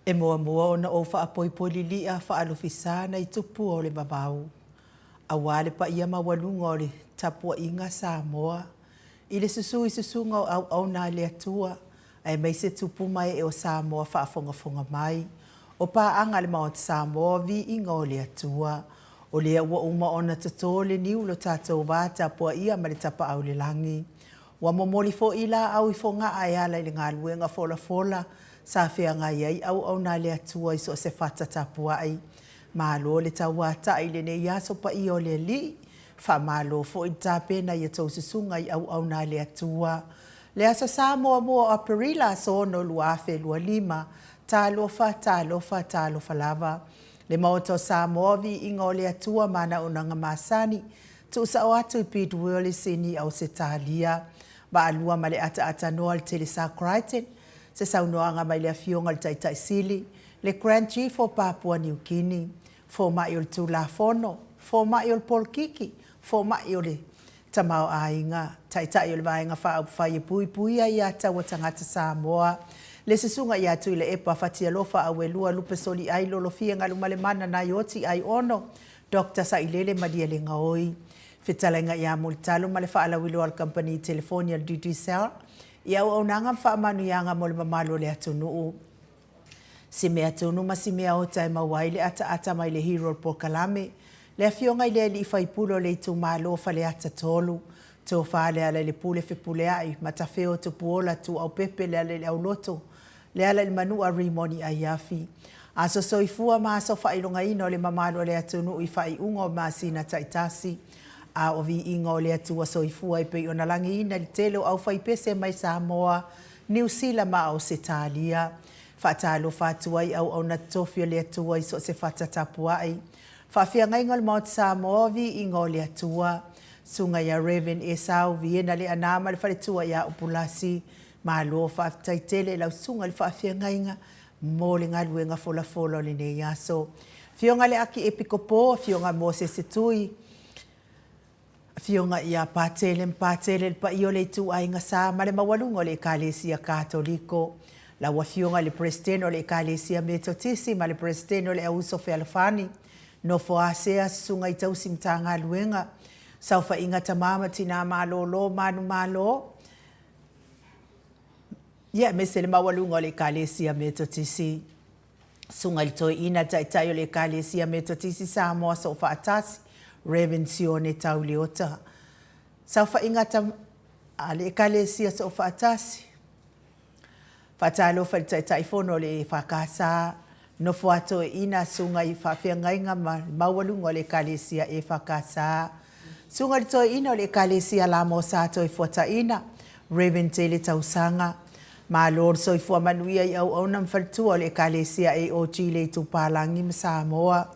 E muamua ona ou faapoipoi lili'a faalofisa nai tupu o le vavau, aua le paia maualuga o le tapuaiga a Samoa i le susu i susuga o auauna a le Atua aemaise tupu ma ee o Samoa faafogafoga mai, o paaga a le Maota Samoa, viiga o le Atua. O lea ua uma ona toto le niu lo tatou va tapuaia ma le tapaau i le lagi. Ua momoli foi laau i Fogaa e ala i le galuega folafola sa feagai ai auauna a le Atua i so o se fata tapuai. Malo le tauatai i lenei aso paia o le Alii. Faamalo foi le tapena i a outou susuga i auauna a le Atua. Le Aso Sa muamua o Aperila, aso 6, 2025, Talofa, talofa, talofa lava. Le Maota o Samoa, viiga o le Atua ma ana auaunaga masani, tuusao atu i Bidwell i Sini, Ausetalia. Vaalua ma le ataatanoa le Telesa Crichton, se saunoaga mai le Afioga i le Taitai Sili, le Grand Chief o Papua Niu Kini, Fomai o le Tulafono, Fomai o le Polokiki, Fomai o le Tamaoaiga, Taitai o le Vaega Faaupufai e Puipuia ia Taua Tagata Samoa, le Susuga ia Tuilaepa Fatialofa Auelua Lupe Soliai Lolofia Galumalemana Naioti Aiono Doctor Sailele Malielegaoi, Fetalaiga ia Mulitalo ma le faalauiloa a le Kamupani Telefoni a le Digicel i auaunaga ma faamanuiaga mo le mamalu o le atunuu. Si mea tunu ma si mea ota e maua ai le ataata mai le hero o le polokalame, le Afioga i le Alii Faipule o le itumalo o Faleata 3, Tofa Lealailepule Fepuleai, Matafeo Tupuola Tuuaupepe Lealaileauloto, Lealailemanua Rimoni Aiafi. Aso soifua ma aso faailogaina o le mamalu o le atunuu i faaiuga o masina taitasi. A o viiga o le Atua soifua e pei ona lagiina i le tele o aufaipese mai Samoa, Niu Sila ma Ausetalia. Faatalofa atu ai auauna totofi o le Atua i so o se fata tapuai. Faafeagaiga o le Maota Samoa, viiga o le Atua. Susuga ia Rev. Esau Viena Leaana ma le faletua ia Upulasi. Malo faafetai tele i lau susuga i le faafeagaiga mo le galuega folafola o lenei aso. Afioga i le Akiepikopo, Afioga Mosese Tui, Afioga ia Patele ma Patele, le paia o le ituaiga sa ma le maualuga o le Ekalesia Katoliko. Lau Afioga i le Peresetene o le Ekalesia Metotisi ma le Peresetene o le Auuso Fealofani, Nofo Asea, Susuga i Tausi Matagaluega, Saofaiga Tama ma Tina Malolo, Manumalo, ia aemaise le maualuga o le Ekalesia Metotisi. Susuga i le Toeaina, Taitai o le Ekalesia Metotisi Samoa Soofaatasi, Rev. Sione Tau Leota. Saofaiga a le Ekalesia Soofaatasi. Faatalofa i le Taitaifono o le EFKS, Nofo a Toeaina, Susuga i Faafeagaiga ma le maualuga o le Ekalesia EFKS. Susuga i le Toeaina o le Ekalesia Lamo Sa Toefuataina, Rev. Tele Tausaga. Malo le soifua manuia i auauna ma faletua o le Ekalesia AOG le Itupalagi ma Samoa.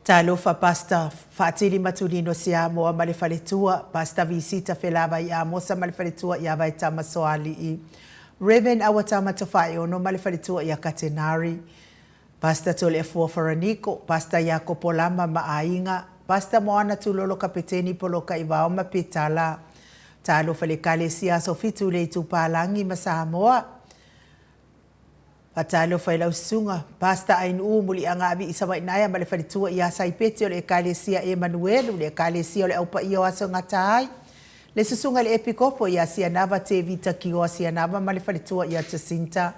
Talofa Pastor Faatili Matulino Siamoa ma le faletua, Pastor Visita Felavai Amosa ma le faletua ia Vaetama Soalii, Rev. Awatama Tofaeono ma le faletua ia Katenari, Pastor Toleafua Faraniko, Pastor Iakopo Lama ma aiga, Pastor Moana Tulolo Kapeteni Polokaivao ma Petala. Talofa le Ekalesia Aso Fitu i le Itupālagi ma Samoa. Faatalofa i lau susuga, Pastor Ainuu Muliagaavii Savainaea ma le faletua ia Saipeti o le Ekalesia Emanuelu, le Ekalesia o le Au Paia o Aso e Gata Ai, le susuga i le Epikopo ia Sianava Tevita Kioa Sianava ma le faletua ia Jacinta.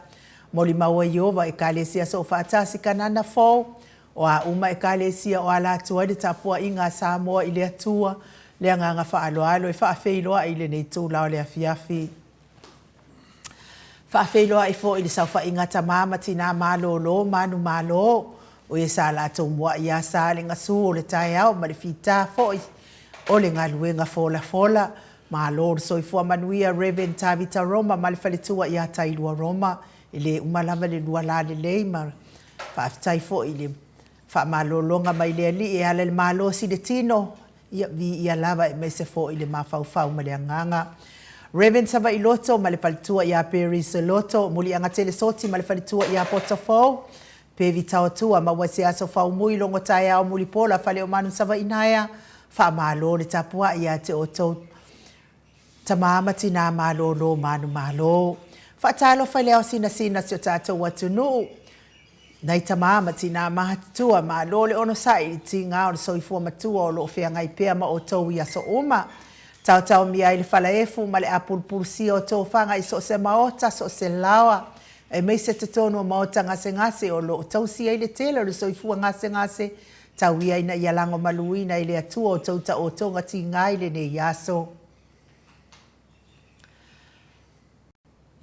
Molimau ai Ieova, Ekalesia Soofaatasi Kanana Fou, o a uma Ekalesia o ala atu ai le tapuaiga a Samoa i le Atua, le agaga faaaloalo e faafeiloai i lenei itula o le afiafi. Faafeiloai foi i le saofaiga a tama ma tinā malōlō manumalo, o ia sa latou mua'i ia sa le gasū o le taeao ma le fitā foi o le galuega folafola. Malo le soifua manuia Rev Tavita Roma ma le faletua ia Tailua Roma, e le uma lava le lua lalelei ma faafetai foi i le faamalologa mai le Alii e ala i le malosi i le tino, ia viia lava aemaise foi le mafaufau ma le agaga. Rev Savaii Loto ma le faletua ia Perry Seloto, Muliagatele Soti ma le faletua ia Potofou, Pevi Taotua, maua se aso faumui logo taeao mulipola Faleomanu Savaii Naea, Faamalo le tapuai ia te outou tama ma tina malolo manumalo. Faatalofa i le ao sinasina o si o tatou atunuu, nai tamā ma tinā matutua, malo le onosai i le tiga o le soifua matua o lo o feagai pea ma outou i aso uma. Taotaomia ai le falaefu ma le apulupulusia o tofaga i so o se maota, so o se laoa, aemaise totonu o maota gasegase o lo o tausi ai le tele o le soifua gasegase, tau ia ina ia lagomaluina e le Atua outou taotoga tiga i lenei aso.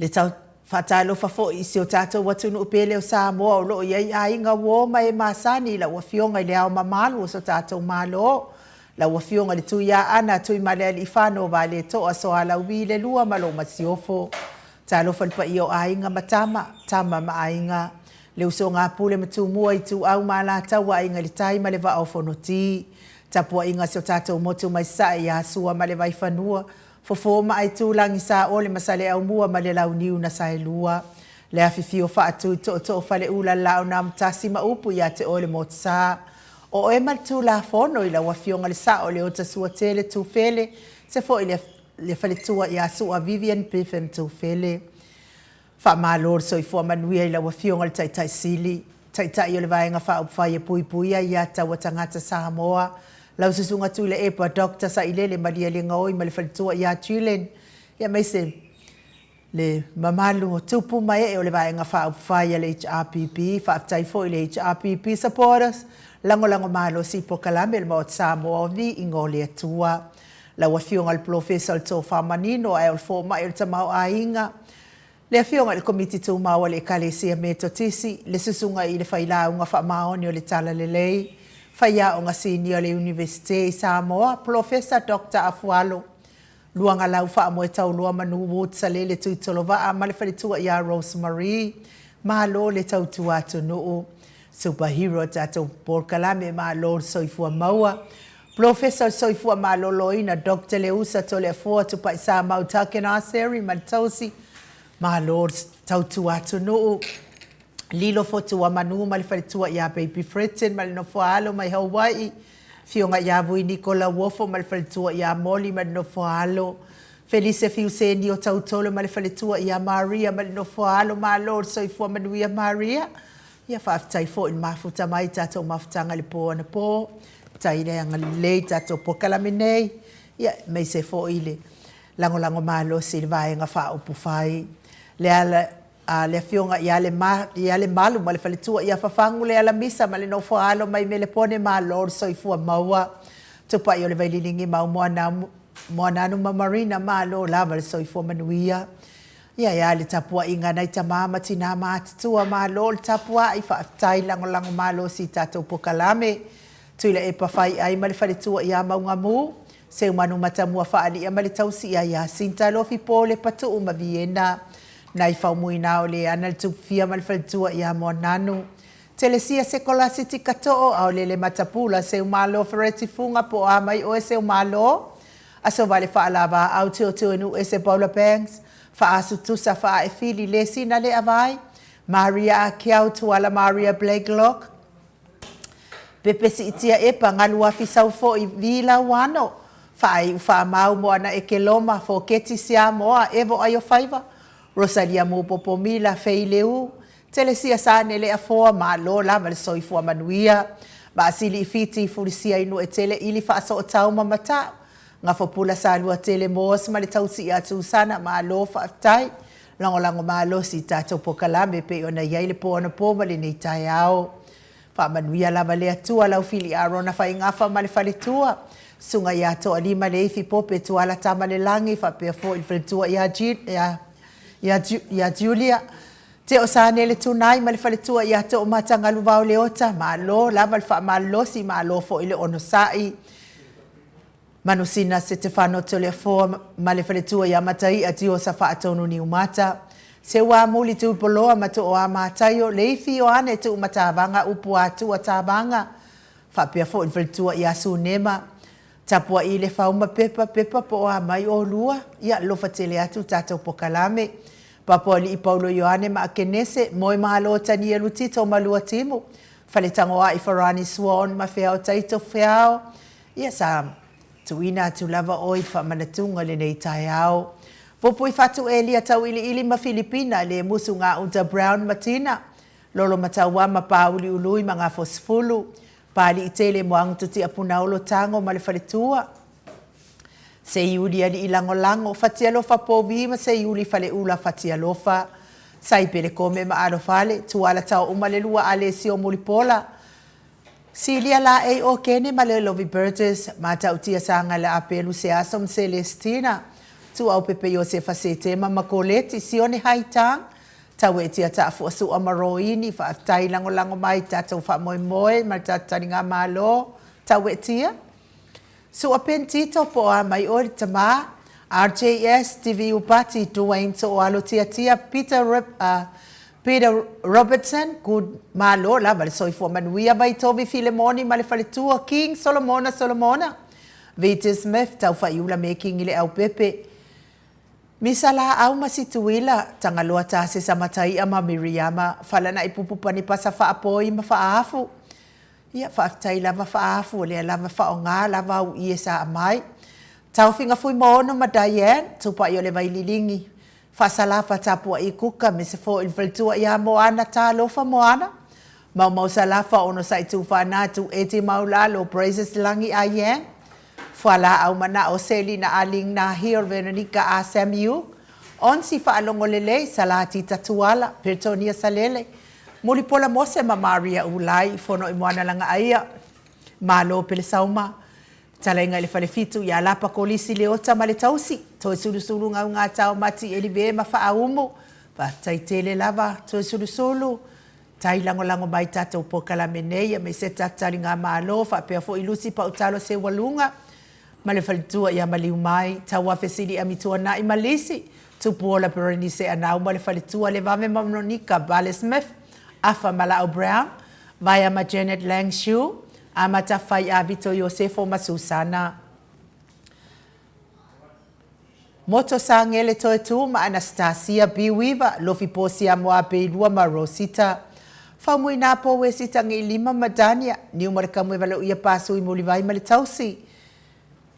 Le tau faatalofa foi i si o tatou atunuu pele o Samoa o lo o i ai aiga, uo ma e masani i lau Afioga i Le Ao Mamalu o so tatou Malo, lau Afioga i le Tuiaana Tuimalealiifano Vaaletoa Sualauvi le Lua ma lou Masiofo. Talofa i le paia o Aiga ma Tama, Tama ma Aiga, le usoga a Pule ma Tumua, Ituau ma Alataua, Aiga i le Tai ma le Vaa o Fonoti. Tapuaiga a si o tatou motu mai Sasae ia Sua ma le Vaifanua, Fofo ma Aitulagi, Saole ma Saleaaumua ma le Launiu na Saelua. Le afifio faatui tootoo Faleula le Laau na Amotasi ma upu ia te oe le Motusa. O oe ma le Tulafono i lau Afioga le Sao Leota Suatele Tufele, se foi le le faletua ia Sua Vivian Biffen Tufele. Faamalo le soifua manuia i lau Afioga i le Taitai Sili, Taitai o le Vaega Faaupufai e Puipuia Ia Taua Tagata Samoa, lau Susuga Tuilaepa Doctor Sailele Malielegaoi ma le faletua ia Julian, aemaise le mamalu o tupu ma ee o le Vaega Faaupufai a le HRPP. Faafetai foi i le HRPP supporters, lagolago malosi i polokalame a le Maota Samoa o Viiga o le Atua. Lau Afioga i le Polofesa o le Tofa Manino ae o le Fomai o le Tamaoaiga, le Afioga i le Komiti Tumau a le Ekalesia Metotisi, le Susuga i le Failauga Faamaoni o le Talalelei, Faiaoga Sinia o le Iunivesite i Samoa, Polofesa Doctor Afualo Luagalau Faamoetauloa Manu Ward Salele Tuitolovaa ma le faletua ia Rose Marie. Malo le tautua atunuu. Super hero tatou polokalame malo le soifua maua. Polofesa o le Soifua Maloloina Doctor Leusa Toleafoa Tupaisamau Takenaseri ma le tausi. Malo le tautua atunuu. Lilo Fotua Manu ma le faletua ia Baby Fretton ma le nofoaalo mai Hawaii. Afioga ia Vui Niko Lauofo ma le faletua ia Molly ma le nofoaalo. Felise Fiuseni o Tautolo ma le faletua ia Maria ma le nofoaalo. Malo le soifua manuia Maria. Ia faafetai foi i le mafuta mai i tatou mafutaga i le po anapo. Faafetai i le agalelei i tatou polokalame nei, ia aemaise foi i le lagolago malosi i le Vaega Faaupufai. Le ala a le Afioga ia Lemalu ma le faletua ia Fafagu Lealamisa ma le nofo a alo mai Melepone, malo le soifua maua. Tupai o le Vaililingi mau Moananu ma Marina, malo lava le soifua manuia. Ia e a le tapuaiga a nai tamā ma tinā matutua, malo le tapuai, faafetai lagolago malosi i tatou polokalame. Tuilaepa Faiai ma le faletua ia Maugamu, Seumanu Matamua Faalia ma le tausi ia Iasinta Alofi Pole Patuu ma Viena, nai Faumuina o Leana le Tupufia ma le faletua ia Moananu, Telesia Sekolasi Tikatoo, Aolele Matapula, Seumalo Fereti Fuga po o a mai oe Seumalo, Aso Vale Faalavaau Teoteo Ese Paula Banks, Faasu Tusa Faaefili Lesina Leavai, Maria Akiau Tuala Maria Blakelock, Pepe Siitia Epa, Galuafi Saufoi, Vi Lauano, Faaiu Faamau Moana Ekeloma, Foketi Siamoa, Evo Aiofaiva, Rosalia Mupopo Mila, Fei Leu, Telesia Sanele Afoa, malo lava le soifua manuia. Maasili i Fiti, Fulisia i Nuetele, Ili Faasootau ma Matau, Gafopula Saluatele Moos ma le tausi ia Susana, malo faafetai. Lagolago malosi i tatou polokalame e pei ona i ai le po anapo ma lenei taeao. Faamanuia lava le Atua lau fili Arona Faigafa ma le faletua, Susuga ia Toalima Leifi Pope Tuala Tamalelagi faapea foi le faletua ia Julia Teosanele Tunai ma le faletua ia Toomatagalu Leota. Malo lava le faamalolosi, malo foi le onosai. Manusina Setefano Toleafoa ma le faletua ia Mataia Tiosa Faatonu Niumata, Seuamuli Tuipoloa ma Tooa Mataio, Leifi Ioane Tuumatavaga Upu Atua Tavaga, faapea foi le faletua ia Sunema Tapuai le Fau ma Pepa, Pepa po o a mai olua, ia alofa tele atu tatou polokalame. Papoalii Paulo Ioane ma Akenese, Moemalo Tanielu Tito ma Luatimu, Faletagoai Farani Swan ma Feao Taito Feao, Ia sa tuuina atu lava oe i le faamanatuga i lenei taeao. Pupui Fatu Elia Tauiliili ma Filipina le Musu Gauta Brown ma Tina Lolo Mataua ma Pāuliului ma Gafosefulu Pāliitele Moagutu Tiapunaolo Tago ma le Faletua Seiuli Alii Lagolago Fatialofa Povi ma Seiuli Faleula Fatialofa Saipele Kome ma Alofale Tuala Taouma le Lua Alesio Mulipola Silia Laei Okene ma le Lovi Burgess Matautia Sagala Apelu Seaso ma Celestina Tuaupepe Iosefa Setema ma Koleti Sione Haitang Tauetia Taafuasua ma Roini Faafetai lagolago mai tatou faamoemoe ma le tatou taligamalo Tauetia Sua Pen Tito po o a mai oe le tama RJS TV Upati Duane Sooalo Tiatia Peter Peter Robertson Good Malo lava le soifua manuia Vaitovi Filemoni ma le faletua King Solomona Solomona Vita Smith Taufaiula Making i le Aupepe Misa Laau ma Situila Tagaloa Tasesa Matai'a ma Miriama Falana'i Pupu Panipasa Faapoi ma Faaafu Ia, faafetai lava faaafu o lea lava faaaoga lava au ie sa aumai. Taofiga Fuimaono ma Diane, Tupai o le Vaililigi, Faasalafa Tapua'i Kuka me se foi le faletua ia Moana Talofa Moana, Maumau Salafa Onosai Tufaana Tu Eti Maulalo Praises Lagi Ayen, Fualaau Manao Selina Aling Nahil Veronica A Samuel, Onsi Faalogo Lelei Salati Tatuala Pertonia Salele Mulipola Mose ma Maria Ulai, Fono i Moana Lagaaia, Malo Pelesauma, Talaiga i le Falefitu ia Lapa Kolisi Leota ma le Tausi, Toe Sulusulu Gaugata o Mati Elive ma Faaumu, Faafetai tele lava, Toe Sulusulu, Tai lagolago mai tatou polokalame nei aemaise tatou taligamalo faapea foi Lucy Pautalo Seualuga ma le faletua ia Maliu Mai, Tauafe Sili Amituanai ma Lisi, Tupuola Berenice Anau ma le faletua Levave ma Monica Bale Smith, Afa Mala'au Brown, Vaea ma Janet Lang Shu, Amata Fai'a Vito Iosefo ma Susana Moto Sangele Toetu ma Anastasia B. Weaver, Lofi Posia Moapeilua ma Rosita Faumuina Powesi Tagiilima ma Dania Niu ma le Kamuevalauia Pasui Mulivai ma le Tausi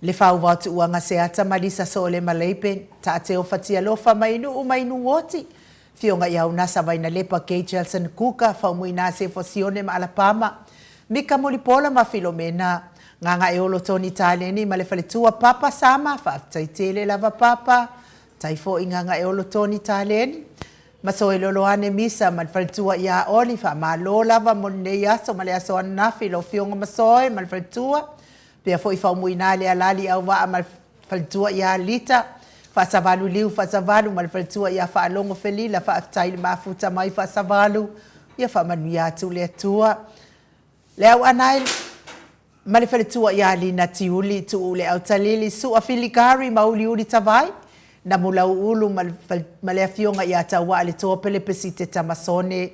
Le Fauvao Tuuaga Seata ma Lisa Soolema Leipen, Taateo Fatialofa ma Inuu ma Inuoti, Fioga i Aunasa Vainalepa Kay Jelson Kuka, Faumuina Sefo Sione ma Alapama, Mika Mulipola ma Filomena, Gagaeolo Tony Taleni ma le faletua Papa Sama, Faafetai tele lava Papa, Tai foi Gagaeolo Tony Taleni, ma Soeloloane Misa ma le faletua ia Oli, Faamalo lava mo lenei aso ma le aso ananafi, lau Afioga Masoe ma le faletua, Pea foi faumuina le alali auvaa ma le faletua ia Lita, Faasavalu Liu Faasavalu ma le faletua ia Faalogo Felila, faafetai le mafuta mai Faasavalu, ia faamanuia atu le Atua. Le auanae ma le faletua ia Lina Tiuli, Tuu le Autalili, Sua Filigari ma Uliuli Tavai, Namulauulu ma le afioga ia Tauaa le Toa Pelepesite Tamasone.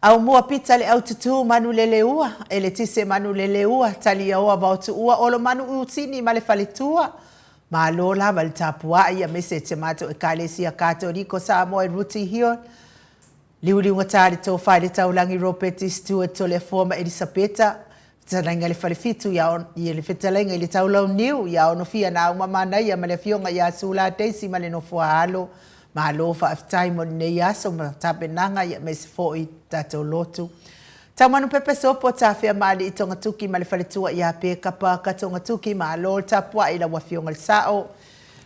Aumua pita le aututū manu leleua, eletise manu leleua, taliaoa vaotuua olo manu utini ma le faletua. Malo lava le tapuai aemaise te matou Ekalesia Katoliko Samoa i Rooty Hill, Liuliugata le tofa i le taulagi Ropeti Stewart Toleafoa ma Elisapeta, Fetalaiga i le Falefitu ia i le Fetalaiga i le Taulauniu ia Onofia Nauma Manaia ma le Afioga ia Sula Daisy ma le Nofoa-alo. Malo faafetai mo lenei aso ma tapenaga ia aemaise foi tatou lotu. Taumanu pepe sopo tafea ma alii Togatuki ma le faletua ia Pekapa ka Togatuki malo le tapuai i lau afioga le sao.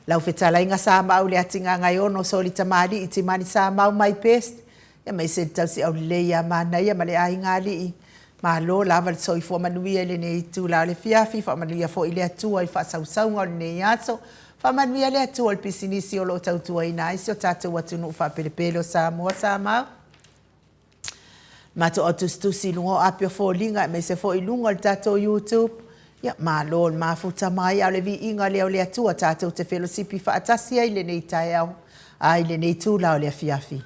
Lau fetalaiga Samau le Atigagaiono Soli Tamalii Timani Samau my best ia aemaise le tausi aulelei ia Manaia ma le aiga alii. Malo lava le soifua manuia i lenei itula o le afiafi, faamanuia foi le Atua i faasausauga o lenei aso, faamanuia le Atua i le pisinisi o lo o tautuaina ai si o tatou atunuu faapelepele o Samoa. Samau. Matou au tusitusi i luga o api o foliga aemaise foi i luga o le tatou YouTube. Ia, malo le mafuta mai, a o le viiga lea o le Atua tatou te felosipi faatasi ai i lenei taeao, a i lenei itula o le afiafi.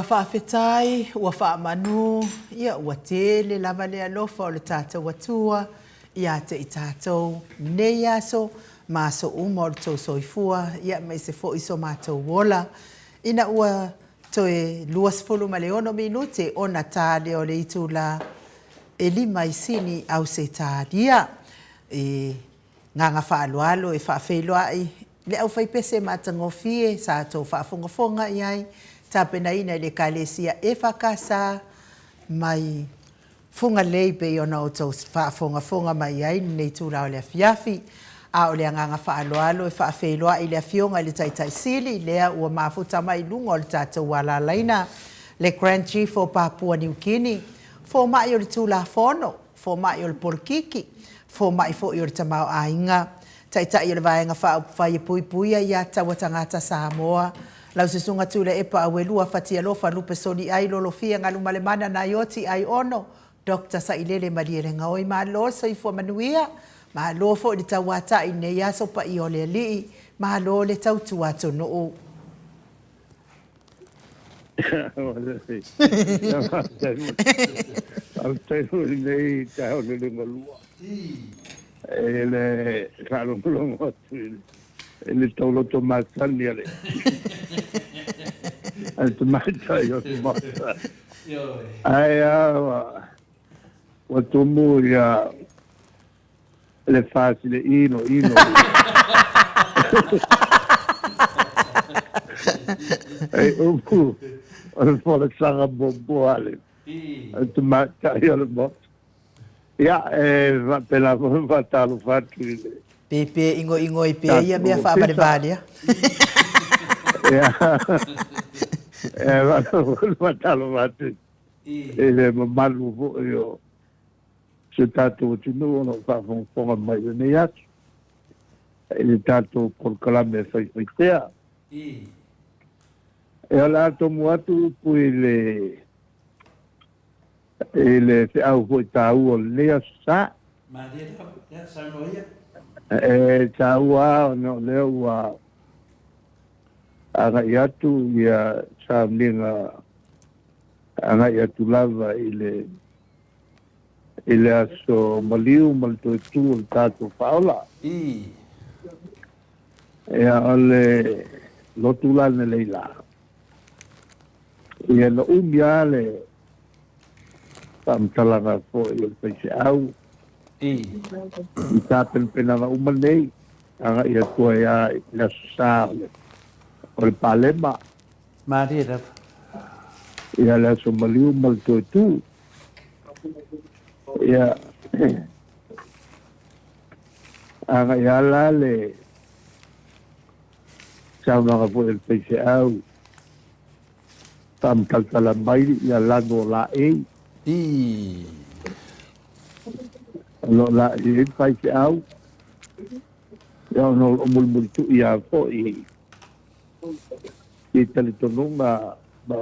Ua faafetai, ua faamanu, ia ua tele lava le alofa o le tatou Atua ia te i tatou nei aso ma aso uma o le tou soifua, ia aemaise foi so matou ola, ina ua toe 26 minute ona ta lea o le itula e 5 i Sini, Ausetalia. E Agaga faaaloalo e faafeiloai le aufaipese matagofie sa tou faafogafoga i ai, tapenaina e le Ekalesia EFKS mai Fugalei pei ona outou faafogafoga mai ai i lenei itula o le afiafi. A o le agaga faaaloalo e faafeiloai i le Afioga i le Taitai Sili lea ua mafuta mai i luga o le tatou alalaina, le Grand Chief o Papua Niu Kini, Fomai o le Tulafono, Fomai o le Polokiki, Fomai foi o le Tamaoaiga, Taitai o le Vaega Faaupufai e Puipuia ia Taua Tagata Samoa, Lau Susuga Tuilaepa Auelua Fatialofa Lupe Soliai Lolofia Galumalemana Naioti Aiono Doctor Sailele Malielegaoi Malo le soifua manuia, malo foi le tauatai i lenei aso paia o le Alii, malo le tautua atunuu. Faafetai foi i lenei taeao le liugalua i le faalogologo atu i le tauloto masani a le tamaitai o le Maota. Ae a ua tumu ia le fasi le ino ino. E upu o le folasaga muamua a le tamaitai o le Maota. Ia, e faapena foi ona faatalofa atu i le Pēpē ingoingoi pea ia mea tatou ofisa. faavalevale a. Ia, e faatalofa atu i le mamalu foi o si o tatou atunuu o lo o faafogafoga mai i lenei aso i le tatou polokalame e faifaitea. E o le a tomu atu upu i le i le feau foi taua o lenei aso sa. E taua lava ona o lea ua agai atu ia sauniga agai atu lava i le i le aso maliu ma le toe tu o le tatou Faaola. Ia, o le lotu la lenei la, ia na umi lava le faamatalaga foi o le faifeau i tapenapenaga uma nei, agai atu ai lava i le Aso Sa o le Palema. Malie lava. Ia le aso maliu ma le toe tu. Ia, agai lava la le saunoaga foi a le faifeau, faamatalatala mai ia lanu o laei. O lo o laei ai le faifeau, ia ona o lo o mulimulitu'i lava foi i talitonuga ma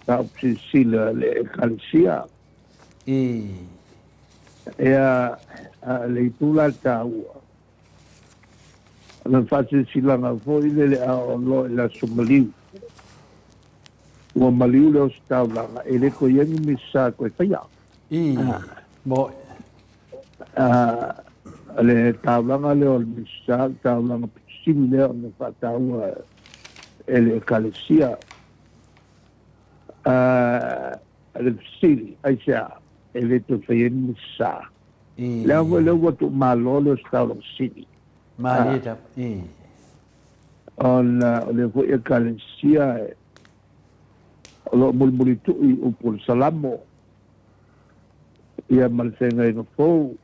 mataupu silasila a le Ekalesia. Ia, a o le itu la taua, o le faasilasilaga foi lele a oo loa i le aso maliu, ua maliu le ositaulaga, e le toe i ai ni misa e toe faia. O le taulaga lea o le Minisita, o le taulaga pito sili lea ona faataua e le Ekalesia. O le fesili, aisea e le toe faia ai ni Minisita? Leaga foi lea ua tuumalo le ositaulaga sili. Ona o lea foi Ekalesia o lo o mulimulitu'i upu o le Salamo ia ma le feagaiga fou,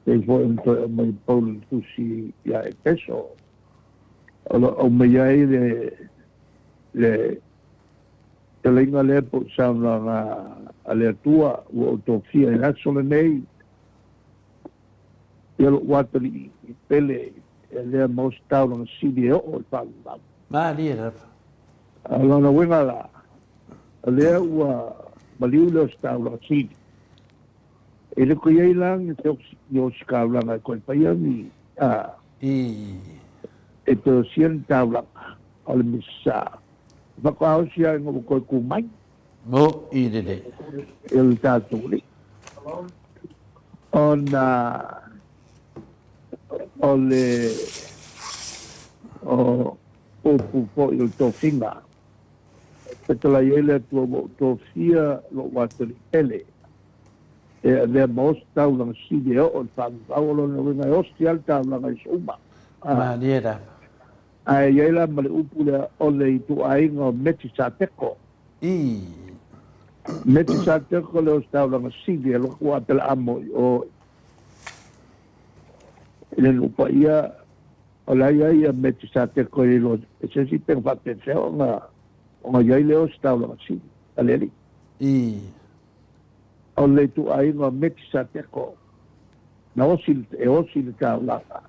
pei foi ona toe aumai e Paulo i le tusi ia Epeso, o lo o aumai ai le, le fetalaiga lea po o saunoaga a le Atua ua ou tofia i le aso lenei, ia lou atalii pele e lea ma ositaulaga sili e oo i le faavavau. Malie lava. A o lona uiga la, o lea ua maliu le ositaulaga sili. E le toe i ai la ni ni ositaulaga e toe faia ni, a, e toe osia ni taulaga o le Misa. Faatoa osi lava ina ua toe tu mai. Mo'i lelei. I le tatou Alii. Ona o le o upu foi o le tofiga, fetalai ai le Atua ua ou tofia lou atalii pele e avea ma osi taulaga sili e oo i le faavavau. O lona uiga e osi lava le taulaga i aso uma. Malie lava. Ae i ai la ma le upu lea o le ituaiga o Metisateko. Ii. Metisateko le ositaulaga sili e alu atu Apelaamo i o i le nuu paia o la e i ai ia Metisateko e le iloa e se isi pe na faapefea ona ona i ai le ositaulaga sili a le alii. Ii. O le ituaiga o Metisateko na osi e osi le taulaga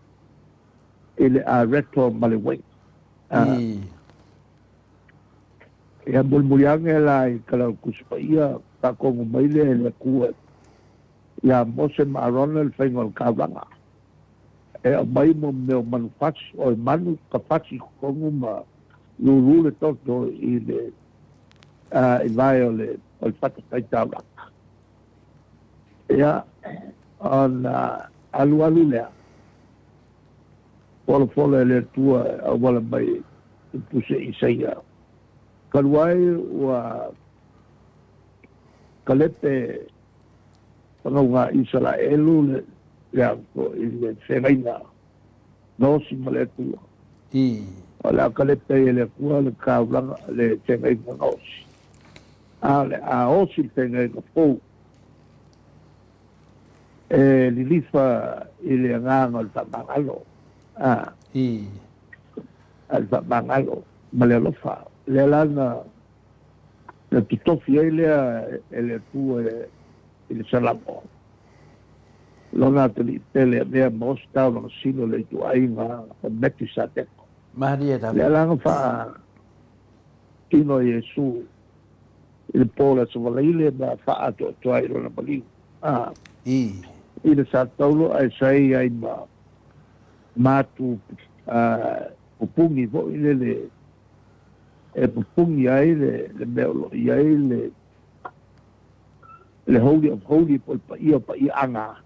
i le areto ma le uei. Ii. Ia mulimuli ane la i Tala o le Tusi Paia, faatonu mai lea e le Atua ia Mose ma Arona le faiga o le taulaga, e aumai mo mea o manu fasi, o e manu ka fasi i totonu ma lulu le toto i le i vae o le o le fatafaitaulaga. Ia, ona alualu lea, folafola e le Atua e auala mai i puse Isaia. Talu ai ua kalepe fanauga Isaraelu le le aso i le feagaiga na osi ma le Atua. O le a kalepe ai e le Atua le taulaga le feagaiga na osi. A o le a osi le feagaiga fou e lilifa i le agaga o le faamagalo. A. A le faamagalo ma le alofa. Lea la na na totofi ai lea e le Atua i le Salamo lona atalii pele avea ma osi taulaga sili o le ituaiga o Metisateko. Malie lava. Lea la na faatino e Iesu i le po o le Aso Faraile ma faaatoatoa ai i lona maliu. A. I le Sa Taulo ae sa i ai ma matu pupungi foi lele e pupungi ai le mea o lo o i ai le le Holy of Holy po o le paia o paiaaga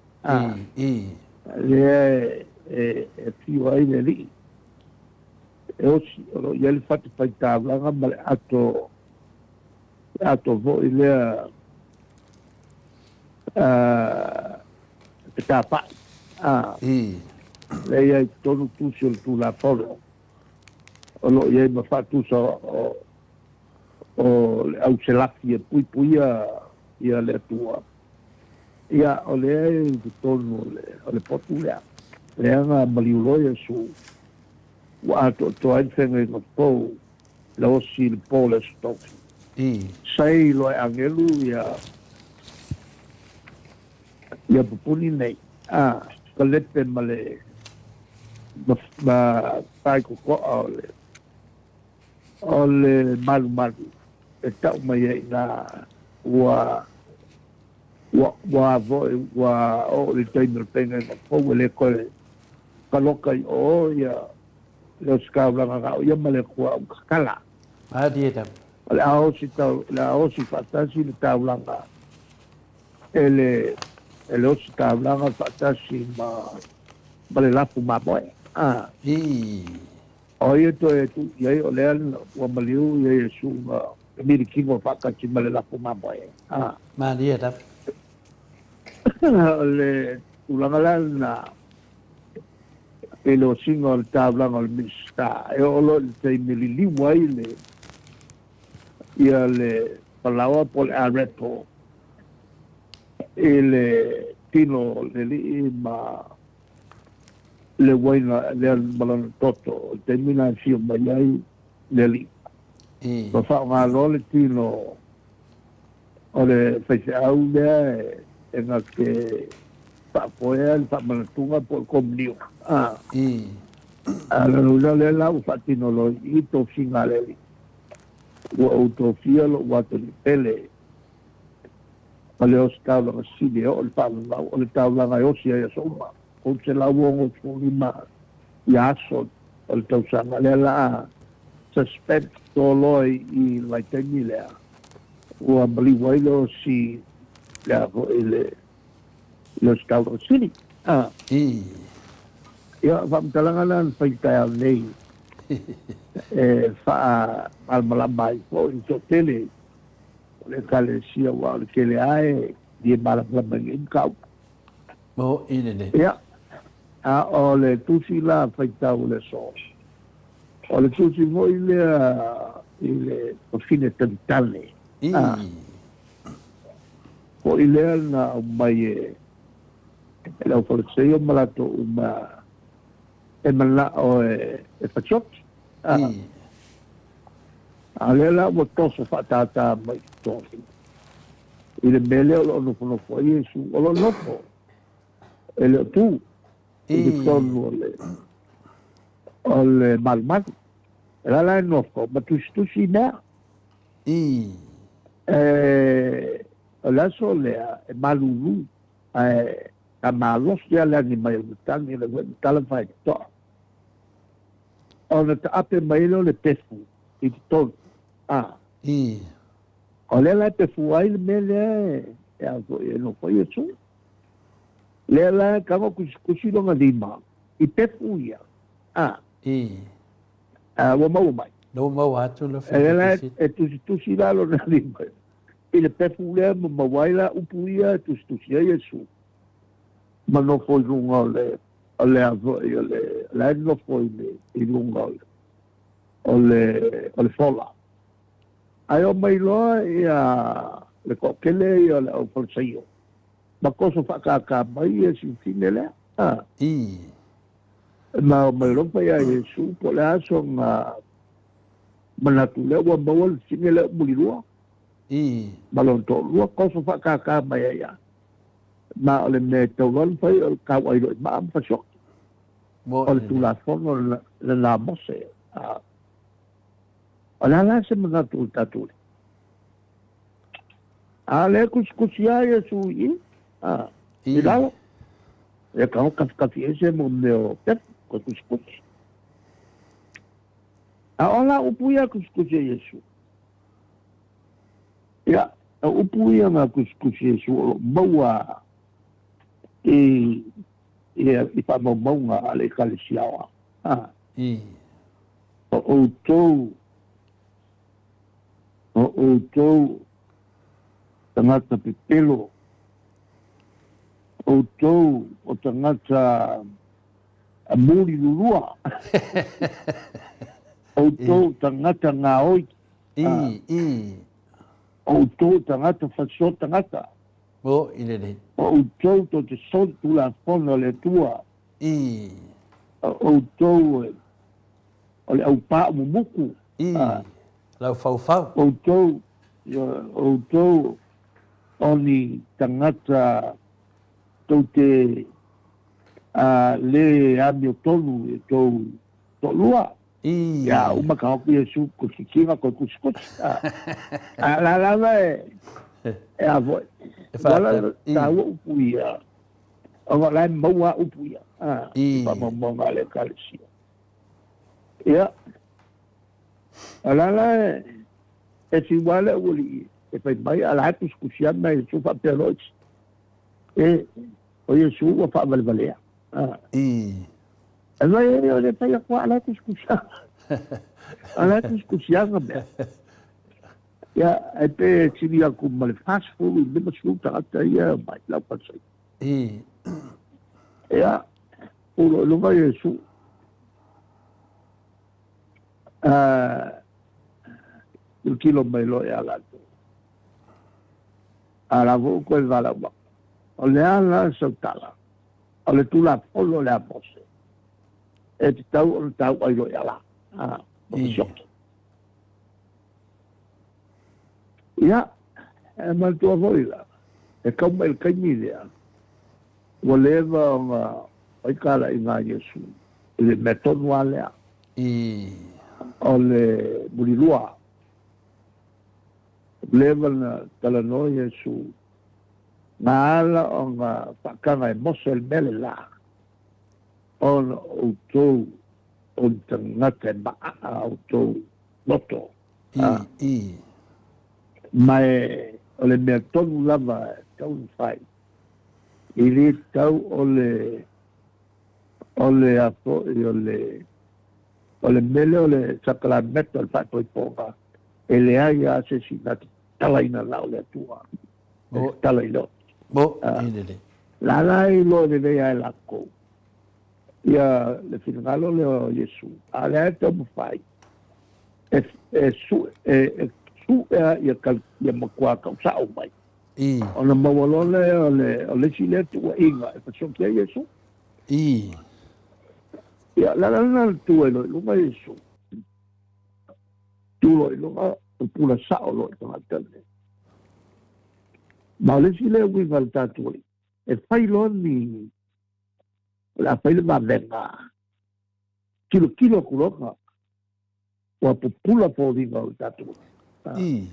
lea e afio ai le Alii e osi o lo o i ai le fatafaitaulaga ma le ato le ato foi lea fetafa'i lea e i ai i totonu tusi o le Tulafono o lo o i ai ma faatusa o o le au selafi e puipuia ia le Atua. Ia, o lea e i totonu o le, o le potu lea, lea na maliu loa Iesu, ua atoatoa ai le feagaiga fou, le osi i le po o le Aso Tofi. Sai loa e agelu ia, ia pupuni nei, a, ka lepe ma le, ma, ma faikokoa o le, O le malumalu e tau mai ai inā ua ua ua foi ua oo i le taimi o le feagaiga fou e le toe kaloka i ō ia le ositaulaga na o ia ma le Atua au tatala. Malie lava. O le a osi tau le a osi faatasi le taulaga e le e le ositaulaga faatasi ma ma le lafu mamoe. A. Ii. O ai e toe tuu i ai o lea ua maliu ia Iesu ma milikino faatasi ma le lafo mamoe. A. Malie lava. O le tulaga la lena i le osiga o le taulaga o le Minisita, e oo loa i le taimi e liliu ai le ia le palaoa po o le arepo i le tino o le alii ma le uaina lea ma lona toto, o le taimi lena e afio mai ai le Alii. Ma faaaoga loa le tino o le faifeau lea e na te faafoea le faamanatuga po o le komunio. A o lona uiga lea la ua faatino loa i i tofiga a le Alii. Ua ou tofia lou atalii pele ma le ositaulaga sili e oo le faavavau, o le taulaga e osi ai aso uma. 365 ia aso o le tausaga lea la a Suspend toloa i le vaitaimi lea ua maliu ai le osi lea foi le le Ositaula Sili. Ah. I. Ia, faamatalaga la na fai taeao nei e faamalamalama ai foi le toatele o le Ekalesia aua o le tele lava e le malamalama i lenei mataupu. Mo i lenei. Ia, a o le tusi la faitau o le aso, o le tusi foi lea i le fafine talitale. I. A, foi lea na aumai e e le aufaleseio ma latou uma e manao e fasioti. A, I. a lea la ua toso faatātā mai i totonu i le mea lea o lo o nofonofo ai Iesu, o lo o nofo e le o tu i totonu o le o le malumalu. E la la e nofo ma tusitusi i mea. I. E, o le aso lea e malulu ae a malosi lava le agi mai o le matagi le ua matala faitotoa. Ona taape mai lea o le pefu i totonu. A. I. O lea la e pefu ai le mea lea e a foi e nofo ai Iesu. Lea la e tago kusikusi lona lima i pefu ia. A. I. A, ua maua mai. Ua maua atu le E lea la e tusitusi la lona lima i le pefu lea ma maua ai la upu ia e tusitusi ai Iesu. Ma nofo i luga o le o le a foi o le la e nofo i le i luga o le o le o le fola. Ae oo mai loa ia le toatele ia o le aufalesaio ma toso faakākā mai ia siufine lea. A. I. Ma oo mai loa ia Iesu po o le a sona manatu lea ua maua le fine lea o mulilua. I. Ma lona toalua toso faakākā mai ai ia. Ma o le mea e tatau loa ona fai o le tauai loa i maa ma fasioti. Mo O le Tulafono lena a Mose. A. O le a la se manatu o le tatou Alii? A o lea e kusikusi lava Iesu i i, a, i lalo. E tago kafikafi ese mo mea o pepa, koe kusikusi. A o la upu ia kusikusi e Iesu. Ia, o upu ia na kusikusi e Iesu o lo o maua i i, i faamaumauga a le Ekalesia Aoao. A. I. O outou, o outou tagata pepelo, outou o tagata muri lulua, outou tagata gaoi, I, i. outou tagata faso tagata, Mo i lenei. o outou tou te soli tulafono a le Atua. I. O outou o le aupā mumuku. I. Lau faufau. Outou, outou o ni tagata tou te le amiotonu i tou toalua. I. Ia uma ka hoki Iesu ko kikina ko kusikusi. A la lava e e a foi. E whātau. I. Tāua upu ia. Ona o la e maua upu ia. I. I whaamaumauga a le Ekalesia. Ia. O la la e e fiu le aualii e fai mai a la e kusikusi ana Iesu faapea loa isi. E o Iesu ua faavalevalea. I. E mai e o le fai atu a la e kusikusi ana. A la e kusikusi ana mea. Ia, e pe sili atu ma le 40 i le 50 tagata ia e omai, lau pasai. I. Ia, pulo i luga Iesu. Tilotilo mai loa ia latou. A la foi ua toe valaau atu. O le a la sau tala? O le Tulafono lea a Mose, e tatau ona tauai loa ia la. Ma fasioti. Ia, e manatua foi la, e kau mai le taimi lea, ua leva ona fai talaiga a Iesu i le mea tonu lava lea. I. O le mulilua. Ua leva na talanoa Iesu, na ala ona faataga e Mose le mea le la, ona o outou o ni tagata e maaa outou. loto. Ma e o le mea tonu lava e tatau ona fai, e le tatau o le o le a foi o le o le mea lea o le sakalameta o le faatoipoga, e leai lava se isi na te tatalaina na o le Atua e tatala i le ote. La la e iloa lelei lava e latou ia le finagalo lea o Iesu, a o lea e taumafai e, e, su, e, e suʻe ia, ia matua tausao mai. Ona maua loa lea o le, o le isi lea tuuaiga e fesoki ai Iesu. Ia, la la la tu ai loa i luga Iesu. Tu loa i luga, o pula sao loa i tagata nei. Ma o le isi lea uiga o le tatou Alii, e fai loa ni, o le a fai le vavega, tilotilo atu loa ua pupula foliga o le tatou Alii.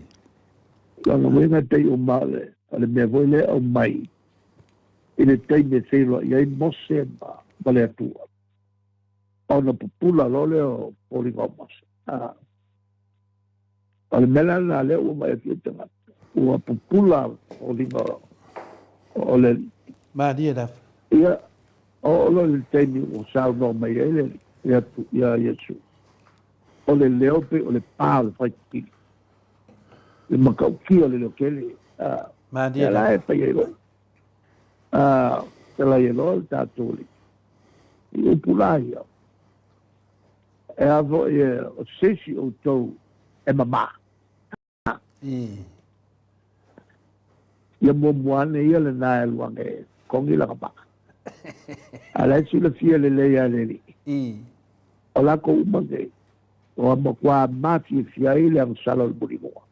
Lona uiga e pei uma o le mea foi lea e aumai i le taimi e feiloai ai Mose ma le Atua, ona pupula loa lea o foliga o Mose. O le mea la lena lea ua vaai atu ai tagata, ua pupula foliga o le Alii. Malie lava. Ia, oo loa i le taimi ua saunoa mai ai le Alii ia Iesu, o le leo pei o le pa o le faitili, le matautia o le leo tele. Malie lava. Lea la e fai ai loa, fetalai ai loa le tatou Alii i upu la ia. E a foi e o se isi o outou e mamā. Ia muamua ane ia lena e alu ane e totogi lana maa. A o la e silafia lelei lava e le Alii, o latou uma nei, ua matua mafiafia ai le agasala o le mulimua.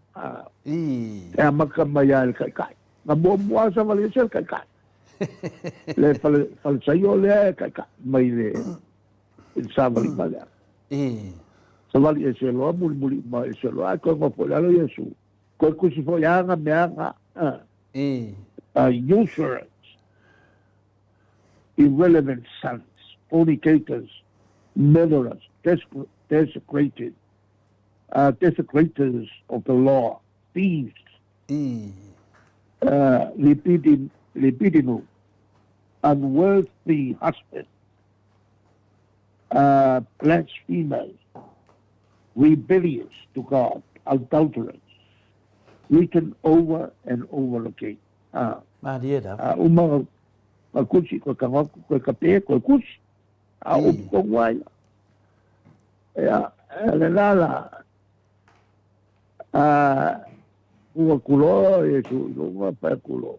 E amata mai lava i le taitai. Na muamua lava savali ese le taitai. Le falesaio lea e taitai mai le i le savaliga lea. Savali ese loa, mulimuli uma ese loa, ae toe nofo i lalo Iesu. Toe tusi foi aga me aga. Usurers, irrelevant sons, fornicators, murderers, desecrated, desecrators of the law, thieves, libidinal, unworthy husbands, blasphemers, rebellious to God, adulterers, written over and over again. Malie lava. Uma ka kusi, koe ka ngoku, koe ka pē, koe kusi. A upu tonu ai. Ia, e le la la, ua kuloa Iesu i luga, pae kuloa.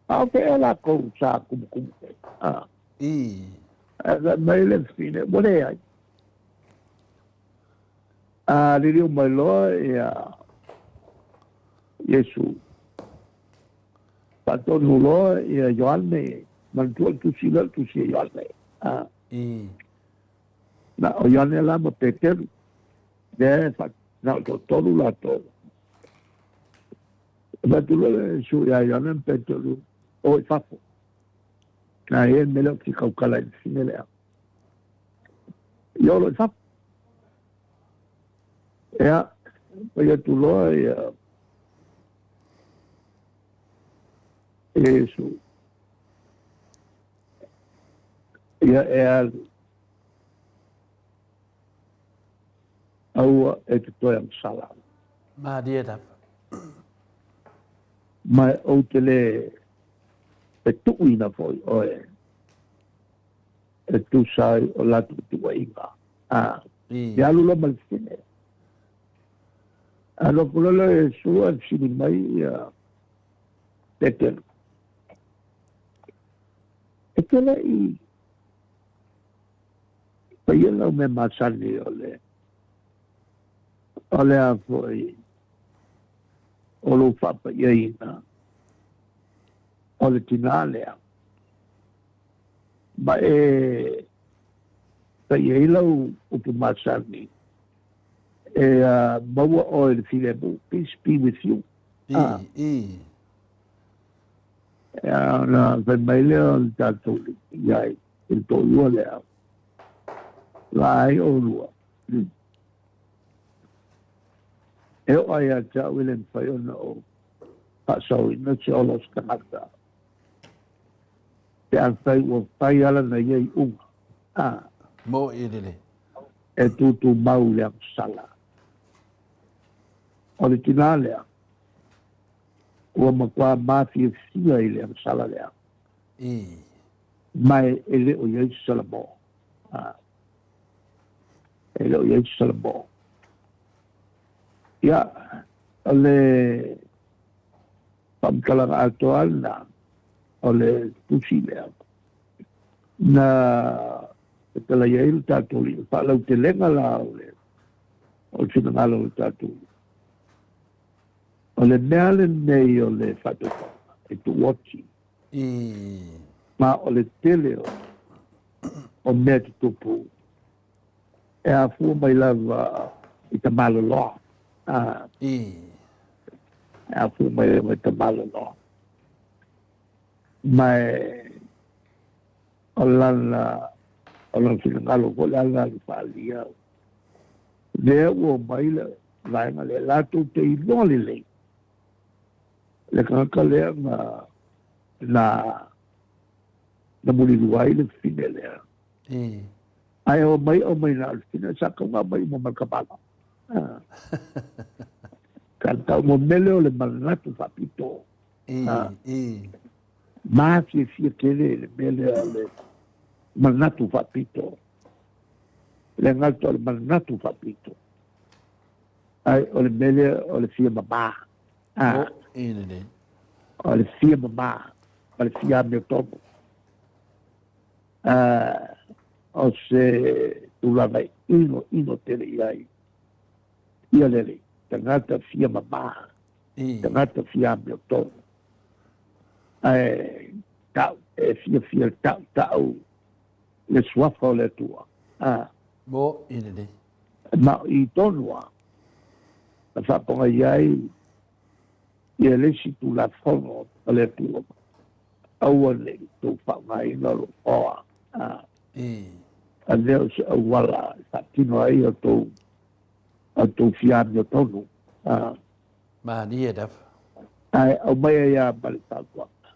A o fea lakou sa kumukumu nei? A. Ae fai mai le fafine, Ua leai. A liliu mai loa ia Iesu, faatonu loa ia Ioane, manatua le tusi lea o le tusi a Ioane. A. Na o Ioane la ma Peteru, lea e fa, na o toatolu latou. Fai atu loa le Iesu ia Ioane ma Peteru, O i fafo. Na e le mea lea ou te tautala i le fafine lea. Ia o loa i fafo. Ia, fai atu loa ia Iesu, ia e alu, aua e te toe agasala. Malie lava. Ma ou te le fetuʻuina foi oe e tusa ai o latou tuuaiga. A, ia alu loa ma le fafine. Alu atu loa lea o Iesu ae fesili mai ia Peteru, E te le i faia lau mea masani o le, o le a foi, o lou faapaiaina o le tinā lea, ma e fai ai lau upu masani, e maua oe i le filemu, peace be with you. Ona fai mai lea o le tatou ia i le toalua lea, vaai oulua. E oo lava ia te au e le mafai ona ou faasaoina se ola o se tagata pe afai ua fai lava lana ia iuga, a. Moʻi lelei. E tutumau i le agasala. O le tinā lea, ua matua mafiafia i le agasala lea. I. Ma e le o i ai se salamo. A. E le o i ai se salamo. Ia, o le faamatalaga atoa lena o le tusi lea na fetalai ai le tatou Alii, o le faalautelega la o le o le finagalo o le tatou Alii. O le mea lenei o le faatautaga e tuuoti. Ma o le tele o mea tutupu e afua mai lava i tamaloloa. E afua mai lava i tamaloloa. Ma e o lana o lona finagalo foi le ala na faaalia lea ua omai le vaega lea latou te iloa lelei le tagata lea na na na mulilua ai le fafine lea. Ae omai aumai na o le fafine sa tatau ona aumai uma ma le tamaloa. Sa tatau mo mele o le manatu faapito. Mafiafia tele le mea lea o le manatu faapito. Le gata o le manatu faapito, ae o le mea lea o le fia mamā. O le fia mamā ma le fia amiotonu. O se tulaga inoino tele i ai ia le alii, tagata fia mamā, tagata fia amiotonu. Ae tau, e fiafia tautau le suafa o le Atua. Moʻi lelei. Ma o i tonu lava na faapogai ai ia le isi Tulafono a le Atua, Aua ne i tou faaaogaina lou oa, a lea o se auala e faatino ai a outou fia amiotonu. Malie lava. Ae aumai ai lava ma le fautuaga,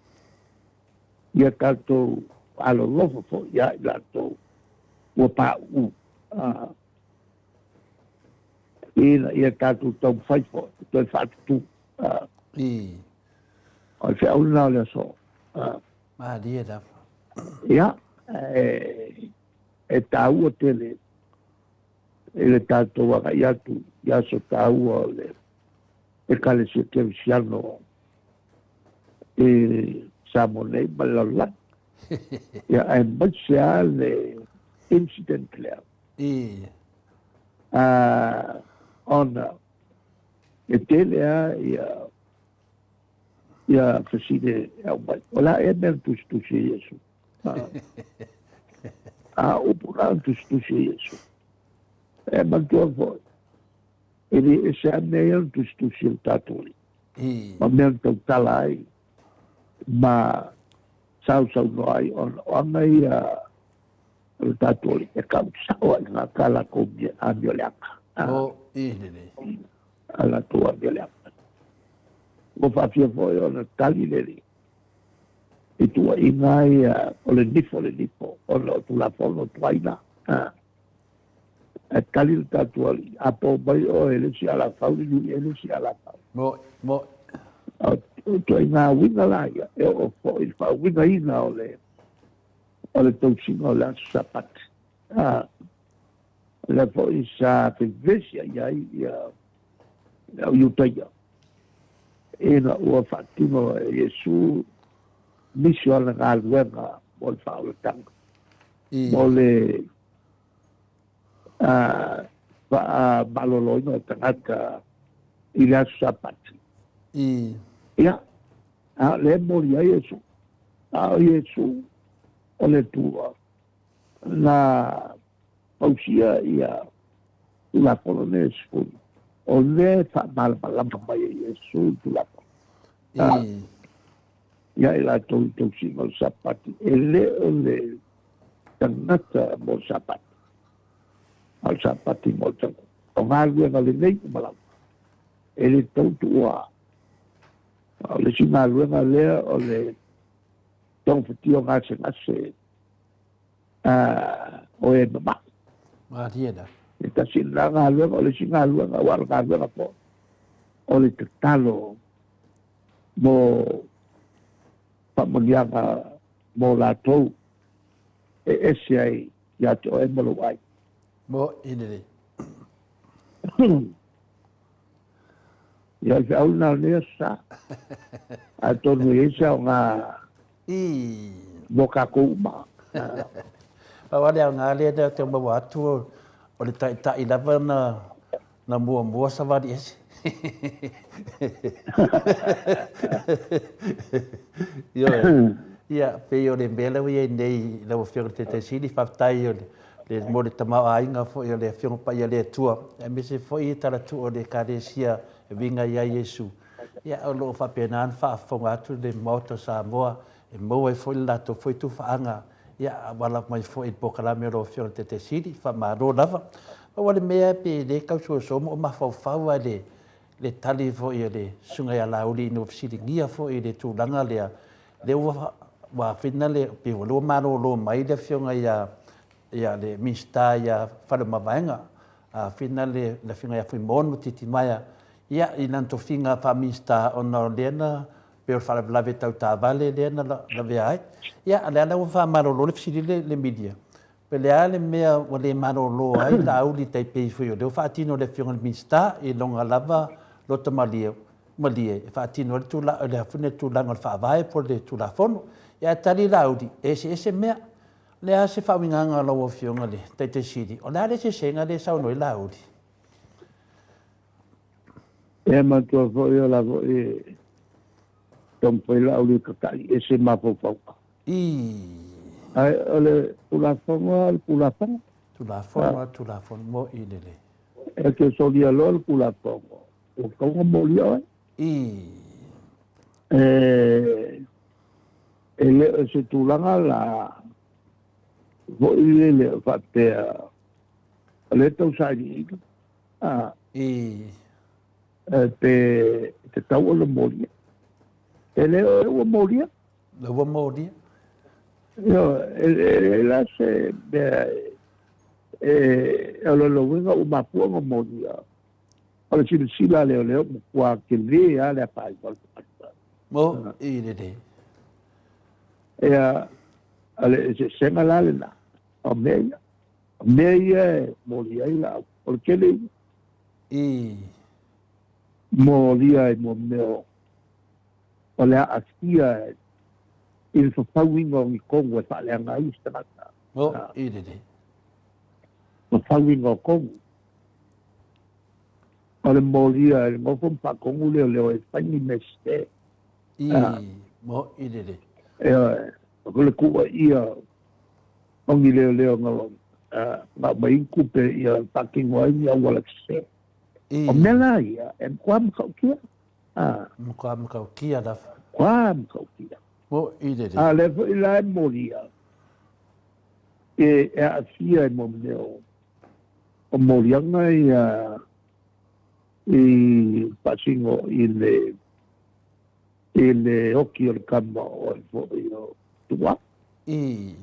ia tatou alolofa foi ia i latou ua pauu, ina ia tatou taumafai foi e toe faatutu. O le feau lena o le aso. Malie lava. Ia, e taua tele i le tatou agai atu i aso taua o le Ekalesia Kerisiano i Samoa nei ma le lalolagi. Ia, aemaise lava le incident lea. Ona e tele lava ia ia fesili e aumai. O le a ea mea na tusitusi ai Iesu? A upu na na tusitusi ai Iesu. E manatua foi, e le ese lava mea ia na tusitusi e le tatou Alii. Ma mea na tautala ai ma sausaunoa ai ona o aga ia o le tatou Alii e kau sao ai tagata a latou amioleaga. A latou amioleaga. Ua faafia foi ona tali le Alii i tuuaiga ia o le nifo le nifo ona o Tulafono tuai na. Ae tali le tatou Alii, a po mai oe e le isi alafau, liliu i ai le isi alafau. Moʻi, moʻi. O ituaiga uiga la ia, e oo foi i le faauigaina o le o le tausiga o le aso Sapati. O lea foi sa fevesi ai ai ia le au Iutaia ina ua faatino e Iesu nisi o ana galuega mo le faaolataga, mo le faamaloloina o tagata i le aso Sapati. Ia, a o lea e moli ai Iesu. A o Iesu o le Atua na fausia ia Tulafono nei e 10. O lea e faamalamalama mai e Iesu i Tulafono. Ia i latou i tausiga o le Sapati, e le o le tagata mo le Sapati, a o le Sapati mo le tagata. O galuega lelei uma lava. E le tau tuua. O le isi galuega lea o le togafitia o gasegase o e mama'i. Malie lava. E tasi lena galuega, o le isi galuega, aua o le galuega foi o le tatalo mo faamanuiaga mo latou e ese ai ia te oe ma lou aiga. Mo'i lelei. Ia, o le feau lena o lenei aso sa. Atonu e i ai se aoga mo kākou uma. Pau lava le aoga lea na tau maua atu o le taitai lava na na muamua savali ese. Ioe. Ia, pei o le mea lea ua i ai nei i lau Afioga i le Taitai Sili, faafetai o le, mo le tamaoaiga foi o le Afioga Paia a le Atua, aemaise foi le talatuu o le Ekalesia e uiga ia Iesu. Ia, o lo o faapena ona faafofoga atu le Maota o Samoa e maua ai foi le latou foi tufaaga, ia, auala mai foi i le polokalame a lau Afioga i le Taitai Sili, faamalo lava. Pau lava le mea pe le tau soso ma ou mafaufau lava i le, le tali foi a le Susuga ia Laauli ina ua fesiligia foi i le tulaga lea, lea ua, ua fina le, pei ua lua malolo mai le Afioga ia, ia le Minisita ia Faleomavaega, a fina le, le Afioga ia Fuimaono Titimaea, ia, i lana tofiga faa-Minisita ona o lea na pei o le faalavelave tau taavale lea na lavea ai. Ia, a o lea la ua faamalolo le fesili le, le media, pe le a le mea ua le malolo ai Laauli tai pei foi o lea ua faatino e le Afioga i le Minisita i lona lava loto malie, malie e faatino ai le tula, le a le tulaga o le Faavae po o le Tulafono. Ia ae tali Laauli, e eseese mea. O le a se faauigaga a lau Afioga i le Taitai Sili? O le a le eseesega lea e saunoa ai Laauli? Ia manatua foi o la foi e taumafai Laauli e tata'i ese mafaufauga. Ii. Ae o le Tulafono o le Tulafono. Tulafono a Tulafono mo'i lelei. E te solia loa le Tulafono, ua tatau ona molia oe. Ii. E le o se tulaga la foi lele o faapea o lea e tau sailiili. A. Ii. Pe tatau ona molia. E le o ua molia. La ua molia. Ioe, e leai la se mea e, o lona uiga ua mafua ona molia. O le silasila a leoleo, ua matua tele lava le afaina o le tagata. Mo i lelei. Ia, o le eseesega la lena, o mea ia. O mea ia e molia ai laau, o le tele ia. I. Molia i mo mea o o le aafia i le fafauina o ni tonu e faaleaga ai se tagata. Mo i lelei. Fafauina o tonu. O le molia e le nofo ma faatonu leoleo e fai ni mea sese. I, mo i lelei. Ioe, o le tuuaia o ni leoleo na na aumai ai tupe ia faatino ai ni auala sese. I. O mea la ia, e matua matautia. A. Matua matautia lava. Matua matautia. Mo i lelei. A lea foi la e molia, e aafia i mo mea o moliaga ia i faasino i le i le oki o le kama o ai foi o Tuua. I.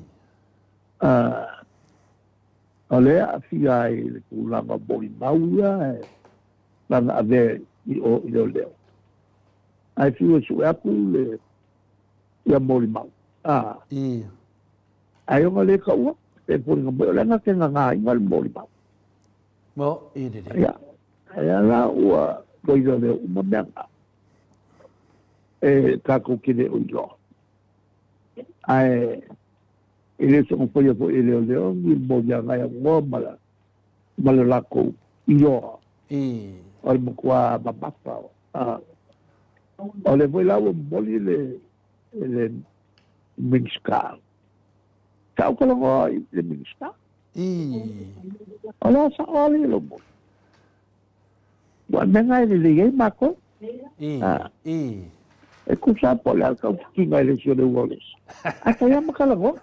A, o lea e aafia ai le tulaga molimau ia e lana avea i o i leoleo. Ae fiu e sue atu le ia molimau. A. I. Ae ona le taua, pe foliga mai o le aga te gagāina le molimau. Mo i lelei. Ia, aia la ua toi leoleo uma mea na. E tatou te le o iloa. Ae e le soona faia foi e leoleo ni moliaga e aunoa ma la, ma le latou iloa. I. O le matua mamafa. A, o lea foi la ua momoli le, le Minisita. Sa ou talanoa i le Minisita. I. O lea sao lava le lou moni. Ua mea na e lelei ai matou. I. I. E tusa po o le a le tautikiga i le isi o le ua o le isi. Ae fai lava ma talanoa.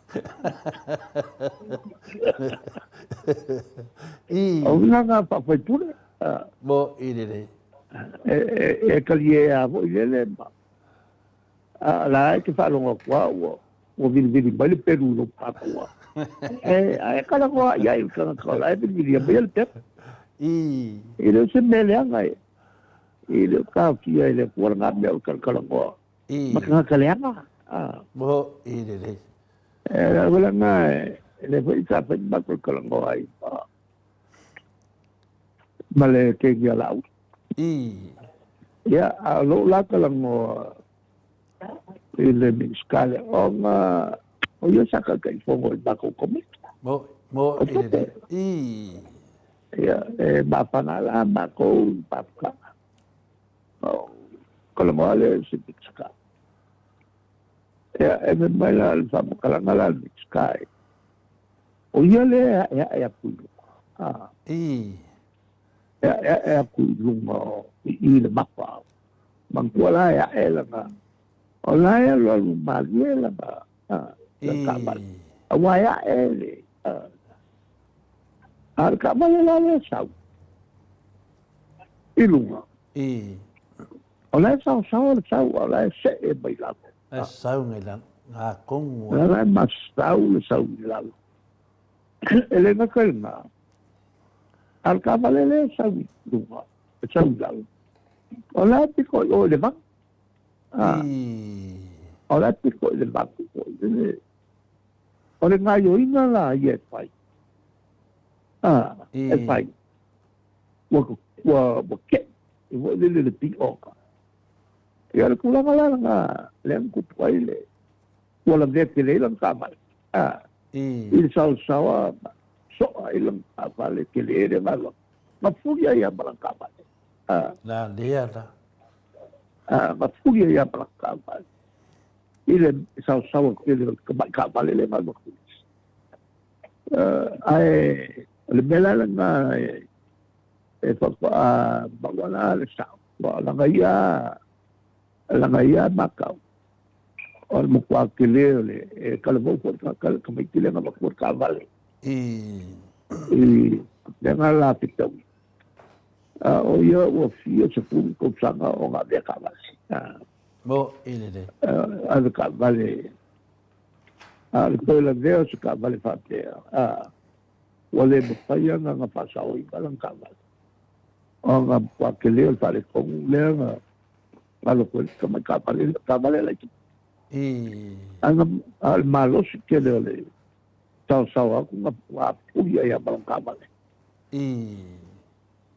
I. O uiga na faafaipule. Mo i lelei. E talie a foi lele ma a la e te faalogo atu a ua vilivili mai le pelu i lou pākua. E ae kalagoa i ai le tagata o la e vilivilia mai le pelu. E le o se mea leaga e. E le o taofia e le Atua lena mea o le talakalagoa ma tagata leaga. Mo i lelei. E le lena e le foi sa fai ma talakalagoa ai ma le keiki a Laauli. Ia, a o lou la talanoa i le Minisita o Aoga, o ia sa Taitaifono i le matou Komiti. Mo, mo, O tupe. Ia, e mafana la matou i Papukaga. O talanoa lea i se Minisita. Ia, e fai mai la le faamatalaga la a le Minisita, o ia lea e aeae atu i luga. E aeae atu i luga o i i le mapa. Manatua la e ae lana, o la e alualu malie lana taavale. Aua e ae le, a o le taavale la lea e sau i luga. O la e saosaoa le sau, a o la e see mai lalo. E sau ngai lalo, ngā kongu. O la e masau le sau i lalo. E le gata i lena, a o le taavale lea e sau i luga, e sau i lalo, o la e pito i o i le vanu. O la e pito i le vanu. O le gaoioiga la ia e fai, e fai, ua keʻi, e foi lele le pioga. Ia o le tulaga la lena lea na tupu ai le, ua lavea tele ai lana taavale. I le saosaoa soa ai lana taavale tele le galuega. Na fuli ai lava ma lana taavale. La lea la. Na fuli ai lava ma lana taavale. I le saosaoa tele o le tamai taavale lea na alu atu. Ae o le mea la lena e faatoa maua la le sao. Ua laga ia matau. O le matua tele o le e talavou foi le tamaiti lea na avatu le taavale i lea la fetaui. A o ia ua fia 10 tausaga o na avea taavale. Mo i lelei. Ave taavale. A o le toe lavea o se taavale faapea, ua le mafai ona na faasaoina lana taavale. Ona matua tele o le faaletonu lea na alu atu ai le tamai taavale, taavale laitiiti. A o le malosi tele o le saosaoa atu na apuli ai lava ma lana taavale.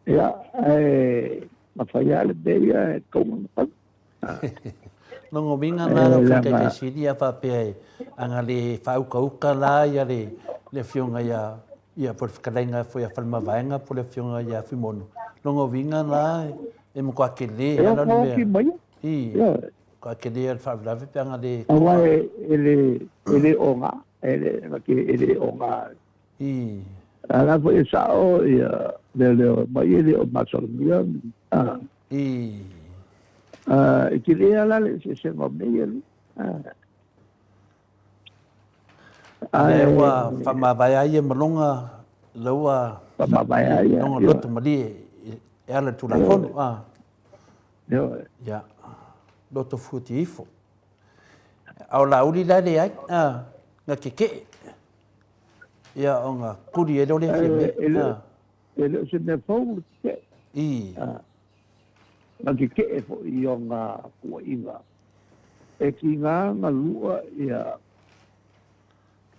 Ia, ae na fai lava le mea ia e tatau ona fai. Logo uiga na lau Afioga i le Sili a faapea e ana le faaukauka la ia le Afioga ia ia po o le fetalaiga foi a Faleomavaega po o le Afioga ia Fuimono. Logo uiga la e matua tele lava la le mea. I, matua tele lava le faalavelave pe ana le. Aua e le oga, e le oga. I. A la foi e sao ia leoleo mai e le o masalomia. I. E tele lava la le eseesega o mea ia e lua. A lea ua faamavae lava ia ma loga la ua faamavae lava ia. Loga loto malie e ala i le Tulafono. Ioe. Ia. Loto futi ifo. A o Laauli la e leai, na tetee. Ia, ona tuli ai lea o le Fiame. E le o se mea fou le tetee. I. Na tetee foi i ona tuuaiga. E tiga na lua ia.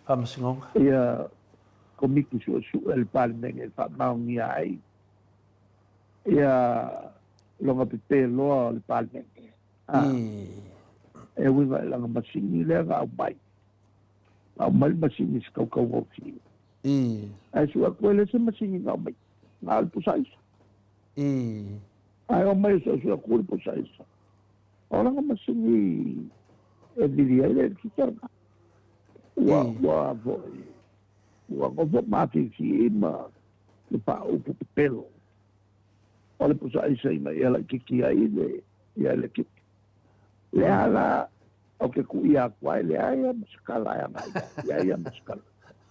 Faamasinoga. Ia Komiti Suesue a le Palemene e faamaonia ai ia lona pepe loa o le Palemene. I. E uiga i lana masini lea na aumai. Na aumai le masini i se kautaugofie. I. Ae sue atu e le se masini na aumai. Na o le pusa aisa. I. Ae omai e suesue atu le pusa aisa. O lana masini e vili ai le eletise lena. Ua, ua foi, ua nofo mafifi ma le paaupu pepelo. O le pusa aisa ina ia laitiiti ai le, ia elekiki. Lea la, ou te kuʻia atu ai, leai lava ma se tala e agai i ai, leai lava ma se tala.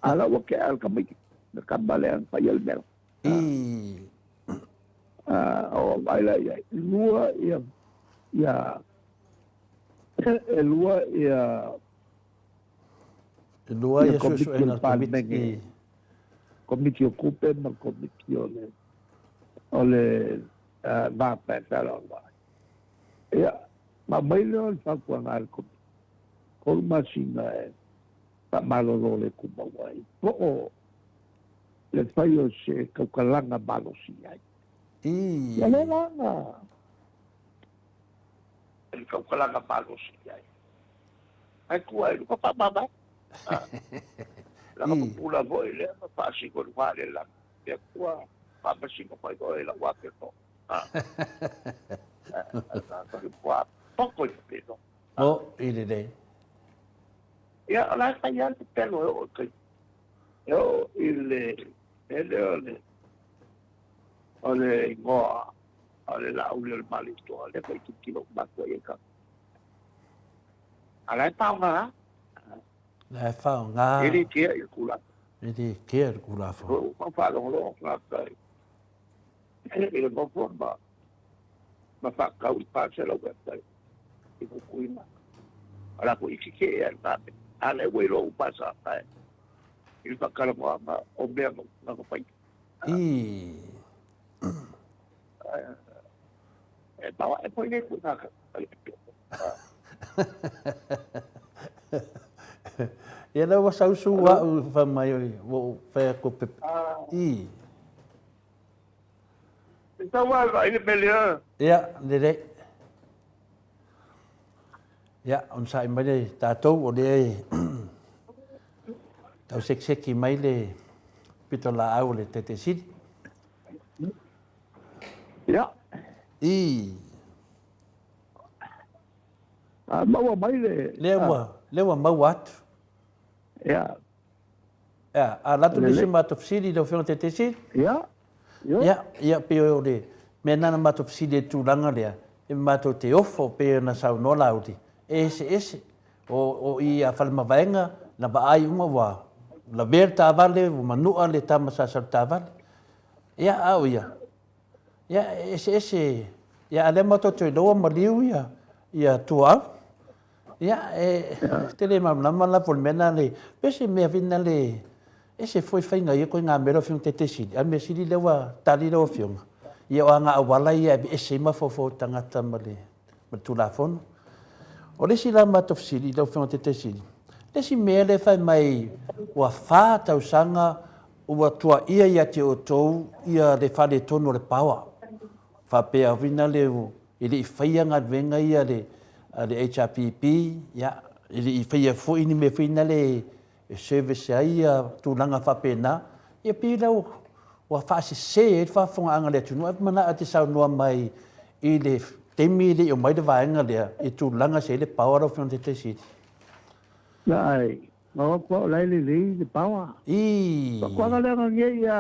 A o la ua tea le tamaiti, le tama lea na faia le mea la. O mai la ia lua ia ia e lua ia E lua ia suesuega a le Komiti. Komiti o Tupe ma le Komiti o le o le Va Fealoaloai. Ia, ma aumai lea o le fautuaga a le Komiti, 3 masina e faamalolo le tumau ai, po o le fai o se tautalaga malosi ai. Ia lea la na le tautalaga malosi ai. Ae tua i luga faamavae. Laga pupula foi lea ma faasino i luga le lagi. Ia tua faamasino mai oe i lau afe no. Poko i pepelo. O, i lelei. Ia, o la e fai lava le pepelo e oo i tai. E oo i le mea lea o le, o le igoa o le Laauli o le Malietoa, lea foi tilotilo uma atu ai e ka. A la e faaaoga lava. La e faaaoga. E le kea i le Tulafono. E le kea i le Tulafono. Ua faalogologo tagata i le nofo ma ma faatau i 400 eka i Pupuiga. O la foi isi kē ai lena mea. A lea ua iloa uma sa tae i le faatalanoaga o mea na na fai. I. E maoae foi le tuuga ka le pito. Ia lea ua sausu au fai mai ua ou fai atu pe i. E tau a vaai le mea lea. Ia, lelei. Ia, onosai mai le tatou o lea e tau sekiseki mai le pitolaau o le Taitaisili. Ia. I. A maua mai le... Lea ua, lea ua maua atu. Ia. Ia, a alu atu nisi matou fesili i lau Afioga i le Taitaisili? Ia. Ia, ia, pei o le mea lena na matou fesili ai i le tulaga lea, e matou te ofo pei ona saunoa Laauli, e eseese. O, o i a Falemavaega, na vaai uma ua lavea le taavale, ua manua le tama sa sau i le taavale. Ia, a o ia, ia, e eseese, ia, a o lea matou te iloa ua maliu ia, ia Tuaau. Ia, e te le malamalama la po o le mea lena le, pe se mea foi lena le, ese foi faiga o ia ituaiga mea lau Afioga i le Taitaisili, a o le mea sili lea ua tali lau Afioga, ia o aga auala ia e aveese ai mafaufau o tagata ma le Tulafono. O le isi la matou fesili i lau Afioga i le Taitaisili, le isi mea lea e fai mai ua fa tausaga ua tuaia ia te outou ia le faaletonu o le power, faapea foi na le e le i faia galuega ia a le HRPP, ia, e le i faia foi ni mea foi nale e service ai ia tulaga faapena, ia pei la ua faasese ai le faafofogaaga a le atunuu. Ae manao e te saunoa mai i le taimi e le i omai le vaega lea i tulaga sa i ai le power lau Afioga i le Taitaisili. Ai, ma o ko lai lelei le power. I. Ko lea ngai ia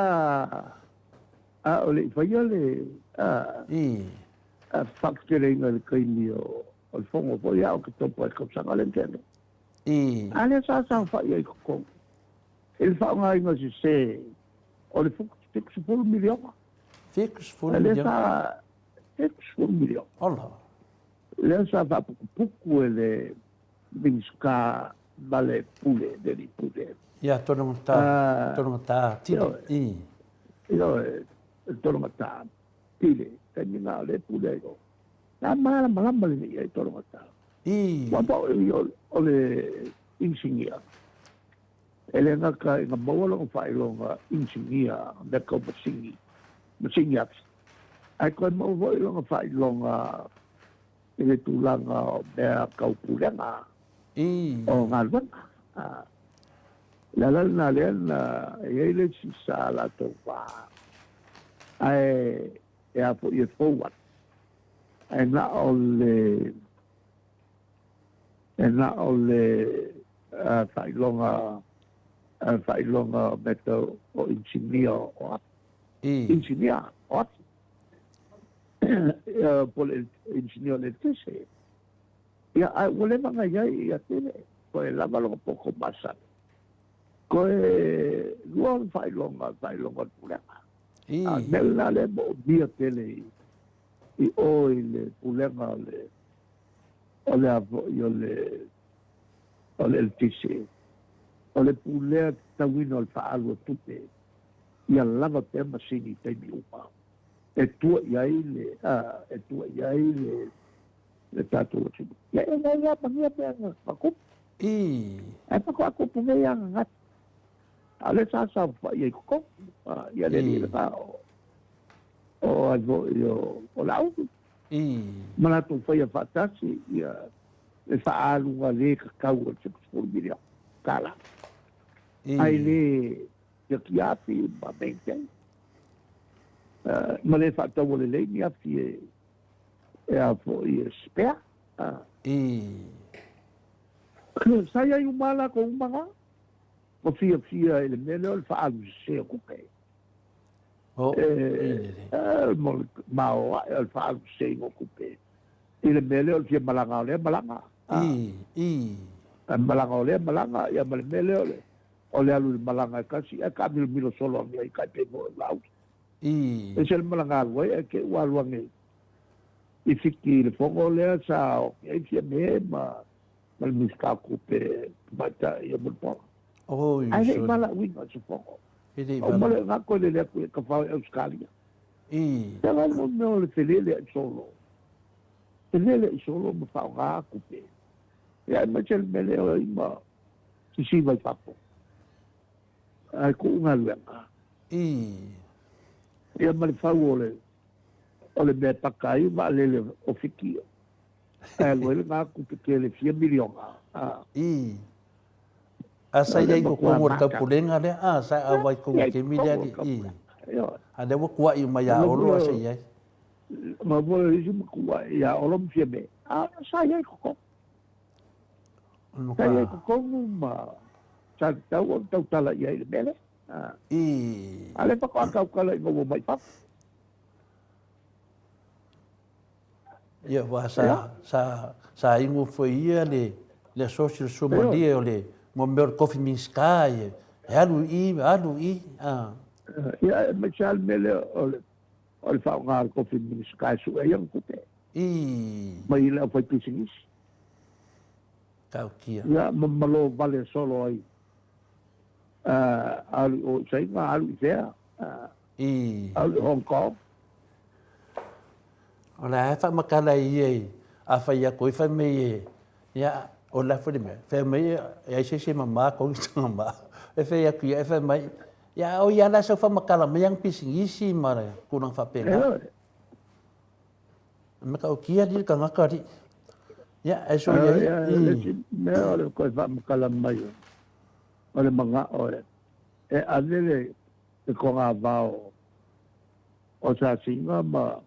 a o le i faia le a I. faakuteleina i le taimi o le fono foi a o Oketopa i le tausaga lea na tea nei. I. A lea sa saofai ai i totonu i le faaaogaina sese o le 70 miliona. 70 miliona? Lea sa 70 miliona. Ola. Lea sa faaputuputu e le Minisita ma le Pule, le alii Pule. Ia, Tologata, Tologata Tile. I. Ioe, Tologata Tile, taimi na o lea e pule ai o. Na malamalama lelei ai Tologata. I. Ua pau o le inisinia. E le gata ina maua lona faailoga inisinia mea tau masini, masini ati. Ae toe maua foi lona faailoga i le tulaga o mea tau pulega o galuega. O le ala lena lea na i ai le isi sa latou va, ae e a foi e fou atu, ae na o le e na o le faailoga faailoga o mea tau o inisinia o atu. Inisinia o atu. Po o le inisinia o le eletise. Ia, ae ua leva ona i ai ia Tele, toe lava lona poto masani. Toe lua ona faailoga, faailoga o le pulega. A mea lena lea e moomia tele i i o i le pulega o le o le a foi o le o le eletise, o le pulea tatauina o le faaalu o tupe ia lava pea masini i taimi uma e tua i ai le a e tua i ai le le tatou atunuu. Ia e nai a magia mea na tupu. Ae faatoa tupu nei a gagati. A o lea sa saofai ai i totonu, ia le alii lena o o ai foi o o Laauli. Ma latou faia faatasi ia le faaaluga le tatau o le $70 miliona tala. Ai le tiatia afi ma maintain. Ma le faataua lelei ni afi e e a foi e spare. Sa i ai uma lava latou uma na. Ua fiafia i le mea lea o le faaalu sese o tupe. E maoae o le faaalu seseina o tupe i le mea lea o le fia malaga o lea malaga. Malaga o lea malaga, ia ma le mea lea o le o le alu i le malaga e tasi ae taamilomilo solo ane ai tai pei foi o Laauli. Ese le malaga alu ai ae te i ua alu ane i Fiti i le fono lea sa o ai Fiame ma ma le Minisita o Tupe Tamaitai ia Mulipola. Ae le i valaauina i se fono. Uma lea na toe lele atu i Tafao i Ausetalia. Ia la le mea o le felele ai solo. Felele ai solo ma faaaoga tupe. Ia aemaise le mea lea o ai ma sisiva i fafo. Ae tuu galuega. Ia ma le fau o le o le mea e paka ai vaalele o Fiti. Ae alu ai lena tupe tele fia miliona. A sa i ai i totonu o le taupulega lea, a sa auai i totonu o le taimi lea alii. A lea ua tuai uma ia Olo a sa i ai. Ma mo le isi matua ia Olo ma Fiame. A sa i ai i totonu. Sa i ai i totonu ma sa tatau ona tautala i ai i le mea lea. A lea faatoa tautala ina ua omai i fafo. Ia, aua sa, sa, sa inu foi ia le, le aso si le suamalie o le, mo mea o le kofi Minisita, e, e alu i i, alu i i. A. Ia, e mai sa le mea lea o le, o le faaaoga o le kofi Minisita e sue ai ana tupe. I. Mai le aufaipisinisi. Tautia. Ia, ma malo vale solo ai. Alu i o i Saina, alu i fea. I. Alu i Hong Kong. O le a faamatala ai ia i, a fai atu ai fai mai e, ia, o le a foi le mea, fai mai e ai se isi e mama kou i tanga ma. E fai atu ia, e fai mai, ia, o ia la sau faamatala mai ana pisinisi ma le tulaga faapena. Me ka ukia li le tagata alii. Ia, e so ia i. Le isi mea o le koe faamatala mai o le manao e e ave le le togavao o Sasina ma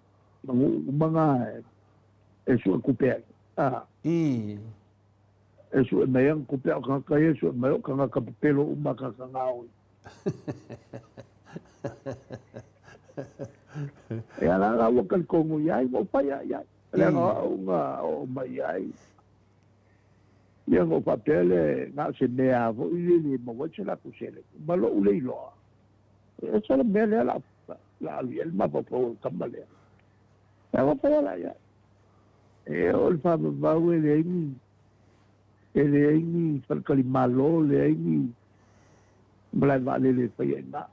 ma nuu uma na e sue tupe ai. A. E sue mai ana tupe a o tagata ia e sue mai o tagata pepelo uma tagata gaoi. Ia la la ua talitonu i ai, ua ou fai lava i ai. Leaga o au na oo mai ai. Ia na ou faapea lea, na o se mea lava foi lele e maua ai se latou seleni. Ma lou le iloa, e ese le mea lea o le a alu i ai le mafaufau o le tama lea. Ia ua fai la i ai. E o le faavavau e leai ni, e leai ni faletalimalo, leai ni malae vaalele e faia i ina.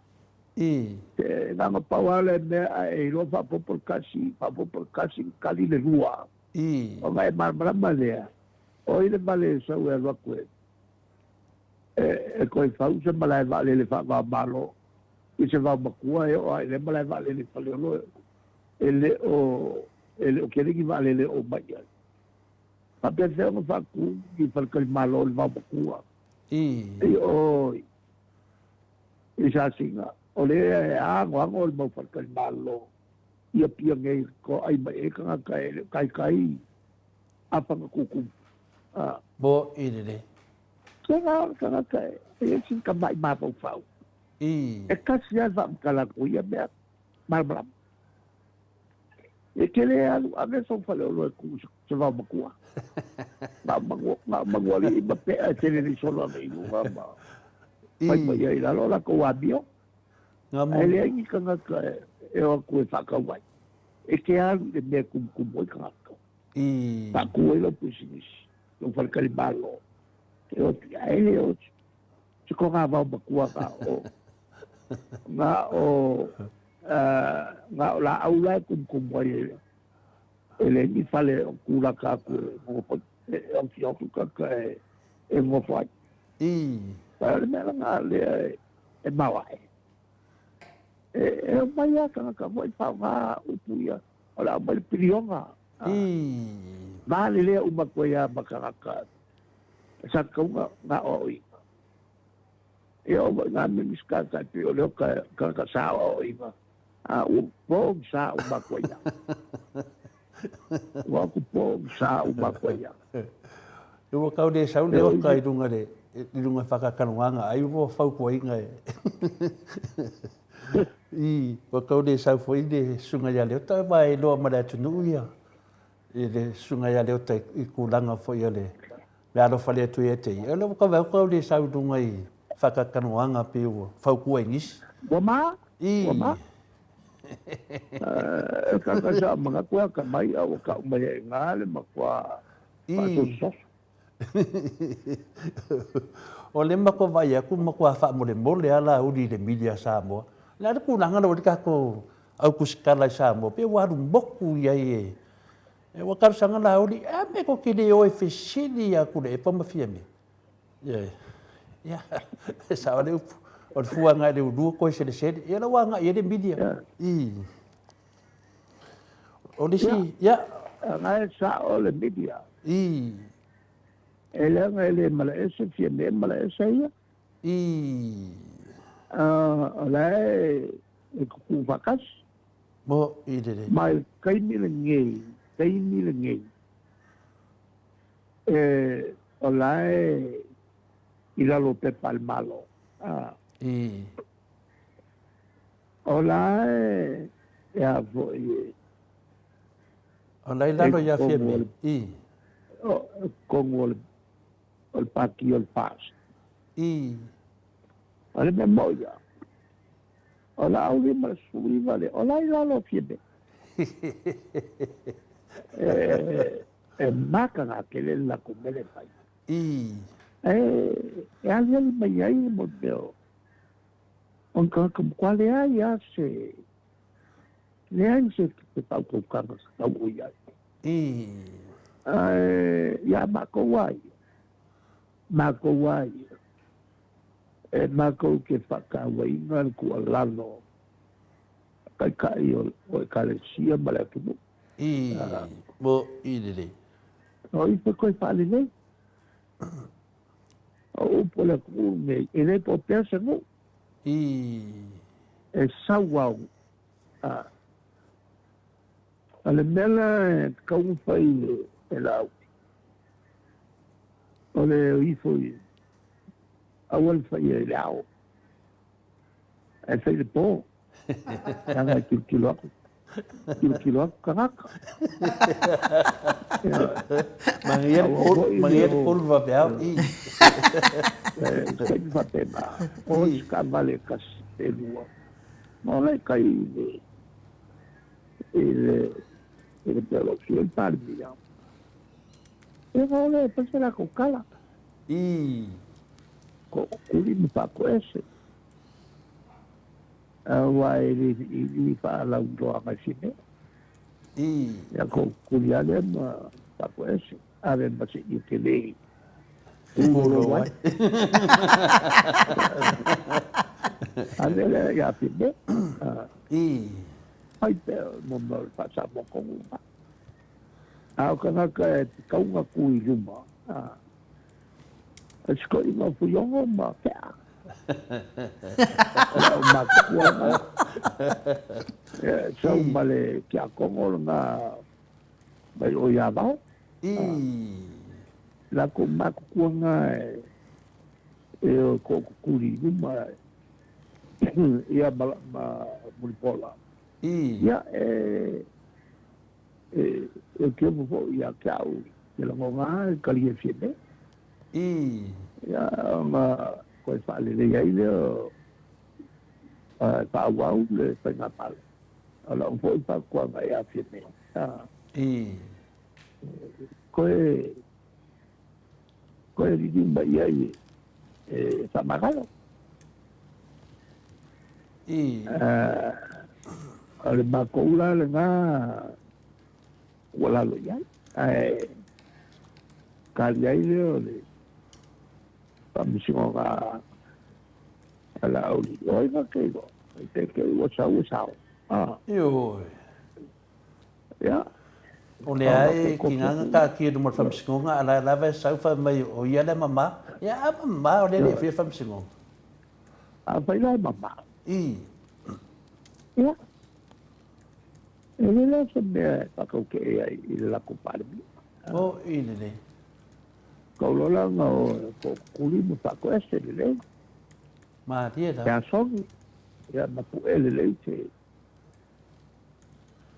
E na ona pau lava le mea ae e iloa faaopoopo le tasi, faaopoopo le tasi, tali le lua. Ona e malamalama lea, o ai le vale e sau e alu atu e, e, e toe fau se malae vaalele faava-o-Malo i se vaomatua e oo lava i lea malae vaalele i Faleolo e le o, e le o tele ni vaalele e oo mai i ai. Faapefea ona faatu ni faletalimalo i le vaomatua i o i Sasina, o lea e anoano le mau faletalimalo i Apia nei toai mai ai tagata e le o taitai apaga tutumu. Mo i lelei. Tēnā o le tagata e i ai sina tama'i mafaufau. E tasi lava le faamatala atu o ia mea malamalama. E te le alu ave sou faleoloa e tuu i se vaomatua. Na o manualii ma pea e tele nei solo ane i luga ma fai mai ai i lalo o latou amio. Ae leai ni tagata e o atu e faatau ai. E te alu i le mea e tumutumu ai tagata. Faatu ai lau pisinisi, lou faletalimalo. E o atu, ae le o se togavao matua na o na o na o laau la e tumutumu ai e leai ni fale o tulaka atu e nofo e ofi ofi tagata e nofo ai. Ae o le mea lena lea e maoae. E omai lava tagata foi faaaoga upu ia, o le a aumai le piliona. Malelea uma atu ai lava ma tagata sa tatau ona aoaoina. Ia oo foi i nā Minisita tai pei o Leota tagata sa aoaoina, a ua pogisa uma atu ai lava. Ua atu pogisa uma atu ai lava. Ua tau le sau Leota i luga le i luga whakakanoanga ai ua fautuaina e i ua tau le sau foi le susuga ia Leota ma e loa ma le atunuu ia i le susuga ia Leota i tulaga foi o le le alofa le atu ia te ia. O le ua tau le sau i luga i whakakanoanga pe ua fautua i nisi. Ua ma? Ua ma? E kaka sa manatu e atamai a ua kau mai ai ngā le matua faasososo. O le matua vaai atu matua faamolemole lava Laauli i le mili a Samoa. O le a le tulaga lea ua i ai le tatou au tusitala i Samoa pei ua alu motu i ai e ua talosaga Laauli, a mea tou te le o e fesili ia Tuilaepa ma Fiame. Ia, e sao le upu, o le fua agai i le ulua toe selesele. Ia la ua agai i ai le mili. I. O le isi, ia. Agai sao le mili. I. E leaga e le malaese Fiame e malaese ia. I. O la e tutu faatasi. Mo i lelei. Ma i le taimi lenei, taimi lenei, e o la e i lalo o pepa a le Malo. I. O la e e a foi e O la i lalo ia Fiame. I. O totonu o le o le pati o le FAST. I. O le mea moi ia. O la au 59 lea, o la i lalo o Fiame. E, e makaga tele le latou mea lea e fai. I. E, e aliali mai ai mo mea o o ni tagata matua leai lava se leai se se faautautaga sa tau o i ai. I. Ae ia matou lava ia, matou lava ia, e matou te faatauaina le tuualalo a Taitai o Ekalesia ma le atunuu. I, mo i lelei. O ifo toe faalelei. O upu a le atunuu lenei, e le po pea se nuu. I. E sau au. A, o le mea la e tatau ona fai e Laauli, o le ifo i, aua le faia i le ao, ae fai i le po. Leaga e tilotilo atu, tilotilo atu tagata. Manaia le pulu vaveao. I. Taimi faapena, o se taavale e tasi pe lua, ma o la e tai i le i le i le mea o lo o sui ai le Palemia. Ia ona o lea e fai se latou tala. I. Tookuli ma faatoese. Aua e le i faalauiloaga i se mea. I. Ia tookuli lava lea ma faatoese. Ave ma se iu tele pulou ai. Ave lea ia Fiamē. I. Fai pea mo mea o le faa-Samoa tonu lena. A o tagata e tatau ona tu i luma, e sikoiga o Fuiono ma Tea. Ia o matutua na. Ia, sau ma le tiakono lena mai o ia Vao. I. Latou matutua na e o tookukuli i luma ia ma, ma Mulipola. I. Ia, e, e, e te ofo foi ia te au, te lagona e tali e Fiamē. I. Ia, ona koe faalelei ai lea o, E faaauau le faigamalo. O lau foi fautuaga ia Fiamē, toe toe liliu mai i ai e faamagalo. O le matou la lena ua lalo i ai, ae tali ai lea o le faamasinoga a Laauli. O ai na te iloa? Te te ua sau e sao. Ioe. Ia. O lea e tiga na taatia i luma o le faamasinoga, a o la e lava e sau fai mai o ia lea mama. Ia, a mama o lea e le i faia le faamasinoga. Afai la e mama. Ia. E le la se mea e faatautee ai i le latou Palemia. O i lelei. Kau loa la ona o tootutuli ma faatoese lelei. Malie lava. Ia sogi, ia ma pue lelei se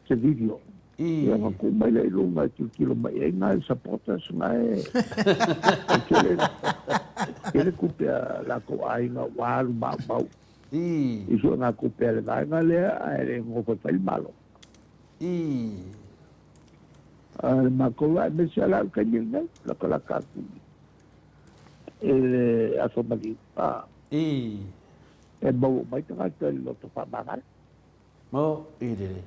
se video. Ia ona tuu mai lea i luga e tilotilo mai i ai nai supporters na e tele tele tupe a latou aiga ua alu maumau i suega tupe a le vaega lea ae le nonofo e fai le Malo. A o le matou la aemaise lava la i le taimi lenei, latalata atu i le aso maliu, e maua uma ai tagata i le loto faamagalo. Mo i le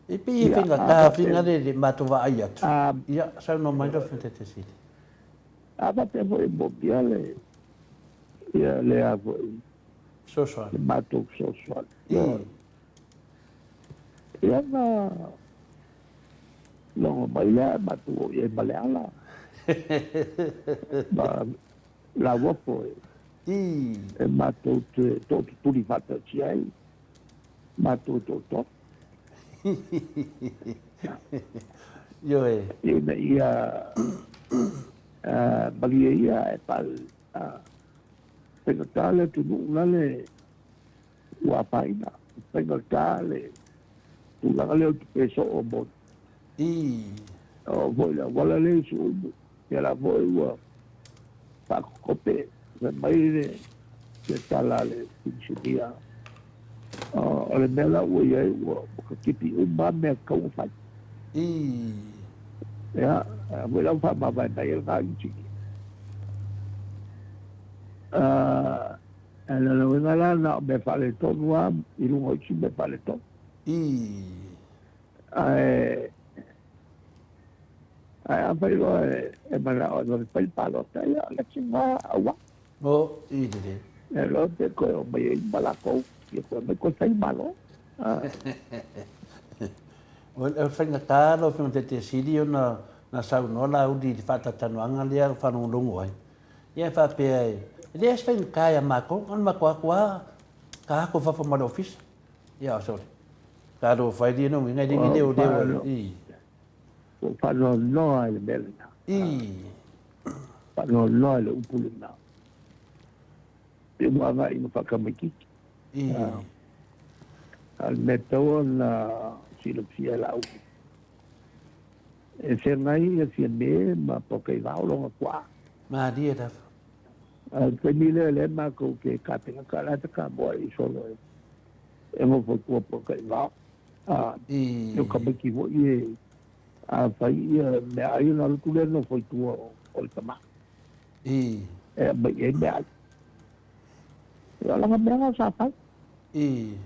E pei e faigata faiga le le matou vaai atu. Ia, saunoa mai lau Afioga i le Taitaisili. A faapea foi e moomia le ia le a foi Fesoasoani. Le matou fesoasoani. Ia na logo mai lea matou o i ai ma Leala ma Lauofo e matou te tootutuli faatasi ai matou e toatolu. Ioe. Ina ia malie ia e pale faigata le atunuu lale ua afaina, faigata le tulaga lea o le tupe soo mo o foi le auala lea i Siumu, ia la foi ua faakokope fai mai le se tala a le inisinia o le mea la ua i ai ua katipi uma mea tatau ona fai. Ia, foi la ua faamavae mai ai lena inisinia. A o le uiga la na o mea faaletonu lava i luga o isi mea faaletonu. Ae ae afai loa e manao e vave fai le palota, ia o le isi lena auala. O i lelei. E loa pe toe omai ai ma latou, ia toe omai toe fai le Malo. O le faigata lau Afioga i le Taitaisili ona na saunoa Laauli i le faatalatalanoaga lea na faalogologo ai, ia e faapea e leai se faigata ia matou, na ona matou atu lava ta atu i fafo ma le ofisa. Ia, sorry. Talofa e le no ngai le leo leo i. Ua faanoanoa i le mea lena. Faanoanoa i le upu lena. Pe ua agai ina faatamaitiiti. A o le mea e tatau ona silafia e Laauli, e feagai ia Fiame ma Pokeivao lona tuaa. Malie lava. A o le taimi lea, lea matou te Kapeneta, la e tatamoa i solo e e nofo i tua Pokeivao. A, o tamaiti foi e a fai ia meaai ona alu atu lea nofo i tua o le tama. E aumai i ai meaai. Ia o lana mea lena sa fai. I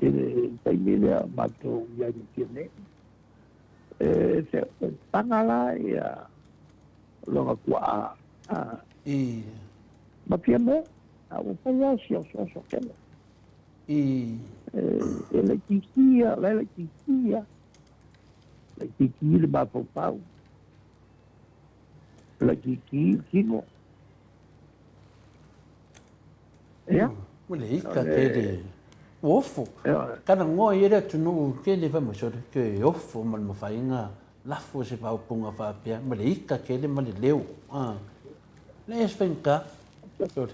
le taimi lea o matou i ai ma Fiame. E se paga la ia lona tuaa ma Fiame, a ua fai lava si osoaso tele. E laitiiti ia, la e laitiiti ia. Laitiiti le mafaufau, laitiiti le tino. Ia. Ua le ika tele. Ua ofo. Kana ngoa i ai le atunuu tele fai mai sole ke ofo ma le mafaiga lafo se faaupuga faapea ma le ika tele ma le leo. Leai se faigata. Sole.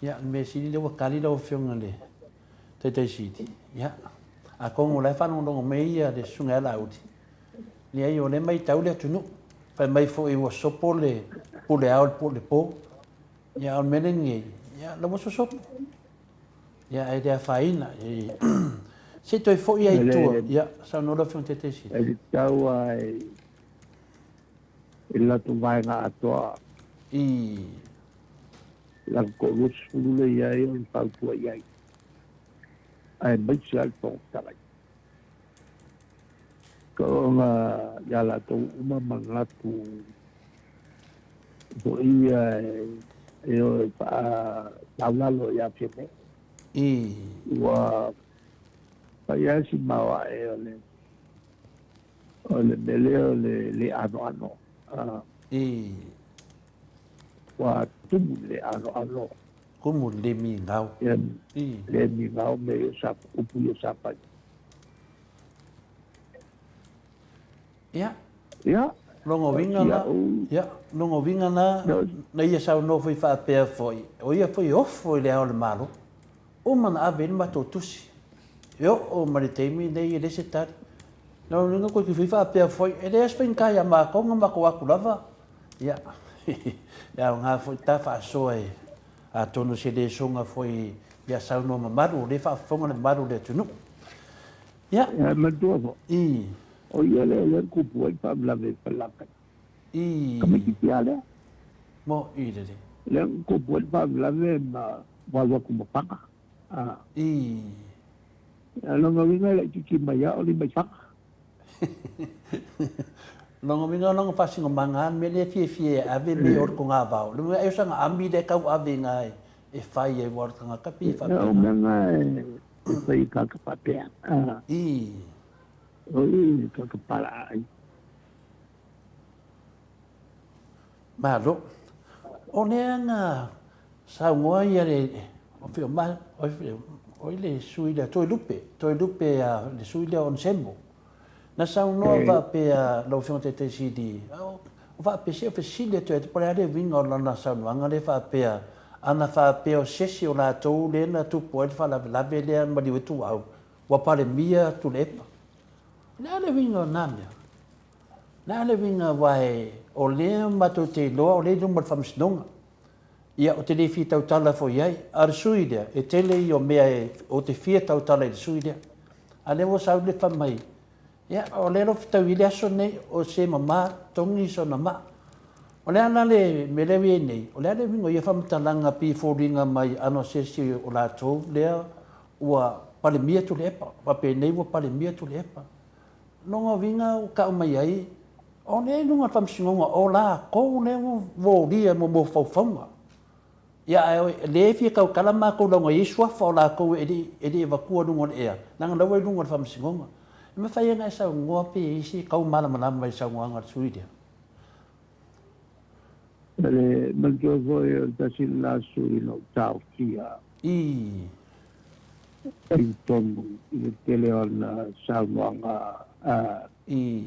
Ia, le mea sili lea ua tali lau Afioga i le Taitaisili. Ia, atonu o la e faalogologo mai ia le Susuga ia Laauli. Leai, o lea e matau le atunuu. Fai mai foi ua sopo le pule ao i le po. Ia, a o le mea lenei, ia, la ua sosopo. Ia, ae le afaina. Se i toe foi ai i tua. Ia, saunoa lau Afioga i le Taitaisili. E tatau lava i le latou vaega atoa. I. Latou toa-20 lea i ai o le fautua i ai, aemaise lava le Fofoga Fetalai. Ona ia latou uma manatu foi ia e o e faataulalo ia Fiamē. I. Ua fai lava si maoae o le o le mea lea o le le anoano. I. Ua tumu le anoano. Kumu le migao. Ia, le migao me ia sa upu ia sa fai. Ia. Ia. Lona uiga la, ia, lona uiga la, na ia saunoa foi faapea foi, o ia foi e ofo i le Ao o le Malo. Uma ona ave i ai le matou tusi. E oo mai le taimi lenei e leai se tali. Lona uiga koe foi faapea foi, e leai se faigata ia matou na matou atu lava. Ia, e aoga foi ta faasoa e, atonu se lesona foi ia saunoa mamalu, o lea e faafofoga le mamalu o le atunuu. Ia. Ia, manatua foi. I. O ia lea o lea na tupu ai le faalavelave i Falelatai. I. Tamaitiiti lava lea. Mo i lele. Lea na tupu ai le faalavelave ma ua alu atu ma Paga. I. A o lona uiga e laitiiti mai lava o lima i Paga. Lona uiga o lona faasinomaga lava le mea lea e fiafia e ave mea o le togavao. Lona uiga ai o sana ami lea e tau ave i ina e fai ai aua o le tagata pei e faapena. O mea na e fai i tagata faapea. I. O i tagata palaa ai. Malo. O lea na saunoa ia le o le sui lea Toelupe, Toelupe le sui lea o Onesemo. Na saunoa faapea lau Afioga Taitaisili, o faapea se o fesili atu ia te po o le a le uiga o lana saunoaga lea faapea, ana faapea o se isi o latou lea na tupu ai le faalavelave lea na maliu ai Tuuau, ua Palemia Tuilaepa. O le a le uiga o na mea? O le a le uiga aua o lea matou te iloa o lea e i luma o le Faamasinoga. Ia, ou te le fia tautala foi i ai. A o le sui lea, e tele ia o mea e, ou te fia tautala i le sui lea. A o lea ua sau le fai mai, ia, o lea o lo o fetaui ai le aso lenei, o se mama togi sona maa. O le a la le mea lea ua i ai nei? O le a le uiga o ia faamatalaga pei e foliga mai ana o se isi o latou lea ua Palemia Tuilaepa, faapenei ua Palemia Tuilaepa. Lona uiga ua tau mai ai, o lea i luga o le Faamasinoga, o latou lea ua molia mo faufauga. Ia ae o lea e fia tautala matou leaga e i ai suafa o latou e le i avatua i luga o le ea, leaga o la ua i luga o le Faamasinoga. E mafai ona e saunoa pe i ai se tau malamalama i le saunoaga a le sui lea? O le manatua foi o le tasi le la sui na ou taofia. I. I totonu i le tele o ana saunoaga a. I.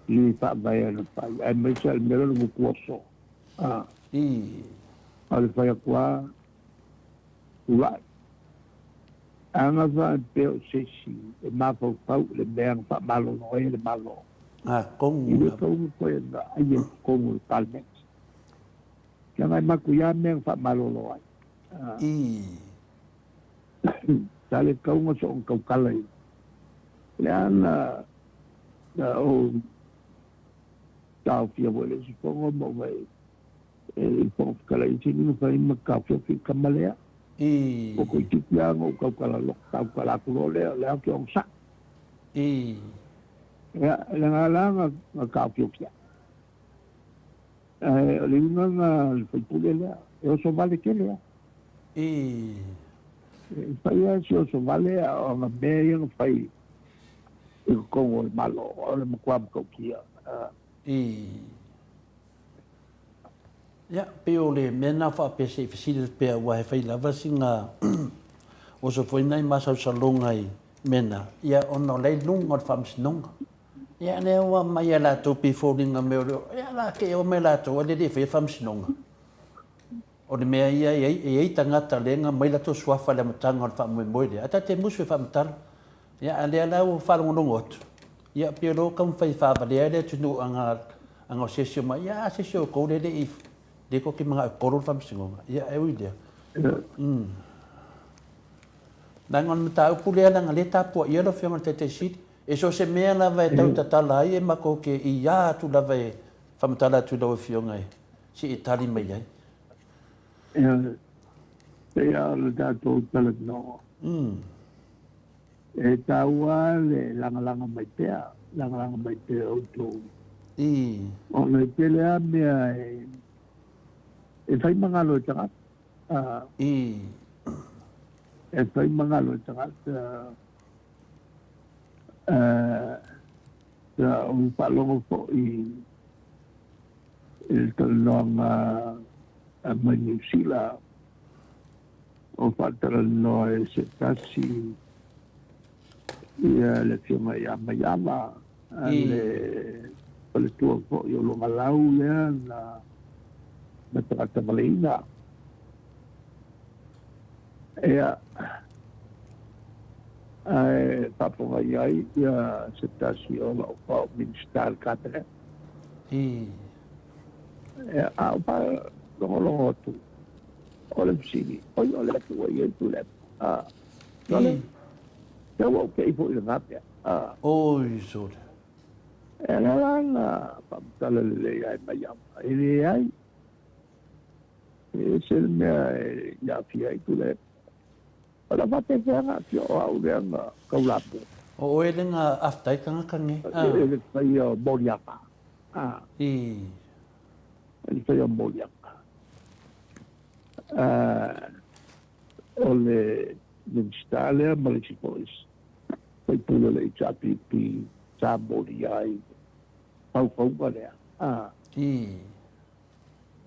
I faavae ana fai, aemaise lava le mea lea o le gutu oso. A. I. A o le fai atu lava, tulai. A na faapea o se isi e mafaufau i le mea na faamalolo ai le Malo. Atonu lava. I le tatau ona toe vaaia i totonu o le Palemene. Leaga e matuia mea na faamalolo ai. I. Sa le tatau ona soona tautala i lea na ou taofia foi i le isi fono ma ou fai i le Fofoga Fetalai, sili ona fai ma taofiofi i le tama lea. I. Ua toeitiiti lava ona ou tautala loa, tautala atu loa lea, o lea ou te onosai. I. Ia, leaga la na taofiofi ai. Ae o le uiga lena o le faipule lea, e oso vale tele lava. I. E fai lava si oso vale, a o ana mea ia na fai i totonu o le Malo, o le matua matautia. I. Ia, pei o le mea lena faapea se i fesili atu pea aua e fai lava sina oso foi nai masalosaloga i mea na, ia ona o la e i luga o le Faamasinoga. Ia lea ua aumai e latou pei foliga mai o le, ia la te omai latou ae le i faia le Faamasinoga. O le mea ia e i ai tagata lea na aumai latou suafa i le amataga o le faamoemoe lea, ae ta te musu e faamatala. Ia a lea la ua faalogologo atu, ia pei o lea ua taumafai e faavalea le atunuu ana o se isi o mai, ia a se isi o outou lea e le i, lea tou te manao e kolo le Faamasinoga. Ia e ui i lea. Leaga o le mataupu lea leaga lea e tapuaia lau Afioga i le Taitai Sili. E so o se mea lava e tau tatala ai e matou te iā atu lava e faamatala atu i lau Afioga e se i e tali mai ai. Ia, pei lava o le tatou talanoa, e taua le lagalaga mai pea, lagalaga mai pea e outou. Ona e tele lava mea e fai magalo e tagata. E fai magalo e tagata. Sa ou faalogo foi i le talanoaga mai Niu Sila o faatalanoa e se tasi ia le Afioga ia Maiava, le faletua foi o Luagalau lea na tagata valeina. Ia, ae faafofoga i ai ia se tasi o lau pao Minisita i le Kapeneta. Ia, a ou faalogologo atu, o le fesili, oi o le atu ua i ai Tuilaepa? A, sole, se ua ou te i foi i lena mea. A. Oi, sole. E ala la na faamatala lelei ai mai au, e leai. E ese le mea e aafia ai Tuilaepa. O lau faapefea afio o au lea na kaulapu. O oe le na aftai tagata nei. E le faia o moliaga. E le faia o moliaga. O le Minisita lea ma le isi foi faipule o le HRPP sa moli ai faufauga lea.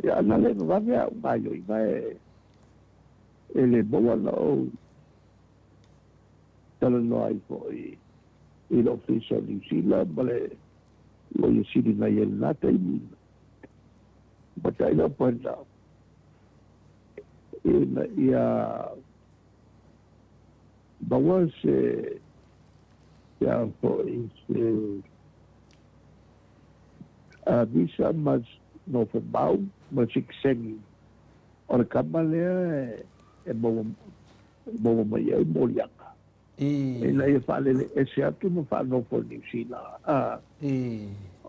Ia, na le vavave au gaoioiga e le maua na ou talanoa ai foi i le Ofisa o Niu Sila ma le Loia Sili na i ai i lena taimi. Ma tailo pena ina ia maua se se foi se visa ma nofomau ma sitiseni o le kama lea e maua mai ai moliaga. Ina ia faalele ese atu ma faanofo i Niu Sila.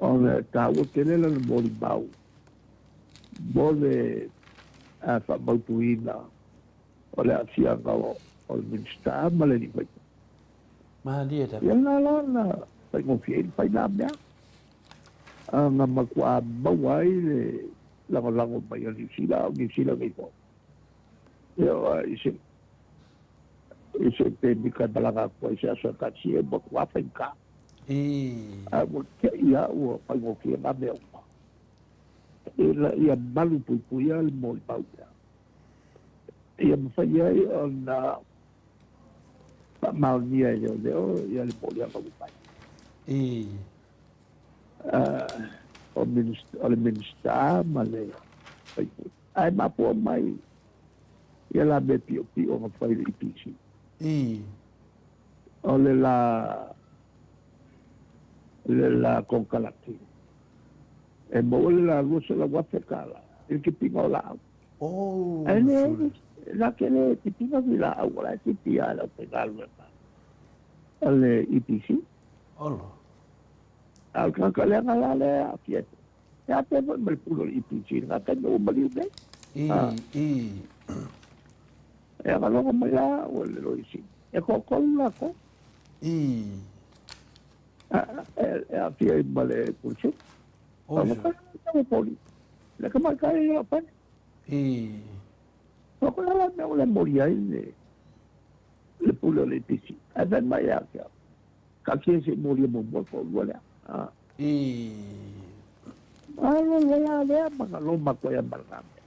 Ona e taua tele lana molimau mo le faamautuina o le aafiaga o le Minisita ma le alii faipule. Malie lava. Ia lena la na faigofie ai le fai na mea. Na matuā maua ai le lagolago mai o Niu Sila, a o Niu Sila nei foi. Ia, i se i se pemita e malaga atu ai se aso e tasi e matuā faigata. Ae ua te'i lava ua faigofie na mea uma. Ina ia malu puipuia le molimau lea. Ia mafai ai ona faamaonia e leoleo ia le moliaga ua mai. O le Minisita ma le faipule. Ae mafua mai ia la mea piopio na fai i le EPC. O le la le la konekarate e maua le la $200,000 i le tipiga o laau. Ae le la ke le tipiga ni laau o la e tipi lava e le aufaigaluega a le EPC. Olo. A o le tagata leaga la lea e aafia ai. E afea foi ma le pule o le EPC i lena taimi ua maliu nei. E agaloga mai la ua le Loia Sili. E toatolu latou. E aafia ai ma le Pule Sili. Le tamaitai ia pane. Ua koe ala mea ua le moli ai le pule o le EPC. Ae fai mai ia te au, taatia se i molia muamua le toalua lea. Alo lea lea ma na loma atu ai ma lena mea.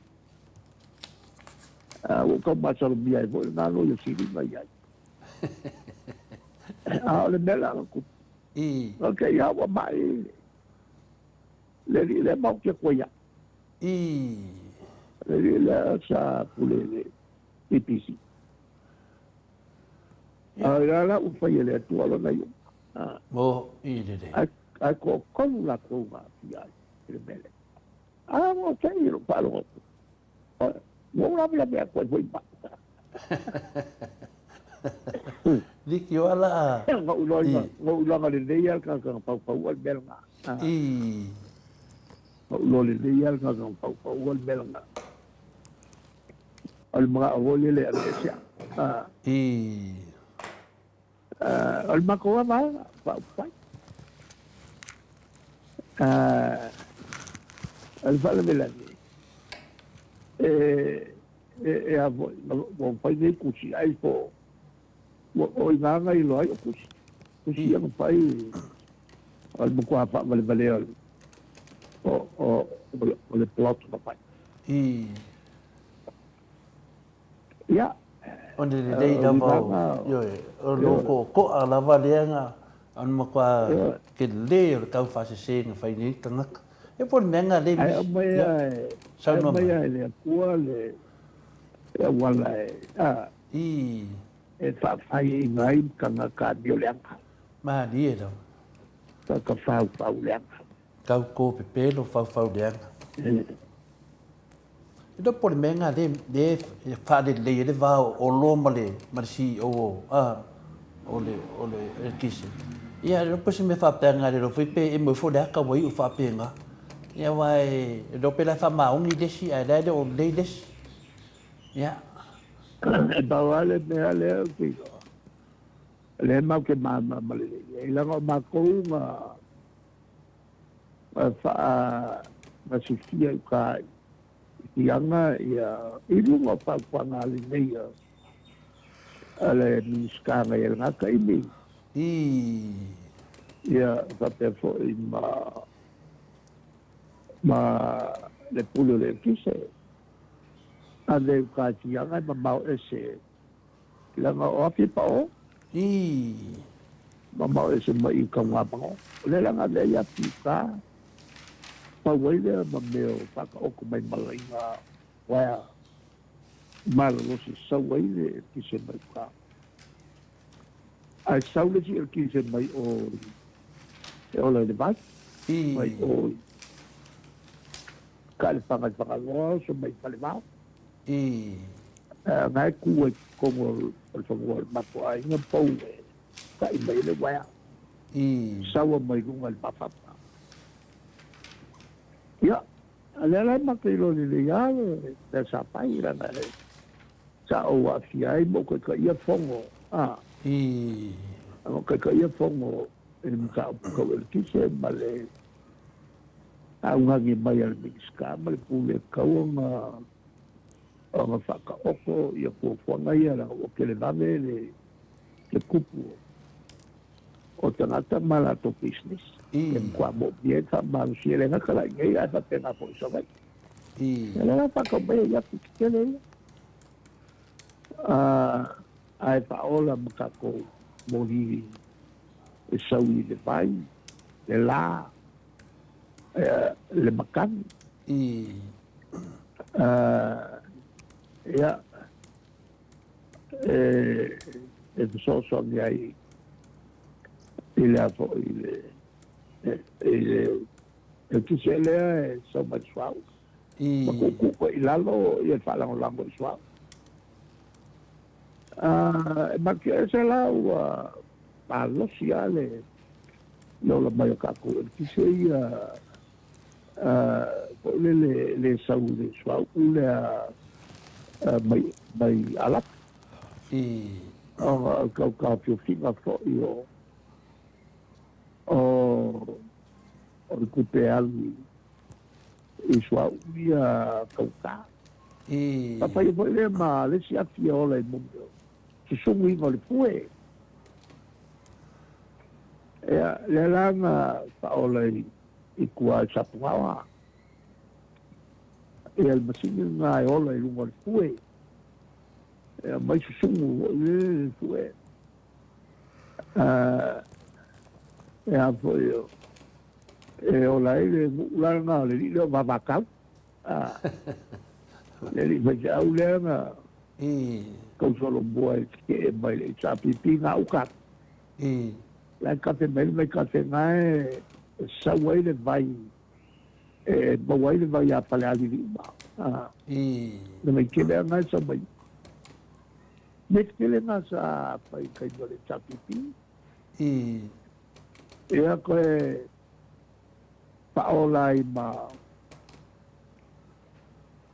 Ua ou tau masalomia ai foi lena loia sili na i ai. A o le mea la na tupu, na te i a ua mai le alii lea matou te atu ai au. Le alii lea sa pule i le EPC. A o la ua fai e le Atua lona iuga. Mo i lelei. Ae toatolu latou na aafia ai i le mea lea. A ua te i lou faalogo atu. Ua ou lavelave atu ai foi ma. Liki o ala a. Ngou loa ngou loa lelei lava le tagata na paupau'a le mea lena. I. Ngou loa lelei lava le tagata na paupau'a le mea lena. O le mana'o foi lele e aveese a. I. O le matou lava vaega faaupufai. O le faalavelave e e a foi ua fai nei tusi ai po o i ina na iloa ai o tusi. Tusi ia na fai o le matua faavalevalea o le plot na fai. I. Ia. Ona lelei lava o, ioe, o lo to'oto'a lava lea na, ona matua tele o le taufaasese na fai nei tagata. Ia po o le mea lena lea Ae aumai ia, e saunoa aumai mai. e le Atua le auala e I. e faafaiaina ai tagata amioleaga. Malie lava. Tagata faufauleaga. Tau to pepelo faufauleaga. E iloa po o le mea lena lea lea e faalelei ai le va o Olo ma le ma le CEO o a o le o le eletise. Ia e iloa po o se mea faapea le iloa foi pe emo ifo le ata ua iu faapena. Ia aua e iloa pe la e faamaoni le isi ae la e le o lelei le isi. Ia. E pau lava le mea lea ou te iloa, o lea matou te malamalama lelei i ai, leaga o matou na faagasifia i uta i Fiaga i luga o fautuaga a lenei a le Minisita na i ai i lena taimi. Ia faapea foi ma ma le Pule o le Eletise. Ave i uta i Fiaga e mamao ese leaga o afi e pao. Mamao ese mai i Taugamago. O lea la na avea ai afi i uta, pau ai lea ma mea o faataoto mai malaiga uaea malolosi sau ai le eletise mai uta. Ae sau le isi eletise mai o e ola i le vai, mai o i Taelefaga i Fagaloa, oso mai i Falevao. Na e ku ai totonu o le fanua o le matou aiga pau e ta'i mai ai le uaea. Saua mai luga i le mafafa. Ia, a lea la e matou iloa lelei lava le mea sa fai, leaga sa ou aafia ai ma ou taitaia fono, a, ma ou taitaia fono i le mataupu tau eletise ma le augani mai a le Minisita ma le Pule tatau ona ona faataoto ia fuafuaga ia leaga ua televave le le tupu o tagata ma latou pisinisi. E matua moomia ai le faamalosia e le gata la i inei ae faapena foi i Savaii. Ia lea la faatau mai ai afi tetele ia. Ae faaola ma tatou moli e sau i le vai, le la, le makani. Ia, e fesoasoani ai i le a foi i le i le eletise lea e sau mai le suauu ma tuutuu foi i lalo ia le faalagolago i le suauu. E matea ese la ua malosi lava le ola mai o tatou eletise ia foi lele e le sau i le suauu lea mai mai Alapi. Ona o le tau taofiofiga foi o o le tupe e alu i suauu ia taugata. Faafaia foi lea ma le isi afi e ola i mea o susunuina o le pue. Ia, lea la na faaola i tua i Sapugaoa. Ia le masini lena e ola i luga o le pue. E aumai susunu foi lele le pue. E a foi e ola ai le nuu la lena o le alii lea o Vavatau. Le alii faifeau lea na tausolomua e tetee mai le HRPP gauta. La e kafe mai le vaikafe na e sau ai le vai e maua ai le vai a Falealili uma. Le vaitele lava na e sau mai. Mea tetele na sa fai i taimi o le HRPP. I. Ia koe faaola ai ma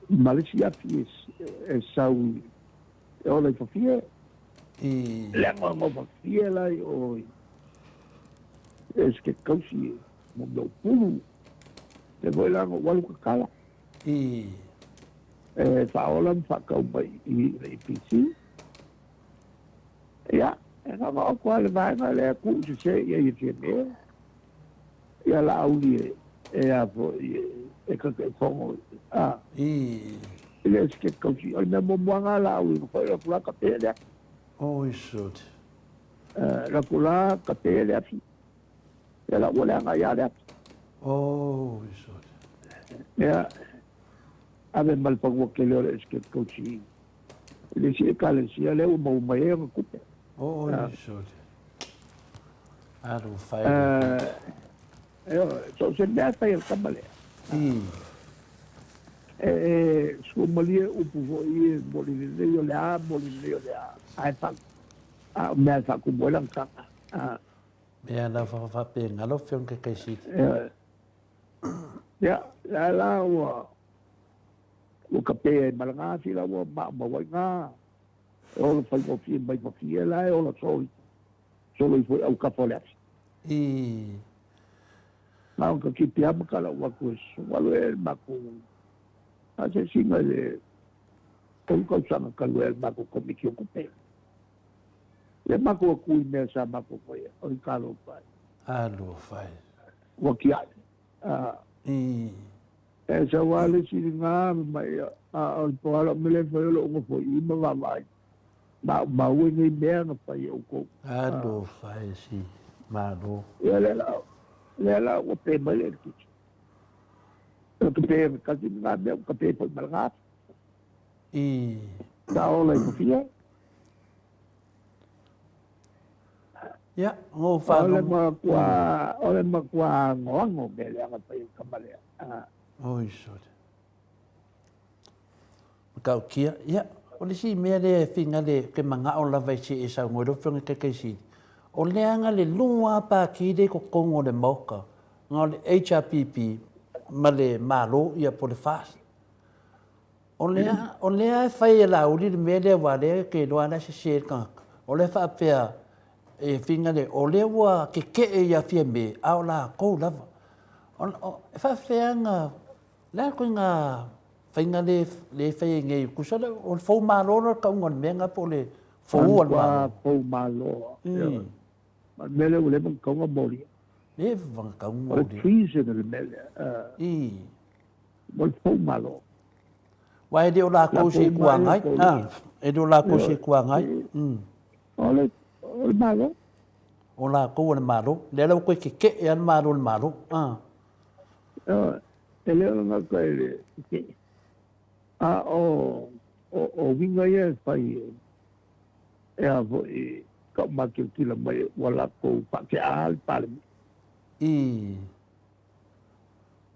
ma le isi afi e sau e ola i fafie. I. Le agoago fafie la i o i e se kausi mo mea o pulu. Te foi la na ou alu tatala. I. E faaola ma faatau mai i le EPC. Ia, e gaogaoto lava le vaega lea e tuusese i ai e Fiamē ia Laauli e, e a foi e Taitaifono a, I. i le Esetete Tausi. O le mea muamua lena a Laauli na fai, o atu la tape le afi. Oi sot. O atu la tape le afi. Ia la ua leaga ia le afi. Oi sot. Ia, ave ma le fanua tele o le Esetete Tausi i le isi Ekalesia lea ua maua mai ai ana tupe. Oi sot. Alu fai le. So o se mea e fai e le tama lea. E suamalie upu foi e moli lelei o le a, moli lelei o le a, ae fa, a o mea e faatumu ai lana taga. Mea la faapena lau Afioga Taitaisili. Ia, la la ua ua kape ai ma lana afi la ua maumau ai na e ola faigofie mai fafie la e ola soli solo ifo i autafa o le afi. I. Na o ka kipi ama ka lau atu e sualu e le matou asiasiga i le tolu tausaga talu ai a le matou Komiti o Tupe. Le matou atu i mea sa matou faia, o le talofa e. Alofa e. Ua tiai. A. I. E sau lava le isi lena mai, a o le po lava mele e fai o lou nofo i i ma vaavaai. Maumau e nei mea na fai e outou. Alofa e si Malo. Ia lea la, lea la ua pe mai le eletisi. O te pe e kasi ma ngā mea, ua ka pe foi ma le gā. I. Sa ola i kofia. Ia, ngo whānau. O le matua, o le matua angoango me leaga fai o tama lea. Oi, sorry. Matautia, ia, o le isi mea lea e finagale ke mana'o lava i se e saunoa i lau Afioga i le Taitaisili, o leaga le lua lava Pati lea i totonu o le Maota, na o le HRPP ma le Malo, ia po o le FAST. O lea, o lea e fai e Laauli le mea lea aua o lea ou te iloa lava o la e sese le tagata, o lea e faapea e finagale o lea ua tetee ia Fiame a o latou lava. E faapefea ona O le a le ituaiga faiga lea e fai ai nei? Tusa lea o le fou malo loa le tauga o le mea lena po o le fou a le Malo? Fou malo. Ma le mea lea ua leva ona tatau ona molia. Leva ona tatau ona molia. O le treason le mea lea. Mo le fou malo. Aua e le o latou se Itu Agai. E le o latou se Itu Agai. O le Malo. O latou o le Malo. Lea la ua toe tetee lava le Malo i le Malo. E le o gata i le tetee, a o uiga ia e fai e a foi ka matilotila mai ua latou faate'a le Palemene. I.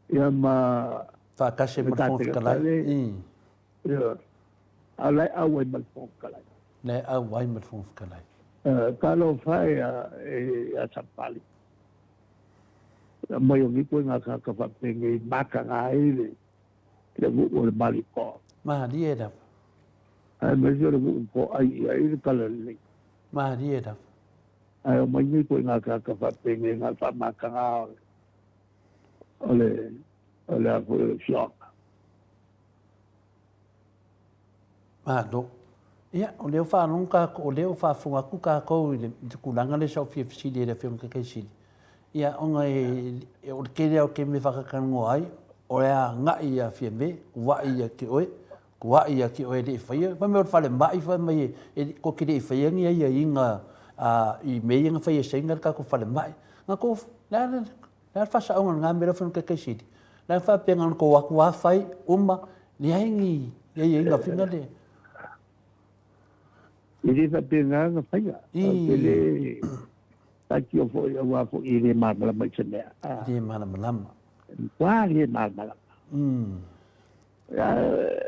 Ia ma. Faatasi ai ma le Fofoga Fetalai. I. Ia, a o la e auai ma le Fofoga Fetalai. La e auai ma le Fofoga Fetalai. Talofa e ia Sapali. Mai o nei koe ngā kāka whāpenge mākanga ai le le vuu o le mali ko. Malie lava. Ai mai o le vuu ko ai i ai le kala lelei. Malie lava. Ai o mai nei koe ngā kāka whāpenge ngā whāmākanga o le o le a foi o le fioanga. Malo. Ia, o lea ua faalogo kākou, o lea ua faafofoga atu kākou i le tulaga lea sa ou fia fesili ai i le Afioga i le Taitaisili. Ia, ona e, o le tele lava o taimi e faatalatalanoa ai, o le agai ia Fiame, kuaʻi ia te oe, kuaʻi ia te oe e le i faia. Fai mai o le falemai, fai mai e, tou te le i faia ni aiaiga i mea ia na fai e Saina le tatou falemai. Na tou, le a le, le a le faasaoga o lena mea lau Afioga i le Taitaisili? Le a faapea na ona tou o atu lava fai, uma, leai ni aiaiga fina le. E le faapena ona faia. Ou te le faitio foi aua foi e le malamalama i se mea. E le malamalama. E matua le malamalama. Ia,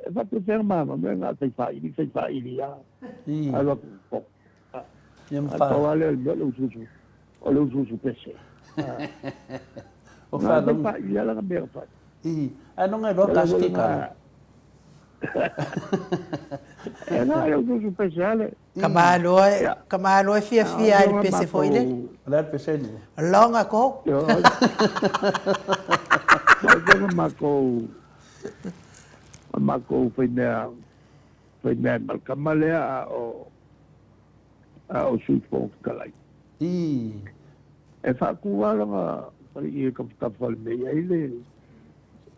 e faapefea ma mea na fai faili, fai faili lava. Alu atu i Ia ma fa. Pau lava lea o le mea o le usuusu, o le usuusu pese. O fa long. Fai faili lava lana mea fai. I, ai no ngai loa kasi ki kala. E na le usuusu pese ale. Ka malo ka malo e fiafia ai le pese foi lele. O le a le pese ni? Long ago. Mau makou makou fai mea fai mea malkama lea a o a o Sui Fofoga Fetalai. I. E faaku lava lona falii e tafatafa o le mea i ai le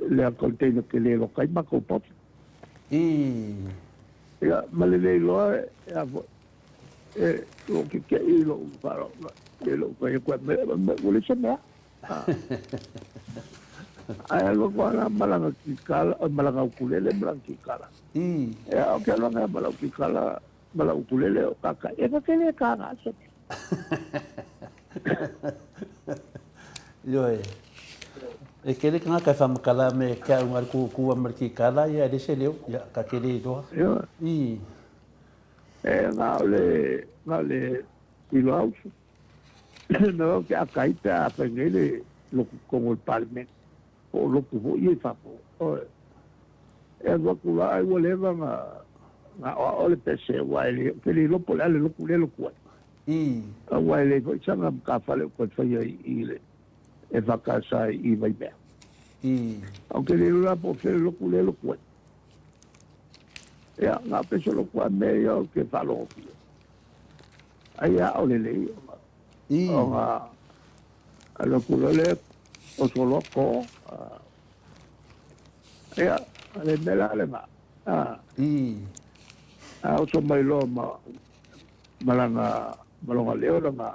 le container tele e loka ai matou poto. I. Ia, ma le le iloa e a foi e lou keke'i i lou faalogo i lou fai atu ai mai ua leai se mea. Ae alu atu lava la ma lana kikala, ma lana ukulele ma lana kikala. Ia, ou te alu atu ma lau kikala ma lau ukulele o kaka. E ka tele e kāna ase. Ioe. E kele ka ngaka e whamakala me ke au ngā ku kua ma le kikala, ia e le se leo, ia ka kele i loa. Ioe. I. E ngā o le, ngā o le ilo ausu. Me wau ke akai pe a whai nei le loku kongo i parliament. Po o loku ho i e whapo. Oe. E alu aku la ai ua leva nga nga oa o le pese ua e le ke le lopo le ale loku le loku ai. I. A ua e le foi sanga ka whale o koe whai ai i le e whakasa i vai mea. I. Au ke le la po fe loku le loku ai. Ia, ngā pese loku a me ia o ke whalogo pia. Ai a o le lei I. o ngā a loku lole o soloko. Ia, le mea la le ngā. I. A o so mai loa ma malanga malonga leo na ngā.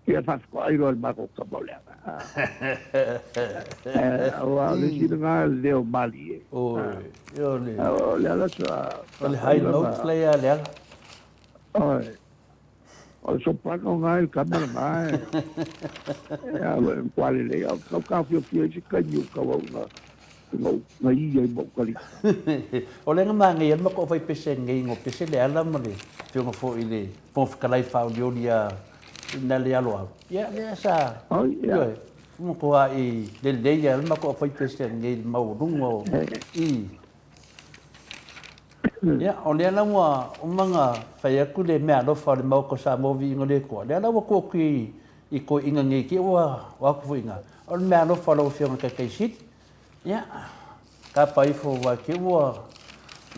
Ia whawhiko ai loa le mako ka maulea. Aua o le sina ngā leo mali e. Oi, o le. O le ala sa. O le high note le ia le ala. Oi. O le soprano ngā i kamera ngā e. Ia, kua le lei. Kau ka whio whio i se kai o kau au ngā. Ngā i ai mau kali. O le nga maangai ala ma ko fai pese ngai ngo pese le ala ma le fionga fo i le Fofoga Fetalai whaolioli a na le alo au. Ia, lea sa. Oi, ia. Ioe. Mo ko a i le lei ala ma ko fai pese ngai maualunga o i. Ia, o lea la ua umanga fai atu le mea alofa o le maoko Samoa viiga le Atua. Lea la ua tuu atu i i toeaiina nei te i ua o atu foi ina. O le mea alofa o lau Afioga Taitaisili. Ia, kapa ifo aua te i ua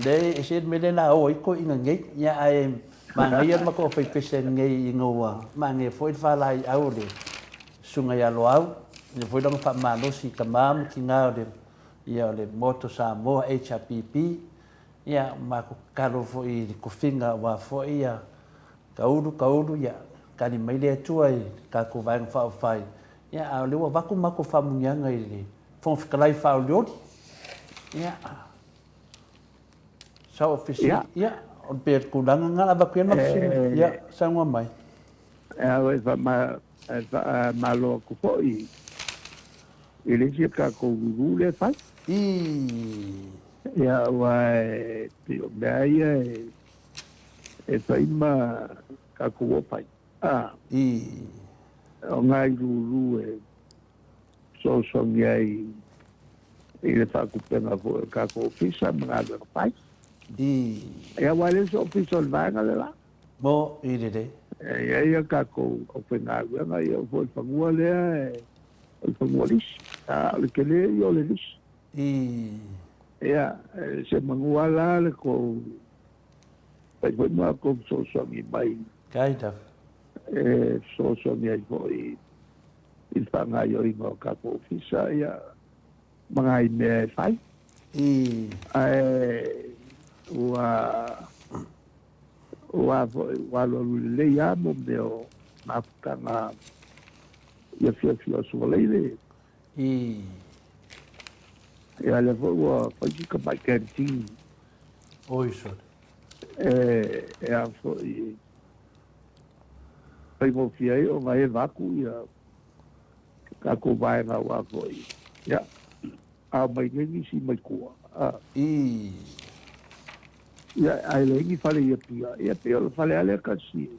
le ese le mea lea la o ai toeaiina nei. Ia, ae manaia le matou faipese nei ina ua manaia foi le faalaeiau o le Susuga ia Loau, ia foi lona faamalosi i tama ma tina o le ia o le Moto Samoa HRPP, ia matou tatalo foi i le tofiga aua foi ia Taulu, taulu, ia tali mai le Atua i le tatou Vaega Faaupufai, ia a o lea ua avatu matou faamuniaga i le Fofoga Fetalai faaolioli, ia, sau o fesili, ia, o le pei o le tulaga lena o le avatu ai le matou fesili, ia, saunoa mai. E ao e faamalo atu foi i le isi o tatou lulu lea e fai. I. Ia, aua e pei o mea ia e e fai ma tatou opai. A. I. O ngai lulu e fesoasoani ai i le faatupega foi o le tatou ofisa ma galuega fai. I. Ia, aua e le o se ofisa o le vaega le la. Mo, i lelei. E i ai a tatou aufaigaluega ia foi le fanua lea e, o le fanua lisi. A o le tele ia o le lisi. I. Ia, e se manua la le kou fai foi ma kou fesoasoani mai. Kind of. E fesoasoani ai foi i le faagaoioiga o tatou ofisa, ia, ma nai mea e fai. I. Ae ua ua foi ua alualu lelei lava mo mea o mafutaga i afiafi o Aso Faraile. I. Ia lea foi ua fai si tamai canteen. Oi sole. E, e a foi faigofie ai ona eva atu ia tatou vaega aua foi. Ia, ao mai nei nisi mai tua. I. Ia, ae leai ni fale i Apia. Ia, pei o le fale lava lea tasi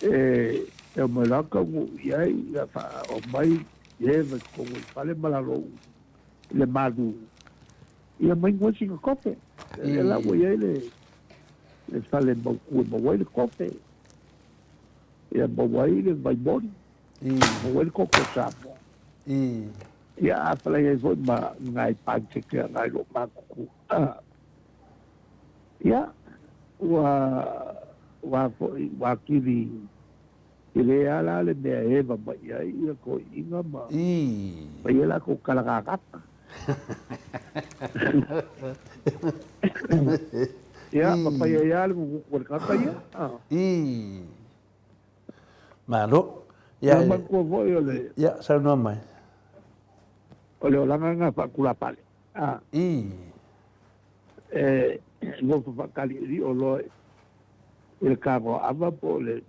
e e omai loa taunuu i ai, ia omai eva i totonu o le fale ma lalo i le malu, ia mai nuai sina kope. Lea la ua i ai le le fale mautu e maua ai le kope, ia maua ai le vaimoli, maua ai le koko Samoa. Ia a falai ai foi ma nai pancake a nai loomatutua. Ia, ua ua foi ua atili tele lava la le mea e eva mai i ai ia toeaiina ma fai ai latou talagagata. Ia, ma fai ai lava le gugutu a le tagata ia. Malo. Ia, manatua foi o le Ia, saunoa mai. O le olaga lena faatulapale. E nofo faataliilio loa i le kava po o le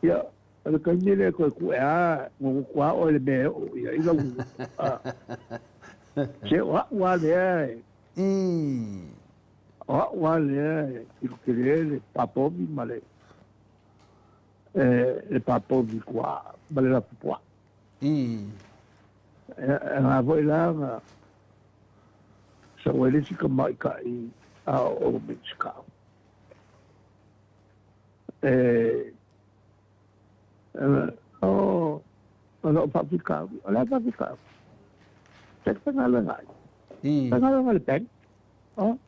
ia o le taimi lea toe ku'e a gugutu a oe le mea e oo i ai lau se o a'u a lea e o a'u a lea e tilotele le papovi ma le le papovi kua ma le lafupua'a. E ngā foi la na sau ai le isi tamaitai a o Minisita. E o o loo faafitauli, o le a faafitauli? Se faigaluega ai. Faigaluega i le bank. O.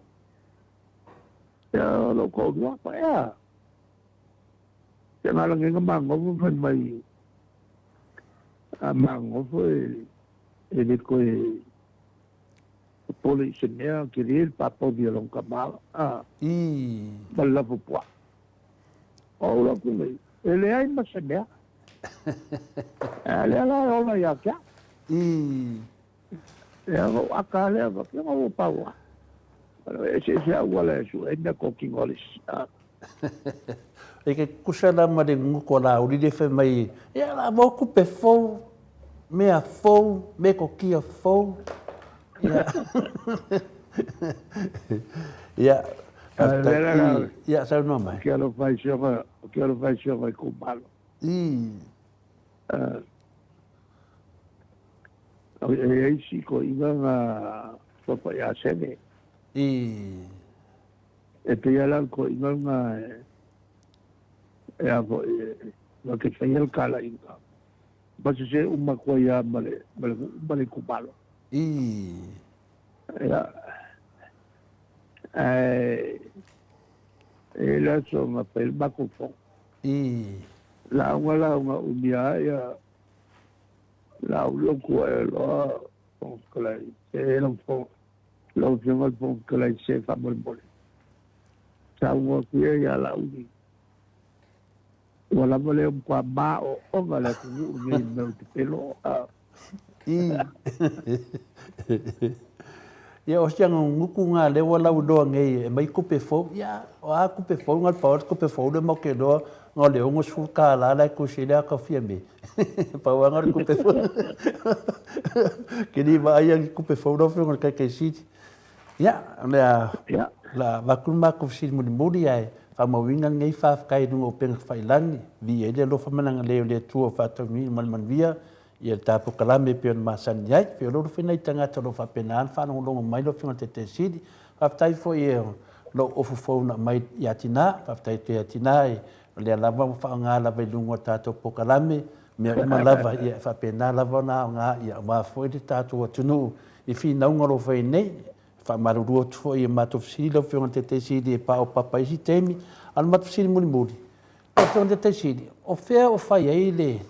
Ia o lou toalua pa ea. Te galagega magofa fai mai a magofa e le toe popole i se mea tele le papovi a lona tama a ma le lafupuaa. O ou atu nei, e leai ma se mea. A lea la e ola ia te au. Ia na ou aka lea, faapea na ua pau lava. E eseese auala e sue ai meatotino a le isi. E ke kusa la ma le gugu a Laauli le fai mai, ia la maua kupe fou, mea fou, metokia fou. Ia. Ia, faafetai. Ia, saunoa mai. Ke alofa i si ona, ke alofa i si ona itumalo. E i ai si toeaina na sofa ia Sene. E pei lava la o le toeaina lena e a foi e na te faia le talaiga ma sese uma atu ai lava ma le ma le nuu ma le itumalo. Ia, ae e i ai le aso na fai ai le matou fono. Lauga lauga umia ai ia Laauli o tua e loa Fofoga Fetalai e lau lau Afioga i le Fofoga Fetalai se faamolemole. Saunoa atu ia ia Laauli ua lava lea matua maoaoga le atunuu lenei i mea o pepelo. Ia o si agugutu nga lea ua lauiloa nei e mai tupe fou, ia o a tupe fou na le pau o le tupe fou lea matou te iloa na o le $60 la e tusi ai le ata o Fiame. Pau lava na o le tupe fou. Ke le i vaai lava i tupe fou lau Afioga i le Taitaisili. Ia, o le a la avatu le matou fesili mulimuli ae faamauina lenei faafetai i luga o upega tafailagi, viia ai le alofa ma le agalelei o le Atua o faataunuuina ma le manuia ia le ta polokalame e pei ona masani ai. Pei o lou alofa i nai tagata o lo o faapena ona faalogologo mai lau Afioga i le Taitaisili. Faafetai foi i lou ofu fou na aumai ia Tina, faafetai atu ia Tina, o lea lava ua faaaoga lava i luga o le tatou polokalame, mea uma lava, ia e faapena lava ona aoga aua foi le tatou atunuu i finauga o lo o fai nei. E faamalulu atu foi i a matou fesili lau Afioga i le Taitaisili e paopapa i isi taimi. A o le matou fesili mulimuli, lau Afioga i le Taitaisili, o fea o fai ai le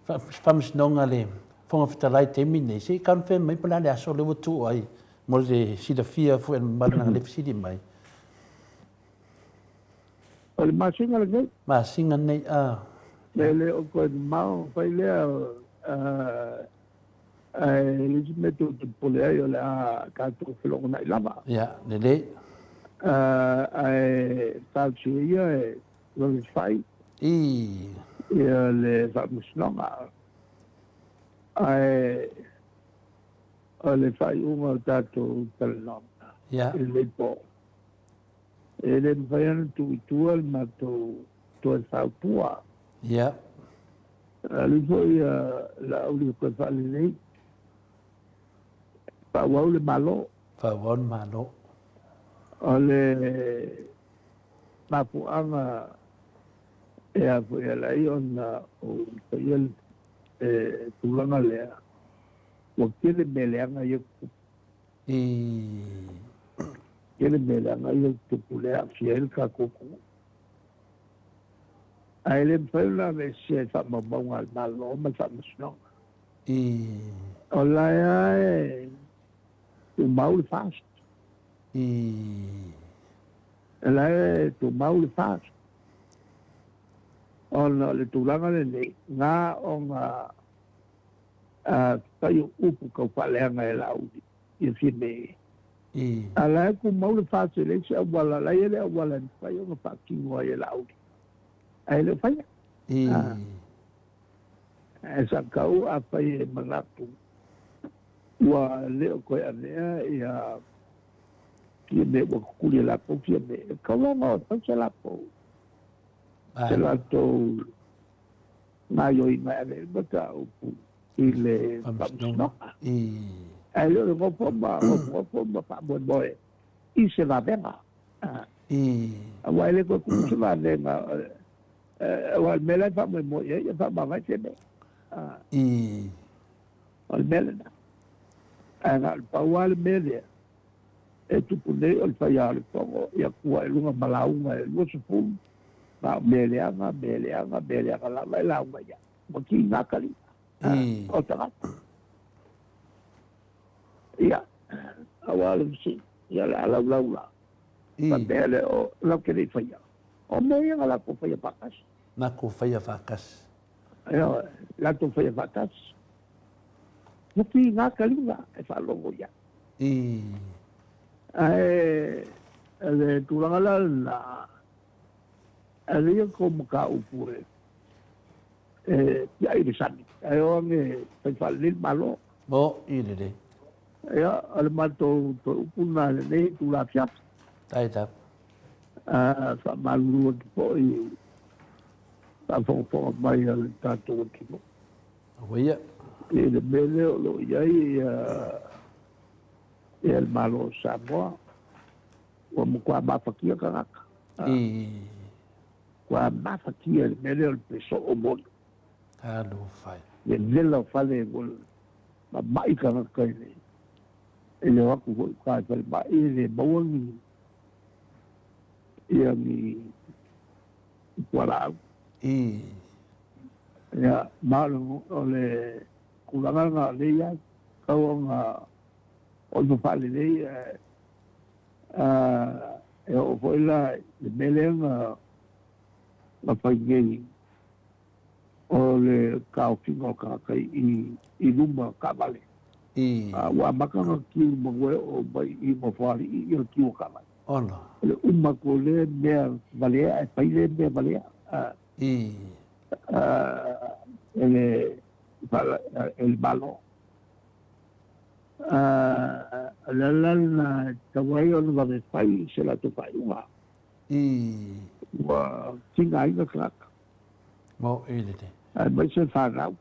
Faamasinoga a le Fofoga Fetalai i le taimi lenei, se i confirm mai po o le a le aso lea ua tuu ai mo le silafia foi e le mamalu leaga o lea e fesili mai. O le masina lenei. Masina lenei, a. E le o toe mamao fai lea, ae le isi mea tou te popole ai o le a tatou felogonai lava. Ia, lelei. Ae talosia ia e vave fai. Ia le faamasinoga. Ae O le faaiuga o le tatou talanoaga i lenei po, e le mafai ona tuu i tua le matou toe fautua. Alu ifo Laauli e toe faalelei, faaauau le Malo. Faaauau le Malo. O le mafuaaga e a foi ala ai ona ou faia le tulaga lea, ua tele mea leaga ia tutupu. Tele mea leaga ia tutupu lea e aafia ai le tatou atunuu. Ae le mafai ona aveesea i faamaumauga a le Malo ma le Faamasinoga. O la e lava e tumau le FAST. O la e tumau le FAST. Ona o le tulaga lenei, na ona fai o upu tau faaleaga e Laauli ia Fiamē. A o la e tumau le FAST e leai se auala, o la e i ai le auala e mafai ona faatino ai e Laauli, ae le o faia. Ae sa tau afai e manatu ua le o toe avea ia Fiamē ua tutuli e latou Fiamē, e tatau la ona o e fai se latou se latou gaoioiga e ave ai le mataupu i le Faamasinoga. Ae le o le nofo ma nofonofo ma faamoemoe i se vavega. Aua e le toe tupu se vavega, aua o le mea la e faamoemoe i ai, ia faamavae Fiamē. O le mea lena. Ae na o le pau lava le mea lea e tupu nei o le fai lava o le fono, ia tua i luga ma lauga e 20, na o mea leaga, mea leaga, mea leaga lava e lauga i ai. Ua tiga taliga o tagata. Ia, aua le fesili, ia o le a laulau la. Faapea lea, o lau te le i faia. O mea ia na latou faia faatasi. Latou faia faatasi. Ioe, latou faia faatasi. Ua tiga taliga e faalogo i ai. Ae le tulaga la lena, ave ia tou mataupu e tiai i le sami, ae o age fai faalelei le Malo. Mo i lelei. Ia, o le matou toe upu lena i lenei itula afiafi. Tai lava. Faamalulu atu foi i faafogafoga mai a le tatou atunuu. Aua ia. I le mea lea o lo o i ai ia le Malo o Samoa, ua matua mafatia tagata. Matua mafatia i le mea lea o le pesoo o moni. Talofa e. Le vela o fale ua mamai tagata i le e le o atu foi i uta i falemai e le maua ni ia ni fualaau. Ia, ma o le tulaga lena o lea e i ai, tau ona o ifo faalelei e oo foi la i le mea lea na fai nei o le taofiga o tagata i luma o taavale. Ua amata ona kiu manu e oo mai i Nofoalii ia le kiu o taavale. Ono. O le uma atu o lea mea valea ae fai lea mea valea. E le e le Malo. O le ala lena e tatau ai ona vave fai se latou faaiuga. Ua tigaina tagata. Mo i lelei. Aemaise fanau.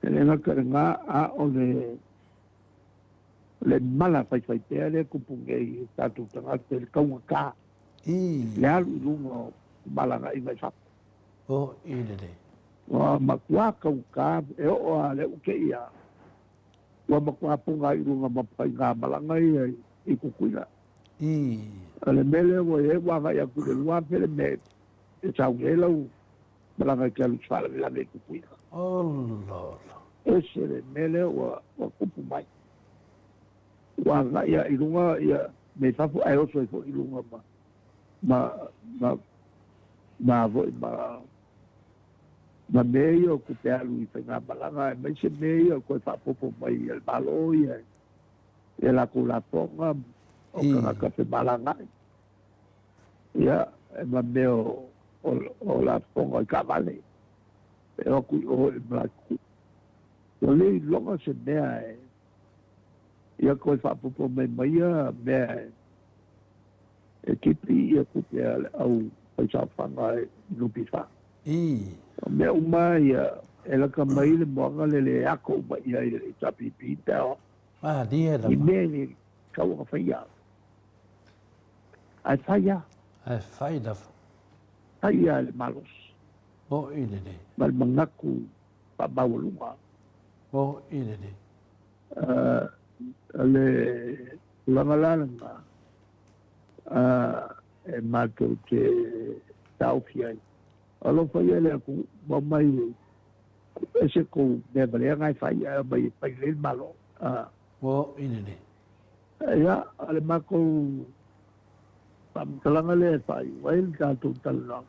E le gata i lena, a o le le mala faifaipea lea e tupu nei i tatou tagata i le taugata, le alu i luga o malagaina i fafo. O i lelei. Ua matua taugata, e oo lava lea ua te i a, ua matua puna i luga ma faigamalaga ia i Tutuila. O le mea lea ua i ai ua agai atu i le 2000 le mea e sau nei lau malaga i te alu i se faalavelave i Tutuila. Olo. Ese le mea lea ua tupu mai. Ua agai lava i luga ia mea i fafo ae oso ai foi i luga ma ma ma ma foi ma ma mea ia o tupe alu i faigamalaga aemaise mea ia o toe faaopoopo mai e le Malo ia ia latou lafoga o tagata femalagaai. Ia, e ma mea o o lafoga i taavale e o atu i o i Malaetutu. Ua le iloga se mea e Ia koe faaopoopo mai ma ia mea e tipi ia tupe a le au faisaofaga i NPF. O mea uma ia e lata mai le moana le le ako uma i ai le HRPP pe a Malie lava. I mea e tatau ona faia. Ae fai lava. Ae fai lava. Fai lava i le malosi. Mo'i lelei. Ma le manatu faamaualuga. Mo'i lelei. O le tulaga la lena e matou te taofi ai. Alofa ia le atunuu, ma omai ese kou mea valea e fai, ae omai e fai lelei le Malo. Mo'i lelei. Ia, o le matou faamatalaga lea e faaiu ai le tatou talanoaga.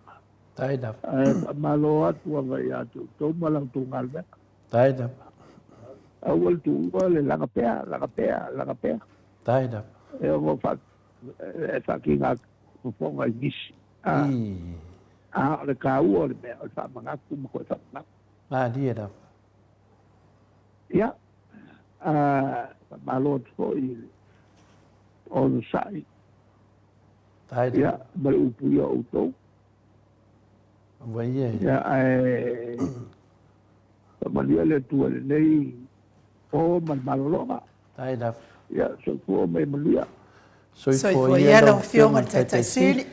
Faafetai lava. Ae faamalo atu lava ia te outou ma la outou galuega. Faafetai lava. Aua le tuua le laga pea, laga pea, laga pea. Faafetai lava. E ono e faatiga fofoga i nisi. A o le taua o le mea, o le faamanatu ma toe faamanatu. Malie lava. Ia, faamalo atu foi i le onosai. Ia, ma le upuia o outou. Ua ia e. Ia, ae faamanuia le Atua i lenei po ma le malologa. Faafetai lava. Ia, soifua ma ia manuia. Soifua ia lau Afioga i le Taitai Sili.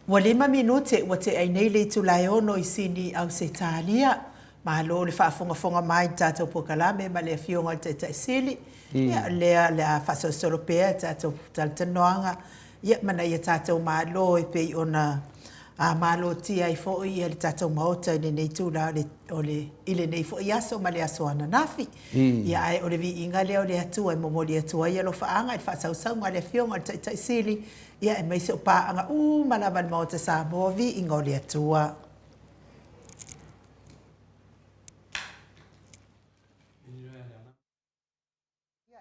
Ua 5 minute ua tea ai nei le itula e 6 i Sini, Ausetalia. Malo le faafogafoga mai i le tatou polokalame ma le Afioga i le Taitai Sili. Ia, o lea o le a faasolosolo pea le tatou talatalanoaga, ia, ma nai a tatou malo e pei ona malotia ai foi le tatou Maota i lenei itula o le, i lenei foi aso ma le aso ananafi. Ia, ae o le viiga lea o le Atua e momoli atu ai alofaaga i le faasausauga a le Afioga i le Taitai Sili, ia, aemaise o paaga uma lava a le Maota Samoa, viiga o le Atua.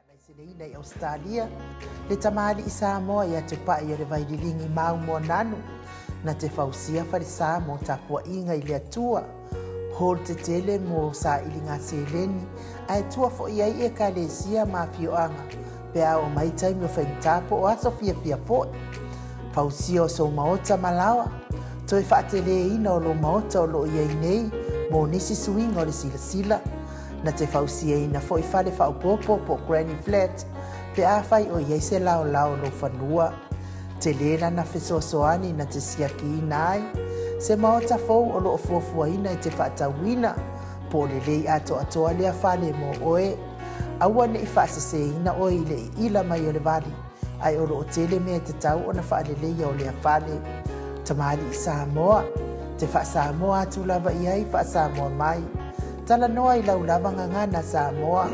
Laiseleina i Ausetalia, le tamalii Samoa ia Tupai o le Vaililigi mau Moananu, na te fausia falesa mo tapuaiga i le Atua, hall tetele mo sailiga seleni, ae tua foi ai Ekalesia ma afioaga pe a oo mai taimi o faigata po o aso fiafia foi. Fausia o sou maota ma laoa, toe faateleina o lou maota o lo o i ai nei mo nisi suiga o le silasila, Na te fausiaina foi fale faaopoopo po o granny flat pe afai o i ai se laolao o lou fanua. Tele lana fesoasoani na te siakiina ai se maota fou o lo o fuafuaina e te faatauina po o lelei atoatoa lea fale mo oe. Aua ne i faaseseina oe i le iila mai o le vali, ae o lo o tele mea e tatau ona faaleleia o lea fale. Tamalii Samoa, te faa-Samoa atu lava i ai, faa-Samoa mai. Talanoa i lau lava gagana Samoa.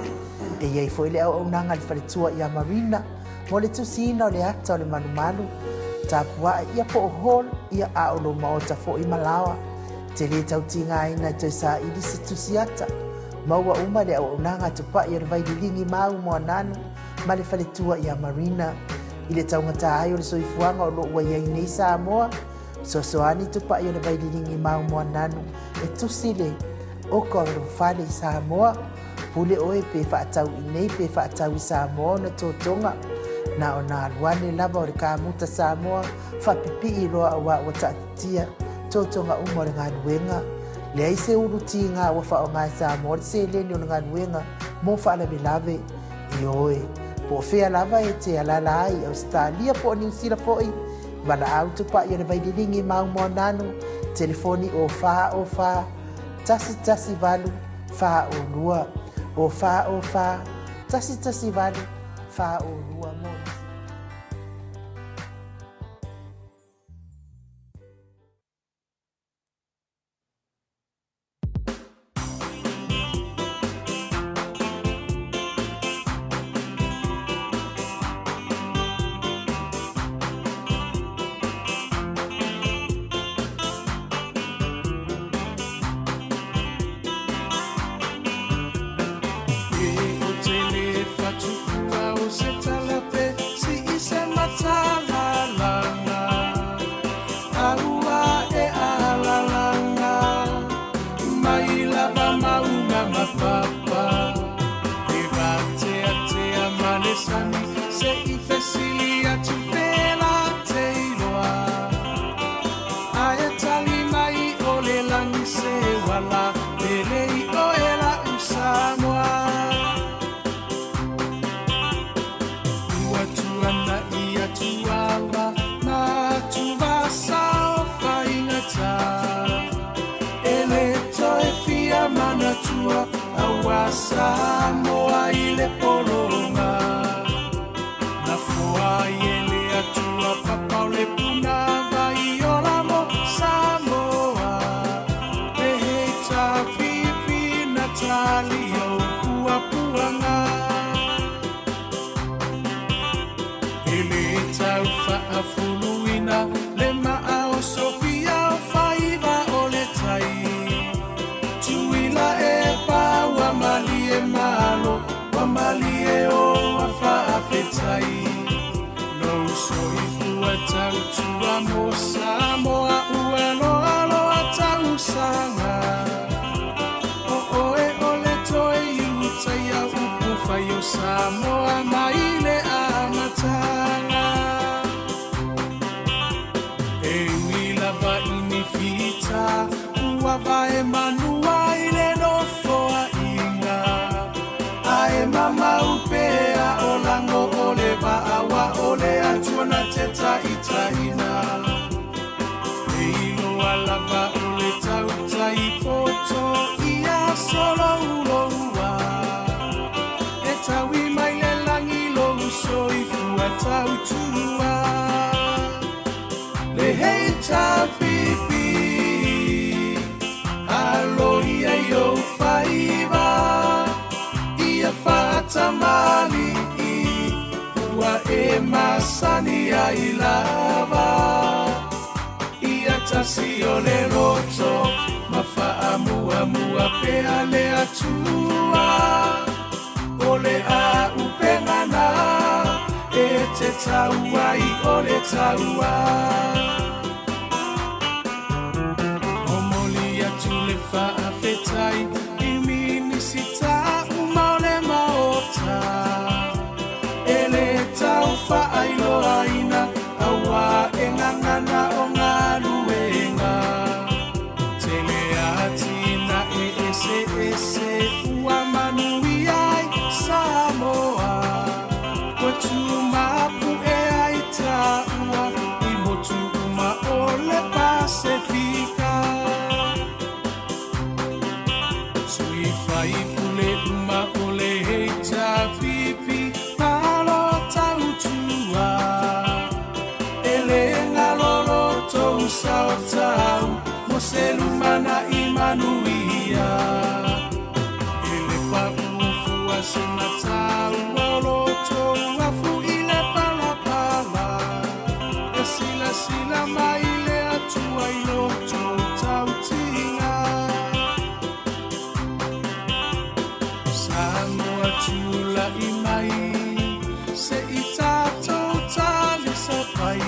E i ai foi le auaunaga a le faletua ia Marina mo le tusiina o le ata o le malumalu, tapuae ia po o hall ia a o lou maota foi ma laoa. Te le tau tigaina e toe saili se tusi ata. Maua uma le auaunaga a Tupai o le Vaililigi ma au Moananu ma le faletua ia Marina. I le taugata ai o le soifuaga o lo o ua i ai nei Samoa, Fesoasoani Tupai o le Vaililigi ma au Moananu e tusi le oka o lou fale i Samoa. Pule oe pe faatau i nei pe faatau i Samoa ona totoga. Na ona alu ane lava o le kamuta Samoa faapipii loa auā ua taatitia totoga uma o le galuega. Leai se ulu tiga ua faaaoga e Samoa le seleni o le galuega mo faalavelave. Ioe, po o fea lava e te alaala ai i Ausetalia po o Niu Sila foi, Valaau Tupai o le Vaililigi ma Moananu, telefoni o 4 o 4 1 1 8 4 o 2, o 4 o 4 1 1 8 4 o 2 mo nisi. E o te le whatupua o se tala. faafesili atu pe la te iloa. Ae tali mai o le lagi se uala pele i oe la'u Samoa. Ua tuana'i atu ava ma atuvasa o faigata. E lē toe fia manatua auā Samoa i le pologa. Na foa ai e le Atua papa o le punavai ola mo Samoa. Le HRPP na tali ou puapuaga. E lē tau faafuluina le maa o Sofia o faiva o le tai. Tuila e pa ua malie malo, ua malie o ua faafetai. Lou soifua tautua mo Samoa ua loaloa tausaga. O oe o le toe iutaia upufai o Samoa mai le amataga. E ui lava i ni fita, ua vae manua i le nofoaiga. Ae mamau pea o lago o le vaa ua o le Atua na te taitaiina. E iloa lava o le tautai poto ia solouloua. E taui mai le lagi lou soifua tautua. Le HRPP, alo ia i ou faiva, ia faatamali'i ua e masani ai lava. Ia tasi o le loto ma faamuamua pea le Atua. O le auupega na e te tau ai o le taua. Momoli atu le faafetai i Minisita uma o le Maota. E lē tau faailoaina auā e gagana o galuega. Tele atinae eseese ua manuia ai Samoa. Ua tumapu'e ai taua i motu uma o le Pasefika. Sui faipule uma o le HRPP, malo tautua. E lē galo lo tou sao taua mo se lumana'i manuia. E lē paʻu fua se mataua o lo tou afu i le palapala. E silasila mai le Atua i lo tou tautiga. Samoa tula'i mai, se'i tatou talisapai.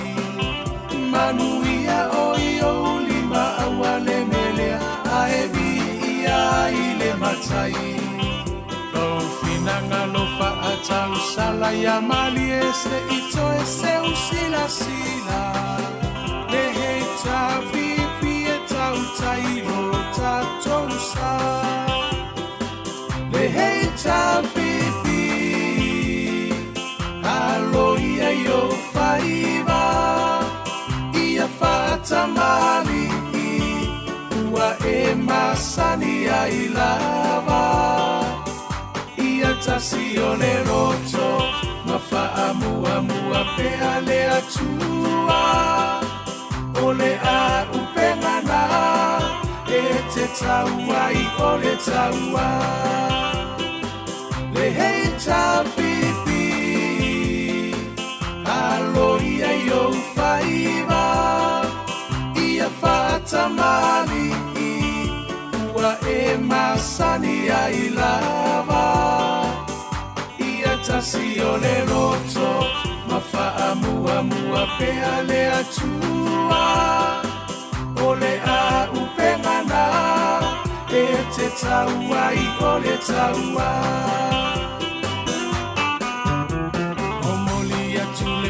Manuia o i ou lima auā le melea ae viia ai le Matai. Lou finagalo faatausala ia malie se'i toe seu silasila. Le HRPP e tautai lo tatou sa. Le HRPP, alo ia i ou faiva, ia faatamali'i ua e masani ai lava. Ia tasi o le loto ma faamuamua pea le Atua. O le auupega na e te tau ai o le taua. Le HRPP, alo ia i ou faiva, ia faatamali'i ua e masani ai lava. Ia tasi o le loto ma faamuamua pea le Atua. O le auupega na e te tau ai o le taua. Momoli atu le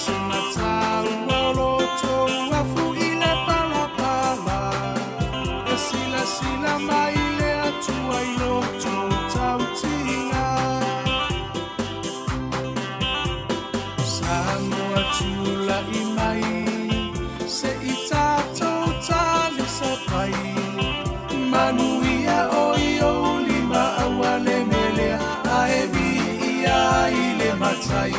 se gata ua o lo outou afu i le palapala e silasila mai le Atua i lo outou tautiga. Samoa tula'i mai se i tatou talisapai manuia o i ou lima aua le melea ae viia i le matai.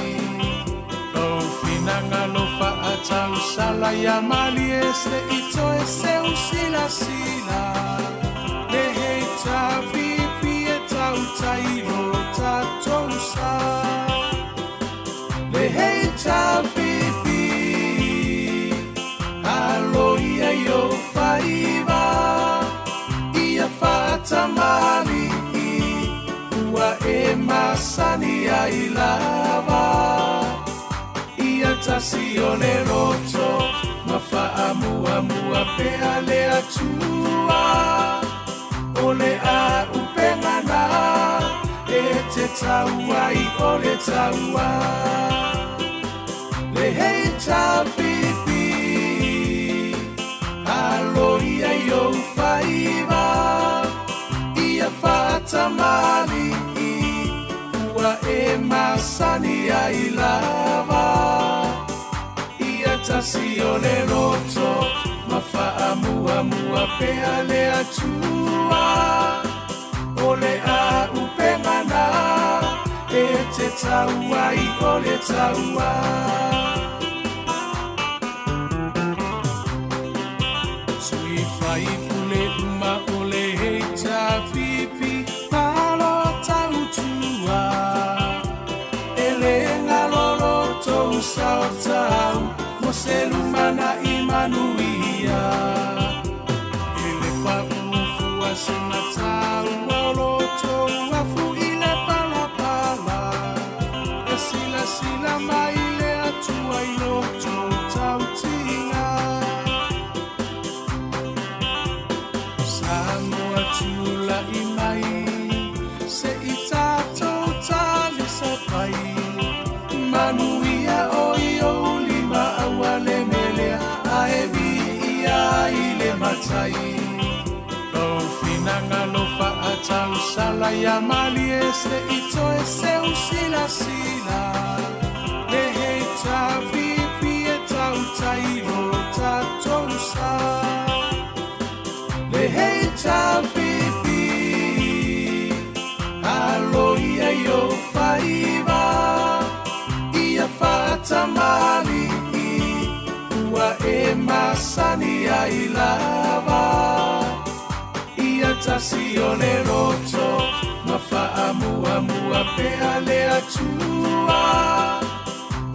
Lou finagalo faatausala ia malie se i toe seu silasila le HRPP e tautai lo tatou sa. Le HRPP alo ia i ou faiva ia faatamali'i ua e masani ai lava ia tasi o le loto ma faamuamua pea le Atua o le auupega na e te tau ai o le taua le HRPP alo ia i ou faiva ia faatamali'i ua e masani ai lava ia tasi o le loto ma faamuamua pea le Atua o le auupega na e te tau ai o le taua. Sui faipule uma o le HRPP malo tautua e le galo lo outou sao tau mo se lumana'i manuia e le paʻu fua se gata ua o lo outou afu i le palapala e silasila mai le Atua i lo outou tautiga. Samoa tula'i mai se i tatou talisapai manuia o i ou lima aua le melea ae viia i le matai. Lou finagalo faatausala ia malie se i toe seu silasila le HRPP e tautai lo tatou sa. Le HRPP alo ia i ou faiva ia faatamali'i ua e masani ai lava ia tasi o le loto ma faamuamua pea le Atua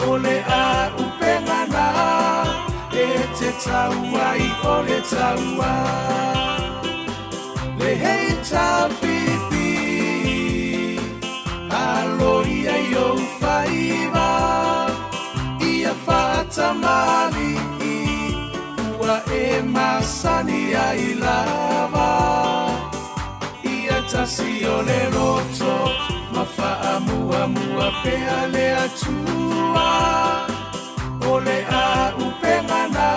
o le auupega na e te tau ai o le taua le HRPP alo ia i ou faiva ia faatamali'i ua e masani ai lava ia tasi o le loto ma faamuamua pea le Atua o le auupega na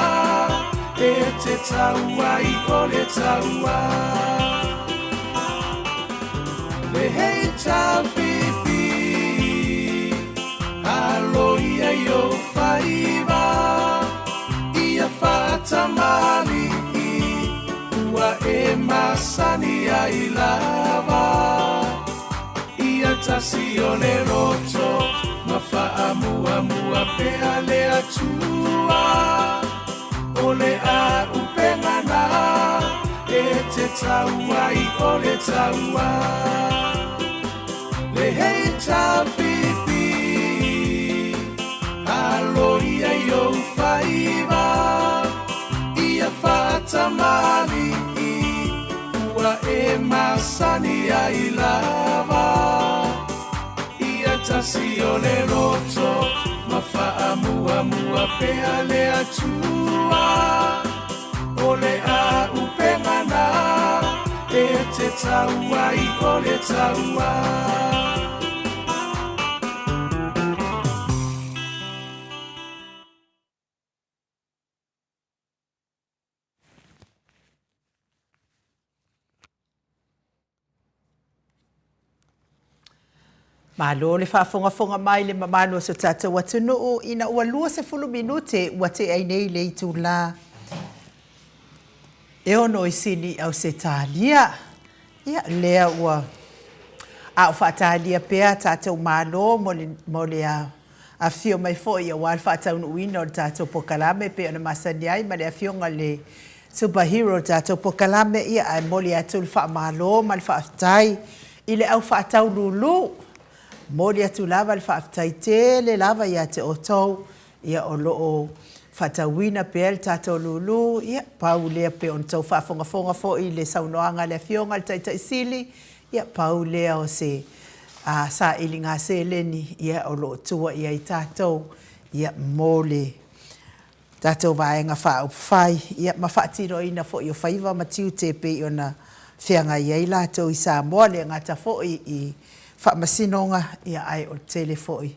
e te tau ai o le taua le HRPP alo ia i ou faiva ia faatamali'i ua e masani ai lava ia tasi o le loto ma faamuamua pea le Atua o le auupega na e te tau ai o le taua le HRPP alo ia i ou faiva ia faatamali'i ua e masani ai lava ia tasi o le loto ma faamuamua pea le Atua o le auupega na e te tau ai o le taua. Malo le faafogafoga mai le mamalu o so tatou atunuu ina ua 20 minute ua tea ai nei le itula e ono i Sini i Ausetalia. Ia, lea ua a o faatalia pea tatou malo mo le, mo le afifio mai foi aua le faataunuuina o le tatou polokalame pei ona masani ai ma le afioga i le Superhero o le tatou polokalame, ia ae momoli atu le faamalo ma le faafetai i le au faataululu. Momoli atu lava le faafetai tele lava ia te outou, ia o lo o faatauina pea le tatou lulu, ia pau lea pei ona tou faafogafoga foi i le saunoaga a le Afioga i le Taitai Sili, ia pau lea o se sailiga seleni ia o lo o tua i ai tatou ia mo le tatou Vaega Faaupufai ia ma faatinoina foi o faiva ma tiute e pei ona feagai ai latou i Samoa, le gata foi i faamasinoga ia ae o le tele foi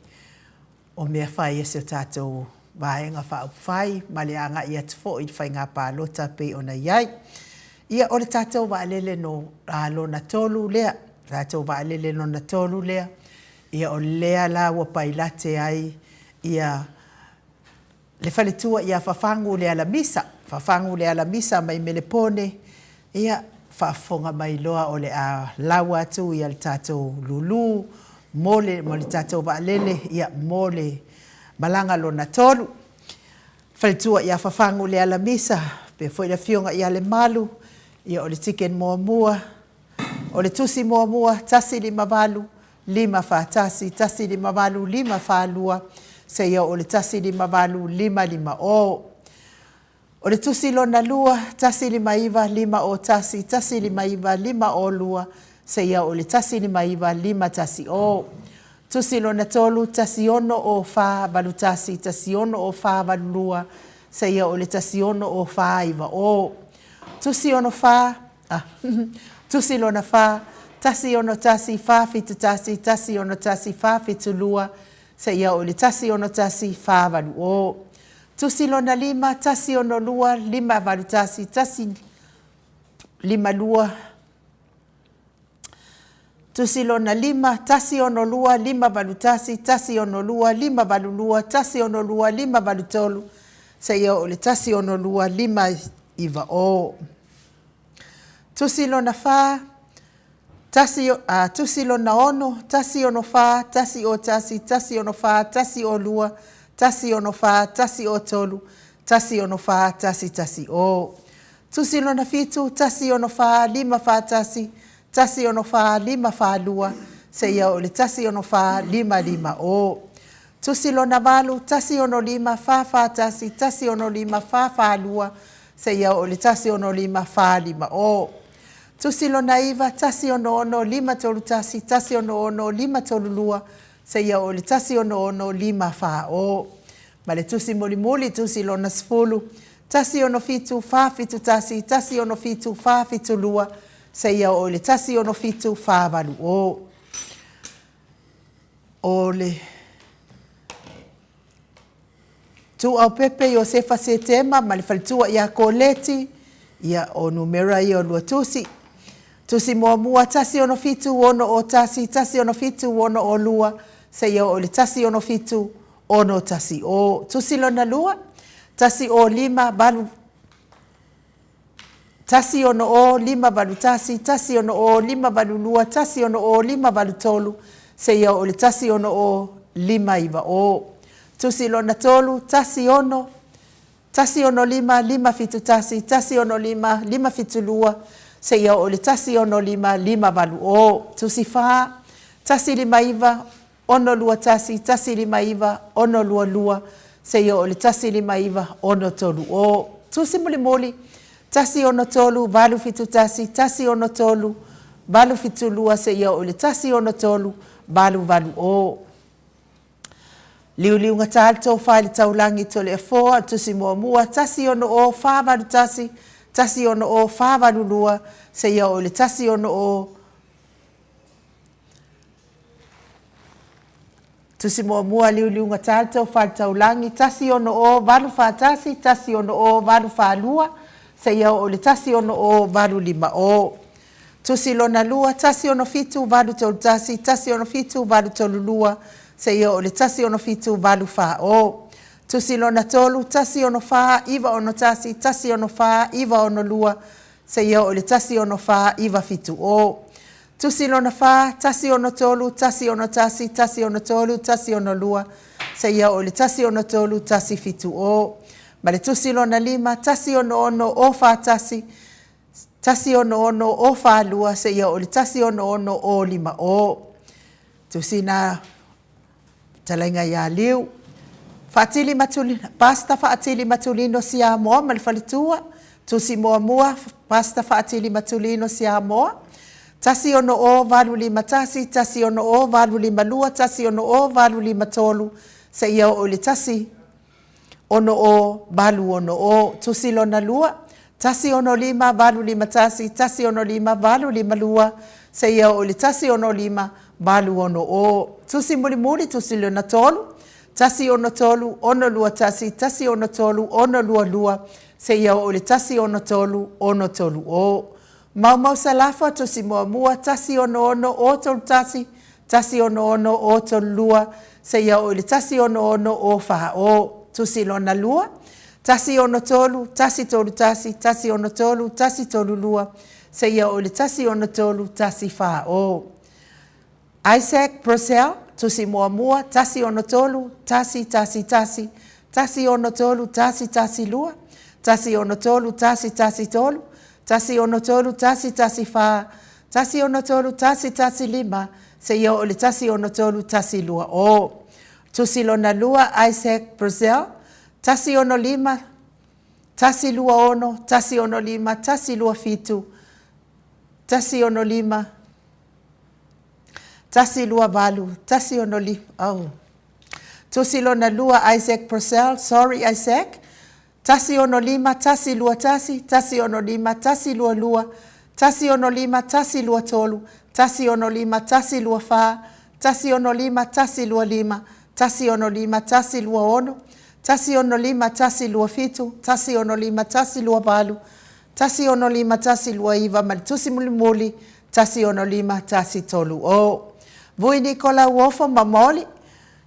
o mea fai a si o tatou Vaega Faaupufai ma le agai atu foi i le faiga palota e pei ona i ai. Ia o le tatou vaalele no, a, lona tolu lea, tatou vaalele lona tolu lea, ia o lea la ua pailate ai ia le faletua ia Fafagu le Alamisa, Fafagu le Alamisa mai Melepone, ia, faafofoga mai loa o le a lau atu ia le tatou lulu mo le, mo le tatou vaalele, ia, mo le malaga lona tolu. Faletua ia Fafagu le Alamisa, faapea foi le afioga ia Lemalu, ia o le ticket muamua, O le tusi muamua, 158, 541, 158, 542, seia oo i le 158, 550. O le tusi lona lua, 159, 501, 159, 502, seia oo i le 159, 510. Tusi lona tolu, 1604, 81, 1604, 82, seia oo i le 1604, 90. Tusi 64, Ah, tusi lona fa, 1 6 1 4 7 1 1 6 1 4 7 2, seia oo i le 1 6 1 4 8 0. Tusi lona lima, 1 6 2 5 8 1 1 5 2, Tusi lona lima, 1 6 2 5 8 1 1 6 2 5 8 2, 1 6 2 5 8 3, seia oo i le 1 6 2 5 9 0. Tusi lona fa, tasi, a, tusi lona ono, 1 6 4, 1 0 1, 1 6 4, 1 0 2, 1 6 4, 1 0 3, 1 6 4, 1 1 0. Tusi lona fitu, 1 6 4, 5 4 1, 1 6 4, 5 4 2, seia oo i le 1 6 4, 5 5 0. Tusi lona valu, 1 6 5, 4 4 1, 1 6 5, 4 4 2, seia oo i le 1 6 5, 4 5 0. Tusi lona iva, 1 6 6, 5 3 1, 1 6 6, 5 3 2, seia oo i le 1 6 6, 5 4 0. Ma le tusi mulimuli, tusi lona sefulu, 1 6 7, 4 7 1, 1 6 7, 4 7 2, seia oo i le 1 6 7, 4 8 0. O le Tuuaupepe Iosefa Setema ma le faletua ia Koleti, ia o numera ia o lua tusi. Tusi muamua 1 6 7 6 0 1, 1 6 7 6 0 2, seia oo i le 1 6 7 6 1 0. Tusi lona lua, 1 0 5 8 1 6 0 5 8 1, 1 6 0 5 8 2, 1 6 0 5 8 3, seia oo i le 1 6 0 5 9 0. Tusi lona tolu, 1 6 1 6 5 5 7 1, 1 6 5 5 7 2, seia oo i le 1 6 5 5 8 0. Tusi fa, 1 5 9 6 2 1, 1 5 9 6 2 2, seia oo i le 1 5 9 6 3 0. Tusi mulimuli, 1 6 3 8 7 1, 1 6 3 8 7 2, seia oo i le 1 6 3 8 8 0. Liuliugata le tofa i le taulagi Toleafoa, o le tusi muamua, 1 6 0 4 8 1, 1 6 0 4 8 2, seia oo i le 1 6 0 Tusi muamua liuliugata le tofa i le taulagi, 1 6 0 8 4 1, 1 6 0 8 4 2, seia oo i le 1 6 0 8 5 0. Tusi lona lua, 167 831, 167 832, seia oo i le 167 840. Tusi lona tolu, 164 961, 164 962, seia oo i le 164 970. Tusi lona fa, 163 161, 163 162, seia oo i le 163 170. Ma le tusi lona lima, 166 041, 166 042, seia oo i le 166 050. Tusi na fetalaiga ia Liu. Faatili Matulino, Pastor Faatili Matulino Siamoa ma le faletua, Tusi muamua, Pastor Faatili Matulino Siamoa, 160 851, 160 852, 160 853, seia oo i le 1 60 860. Tusi lona lua, 165 851, 165 852, seia oo i le 165 860. Tusi mulimuli, tusi lona tolu, 163 621, 163 622, seia oo i le 163 630. Maumau Salafo, tusi muamua, 166 031, 166 032, seia oo i le 166 040. Tusi lona lua, 163 131, 163 132, seia oo i le 163 140. Isaac Purcell, tusi muamua, 163 111, 163 112, 163 113, 163 114, 163 115, seia oo i le 163 120. Tusi lona lua, Isaac Purcell, 165 126, 165 127, 165 128, 165, oh. Tusi lona lua, Isaac Purcell, sorry Isaac, 165 121, 165 122, 165 123, 165 124, 165 125, 165 126, 165 127, 165 128, 165 129 ma le tusi mulimuli 165 130. Vui Nikola Uofo ma Moli,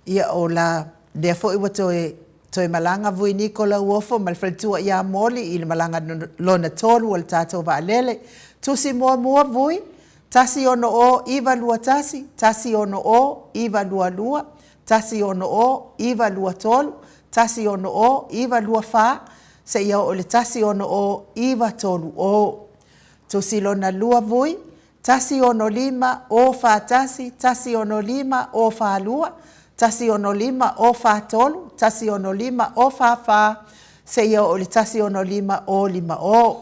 ia o la lea foi ua toe toe malaga Vui Nikola Uofo ma le faletua ia Moli i le malaga lona tolu o le tatou vaalele. Tusi muamua Vui, 160 921, 160 922, 160 923, 160 924, seia oo i le 160 930. Tusi lona lua Vui, 165 041, 165 042, 165 043, 165 044, seia oo i le 165 050.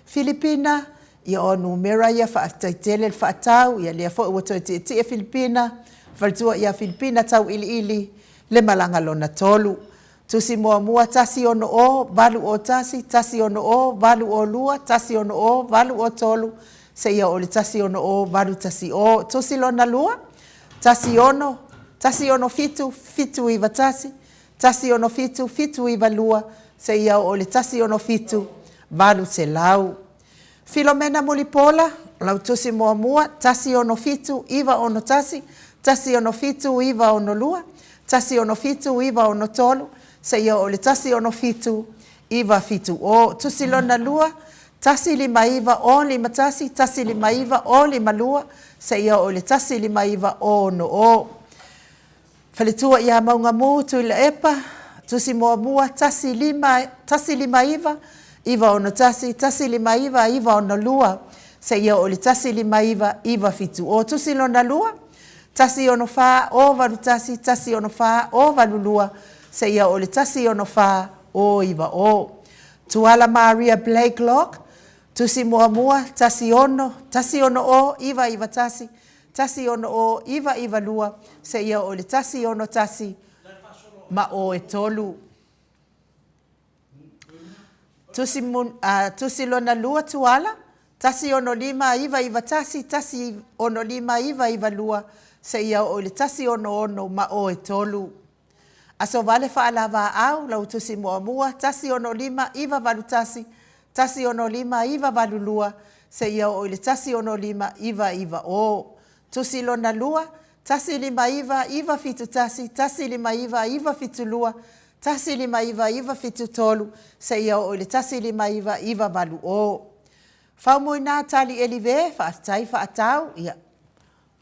Filipina, ia o numera ia faafetai tele le faatau, ia lea foi ua toe tietie Filipina, faletua ia Filipina tauiliili le malaga lona tolu. Tusi muamua 160 801, 160 802, 160 803, seia oo i le 160 810. Tusi lona lua, 16 167 791, 167 792, seia oo i le 167 800. Filomena Mulipola, lau tusi muamua, 167 961, 167 962, 167 963, seia oo i le 167 970. Tusi lona lua, 159 051, 159 052, seia oo i le 159 060. Faletua ia Maugamu, Tuilaepa, tusi muamua, 15 159 961, 159 962, seia oo i le 159 970. Tusi lona lua, 164 081, 164 082, seia oo i le 164 090. Tuala Maria Blakelock, tusi muamua, 16 160 991, 160 992, seia oo i le 161 ma o e tolu. Tusi, tusi lona lua Tuala, 165 991, 165 992, seia oo i le 166 ma o e tolu. Aso Vale Faalavaau, lau tusi muamua, 165 981, 165 982, seia oo i le 165 990. Tusi lona lua, 159 971, 159 972, 159 973, seia oo i le 159 980. Faumuina Tali Elive, faafetai faatau, ia,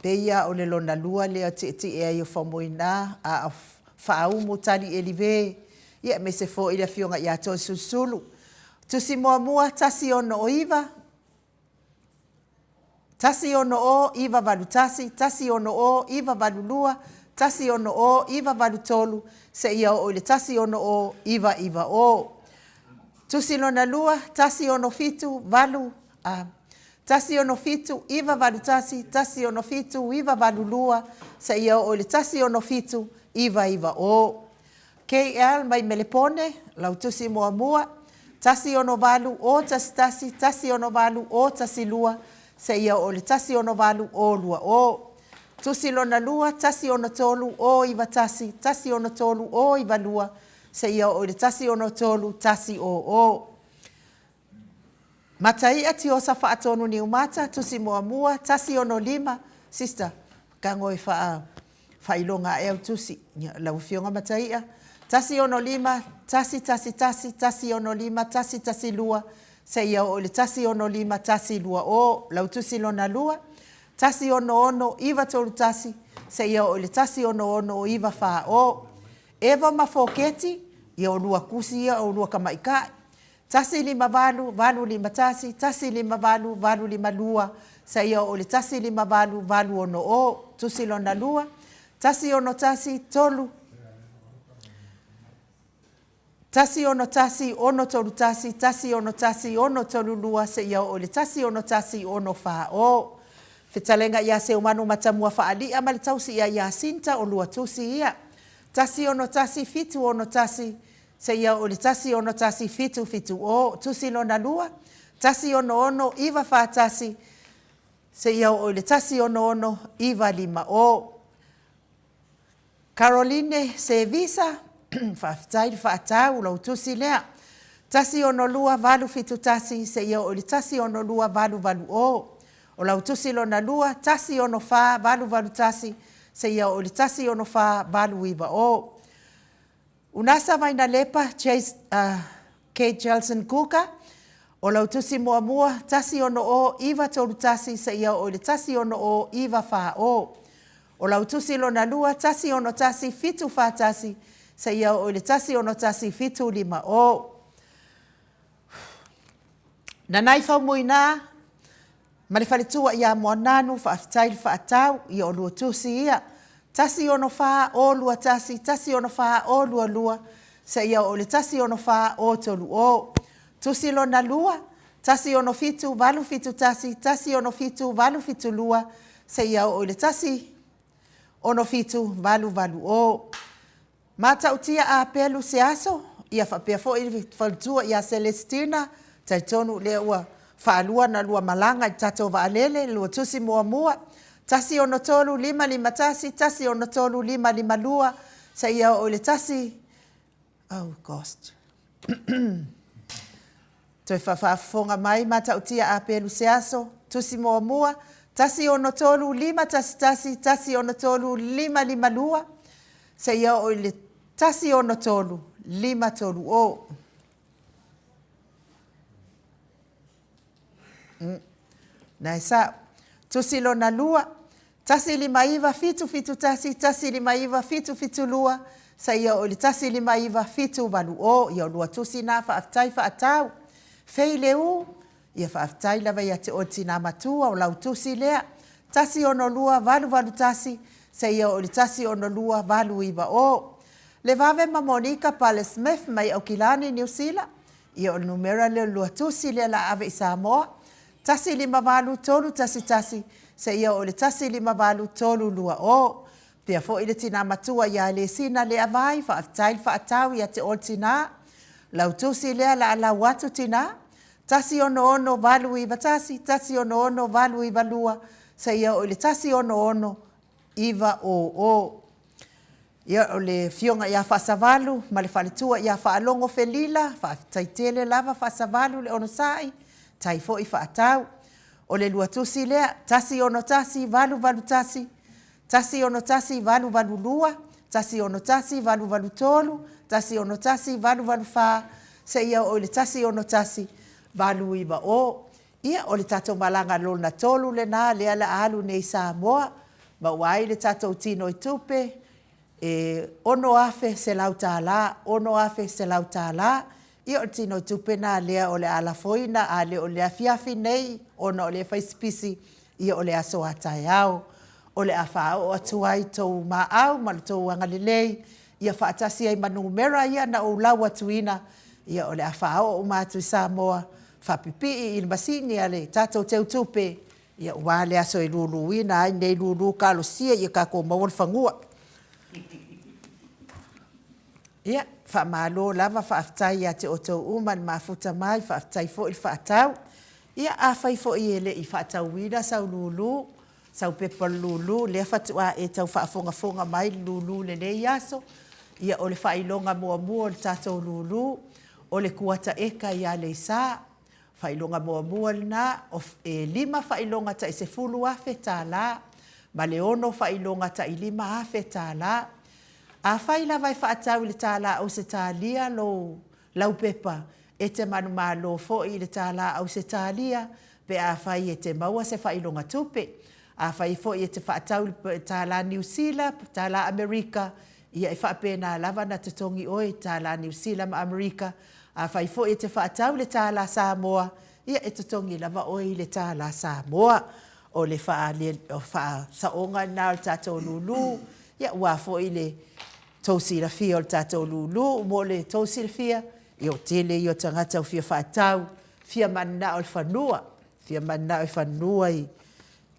pei lava o le lona lua lea o tietie ai o Faumuina, a o Faaumu Tali Elive, ia aemaise foi le Afioga ia Toesulusulu. Tusi muamua, 169, 160 981, 160 982, 160 983, seia oo i le 160 990. Tusi lona lua, 167 8, a, 167 981, 167 982, seia oo i le 167 990. KL mai Melepone, lau tusi muamua, 168 011, 168 012, seia oo i le 168 020. Tusi lona lua, 163 091, 163 092, seia oo i le 163 100. Mataia Tiosa Faatonu Niumata, Tusi Muamua, 165, Sister, tago e faa faailoga ae au tusi. Lau Afioga Mataia, 165, 111, 165, 112, seia oo i le 165, 120. Lau tusi lona lua, 166, 931, seia oo i le 166, 940. Eva ma Foketi, ia o lua tusi ia o lua tamaitai. 158, 851, 158, 852, seia oo i le 158, 860. Tusi lona lua, 161, 3, 161, 631, 161, 632, seia oo i le 161, 640. Fetalaiga ia Seumanu Matamua Faali'a ma le tausi ia Iasinta o lua tusi ia. 161, 761, seia oo i le 161770. Tusi lona lua, 166 941, seia oo i le 166 950. Caroline Sevisa, faafetai le faatau, lou tusi lea. 162 871, seia oo i le 162 880. O lau tusi lona lua, 164 881, seia oo i le 164 890. Unasa Vainalepa Chase, uh, Kate Jelson Kuka, o lau tusi muamua, 160 931 seia oo i le 160 940. O lau tusi lona lua, 161 741 seia oo i le 161 750. Nanai Faumuina ma le faletua ia Moananu, faafetai le faatau, ia o lua tusi ia, 164 021, 164 022, seia oo i le 164 030. Tusi lona lua, 167 871, 167 872, seia oo i le 167 880. Matautia a pelu se aso, ia faapea foi le faletua ia Celestina, talitonu lea ua faalua na lua malaga i le tatou vaalele, lua tusi muamua, 163 551, 163 552, seia oo i le 1, oh gosh. Toe faafofoga mai Matautia a pelu se aso, tusi muamua, 163 511, 163 552, seia oo i le 163 530. Mm. Na e sao. Tusi lona lua, 159 771, 159 772, seia oo i le 159 780. Ia o lua tusi na, faafetai faatau. Fei le u, ia faafetai lava ia te oe tina matua o lau tusi lea. 162 881, seia oo i le 162 890. Le Vave ma Monika Pale Smith mai Aukilani, Niu Sila, ia o le numera lea o le lua tusi lea la ave i Samoa, 158 311 seia oo i le 158 320. Pea foi le tina matua ia Alesina Leavai, faafetai le faatau ia te oe le tina. Lau tusi lea la lau atu tina, 166 891, 166 892 seia oo i le 166 900. Ia, o le Afioga ia Faasavalu ma le faletua ia Faalogo Felila, faafetai tele lava Faasavalu le onosai, tai foi faatau. O le lua tusi lea, 1 6 1 8 8 1 6 1 8 8 2, 1 6 1 8 8 3, 1 6 1 8 8 4, seia oo i le 1 6 1 8 9 0. Ia, o le tatou malaga lona tolu lena lea o le a alu nei i Samoa, maua ai le tatou tino i tupe e $6,100, $6,100. Ia o le tino i tupe lena lea o le a lafoina, a le o le afiafi nei ona o lea e fai si pisi, ia o le aso a taeao. O le a faaoo atu ai tou maau ma lo outou agalelei, ia faatasi ai ma numera ia na ou lau atuina, ia o le a faaoo uma atu i Samoa, faapipii i le masini a le tatou teutupe, ia aua le aso e luluina ai nei lulu, talosia ia tatou maua le fanua. Ia, faamalo lava, faafetai ia te outou uma le mafuta mai, faafetai foi le faatau. Ia, afai foi e le i faatauina sau lulu, sau pepa o le lulu, lea faatoa e tau faafogafoga mai i le lulu i lenei aso, ia o le faailoga muamua o le tatou lulu, o le kuata eka i Aleisa. Faailoga muamua lena, e 5 faailoga tai $10,000 ma le 6 faailoga tai $5,000. Afai lava e faatau i le tala Ausetalia lou laupepa, e te manumalo foi i le tala Ausetalia pe afai e te maua se faailoga tupe. Afai foi e te faatau i le tala Niu Sila, tala Amerika, ia e faapena lava ona totogi oe i tala Niu Sila ma Amerika. Afai foi e te faatau i le tala Samoa, ia e totogi lava oe i le tala Samoa. O le faasaoga lena o le tatou lulu, ia aua foi le tou silafia o le tatou lulu. Mo le tou silafia, ia o le tele ia o tagata ua fia faatau, fia mananao i le fanua, fia mananao i fanua i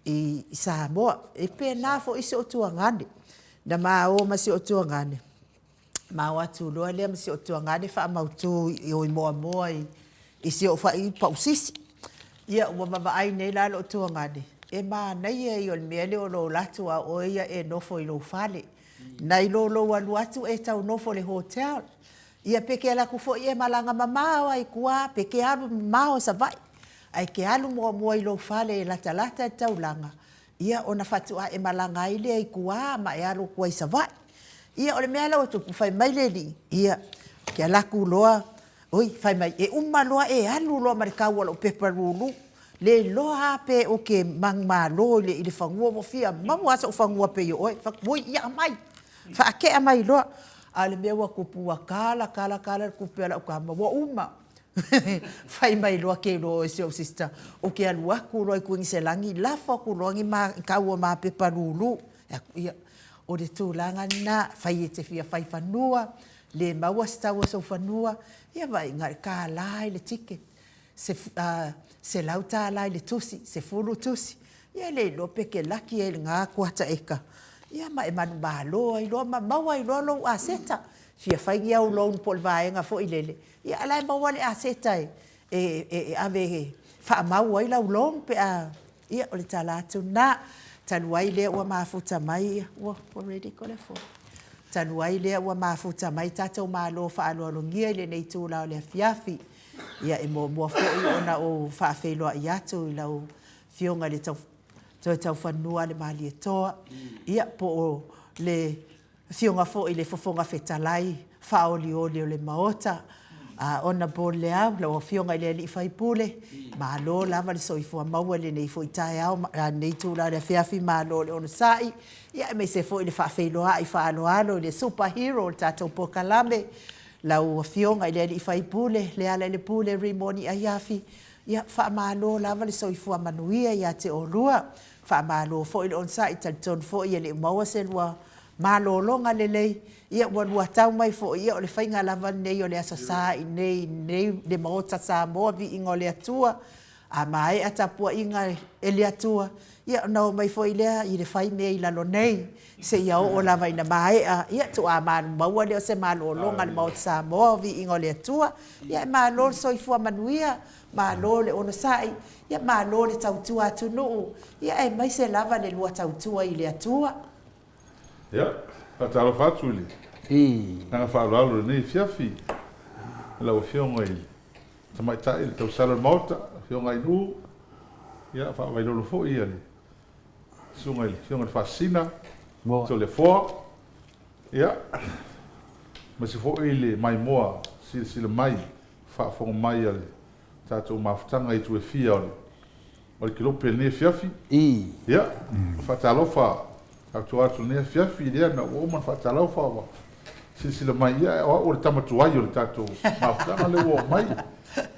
i Samoa. E pena foi si ou tuagane. Na ma o ma si ou tuagane, ma o atu loa lea ma si ou tuagane faamautu i o i Moamoa i si ou fai pausisi. Ia ua vavaai nei la lou tuagane, e manaia ia o le mea lea o lou alu atu a o oe ia e nofo i lou fale. Nai lo lou alu atu e tau nofo i le hotel. Ia pe te alu atu foi e malaga mamao lava i tua pe te alu mamao i Savaii, ae te alu muamua i lou fale e latalata i le taulaga, ia ona faatoa e malaga ai lea i tua ma e alu atu ai i Savaii. Ia o le mea la ua tupu, fai mai le alii, ia, ou te alu atu loa, oi, fai mai, e uma loa e alu loa ma le tau o lau pepa lulu. Le iloa lava pe ou te manumalo i le fanua, ua fia maua lava sou fanua pei o oe. Fai atu, oi, ia aumai, faatea mai loa. A o le mea ua tupu, ua tala tala tala le tupe a lau tama, ua uma. Fai mai loa, ke iloa oe e si ou sister, ou te alu atu loa i Kuiniselani, lafo atu loa ni tau o ma pepa lulu. Ia, o le tulaga lena, fai e te fia fai fanua, le maua se tau o sou fanua, ia vaai, na o le $1 i le ticket. $100 i le tusi, 10 tusi, ia e le iloa pe te laki ai i lena kuata eka, ia ma e manumalo ai loa ma maua ai loa lou aseta. Fia fai ni au loan po o le vaega foi lele, ia a o la e maua le aseta e, e ave e faamau ai lau loan pe a, ia o le tala atu lena. Talu ai lea ua mafuta mai, ua ready ko le phone? Talu ai lea ua mafuta mai tatou malo faaaloalogia i lenei itula o le afiafi, Ia, e muamua foi ona ou faafeiloai atu i lau Afioga i le Toe Taufanua a le Malietoa, ia, po o le Afioga foi i le Fofoga Fetalai faaolioli o le Maota, Honourable Leau, lau Afioga i le Alii Faipule, malo lava le soifua maua i lenei foi taeao, lenei itula o le afiafi, malo le onosai, ia, aemaise foi le faafeiloai faaaloalo i le super hero o le tatou polokalame, Lau Afioga i le alii faipule Lealailepule Rimoni Aiafi, ia faamalo lava le soifua manuia ia te oulua. Faamalo foi le onosai, talitonu foi e le i maua se lua malologa lelei, ia ua lua tau mai foi, ia o le faiga lava lenei o le Aso Sa i inei i le Maota Samoa, viiga o le Atua. A maea tapuaiga e le Atua, ia ona oo mai foi lea i le fai mea i lalo nei, seia oo lava ina maea, ia tuaa maua lea o se malologa a le Maota Samoa, o viiga o le Atua. Ia e malo le soifua manuia, malo le onosai, ia malo le tautua atunuu, ia aemaise lava le lua tautua i le Atua. Ia, faatalofa atu i le agaga faaaloalo i lenei afiafi i lau Afioga i le Tamaitai, le tausala o le Maota, Afioga Ainuu. Ia, faavailolo foi le Susuga i le Afioga i le Faasisina, Toleafoa, ia, aemaise foi le maimoa silasila mai, faafofoga mai a le tatou mafutaga i itu e fia o le kelope i lenei afiafi. Ia, faatalofa atu atu i lenei afiafi, lea na ua uma ona faatalofa ua silasila mai, ia, o au o le tama tuai o le tatou mafutaga lea ua oo mai.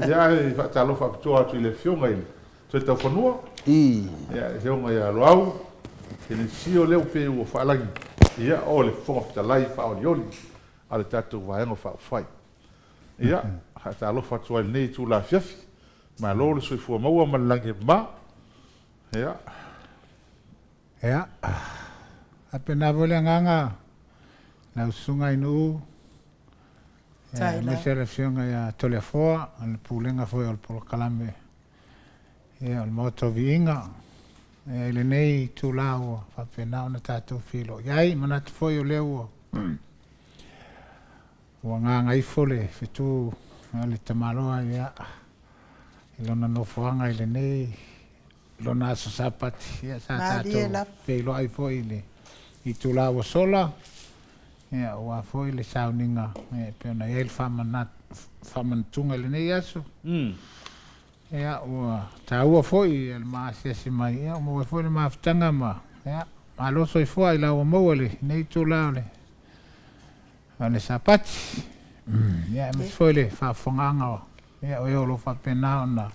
Ia, ae faatalofa atoa atu i le Afioga i le Toetaufanua, ia, le Afioga ia Loau, Kenisio lea ua pei ua faalagi, ia, o le Fofoga Fetalai faaolioli a le tatou Vaega Faaupufai. Ia, faatalofa atu ai i lenei itula afiafi, malo le soifua maua ma le lagi e mama. Ia. Ia, faapena foi le agaga lau susuga i Nuu, aemaise le Afioga ia Toleafoa, o le Pulega foi o le Polokalame o le Maota o Viiga, i lenei itula ua faapena ona tatou feiloai ai. E manatu foi o lea ua Ua gagaifo le fetu a le tamaloa ia i lona nofoaga i lenei lona aso Sapati. Ia sa tatou feiloai foi i le itula ua sola, ia aua foi le sauniga e pei ona i ai le faamanatuga i lenei aso. Ia ua taua foi le ma asiasi mai, ia ua maua ai foi le mafutaga ma ia malo soifua i la ua maua i lenei itula o le O le Sapati, ia aemaise foi le faafofogaaga o ia o e o lo o faapena ona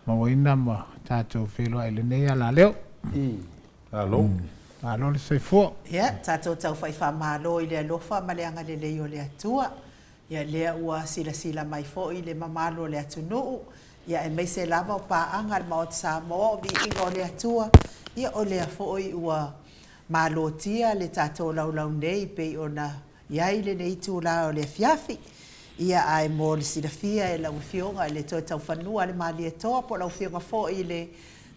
mauaina ma tatou feiloai i lenei alaleo. Malo. Malo le soifua. Ia, tatou taufai faamalo i le alofa ma le agalelei o le Atua. Ia, lea ua silasila mai foi le mamalu o le atunuu, ia aemaise lava o paaga a le Maota Samoa o viiga o le Atua, ia o lea foi ua Malotia le tatou laulau nei pei ona i ai lenei itula o le afiafi. Ia ae mo le silafia e lau Afioga i le Toetaufanua a le Malietoa po o lau Afioga foi i le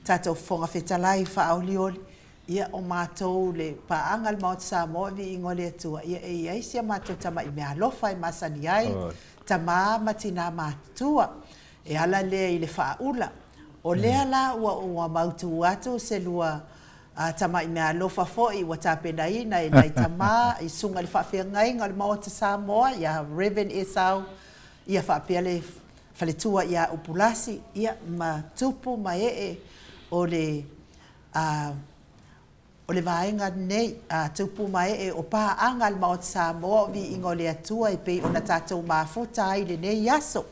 tatou Fofoga Fetalai faaolioli, ia o matou le paaga a le Maota Samoa i Viiga o le Atua, ia e i ai si a matou tamai meaalofa e masani ai, tama ma tina matutua. E ala lea i le faaula. O lea la ua mautu atu se lua A tamai meaalofa foi ua tapenaina e nai tama i susuga i le faafeagaiga o le Maota Samoa ia Rev. Esau ia faapea le faletua ia Upulasi ia ma tupu ma ee o le a o le vaega lenei a tupu ma ee o paaga a le Maota Samoa o Viiga o le Atua e pei ona tatou mafuta ai i lenei aso.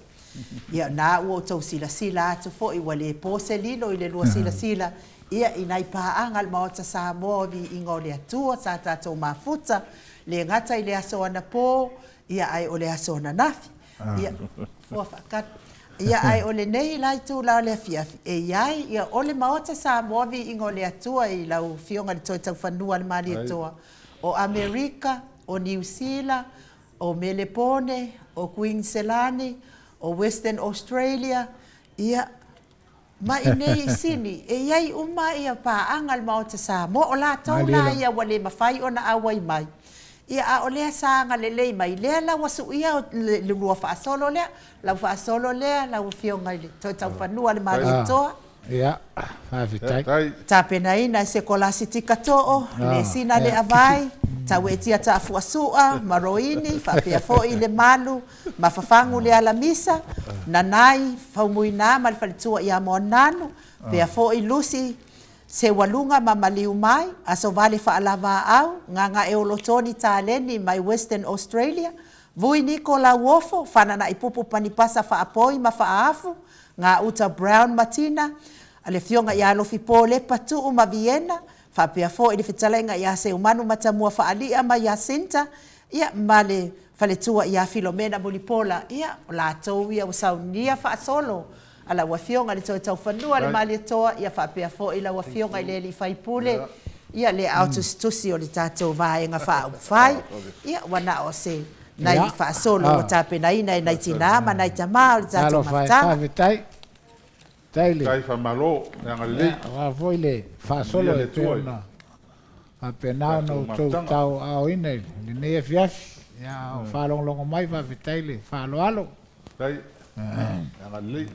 Ia, na ua outou silasila atu foi ua le po se lilo i le lua silasila, ia, i nai paaga a le Maota Samoa o Viiga o le Atua sa tatou mafuta, le gata i le aso anapo, ia, ae o le aso ananafi. Ia, fua faatali. Ia, ae o lenei la itula o le afiafi, e i ai, ia, o le Maota Samoa Viiga o le Atua i lau Afioga i le Toetaufanua a le Malietoa, o Amerika, o Niu Sila, o Melepone, o Kuiniselani, o Western Australia, ia, ma i inei i Sini, e i ai uma ia paaga a le Maota Samoa. O latou la ia ua le mafai ona auai mai, ia, a o lea sa agalelei mai, lea la ua suia le lua faasolo lea, lau faasolo lea lau Afioga i le Toetaufanua a le Malietoa. Ia, faafetai. Tapenaina e Sekolasitika Too, Lesina Leavai, Tauetia Taafuasua ma Roini, faapea foi Lemalu ma Fafagu Lealamisa, Nanai Faumuina ma le faletua ia Moananu, pea foi Lucy Seualuga ma Maliumai, Asovale Faalavaau, Gagaeolotoni Taleni mai Western Australia, Vui Niko Lauofo, Fananaipupu Panipasa Faapoi ma Faaafu, Gauta Brown Matina, le Afioga ia Alofipo Lepa Tuu ma Viena, faapea foi le fetalaiga ia Seumanu Matamua Faali'a ma Jacinta, ia, ma le faletua ia Filomena Mulipola, ia, o latou ia ua saunia faasolo a lau Afioga i le Toetaufanua a le Malietoa, ia faapea foi lau Afioga i le Alii Faipule, ia, le aao tusitusi o le tatou Vaega Faaupufai, ia, ua na o se nai faasolo ua tapenaina e nai tinā ma nai tamā o le tatou mafutaga. Faafetai. Faafetai le. Faafetai faamalo le agalelei. Aua foi le faasolo e pei ona faapena ona outou tauaaoina i lenei afiafi. Ia, a o faalogologo mai, faafetai le faaaloalo. Faafetai le agalelei.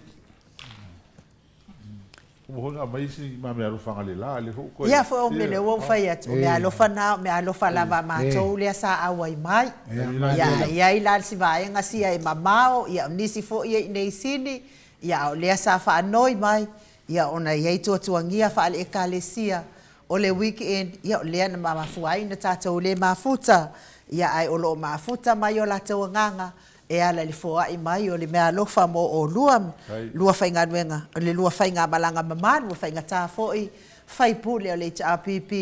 Uma foi na aumai isi ma meaalofa agalelā lea foi ua toe. Ia foi o mea lea ua ou fai atu, o meaalofa na, o meaalofa lava a matou lea sa auai mai. Ia a i ai la si vaega sia e mamao, ia o nisi foi ia i inei i Sini, ia a o lea sa faanoi mai, ia ona e i ai tuatuagia faale-Ekalesia o le weekend, ia o lea na mafua ai ona tatou le mafuta, ia ae o lo o mafuta mai o latou agaga e ala i le foai mai o le meaalofa mo olua, lua faigaluega, le lua faigamalaga mama, lua faigata foi, faipule o le HRPP,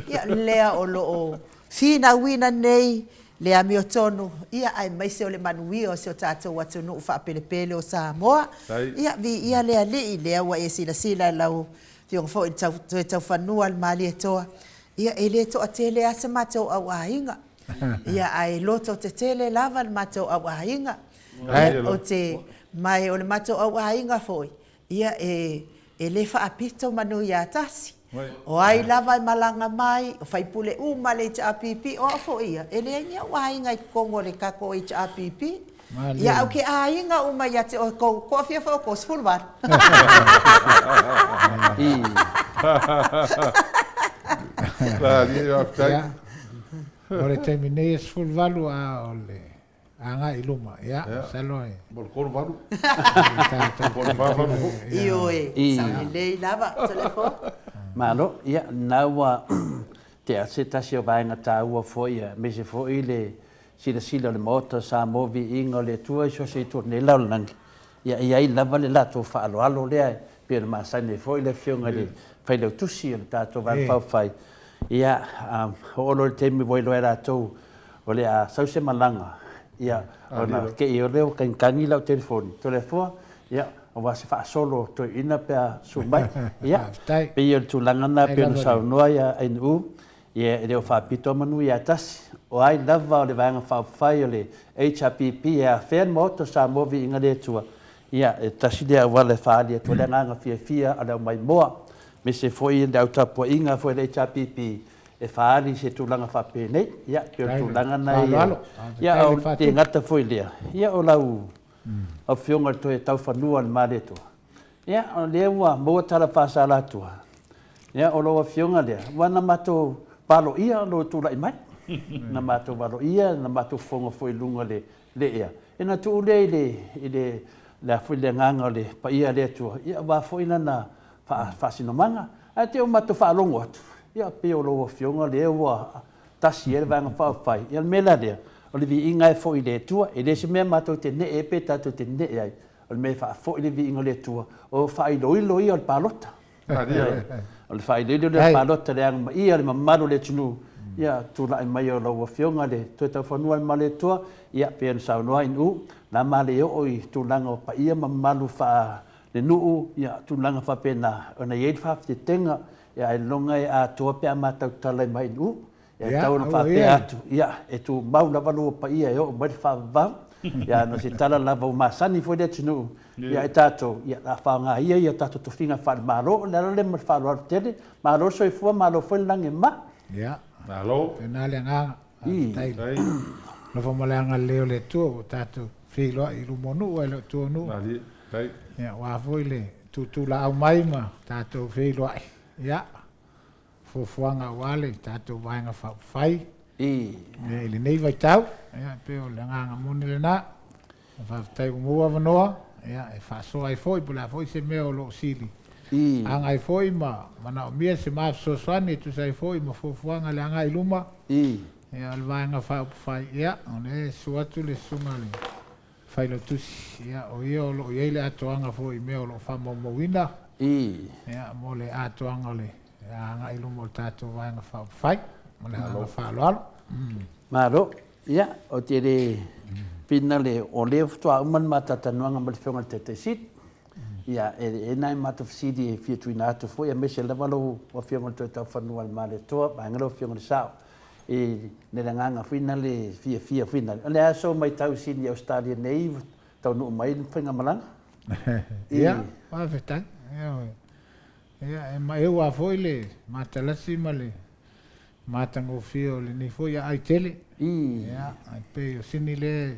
ia lea o lo o finauina nei le amiotonu, ia aemaise o le manuia o si o tatou atunuu faapelepele o Samoa. Ia, viia le Alii, lea ua e silasila lau Afioga foi i le toe taufanua a le Malietoa, ia e le toatele lava se matou auaiga. Ia, ae lototetele lava le matou auaiga. Ia, ou te, ma o le matou auaiga foi, ia, e, e le faapito manu ia tasi. O ai lava e malaga mai, o faipule uma le HRPP, o au foi ia, e leai ni au aiga i totonu o le tatou HRPP. Ia, au ke aiga uma ia te oe kou, toafia foi outou, 18. Faafetai. O le taimi nei e 18 a o le agai i luma. Ia, masalo e. Mo le 38. Po o le 48 foi. Ioe, sao lelei lava, Toleafoa. Malo, ia, lena ua tea se tasi o vaega taua foi, aemaise foi le silasila o le Maota o Samoa Viiga o le Atua i so o se itu o lenei lalolagi, ia e i ai lava le latou faaaloalo lea e pei ona masani ai foi le Afioga i le Failautusi o le tatou Vaega Faaupufai. Ia, oo loa i le taimi ua iloa e latou o le a sau se malaga, ia, ona te i lea ua tagitagi lau telefoni, Toleafoa, ia, aua se faasolo toeaina pe a susu mai. Ia, pei o le tulaga lena pei ona saunoa Ainuu, Ia, e le o faapito a manu ia tasi. O ai lava o le Vaega Faaupufai o le HRPP e afea le Maota o Samoa Viiga le Atua, ia, e tasi lea auala e faaali atu ai le agaga fiafia a le aumaimoa, aemaise foi le au tapuaiga foi a le HRPP e faaali i se tulaga faapenei. Ia, e pei o le tulaga lena ia, ia, o le gata foi lea, ia, o lau Afioga i le Toe Taufanua o le Malietoa, Ia, o lea ua maua tala faasalatua, ia, o lau Afioga lea, ua na matou valoia lou tulai mai. Na matou valoia, na matou fofoga foi i luga o le ea. Ia na tuu lea i le, i le, le a foi le agaga o le paia o le Atua, ia aua foi lana faasinomaga. Ae te i ua matou faalogo atu, ia pei o lau Afioga lea ua tasi ai le Vaega Faaupufai. Ia o le mea la lea, o le viiga e foi i le Atua. E le o se mea matou te nee ai pe tatou te nee ai, O le mea e faafoi le viiga o le Atua, o faailoilo ia o le palota. O le faailoilo lea o le palota, le agamaia o le mamalu o le atunuu, ia tulai mai o lau Afioga le Toe Taufanua le Malietoa, ia pei ona saunoa Ainuu, na ma le oo i tulaga o paia ma mamalu faale-nuu, ia tulaga faapena, ona e i ai le faaeteetega, ia ailoga e atoa pe a ma tautala ai ma Ainuu. E tatau ona faapea atu, ia, e tumau lava lua paia e oo mai le faavavau. Ia, ona o se tala lava ua masani foi le atunuu ia i tatou, ia, o le a faaaoga ia ia tatou tofiga faale-Malo. O le ala lea ma le faaaloalo tele. Malo le soifua, malo foi le lagi e mama. Ia, Malo. faapena le agaga. Faafetai i le alofa ma le agalelei o le Atua ua tatou feiloai i luma o nuu ae le o tua o nuu. Malie, faafetai. Ia, aua foi le tutulaau mai ma tatou feiloai. Ia. fuafuaga aua le tatou Vaega Faaupufai i lenei vaitau. Ia, e pei o le agaga moni lena. Faafetai ua maua avanoa e faasoa ai foi po o le a foi se mea o lo o sili agai foi ma manaomia se ma fesoasoani e tusa ai foi ma fuafuaga i le agai i luma. Ia, o le Vaega Faaupufai, ia, o lea e susu atu le susuga i le Failautusi, ia, o ia o lo o i ai le atoaga foi i mea o lo o faamaumauina, ia, mo le atoaga o le agai i luma o le tatou Vaega Faaupufai. Ma le agaga faaaloalo. Malo. Ia, ou te le pina le, o lea faatoa uma le ma talatalanoaga ma le Afioga i le Taitai Sili. Ia, e i ai nai matou fesili e fia tuuina atu foi, aemaise lava lau Afioga i le Toetaufanua a le Malietoa, vaega lau Afioga i le Sao. I le agaga foi na le fiafia foi na, o le a sou maitau i Sini Ausetalia nei ua taunuu mai le faigamalaga? Ia, faafetai. Ia, e maeu lava foi le matalasi ma le matagofie o lenei foi aai tele. Ia, e pei o Sini lea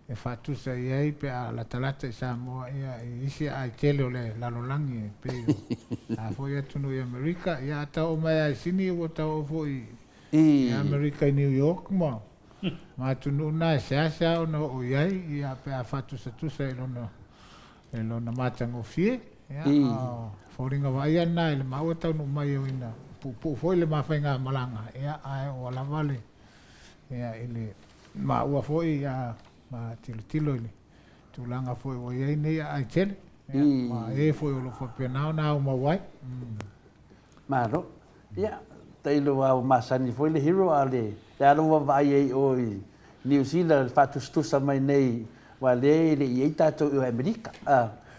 e faatusa i ai pe a latalata i Samoa ia i isi aai tele o le lalolagi e pei o la foi atunuu i Amerika. Ia a tau oo mai lava i Sini ua tau oo foi i Amerika i New York ma ma atunuu na e seasea ona oo i ai ia pe a faatusatusa i lona i lona matagofie. Ia a o foliga vaaia lena i le maua taunuu mai o ina puupuu foi le ma faigamalaga ia ae ua lava le Ia, i le maua foi a ma tilotilo i le tulaga foi ua i ai nei aai tele, ia, ma e foi o lo o faapena ona aumau ai. Malo. Ia, tailo lava ua masani foi le hero a o le a lou vaavaai ai i o i Niu Sila i le faatusatusa mai nei aua lea e le i i ai tatou i o i Amerika.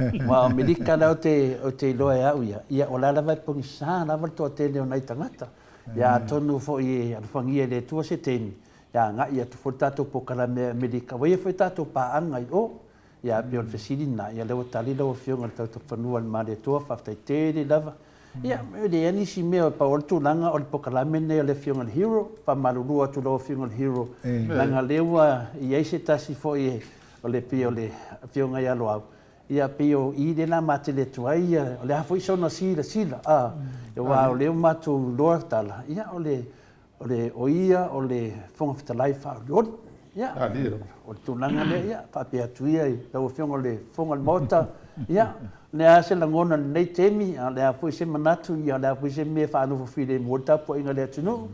Aua o Amerika la ou te iloa e au ia, ia o la lava e pogisa lava le toatele o nai tagata. Ia atonu foi e alofagia e le Atua se taimi e agai atu foi le tatou polokalame i Amerika, ua i ai foi tatou paaga i o. Ia pei o le fesili lena, ia lea ua tali lau Afioga i le Tautafanua i le Malietoa, faafetai tele lava. Ia, e leai nisi mea, pau lava le tulaga o le polokalame lenei a le Afioga i le Hero, faamalulu atu i lau Afioga i le Hero, leaga o lea ua i ai se tasi foi o le pei o le Afioga ia Loau, Ia pei o i lea la matele atu ai ia, o le a foi sona silasila, a, aua o lea ua matou iloa tala, ia o le, o le, o ia o le Fofoga Fetalai faaolioli. Ia, o le tulaga lea, ia, faapea atu ia i lau Afioga o le Fofoga o le Maota, ia, o le a se lagona i lenei taimi, a o le a foi se manatu, ia, o le a foi se mea e faanofo filemu ai le tapuaiga a le atunuu,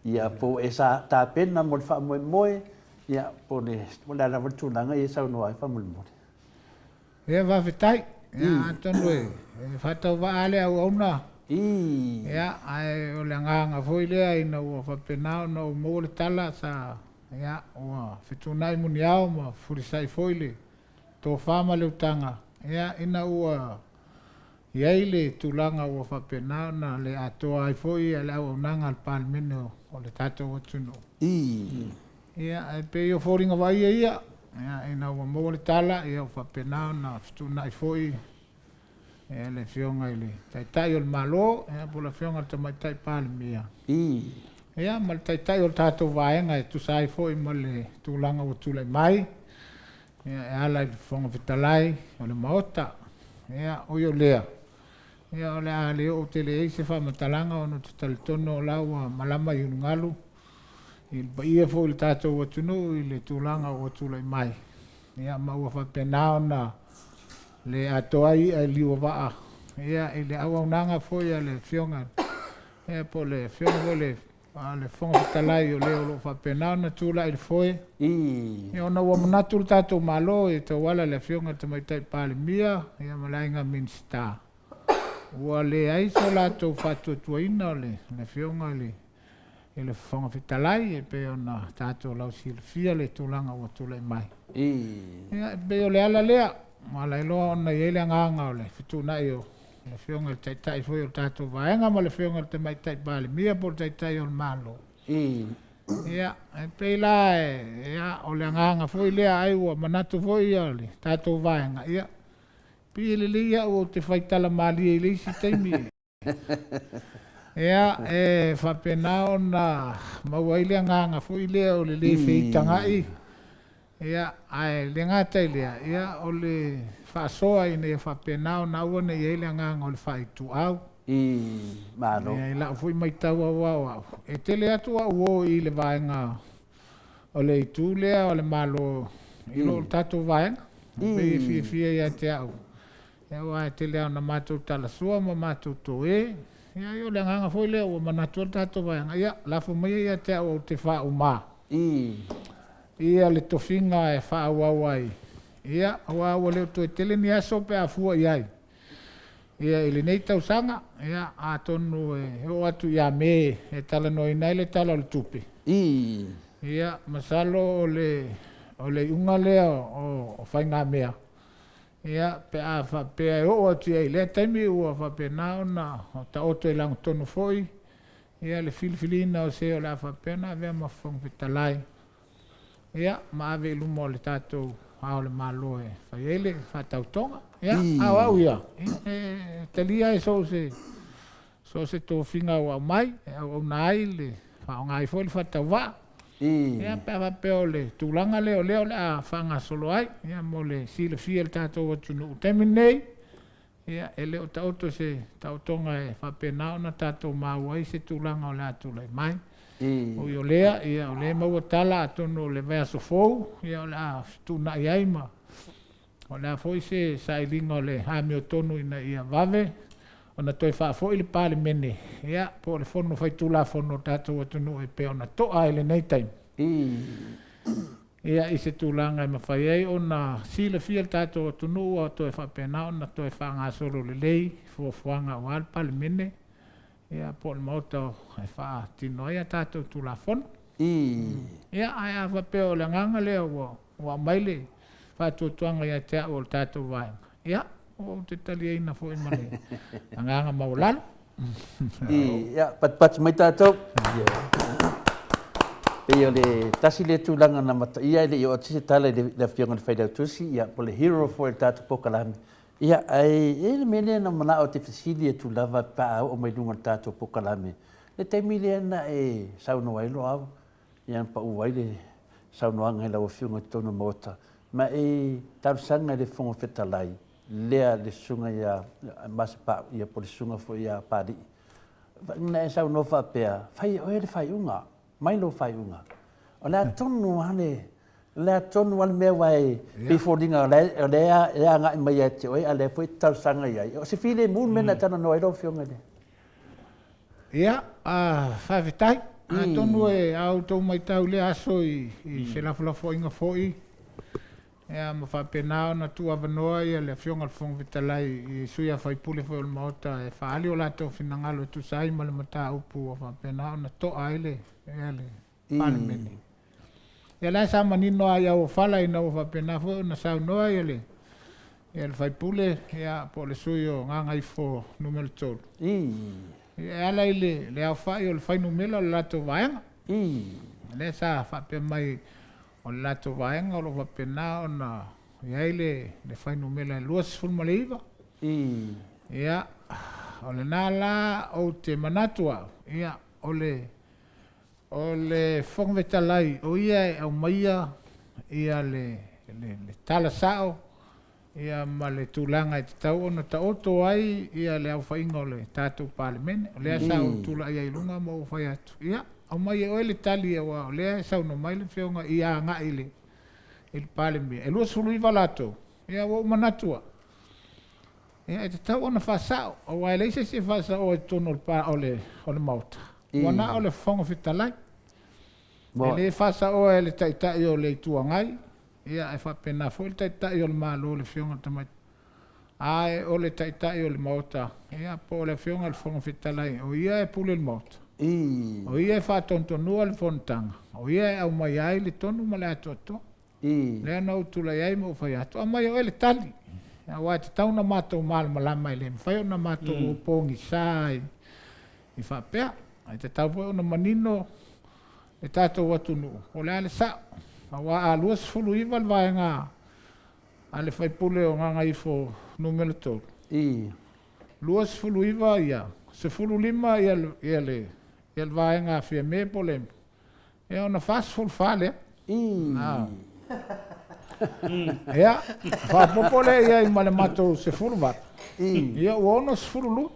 ia, po ua e tapena mo le faamoemoe, ia, po o le a lava le tulaga ia e saunoa ai faamolemole. Ia faafetai. Ia atonu e faatauvaa le auauna. Ia ae o le agaga foi lea ina ua faapena ona ou maua le tala sa ia ua fetuunai muniao ma fefulisai foi le tofa ma le utaga ia ina ua i ai le tulaga ua faapena ona le atoa ai foi le auaunaga a le Palemene o le tatou atunuu. Ia, e pei o foliga vaaia ia, ia, ina ua maua le tala, ia ua faapena ona fetuunai foi ia, le Afioga i le Taitai o le Malo, ia, po o le Afioga i le Tamaitai Palemia, ia, ma le Taitai o le tatou Vaega e tusa ai foi ma le tulaga ua tulai mai, ia, e ala i le Fofoga Fetalai o le Maota. Ia, ui o lea, ia, o le a le oo tele i ai se faamatalaga ona ou te talitonu o la ua malama i ulugalu i le paia foi o le tatou atunuu i le tulaga ua tulai mai, ia, ma ua faapena ona le atoa ai i'a i liuavaa, ia, i le auaunaga foi a le Afioga, ia, po o le Afioga foi i le, a le Fofoga Fetalai o le o lo o faapena ona tulai i le foe, ia, ona ua manatu le tatou Malo e tauala i le Afioga i le Tamaitai Palemia, ia, ma le Aiga Minisita, ua leai so latou faatuatuaina o le Afioga i le i le Fofoga Fetalai e pei ona tatou lausilafia le tulaga ua tulai mai. Ia, e pei o le ala lea ua ala ai loa ona i ai le agaga o le fetuunai o le Afioga i le Taitai foi o le tatou Vaega ma le Afioga i le Tamaitai Palemia po o le Taitai o le Malo. Ia, e pei la ia, o le agaga foi lea ai ua manatu foi ia le tatou Vaega, ia, pei e lelei au ou te faitala malie i le isi taimi. Ia, e faapena ona maua ai le agaga foi lea o le lē feitagai, ia, ae le gata i lea, ia, o le faasoa ina ia faapena ona aua ne i i ai le agaga o le faaituau. Malo. Ia, i lau foi matau aua o au, e tele atu au o i le vaega o le itu lea o le Malo i lo le tatou vaega, e pei e fiafia ia te au, aua e tele lava ona matou talasua ma matou toe, ia o le agaga foi lea ua manatu ai le tatou vaega, ia lafo maia ia te au ou te faauma ia le tofiga e faaauau ai, ia aua ua le o toe tele ni aso pe a fua i ai. Ia, i lenei tausaga, ia, atonu e oo atu ia Me e talanoaina ai le Tala o le Tupe. Ia, masalo o le, o le iuga lea o, o faigamea, ia, pe a faapea e oo atu i ai i lea taimi ua faapena ona taoto i lagatonu foi, ia, le filifiliina o se o le a faapea ona avea ma Fofoga Fetalai. Ia, ma ave i luma o le tatou Ao o le Malo e fai ai le faatautoga. Ia, a o au ia, e talia ai so o se, so o se tofiga ua aumai, e auauna ai le, faaaoga ai foi le faatauvaa. Ia, pe a faapea o le tulaga lea o lea o le a faagasolo ai, ia, mo le silafia e le tatou atunuu. I le taimi lenei, ia, e le o taoto se taotoga e faapena ona tatou maua ai se tulaga o le a tulai mai. Ui o lea, ia, o lea e maua tala atonu o le vaiaso fou, ia, o le a fetuunai ai ma O le a foi se sailiga o le amiotonu ina ia vave ona toe faafoi le Palemene, ia, po o le Fono Faitulafono o le tatou atunuu e pei ona to'a ai i lenei taimi, ia, i se tulaga e mafai ai ona silafia e le tatou atunuu ua toe faapena ona toe faagasolo lelei fuafuaga aua le Palemene, ia, po o le Maota e faatino ai a tatou Tulafono. Ia, ae a faapea o le agaga lea ua Ua aumai le faatuatuaga ia te au o le tatou vaega, ia, ua ou te taliaina foi ma le agaga maualalo. Ia, patupatu mai tatou. Pei o le tasi lea tulaga na mataia e le i oo atu se tala i le Afioga i le Failautusi, ia, po o le hero foi o le tatou polokalame. Ia, ae i ai le mea lea na manao ou te fesili atu lava pe a oo mai i luga o le tatou polokalame, le taimi lea na e saunoa ai Loau, Ia na pau ai le saunoaga i lau Afioga i totonu o le Maota, ma e talosaga i le Fofoga Fetalai, lea le Susuga ia Masepau, ia po o le Susuga foi ia Papalii, na e saunoa faapea, fai e oe le faaiuga, mai lou faaiuga. O le a tonu lava le, o le a tonu lava le mea aua e pei e foliga o lea e agai mai ia te oe a o lea foi e te talosaga i ai. O se filemu le mea na e talanoa ai lau Afioga i le Ia, faafetai. Atonu e a outou matau i lea aso i felafolafoaiga foi, ia ma faapena ona tuuavanoa le Afioga i le Fofoga Fetalai i sui usufono foi o le Maota e faaali o latou finagalo e tusa ai ma le mataupu ua faapena ona to'a ai le Palemene. Ia la sa manino lava i auofala ina ua faapena foi ona saunoa ia le ia le sui usufono ia po o le sui usufono o Gagaifo Nu.3. Ia e ala i le le aofai o le fuainumera o le latou vaega. O lea sa faapea mai o le latou vaega o lo o faapena ona i ai le le fuainumera e 29. Ia o lena la ou te manatu au, ia o le O le Fofoga Fetalai, o ia e aumaia ia le tala sao ia ma le tulaga e tatau ona taoto ai ia le aofaiga o le tatou Palemene. O lea sa ou tulai ai i luga ma ou fai atu, ia, aumai e oe le tali aua o lea e saunoa mai le Afioga ia agai i le Palemia. E 29 latou, ia ua ou manatu au, Ia, e tatau ona faasao, aua e leai se isi e faasaoa i totonu o le pa, o le, o le Maota, ua na o le Fofoga Fetalai. E le faasaoa e le Taitai o le Itu Agai, ia, e faapena foi le Taitai o le Malo, le Afioga i le Tamaitai, ae o le Taitai o le Maota, ia, po o le Afioga i le Fofoga Fetalai, o ia e pule i le Maota, o ia e faatonutonua le fonotaga, o ia e aumaia ai le tonu ma le atoatoa. Lea na ou tulai ai ma ou fai atu, Aumai e oe le tali, aua e tatau ona matou malamalama, e le mafai ona matou o pogisa i faapea. Ae tatau foi ona manino le tatou atunuu po o le a le sao, aua a 29 le vaega a le sui usufono o Gagaifo Nu.3, 29 ia, 15 le vaega a Fiame po o le Ia ona 44 lea. Ia, faaopoopo lea i ai ma le matou 18. Ia ua 62.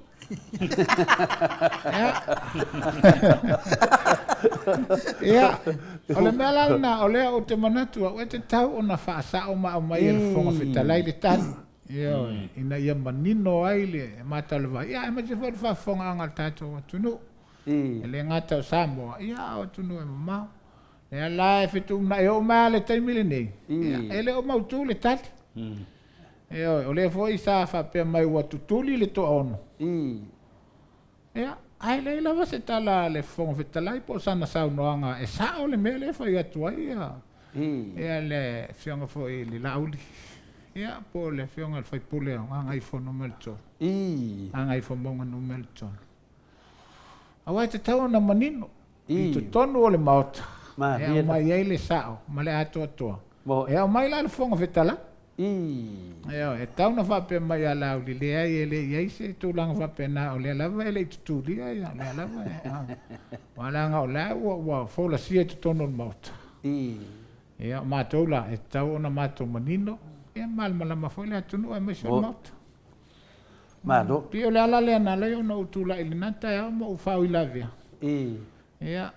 Ia. Ia, o le mea la lena, o lea ou te manatu au, e tatau ona faasao ma aumai e le Fofoga Fetalai le tali. Ioe, ina ia manino ai le mata o le vai, ia aemaise foi le faafofogaaga a le tatou atunuu. E le gata o Samoa, ia a o atunuu e mamao. Lea la e fetuunai oo mai lava i le taimi lenei, ia, e le o mautu le tali. Ioe, o lea foi sa faapea mai ua tutuli le toaono. Ia, ae leai lava se tala a le Fofoga Fetalai po o sana saunoaga e sao le mea lea e fai atu ai ia, ia le Afioga foi i le Laauli, ia, po o le Afioga i le sui usufono o Gagaifo Nu.3, Gagaifomauga Nu.3. Aua e tatau ona manino i totonu o le Maota e aumai ai le sao ma le atoatoa. E aumai la le Fofoga Fetalai. Ioe, e tatau ona faapea mai ia Laauli, leai e le i ai se tulaga faapena, o lea lava e le i tutulia ia, o lea lava e, aua leaga o la ua folasia i totonu o le Maota. Ia, o matou la, e tatau ona matou manino, ia malamalama foi le atunuu aemaise o le Maota. Malo. Pei o le ala lea na ala ai ona ou tulai i lena taeao ma ou faauilavea. Ia,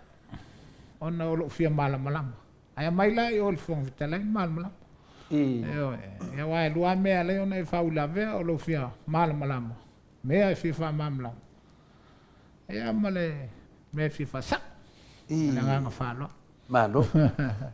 ona o lou fia malamalama. Ae aumai la i o i le Fofoga Fetalai le malamalama. Ioe, aua e lua lava mea e ala ai ona e faauilavea, o lou fia malamalama, mea e fia faamalamalama, ia ma le mea e fia faasao. Ma le agaga faaaloalo. Malo.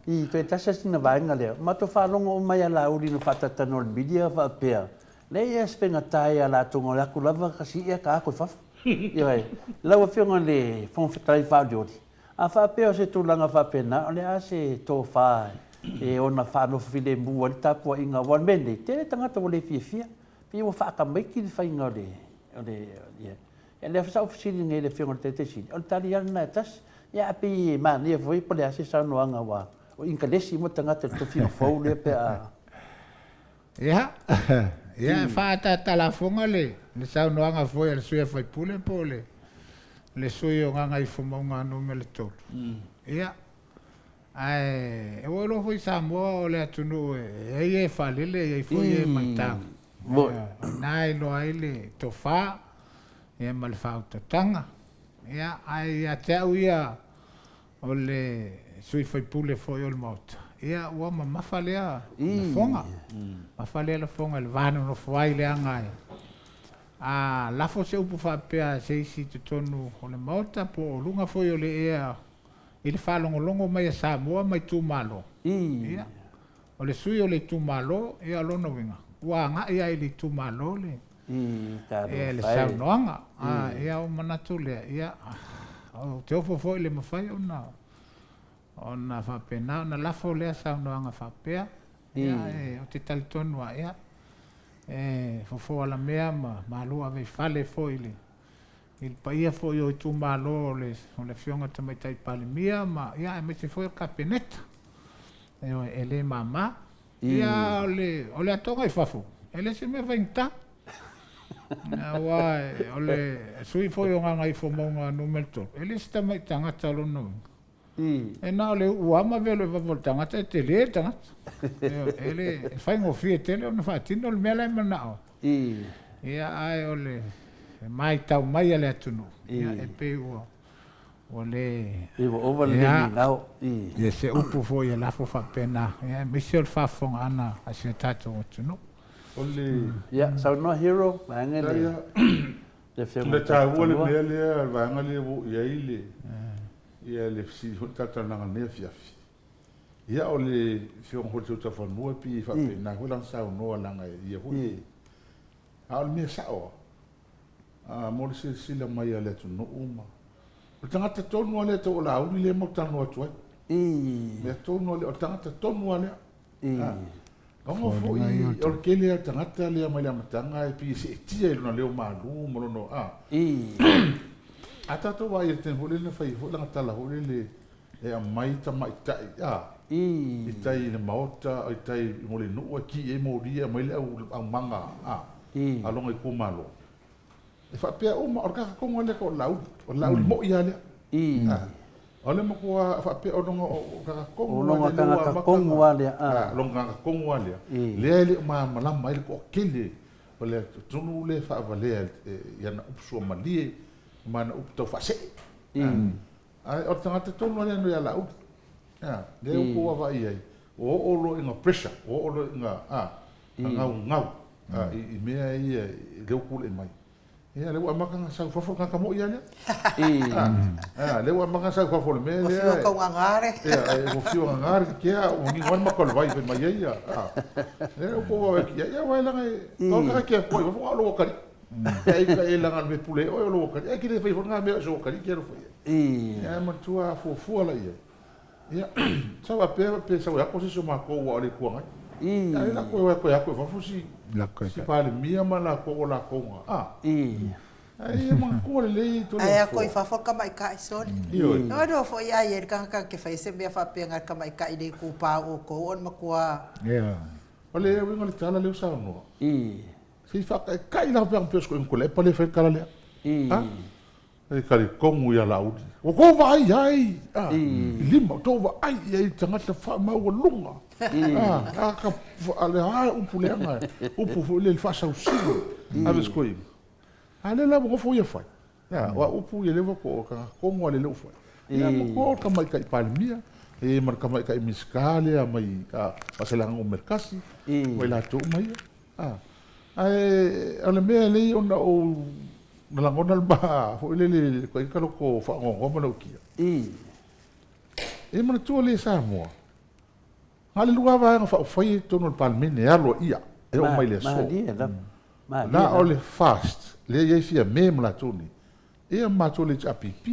I, toe tasi lava sina vaega lea. Matou faalogo uma ia Laauli na faatalatanoa i le media faapea, leai lava se faigata ia latou na o le atu lava kasi ia ta atu i fafo. Ioe. Lau Afioga i le Fofoga Fetalai faaolioli, a faapea o se tulaga faapena, o le a se tofa e ona faanofo filemu ai le tapuaiga aua o le mea lenei, tele tagata ua le fiafia, pei ua faatamaiti le faiga o le, o le, ia. Ia lea foi sa ou fesili nei i le Afioga i le Taitaisini, o le tali lava lena e tasi. Ia ae pei e manaia foi po o le a se saunoaga aua o inkelesi uma tagata i le tofiga fou lea pe a. Ia, ia e faaataatalafoga le saunoaga foi a le sui usufono po o le le sui o Gagaifomauga Nu.3. Ia, ae ua iloa foi Samoa o le atunuu e i ai e faalele e i ai foi e matau. O i ina e iloa ai le tofa ma le faautautaga. Ia, ae ia te au ia o le sui usufono foi o le Maota, ia ua mamafa lea lafoga. Mamafa lea lafoga i le va nonofo ai leaga e a lafo se upu faapea a se isi i totonu o le Maota po o luga foi o le ea i le faalogologo mai a Samoa ma itumalo, ia, O le sui o le itumalo, ia o lona uiga, ua agai lava i le itumalo le, le saunoaga. Ia ou manatu lea, ia, ou te ofo foi i le mafai ona, ona faapena ona lafo lea saunoaga faapea. Ia, ae ou te talitonu lava, ia, e fofo alamea ma malu ave i fale foi i le i le paia foi o itumalo o le Afioga i le Tamaitai Palemia ma, ia, aemaise foi o le Kapeneta. Ioe, e le mama. Ia, o le, o le atoga i fafo, e le se mea faigata. Aua o le sui foi o Gagaifomauga Nu.3, e le se tamai tagata lona uiga. E na o le uu lava ma velo i fafo o le tagata, e tele le tagata. E le e faigofie tele ona faatino le mea la e manao ai. Ia, ae o le matau mai a le atunuu, ia, e pei ua, ua le... Pei ua ova le le migao. Ia, se upu foi e lafo faapena, ia, aemaise o le faafofogaaga a si o tatou atunuu. O le... Ia, saunoa Hero, vaega le... Le Afioga i le taua le mea lea, le vaega lea ua oo i ai le, ia le fesili foi le talatalanoaga i lenei afiafi. Ia o le Afioga foi i le Toetaufanua e pei e faapena foi lana saunoa leaga e ia foi e... A o le mea sao lava, mo le silasila mai a le atunuu ma... O le tagata tonu lava lea tau o Laauli lea matou te talanoa atu ai. Mea tonu lava lea, o le tagata tonu lava lea. Ona foi o le tele lava o tagata lea mai le amataga e pei e seetia i lona leo malu ma lona a. A tatou vaai i le taimi foi lele na fai ai foi lana tala foi lele e aumai tamaitai a i tai i le maota i tai mo le nuu e ki i ai moli e aumai le aumaga a a lona itumalo. E faapea uma, o le tagata tonu lava lea o Laauli, o le Laauli moi lava lea. O le matua faapea o lona tagata tonu lava lea. O lona tagata tonu lava lea. Lona tagata tonu lava lea. Lea e le o malamalama ai le toatele o le atunuu lea e faavalea i ana upu suamalie ma ana upu taufaasee. Ae o le tagata tonu lava lea ia Laauli. Lea ua outou vaavaai i ai, ua oo loa ina pressure, ua oo loa ina gaugau i mea ia lea ua tulai mai. Ia, lea ua amata ona sau i fafo le tagata moi lava lea. Lea ua amata ona sau i fafo le mea lea. Ua fiu taugaga le. Ia, ua fiu gaga le kea, ua manino lava le mata o le vai fai mai ai. Lea ua outou vaavaai atu i ai, ia aua leaga e pau le tagata e te atua i fafo na o lou atalii. Pe a ita e leaga o le mea e pule ai oe o lou atalii, ae e te le faia foi lena mea o si ou atalii e te alofa i ai. Ia, ae manatua a fuafua la i ai. Ia, sa faapea pe sau e ako se isi o matou aua o le Itu Agai. Ia, ai latou e o atu e ako i fafo si, si Palemia ma latou o latou na, a. Ae ia manatua lelei tole Ae ako i fafo le tamaitai, sole. Ioe. E ono foi ai e le tagata te fai se mea faapea na le tamaitai le itupa o outou o le matua. Ioe. O le uiga o le tala lea ua saunoa. Se i faataitai lava pe a pei o se toeaina Tuilaepa lea e fai le tala lea. A? E talitonu ia Laauli. Ua tou vaai ai, a, i lima, ua tou vaai i ai i le tagata faamaualuga. A, a ka, a le a upu leaga, upu foi lea i le faasausili. Ave se toeaina. A lea la ua nofo ia fai. A, o au upu ia lea ua to, o tagata tonu lava lea ua fai. Ia ma to le tamaitai Palemia, e ma le tamaitai Minisita lea mai Faasaleleaga Numera 1, ma i latou uma ia. A, ae o le mea e lelei ona ou na lagona le ma foi lele ko ita loko faanoanoa ma nautia. E manatua le Samoa, na o le lua lava vaega faaupufai i totonu o le Palemene e aloaia e oo mai le aso. Na o le FAST lea e i ai Fiame ma latou nei, ia ma matou le HRPP,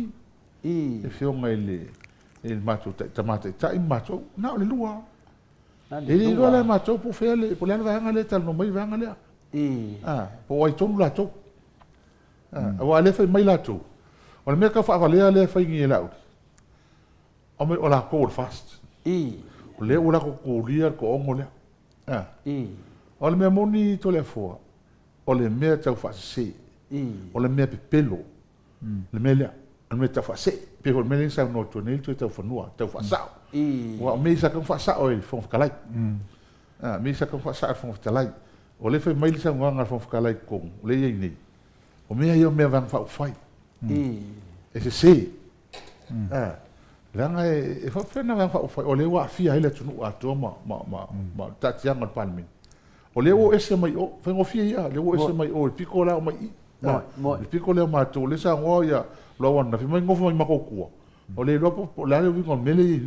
le Afioga i le matou Tama Taitai ma matou, na o le lua lava. E le iloa la e matou po o fea le, po o le a le vaega lea e talanoa mai le vaega lea. A, po o ai tonu latou. A, aua o lea e fai mai latou, o le mea tau faavalea lea e fai nei e Laauli, aumai o latou o le FAST. O lea ua latou tulia le toaono lea. A, o le mea moni Toleafoa, o le mea tau faasese, o le mea pepelo, le mea lea, o le mea tau faasee, pei foi o le mea lea na saunoa atu ai nei le Toetaufanua, tau faasao. Aua o mea ia sa tatau ona faasao e le Fofoga Fetalai. A, mea ia sa tatau ona faasao e le Fofoga Fetalai. O lea e fai mai le saunoaga a le Fofoga Fetalai i totonu, lea e i ai nei, o mea ia o mea vaega faaupufai, e sese. A, leaga e faapefea ona vaega faaupufai, o lea ua aafia ai le atunuu atoa ma, ma, ma, ma le taatiaga o le Palemene. O lea ua o ese mai o, faigofie ia, lea ua o ese mai o i le pito la o mai i. Le pito lea o matou, lea saunoa ia Loau ananafi, mai nofo mai matou tua. O le iloa po o le a le uiga o le mea lea e i ai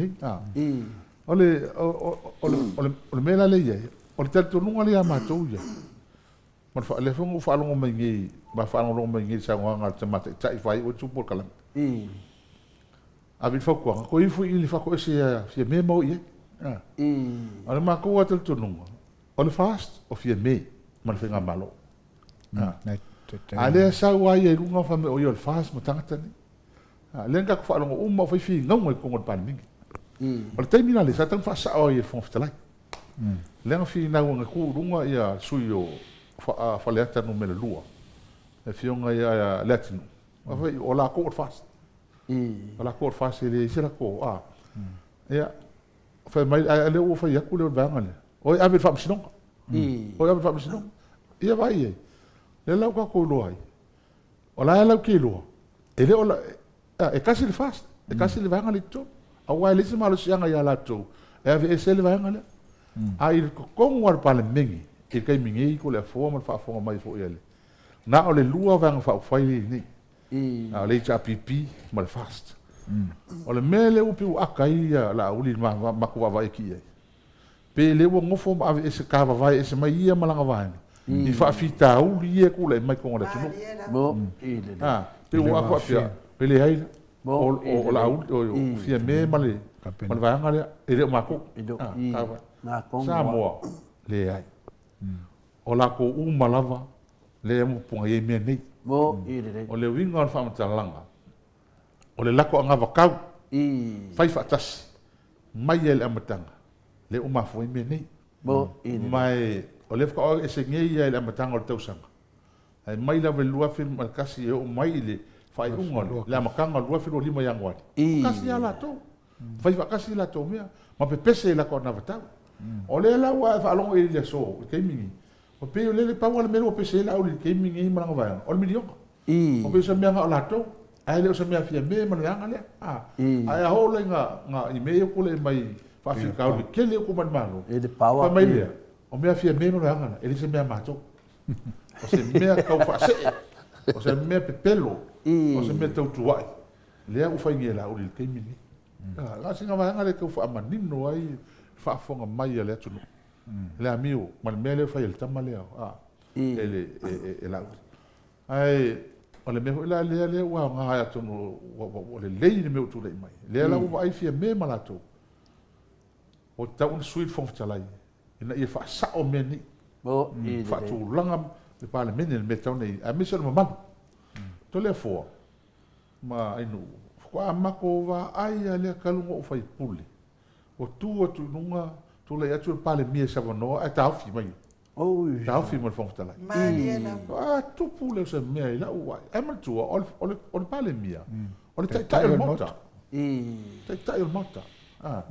nei. O le, o le, o le, o le mea la lea e i ai, o le talitonuga lea ia matou ia, ma le, lea foi na ou faalogo mai nei, ma faalogologo mai nei i le saunoaga a le Tama Taitai faaiu ai le Tupu o le Kalama. Ave i le fautuaga, toe ifo i le faatoese ia Fiame ma o i ai. A o le matou lava talitonuga, o le FAST, o Fiame ma le Faigamalo. A lea e sau lava ia i luga fai mai o ia o le FAST ma tagata nei. A lea na tatou faalogo uma o fai finauga i totonu o le Palemene. O le taimi la lea, sa tatau ona faasao ai e le Fofoga Fetalai. Lea na finau na tu i luga ia le sui o Faleata Nu.2, le Afioga ia Leatinuu, fai mai o latou o le FAST. O latou o le FAST e leai se latou, a. Ia, fai mai, a o lea ua fai atu le vaega lea, o e ave i le Faamasinoga. O e ave i le Faamasinoga. Ia vaai i ai, lea la ua tatou iloa ai, o la e latou te iloa, e le o la, e tasi le FAST, e tasi le vaega lea i totonu. Aua e leai se malosiaga ia latou e aveese ai le vaega lea. A i totonu lava o le Palemene i le taimi nei, Toleafoa ma le faafofoga mai foi a le, na o le lua Vaega Faaupufai lea e i ai nei. A o le HRPP ma le FAST. O le mea lea ua pei ua ata ai Laauli i le matou vaavaai atu i ai, pe le ua nofo ma aveese tavavae ese mai ia ma lana vaega i faafitauli ia e tulai mai i totonu o le atunuu. A, pei ua ata faapea, e leai la, o Laauli, o Fiame ma le vaega lea, e le o matou. Samoa, leai. O latou uma lava lea e pupuga i ai mea nei. O le uiga o le faamatalaga, o le lako anavatau, fai faatasi, mai lava i le amataga, lea ua mafua ai mea nei. Ma o lea faatoa ese nei lava i le amataga o le tausaga, ae mai lava i le 2001 e oo mai i le faaiuga, le amataga o le 2025 Ianuari, tasi lava latou. Fai faatasi latou mea, ma pepese i latou anavatau. O lea la ua e faalogo i le aso, i le taimi lenei, ua pei o lea le pau lava le mea lea ua pese ai Laauli i le taimi lenei ma lana vaega, o le miliona. Ua pei o se mea na o latou, ae le o se mea Fiame ma le vaega lea. Ae a oo la i mea ia ua tulai mai faafitauli tele ia ua tulai mai i le Malo, fai mai lea, o mea Fiame ma le vaega lea, e le o se mea a matou. O se mea tau faasee, o se mea pepelo, o se mea tau tuuai. Lea ua fai nei e Laauli i le taimi lenei. Na o sina vaega lea e tau faamanino ai le faafofoga mai a le atunuu, le amio ma le mea lea ua fai e le tama lea e Laauli. Ae o le mea foi la lea lea ua aoga atonu ua lelei le mea ua tulai mai. Lea la ua vaai Fiame ma latou, ua tatau ona sui le Fofoga Fetalai ina ia faasao mea nei, faatulaga le Palemene i le mea e tatau ona i ai, aemaise o le mamalu. Toleafoa ma Ainuu, faatoa matou vaai lava lea talu ona ou faipule, ua tu atu i luga Tulai atu le Palemia i se avanoa ae taofi mai. Oi. Taofi mai le Fofoga Fetalai. Malie lava. A tupu lea o se mea i lau vaai. Ae manatua, o le, o le, o le Palemia, o le Taitai o le Maota. Taitai o le Maota. A.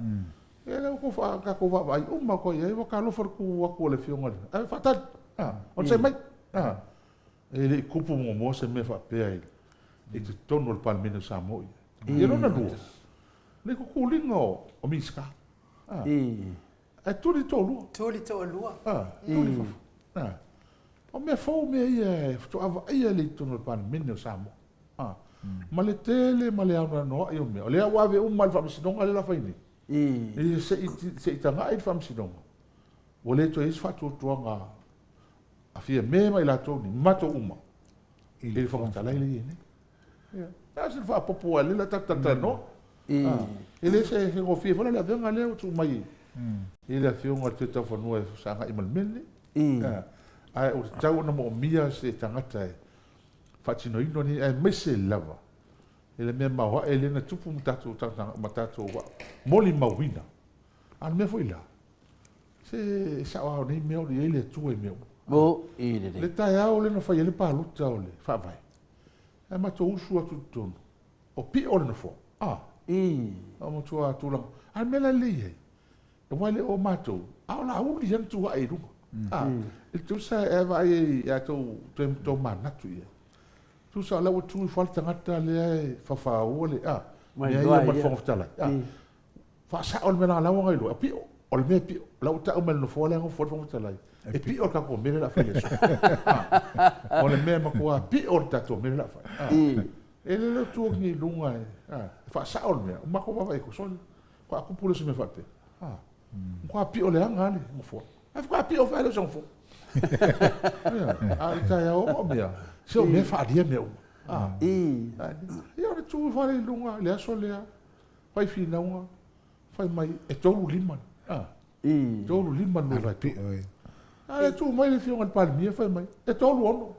Ia lea ua tou faa, tatou vaavaai uma atu ai i ai, ua talofa le tu atu a le Afioga i le, ae faatali. A, onosai mai. A. E le i tupu muamua se mea faapea i, i totonu o le Palemene o Samoa. Ia lona lua, le tutuliga o, o Minisita. A. Ae tuli toalua. Tuli toalua. A, tuli fafo. A. O mea fou mea ia e faatoa vaaia le i totonu o le Palemene o Samoa. A. Ma le tele ma le anoanoai o mea. O lea ua ave uma i le Faamasinoga lea la fai nei. Ia se i se i tagai le Faamasinoga. Ua le toe i ai se faatuatuaga a Fiame ma i latou nei, ma matou uma i le Fofoga Fetalai lea e i ai nei. Ia, a se faaopoopo lea la tatou talatalanoa. E le se gofie foi la le avega lea ua tuu mai i le Afioga i le Toetaufanua e sagai ma le mea lenei. Ae ua tatau ona moomia se tagata e faatinoina nei, aemaise lava i le mea maoae lea na tupu ma tatou ma tatou molimauina. A o le mea foi la, se sao lava o nei mea o lo o i ai le Atua i mea uma. Le taeao lea na fai ai le palota o le Faavae, Ae matou usu atu i totonu, o pio le nofoa. A. O matua tulaga. A o le mea la lea e i ai, aua e le o matou, a o Laauli lava na tu ae i luga. A. E tusa e vaai ai ia tou toe tomanatu i ai. Tusa o la ua tu ifo lava le tagata lea e fafaua le, a, mea ia ma le Fofoga Fetalai. A. Faasao le mea leaga o la ua iloa, e pio, o le mea e pio. O la ua tau mai le nofoa lea e nofo ai le Fofoga Fetalai, e pio le tatou mea lea o le a fai i le aso. O le mea e matua pio le tatou mea lea o le a fai. E le o tu atu nei i luga e faasao le mea, ua matou vaavaai atu, sole, faatoa tupu lea o se mea faapea. Matua pio leaga lava le nofoa. Ae faatoa pio foi lava lea o se nofoa. A o le taeao o mea, se o mea e faaalia mea uma. Ia o le tu ifo lava lea i luga i le aso lea, Fai finauga, fai mai e 35, a, 35 le lua vae. A lea tu mai le afioga i le Palemia fai mai, e 36.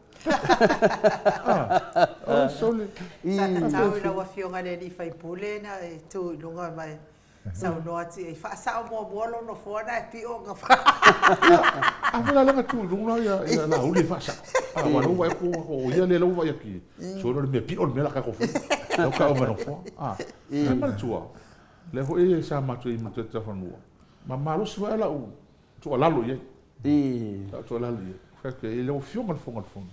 A, oi sole. Sa tatau i lau afioga i le alii faipule na e tu i luga ma e saunoa atu i ai, faasao muamua lou nofoa na e pio ona fa. Ia, a foi la lea na tu i luga ia Laauli e faasao. A, aua o lea ua vaai atu o ia lea ua vaai atu i ai. Sole o le mea pio le mea la tatou fai. Lea ua tau mai nofoa. A, ae manatua, lea foi sa matou i Matuatafanua, ma malosi foi lau tuualalo i ai. Lau tuualalo i ai. Fai atu i ai, lau Afioga i le Fofoga o le Fono,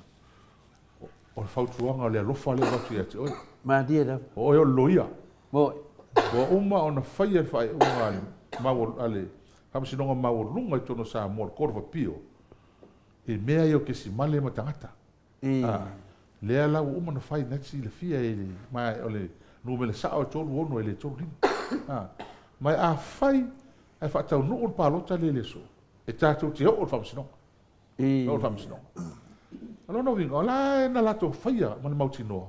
o le fautuaga o le alofa lea e avatu ia te oe. Malie lava. O oe o le loia. Ua uma ona faia le faaiuga a le Faamasinoga Maualuga i totonu o Samoa, le Court of Appeal, i mea ia o kesimale ma tagata. A, lea la ua uma ona fai na te silafia e le, ma o le numera sao e 36 e le 35. A, ma afai ae faataunuu le palota lea i le aso, e tatou te oo i le faamasinoga. Oo i le faamasinoga. O lona uiga, o la e na latou faia ma le mautinoa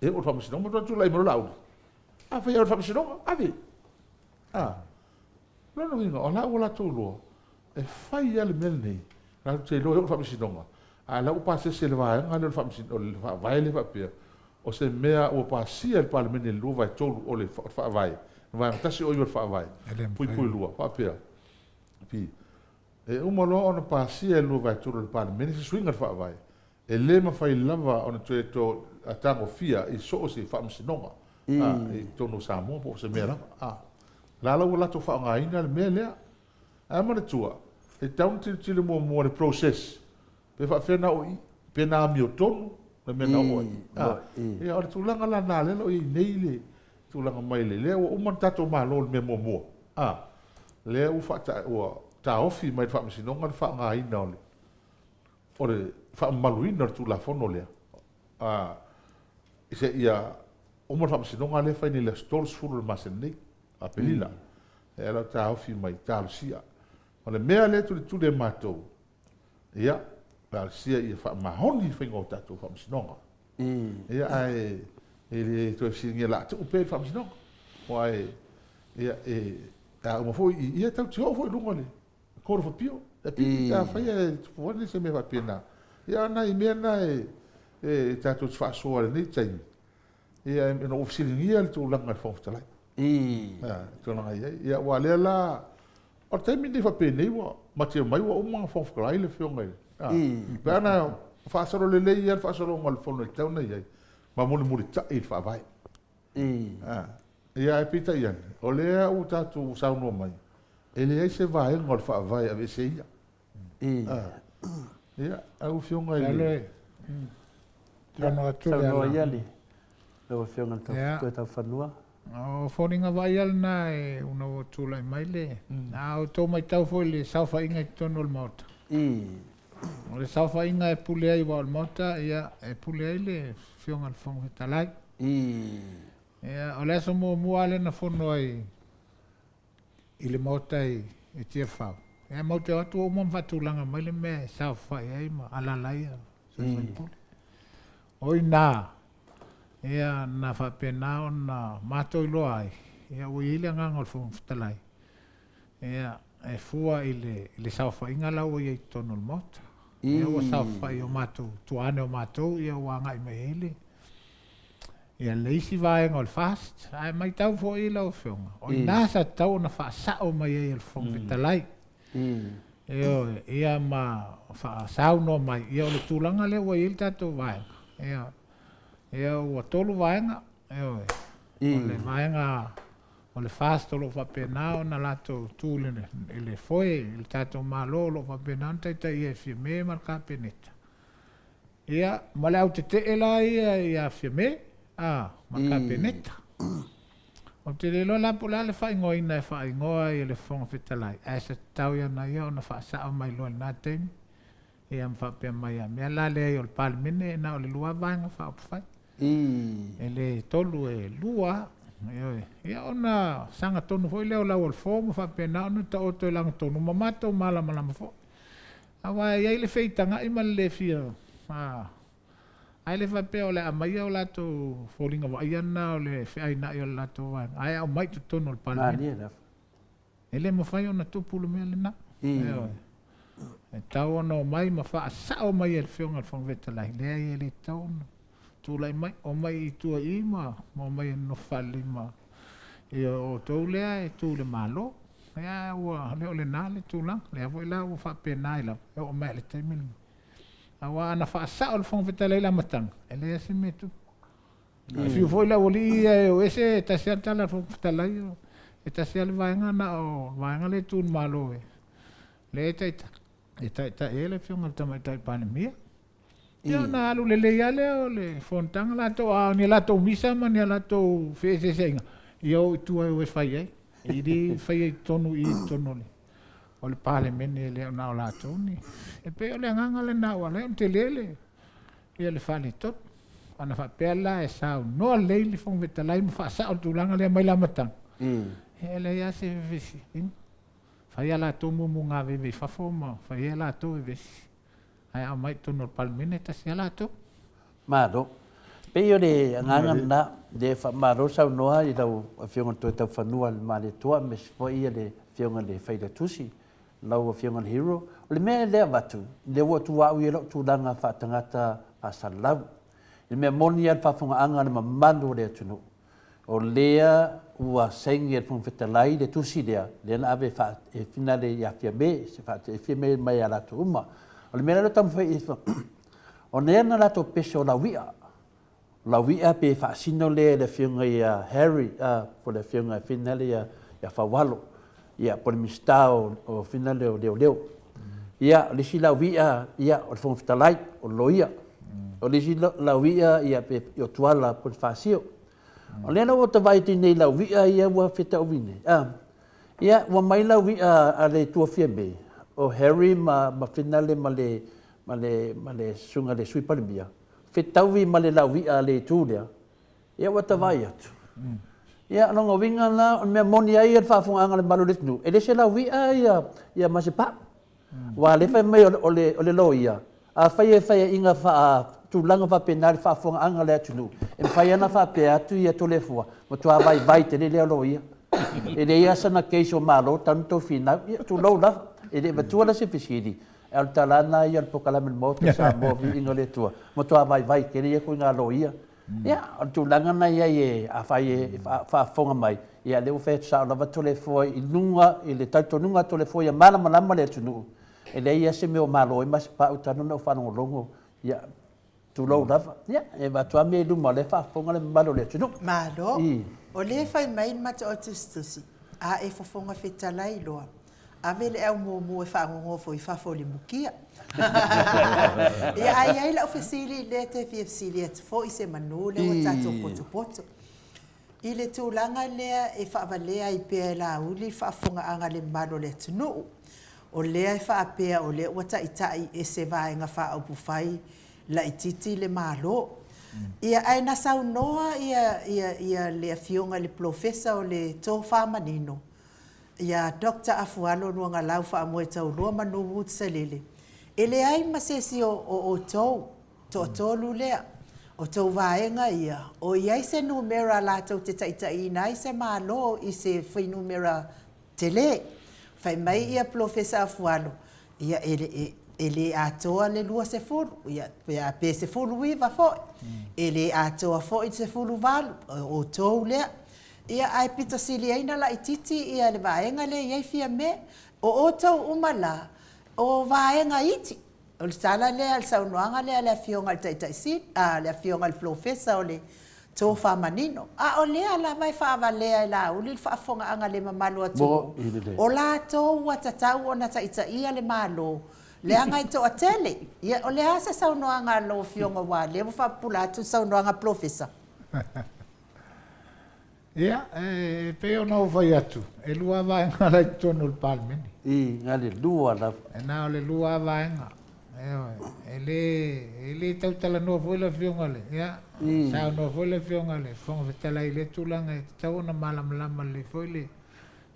e oo i le faamasinoga, ma matua tulai mai loa Laauli. Afai e oo i le faamasinoga, ave. A, o lona uiga, o la ua latou iloa, e fai lava le mea lenei, latou te iloa e oo i le faamasinoga, a o la ua pasese le vaega lea o le Faavae lea faapea, o se mea ua pasia e le Palemene i le 2/3 o le Faavae, vaega 1 o i o le Faavae, puipui 2, faapea, pi, e uma loa ona pasia e le 2/3 o le Palemene se suiga i le Faavae, e le mafai lava ona toe tagofia i so o se faamasinoga i totonu o Samoa po o se mea lava. A la la ua latou faaaogaina le mea lea. Ae manatua, e tatau ona tilotilo muamua i le process, pe faapefea ona oo i i, pe na amiotonu le mea na oo ai i. Ia, o le tulaga la lena lea o lo o i ai nei le tulaga mai le, lea ua uma le tatou Malo i le mea muamua, a, lea ua faata, ua taofi mai e le Faamasinoga le faaaogaina o le, o le faamamaluina o le Tulafono lea, a, seia uma le Faamasinoga lea e fai nei i le aso 30 o le masina nei, Aperila. E ala o taofi mai, talosia. O le mea lea e tulituli e matou, ia, talosia ia faamaoni le faiga o tatou faamasinoga. Ia, ae e le toe fesiligia la tuu pea i le faamasinoga. Aua e, ia, e, a uma foi i, ia, tatou te oo foi i luga o le Court of Appeal, e pili pe afai e tupu ane se mea faapena. Ia, o nai mea na e, e tatou te faasoa i lenei taimi, Ia, ina ua fesiligia le tulaga i le Fofoga Fetalai. Tulaga i ai. Ia, aua o lea la, O le taimi lenei faapenei ua matea mai ua uma ona Fofoga Fetalai le Afioga i le, a, pe ana faasolo lelei lava le faasologa o le Fono e tatau ona i ai ma mulimulitai i le Faavae. A, ia ae peitai ane, o lea ua tatou saunoa mai, e leai se vaega o le Faavae e aveese ia. A, ia, lau Afioga i le... Saunoa ia lau Afioga i le Toetaufanua. O foliga vaaia lena e ona ua tulai mai le... A outou matau foi i le saofaiga i totonu o le Maota, o le saofaiga e pule ai aua o le Maota, ia, e pule ai le Afioga i le Fofoga Fetalai. Ia, o le aso muamua lava lea na fono ai i le Maota i Tiafau, ia matou te o atu ua uma ona faatulaga mai le mea e saofai ai ma alaala ai sui usufono. O i ina, ia, na faapena ona matou iloa ai, ia ua i ai le agaga o le Fofoga Fetalai, ia, e fua i le, i le saofaiga la ua i ai i totonu o le Maota. Ia ua saofai o matou, tuaane o matou, ia ua agai mai ai le, ia le isi vaega o le FAST. Ae matau foi lau Afioga, o i ina sa tatau ona faasao mai ai e le Fofoga Fetalai. Ioe, ia ma faasaunoa mai, ia o le tulaga lea ua i ai le tatou vaega, ia, ia ua tolu vaega, ioe, o le vaega o le FAST o lo o faapena ona latou tu i le foe i le tatou Malo o lo o faapena ona taitaia e Fiame ma le Kapeneta. Ia, ma le au tetee la ia ia Fiame, a, ma le Kapeneta. Ou te le iloa la po o le a le faaigoaina e faaigoa ai e le Fofoga Fetalai, ae sa tatau ia ona ia ona faasao mai loa i lena taimi, ia ma faapea mai, a mea la leai o le Palemene e na o le lua lava Vaega Faaupufai, e le tolu, e lua lava. Ioe. Ia ona sagatonu foi lea o lau o le fo ma faapena ona taoto i lagatonu ma matou malamalama foi. Aua e i ai le feitagai ma le le fia Ae le faapea o le a aumaia o latou foliga vaaia lena o le feainai o le latou vaega, ae aumai i totonu o le Palemene. E le mafai ona tupu le mea lena. Ioe. E tatau ona omai ma faasao mai e le Afioga i le Fofoga Fetalai, leai e le tatau ona tulai mai, omai i tua i i ma omai e nonofo faalelei ma ioe, o outou lea e tu i le Malo. Ia ua le o lena le tulaga, lea foi la ua faapena ai lava, e oo mai i le taimi lenei. Aua ana faasao le Fofoga Fetalai i le amataga, e leai se mea e tupu. A fiu foi le aualii ia e o ese, e tasi lava le tala a le Fofoga Fetalai, e tasi lava le vaega na o le vaega lea e tu i le Malo e, lea e taitai, e taitai ai le Afioga i le Tamaitai Palemia. Ia ona alu lelei lava lea o le fonotaga latou, a o ni a latou misa ma ni a latou feeseeseaiga, ia o i tua e o e fai ai. E le faia i totonu i i totonu o le o le Palemene e le o na o latou ni. E pei o le agaga lena ua ala ai ona tele le, ia le faaletonu. Ana faapea la e saunoa lelei le Fofoga Fetalai ma faasao le tulaga lea mai le amataga, ia e leai lava se vevesi. Fai a latou mumu veve i fafo ma fai ai a latou vevesi. Ae a aumai i totonu o le Palemene, e tasi lava latou. Malo. Pei o le agaga lena, lea faamalo saunoa i lau Afioga i le Toetaufanua a le Malietoa aemaise foi le Afioga i le Failautusi, lau Afioga i le Hero. O le mea lea e avatu, lea ua tuu au ia lou tulaga faatagata faasalalau. I le mea moni lava le faafofogaaga a le mamalu o le atunuu, O lea ua saini e le Fofoga Fetalai le tusi lea, lea na ave e finale ia Fiame, e Fiame mai ia latou uma. O le mea lea o taumafai i o lea na latou pese o lauia. O lauia pe faasino lea e le Afioga ia Harry, po o le Afioga finale ia Faualo, ia po o le Minisita o finale o Leoleo. Ia, o le isi lauia, ia, o le Fofoga Fetalai, o le loia. O le isi lauia, ia, pe o Tuala Ponifasio. O lea la ua ta vaai atu nei i lauia ia ua fetauvi nei, a, ia, ua mai lauia a le Itu Fiame, o Harry ma, ma Finale ma le, ma le, ma le Susuga i le Sui Palemia, fetauvi ma le lauia a le Itu lea, ia ua ta vaai atu. Ia, o lona uiga la, o le mea moni ai le faafofogaaga a le mamalu o le atunuu, e le se lauia ia, ia Masepau. Aua o lea e fai mai o le, o le loia, afai e faiaina faatulaga faapena le faafofogaaga a le atunuu, e mafai lava ona faapea atu ia Toleafoa, matua vaivai tele lea loia. E leai lava sana case o Malo talu ona tou finau. Ia, tulou lava. E le avatua la se fesili, ae o le tala lava lena ia o le polokalame a le Maota o Samoa, viiga o le Atua, matua vaivai tele ia ituaiga loia. Ia, o le tulaga lena i ai e, afai e faafofoga mai, ia lea ua fai atu sao lava Toleafoa i luga i le talitonuga a Toleafoa ia malamalama le atunuu, e leai lava se mea o malo ai Masepau talu ona ou faalogologo, ia, tulou lava. Ia, e avatu lava mea i luma o lea e faafofoga le mamalu o le atunuu. Malo. O lea e fai mai le Mataotusitusi, a e fofoga fetalai loa, Ave le au mumu e faanonofo i fafo i le mukia. Ia, ae i ai lau fesili lea te fia fesili atu foi semanu lea ua tatou potopoto. I le tulaga lea e faavalea ai pea e Laauli le faafofogaaga a le mamalu o le atunuu, o lea e faapea o lea ua taitai e se Vaega Faaupufai laitiiti le Malo. Ia, ae na saunoa ia, ia, ia le Afioga i le Polofesa o le Tofa Manino, Ia Doctor Afualo Luagalau Faamoetaulua Manu Woods Salele, e leai ma se isi o outou, toatolu lea, o tou vaega ia, o i ai se numera latou te taitaiina ai se Malo i se fuainumera tele. Fai mai ia Polofesa Afualo, ia e, e le atoa le 20, ia, pe 19 foi, e le atoa foi le 18, o outou lea. Ia, ae pito sili ai ona laitiiti ia le vaega lea e i ai Fiame. O outou uma la, o vaega iti. O le tala lea, le saunoaga lea a le Afioga i le Taitai Sili, a, le Afioga i le Polofesa o le Tofa Manino. A o lea lava e faavalea e Laauli le faafofogaaga le mamalu o atunuu, o latou ua tatau ona taitaia le Malo, leaga e toatele. Ia, o le a se saunoaga a lau Afioga aua o lea ua faapupula atu le saunoaga a Polofesa? Ia, e pei ona ou fai atu, e lua lava vaega la i totonu o le Palemene. I, na le lua lava. E na o le lua lava vaega. Ioe, e le, e le tau talanoa foi le Afioga i le, ia, saunoa foi le Afioga i le Fofoga Fetalai i lea tulaga e tatau ona malamalama lelei foi le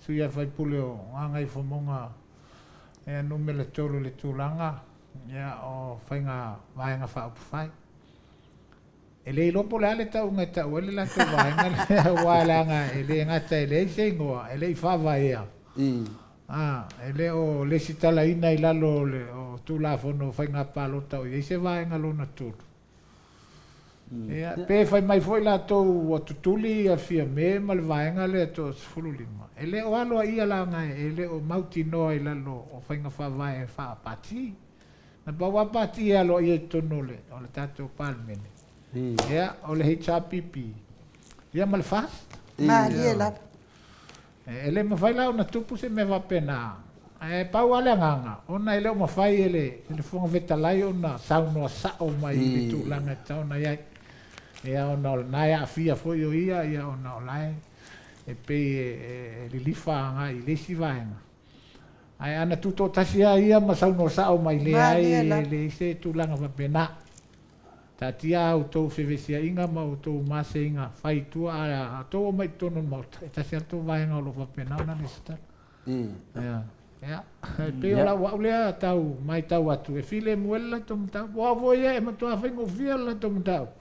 sui usufono o Gagaifomauga ia numera 3 i le tulaga ia o faiga vaega faaupufai. E le iloa po o le a le tauga e tau ai le latou vaega lea, aua leaga e le gata e leai se igoa, e le i faavaea, a, e le o lesitalaina i lalo o le o Tulafono o Faiga Palota o i ai se vaega lona tolu. Ia, pe fai mai foi latou ua tutuli ia Fiame ma le vaega lea toa 15, e le o aloaia leaga e le o mautinoa i lalo o faiga faavae faa-pati. Na pau lava pati e aloaia i totonu o le, o le tatou Palemene, ia, o le HRPP, ia ma le FAST. Malie lava. E le mafai la ona tupu se mea faapena, ae pau lava le agaga, ona e le o mafai e le, e le Fofoga Fetalai ona saunoa sao mai i le tulaga e tatau ona i ai. Ia, ona o lena e aafia foi o ia, ia ona o la e, e pei e, e lilifa agai i le isi vaega. Ae ana tutoatasi lava ia ma saunoa sao mai, leai, e leai se tulaga faapena. Taatia a outou fevesiaiga ma outou maseiga fai i tua, ae a outou omai i totonu o le Maota, e tasi lava le tou vaega o lo o faapena ona lesitala. Ia, ia, e pei o lau au lea tau maitau atu, e filemu ai le latou mataupu. O au foi ia e matua faigofie le latou mataupu,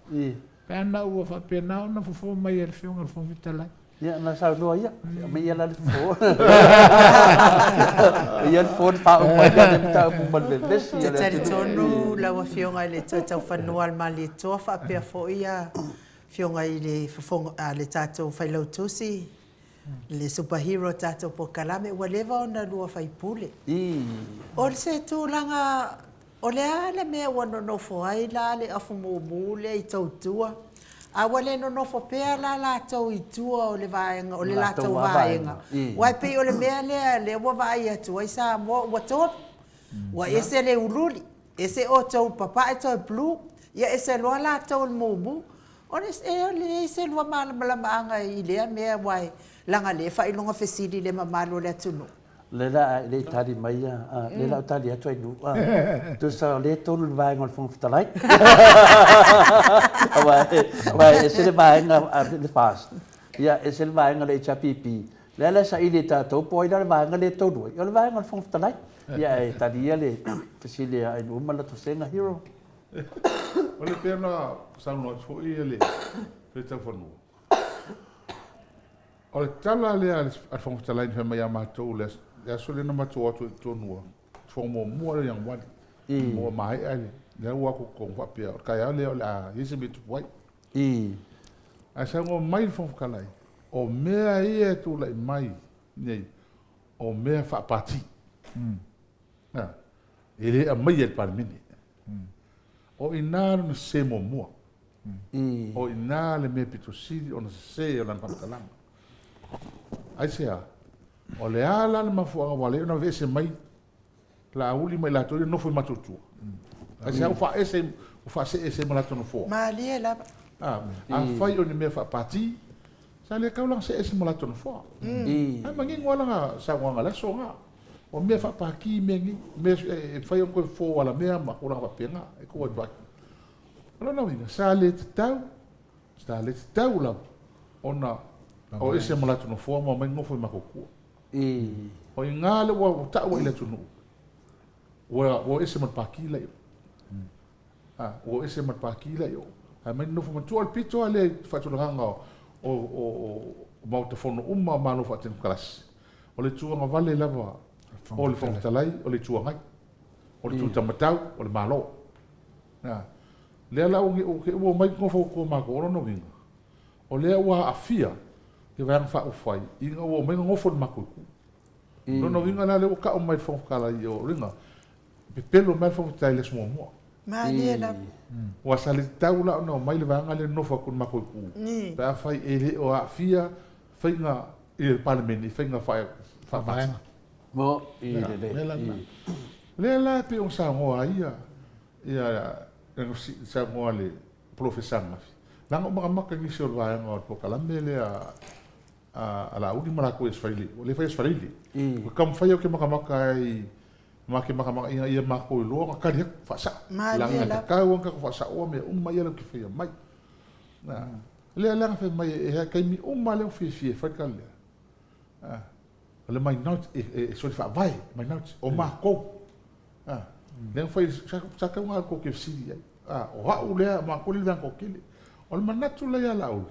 pe ana ua faapena ona fofo mai e le Afioga i le Fofoga Fetalai. Ia, na saunoa ia, aumai ia la le fofo. Ia le fofo na faauma ai le mataupu ma le vevesi. Ou te talitonu lau Afioga i le Toetaufanua a le Malietoa faapea foi Afioga i le Fofoga, le tatou Failautusi, le Super Hero o tatou polokalame, ua leva ona lua faipule. O se tulaga O le a le mea ua nonofo ai la le afumumu lea i tou tua? A ua le nonofo pea la latou i tua o le vaega, o le latou vaega? Aua e pei o le mea lea, lea ua vaai atu ai Samoa ua tolu. Ua ese le uliuli, ese outou papae toe blue, ia ese loa latou le mumu. O le, e leai se lua malamalamaaga i lea mea aua e leaga lea e faailoga fesili i le mamalu o le atunuu. Lea la a le i tali mai ia, lea la ou tali atu ai Nu'u, tusa o lea e tolu le vaega o le Fofoga Fetalai. Aua aua e ese le vaega a le FAST, ia ese le vaega a le HRPP, lea la e saili e tatou po o ai la le vaega lea e tolu ai, o le vaega o le Fofoga Fetalai. Ia ae tali ia le fesili a Nu'u ma le tosega Hero. O le pei ona saunoa atu foi le Toetaufanua, O le tala lea a le Fofoga Fetalai na fai mai ia matou i le aso lea na matou o atu ai i totonu o le fono muamua lea o Ianuari, ua maea le, lea ua o atu i totonu faapea o le taeao lea o le a i ai se mea e tupu ai. I. Ae saunoa mai le Fofoga Fetalai, o mea ia e tulai mai nei, o mea faapati. E le aumaia i le Palemene. O i ina lona sese muamua. O i ina le mea pito sili ona sese o lana faamatalaga. Aisea? O le a la le mafuaaga ua ala ai ona aveese mai Laauli ma i latou ia nofo i matou tua. Aisea ua faaese, ua faasee ese ma latou nofoa? Malie lava. Afai o ni mea faapati, sa le tau la ona see ese ma latou nofoa. Ae manino lava lana saunoaga i le aso lena. O mea faapati mea nei, mea e mafai ona toe fofo alamea ma tulaga faapena e tuu atu ai. O lona uiga, sa le tatau, sa le tatau lava ona o ese ma latou nofoa ma omai nofo i matou tua. O i ina lea ua tau ai i le atunuu, ua o ese ma le Pati la i o. Ua o ese ma le Pati la i o. Ae omai nonofo matua le pito lava lea i faatulagaga o Maota Fono uma o Malo Faatemokarasi. O le itu agavale lava o le Fofoga Fetalai o le Itu Agai. O le itu taumatau o le Malo. Lea la ua omai nofo tua matou, o lona uiga, O lea ua aafia le Vaega Faaupufai ina ua omai nonofo i le matou itu. O lona uiga la lea ua tau mai e le Fofoga Fetalai o lona pepelo mai le Fofoga Fetalai i le aso muamua. Malie lava. Aua sa le tatau la ona omai le vaega lea nonofo atu i le matou itu pe afai e le o aafia faiga i le Palemene i faiga faavaega. Mo i le le. Lea la e pei ona saunoa ai ia saunoa le Polofesa ananafi. Leaga ua makamaka i nisi o le vaega o le polokalame lea a Laauli ma latou i Aso Faraile. Ua le fai Aso Faraile. Ua taumafai au ke makamaka ai ma ke makamaka ina ia matou iloa ona tali atu faasao. Leaga e tatau ona tatou faasaoa mea uma ia latou te faia mai. Lea la na fai mai e taimi uma lea ua fiafia e fai le tala lea. O le minority, e soli faavae, minority, o matou. Lea na fai, sa tatau ona alu tou te fesili i ai. O au lea, o matou lea e vaega toatele. O le manatu la ia Laauli,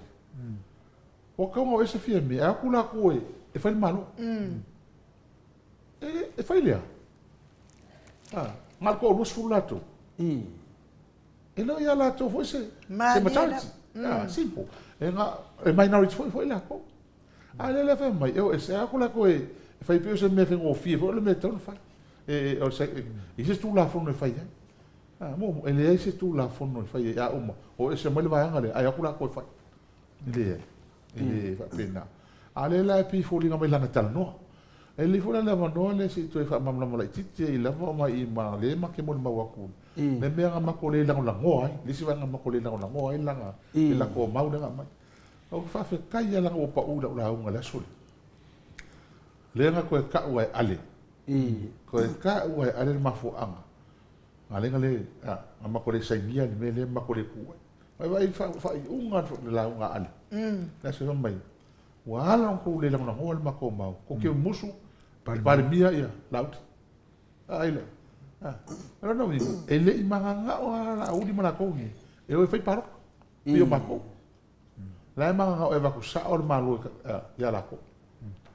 ua tatau ona o ese Fiame, ae o atu latou e fai le Malo. E fai lea. Na o le toa 20 latou. E le o ia latou foi se majority. Simple. E minority foi latou. A lea la fai mai, e o ese lava ko latou e fai pei o se mea faigofie foi o le mea e tatau ona fai. E, o se, i se Tulafono e fai ai. A, mo, e leai se Tulafono e fai ai, a uma, o ese mai le vaega lea, ae o atu latou e fai. E leai, e le faapena. A lea la e pei e foliga mai lana talanoa. E lelei foi la le avanoa lea se i toe faamalamalama laitiiti ai lava ma i ma lea ma te molimau atu le mea na matou le lagolagoa ai, le isi vaega na matou le lagolagoa ai lana, le latou mau lea na aumai. Ou te faafetai lava leaga ua pau i lau lauga i le aso lea. Lea na toe tau ai e Ale, toe tau ai e Ale le mafuaaga, na ala ai ona le, na matou le sainia le mea lea ma matou le tu ai. Vaai vaai i le faaiuga o le lauga a Ale, le aso fai mai, ua ala ona tou le lagolagoa le matou mau, tou te musu i le Palemia ia Laauli. Ai lea. O lona uiga, e le i mananao lava Laauli ma latou nei e o e fai palota, pei o matou. La e mananao e avatu sao le Malo ia latou.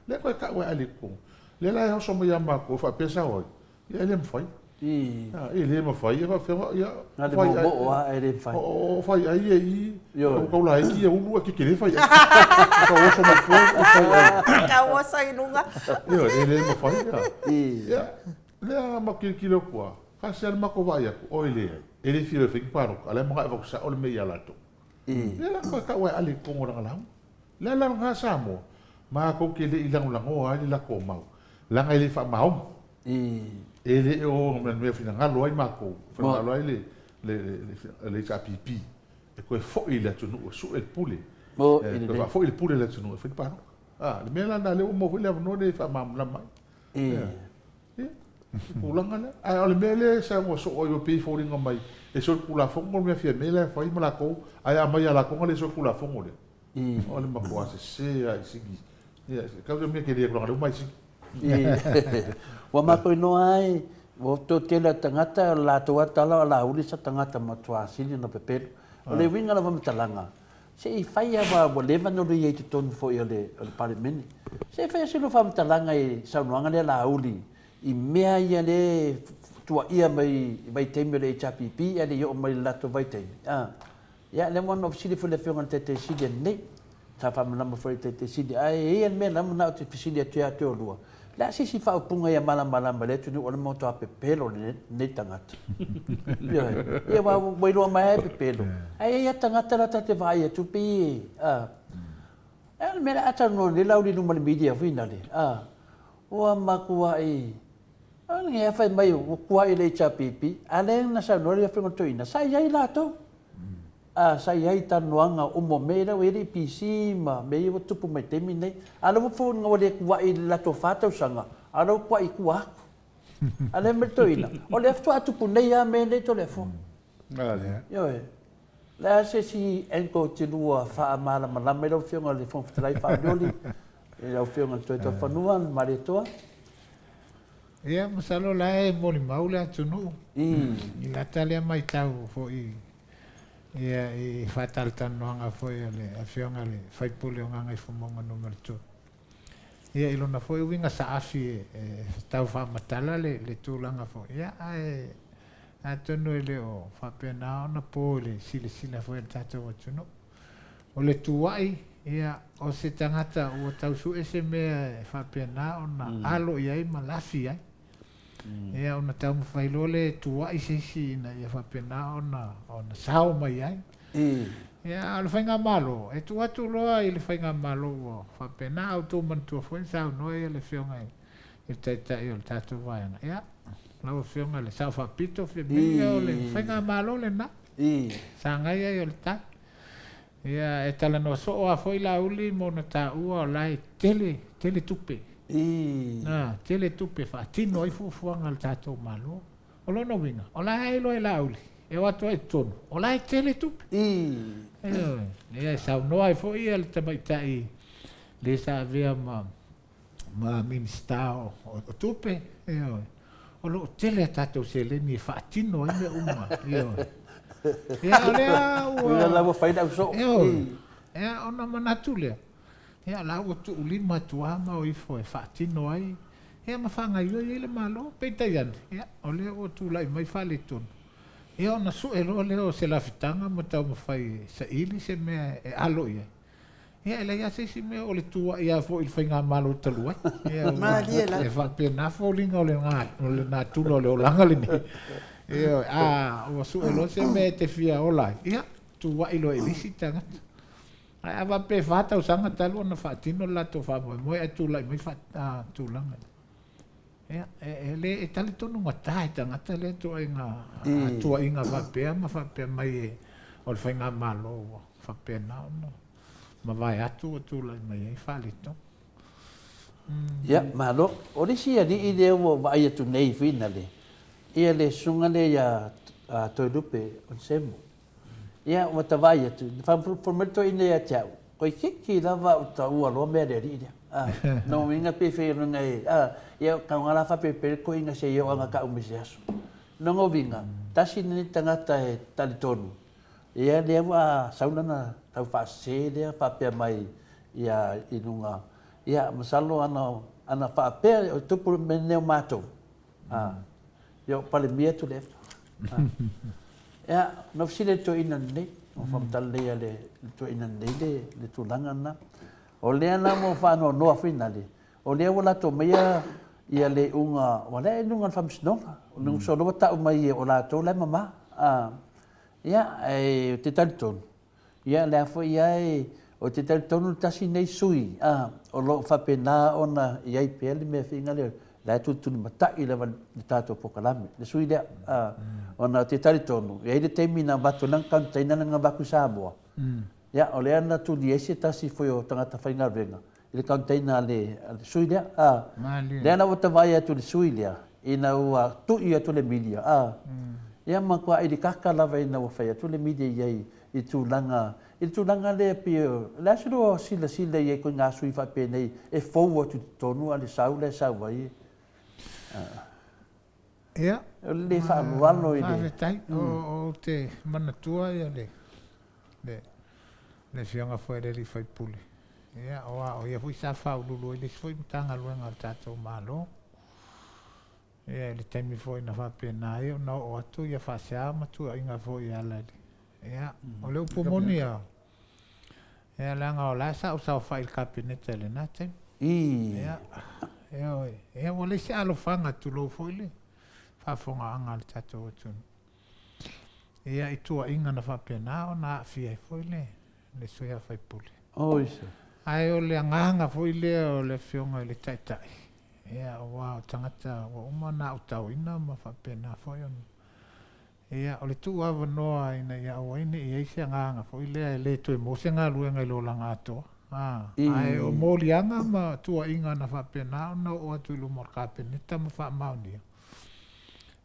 Lea toe tau ai ale i totonu. Lea la e oso mai ia matou e faapea sao ai, ia e le mafai. E le mafai, e faapefea ona, ia. Na o le moomoo lava e le mafai. O faiai ia i i, o tau laiti ia ulu ae tetele faiai. Tau oso mai tua e faiai. Tau oso i luga. Ioe, e le mafai. Ia, lea matou tilotilo atu lava, tasi lava le matou vaai atu, oi leai, e le fia o e fai ni palota, a o la e manao e avatu sao le mea ia latou. Lea la toe tau ai ale i totonu o lana lauga. Lea la lena Samoa, matou te le i lagolagoa ai le latou mau, leaga e le faamaoni. E le o mea finagalo ai matou, finagalo ai le HRPP e toe foi i le atunuu e sue le pule, e toe faafoi le pule i le atunuu e fai le palota. A, le mea la lena lea ua maua foi le avanoa lea e faamalamalama ai. Ia, tulaga lea. Ae o le mea lea e saunoa soo ai ua pei e foliga mai e solitulafono le mea Fiame la e fai ma latou, ae a aumai ia latou ona le solitulafono lea. O le matua sese lava i sigi. Ia, kau te mea kele tulaga lea ua mai sigi. Ua matou iloa ai, ua toatele a tagata, o le latou lava tala o Laauli sa tagata matua sili ona pepelo. O le uiga lava o matalaga, Se i fai lava ua leva ona i ai i totonu foi o le Palemene. Se i fai se lua faamatalaga i saunoaga lea Laauli i mea ia lea e tuuaia mai i vaitaimi o le HRPP ae le i oo mai i le latou vaitaimi. A. Ia, lea ua na ou fesili foi i le Afioga i le Taitai Sili ananei, sa faamalamalama foi i le Taitai Sili, ae e i ai le mea la manao ou te fesili atu ia te oulua, o le a se isi faaupuga ia malamalama i le atunuu o le matua pepelo lenei tagata? Ioe. Ia aua ua iloa mai lava e pepelo, ae i ai lava tagata la ta te vaai atu pei e, a, e a le mea lea a talanoa nei Laauli i luma o le media foi nale, a, ua matuai A fai mai ua kuai i le HRPP, a lea na saunoa le Afioga i le Toeaina, sa i ai latou. A, sa i ai i talanoaga uma o mea ia ua i ai le EPC ma mea ia ua tupu mai i le taimi lenei. A o lea ua foliga ua le kuai i le latou fa tausaga, a o lea ua kuai i tua atu. A lea fai mai le Toeaina, o lea faatoa tupu nei lava mea nei Toleafoa. Ioe. O le a se isi angle e te lua faamalamalama ai lau Afioga i le Fofoga Fetalai faaolioli i lau Afioga i le Toetaufanua le Malietoa? Ia, masalo la e molimau le atunuu i lata lea matau foi ia i faatalatalanoaga foi a le Afioga i le sui usufono o Gagaifomauga Nu.3. Ia i lona foi uiga saafi e tau faamatala le tulaga foi, ia ae atonu e le o faapena ona po i le silasila foi a le tatou atunuu. O le tuuai, ia, o se tagata ua tau sue se mea e faapena ona alo i ai ma lafi ai. Ia, ona taumafai loa lea e tuuai se isi ina ia faapena ona ona sao mai ai. Ia, a o le faigamalo, e tuu atu loa i le faigamalo ua faapena. A outou manatua foi na saunoa ia le Afioga i le Taitai o le tatou Vaega, ia, lau Afioga i le Sao Faapito, Fiamē, o le faigamalo lena. Sagai ai o le tai. Ia, e talanoa soo lava foi Laauli ma ona taua o la e tele, tele tupe. Na, tele tupe e faatino ai fuafuaga a le tatou Malo. O lona uiga, o la e iloa e Laauli, e o atu ai i totonu, o la e tele tupe. Ioe. Ia, e saunoa ai foi le tamaitai le sa avea ma ma Minisita o Tupe, ioe, o lo o tele a tatou seleni e faatino ai mea uma, ioe. Ia, o lea ua... Ia la ua fai le au soo. Ioe. Ia, ona manatu lea, ia, la ua tuulima atu lava ma o ifo e faatino ai, ia, ma faagaoioi ai le Malo. Peitai ane, ia, o lea ua tulai mai faaletonu, ia, ona sue loa lea o se lafitaga ma taumafai e saili se mea e alo i ai. Ia, e leai lava se isi mea, o le tuuai lava foi i le faigamalo talu ai. Ia, Malie lava. E faapena foliga o le o le natura o le olaga lenei. Ioe, a ua sue loa se mea e te fia ola ai, ia, tuuai loa i le isi tagata. Ae a faapea e fa tausaga talu ona faatino le latou faamoemoe ae tulai mai faa, tulaga ia. Ia, e le e talitonu gata e tagata lea ituaiga tuuaiga faapea ma faapea mai e o le faigamalo ua faapena ona mavae atu ua tulai mai ai faaletonu. Ia, malo. O le isi alii lea ua ou vaai atu nei finale, ia le susuga lea ia Toelupe Onesemo. Ia, ua ta vaai atu, na faafofoga mai le toeaina ia te au, toeitiiti lava ou taua loa mea a le alii lea. A, lona uiga pei faigaluega e, a, ia, tauga la faapelepele le toeaina se i oo ana tau mai se aso. Lona uiga, tasi lenei tagata e talitonu, ia lea ua sau lana tau faasese lea faapea mai ia i luga, ia masalo ana, ana faapea o tupu le mea lenei o matou, A, ia o Palemia Tuilaepa. A, ia, na ou fesili ai i le toeaina lenei, o faamatala lelei lava e le toeaina lenei le, le tulaga lena. O lea la ua faanoanoa foi nale, o lea ua latou aumaia ia le iuga, ua lea i luga o le Faamasinoga, o le uso lea ua tau mai o latou la e mama. A, ia, ae ou te talitonu, Ia, lea foi ia e, ou te talitonu le tasi lenei sui a, o lo o faapena ona i ai pea le mea fiiga lea, la e tulitulimatai lava le tatou polokalame, le sui lea. A, ona ou te talitonu, e i ai le taimi na avatu ai lana container lea na avatu i Samoa, ia, o lea na tuli ai se tasi foi o tagata faigaluega i le container a le sui lea. A, lea la ua ta vaai atu i le sui lea, ina ua tui atu le media, a, ia matua ailikaka lava ina ua fai atu le media i ai i tulaga, i le tulaga lea pei o le a se lua silasila i ai ituaiga sui faapenei e fou atu i totonu a le sau la e sau ai. Ia. O le le faaaloalo i le. Faafetai. Ou te manatua ia le le Afioga foi i le alii faipule, ia, aua o ia foi sa faauluulu ai le isi foi Matagaluega a le tatou Malo. Ia, i le taimi foi na faapena ai ona oo atu ia faasea ma tuuaiga foi e ala i le. Ia, o le upu moni a, ia leaga o la e sa ou saofai i le Kapeneta i lena taimi. Ia, ioe. Ia ua leai se alofaga, tulou foi le faafofogaaga a le tatou atunuu. Ia, i tuuaiga na faapena ona aafia ai foi le le sui usufono. Ae o le agaga foi lea o le Afioga i le Taitai, ia, aua o tagata ua uma ona autaoina ma faapena foi ona, ia, o le tuuavanoa ina ia aua ai ne i i ai se agaga foi lea e le toe maua se galuega i le olaga atoa. Ae o moliaga ma tuuaiga na faapena ona oo atu i luma o le Kapeneta ma faamaonia,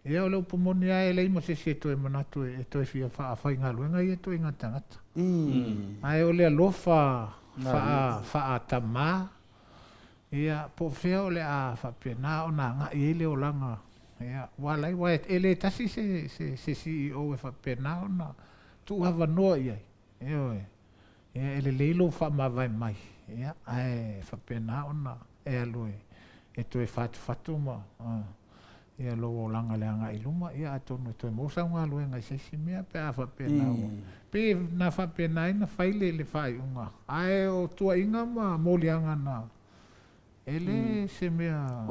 Ia, o le upu moni lava e leai ma se isi e toe manatu e toe fia faafaigaluega ia ituaiga tagata. Ae o le alofa faa-tama, ia, po o fea o le a faapena ona agai ai le olaga, ia, ua ala ai, aua e le tasi se CEO e faapena ona tuuavanoa i ai. Ioe. Ia, e lelei lou faamavae mai, ia, ae faapena ona e alu e toe fatufatu ma, ia, lou olaga i le agai i luma, ia, atonu e toe maua sau galuega i se isi mea pe a faapena ua, pei na faapena ai na fai le faaiuga. Ae o tuuaiga ma moliaga na, E le se mea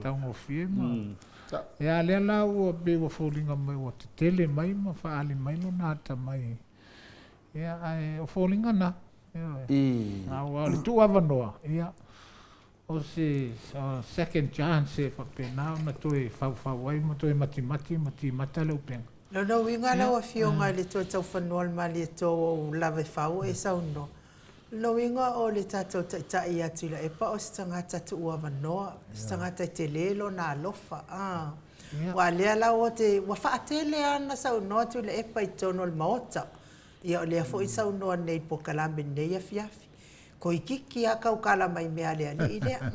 taugofie ma... Ia, a lea la ua pei ua foliga mai ua tetele mai ma faaali mai lona atamai. Ia, ae o foliga na. Ioe. Aua o le tuuavanoa, ia, o se second chance e faapena ona toe faufau ai ma toe matimati ma timata le upega. Lona uiga lau Afioga i le toe taufanua o le Malietoa ua ou lava e fau o e saunoa. Lona uiga o le tatou Taitai ia Tuilaepa o se tagata tuuavanoa, se tagata e tele lona alofa. A. Aua o lea la ua te, ua faatele lava ona saunoa Tuilaepa i totonu o le Maota. Ia o lea foi saunoa nei i le polokalame i lenei afiafi. Toeitiiti lava tautala mai i mea a le alii lea.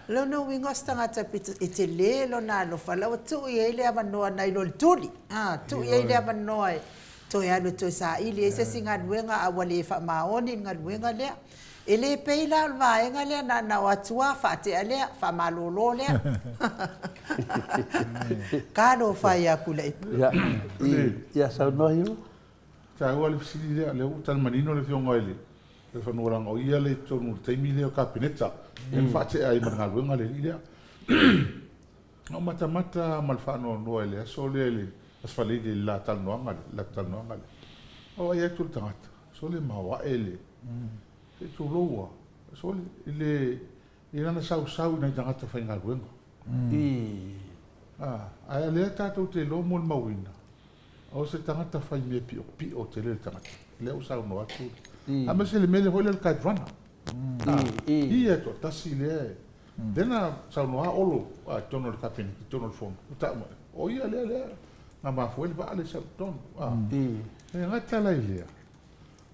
Lona uiga o se tagata e tele lona alofa, la ua tuu i ai le avanoa nai lo le tuli, a, tuu i ai le avanoa e toe alu e toe saili ai se isi galuega a ua le faamaoni le galuega lea. E le pei la o le vaega lea na ona o atu lava faatea lea, faamalolo lea. Talofa e ia Tuilaepa. Ia, saunoa Hugh. Taua le fesili lea, lea ua tali manino le Afioga i le Fanua leaga o ia lea i totonu i le taimi lea o Kapeneta, lea na faatea ai ma le galuega le alii lea. Na ou matamata ma le faanoanoa i le aso lea i le Aso Faraile i le la talanoaga lea, le latou talanoaga lea. Na vaai atu le tagata, sole maoae le, se i tulou lava, sole, i le, i lana sausau i nai tagata faigaluega. Ae o lea tatou te iloa molimauina, O se tagata fai mea piopio tele le tagata. Lea ua saunoa atu. Aemaise le mea lea foi lea o le kite runner. Ia e toatasi lea e. Lea na saunoa lava Olo i totonu o le Kapeneta, i totonu o le Fono, ua tau mai, o ia lea lea na mafua ai le vaa lea e sau i totonu. E le gata la i lea,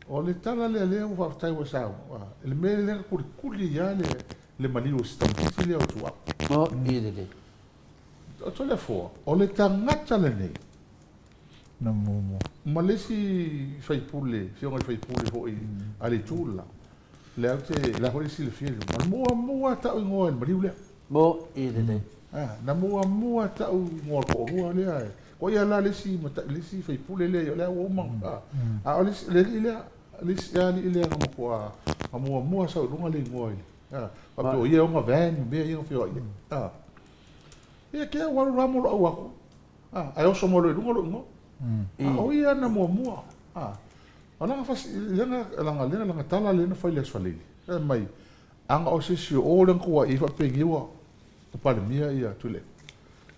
o le tala lea lea ua faafetai ua e saunoa, i le mea lea na kulikuli ai lava le maliu o si tamaitiiti lea o Tuau. O Toleafoa, o le tagata lenei Na muamua. Ma le isi sui usufono, afioga i le sui usufono foi a le itu le la, lea ou te, la foi e silafia le na muamua tau igoa i le maliu lea. Mo i lelei. Ah, na muamua tau igoa le toalua lea. Ko ia la le isi le isi sui usufono lea, o lea ua uma. A o le isi, le alii lea, le isi alii lea na matua, na muamua sau i luga le igoa i le, faapea o ia e ona van ma mea ia na feoai ai. Ah. Ia ke au alu la mo lou aku. Ah, ae oso mai loa i luga lou igoa. A o ia na muamua. Ah, o lana fasi, lana, lana, lana, lana tala lea na fai i le Aso Faraile. Fai mai, ana o se isi o o lea na tuuai ai faapeni ua Palemia ia Tuilaepa.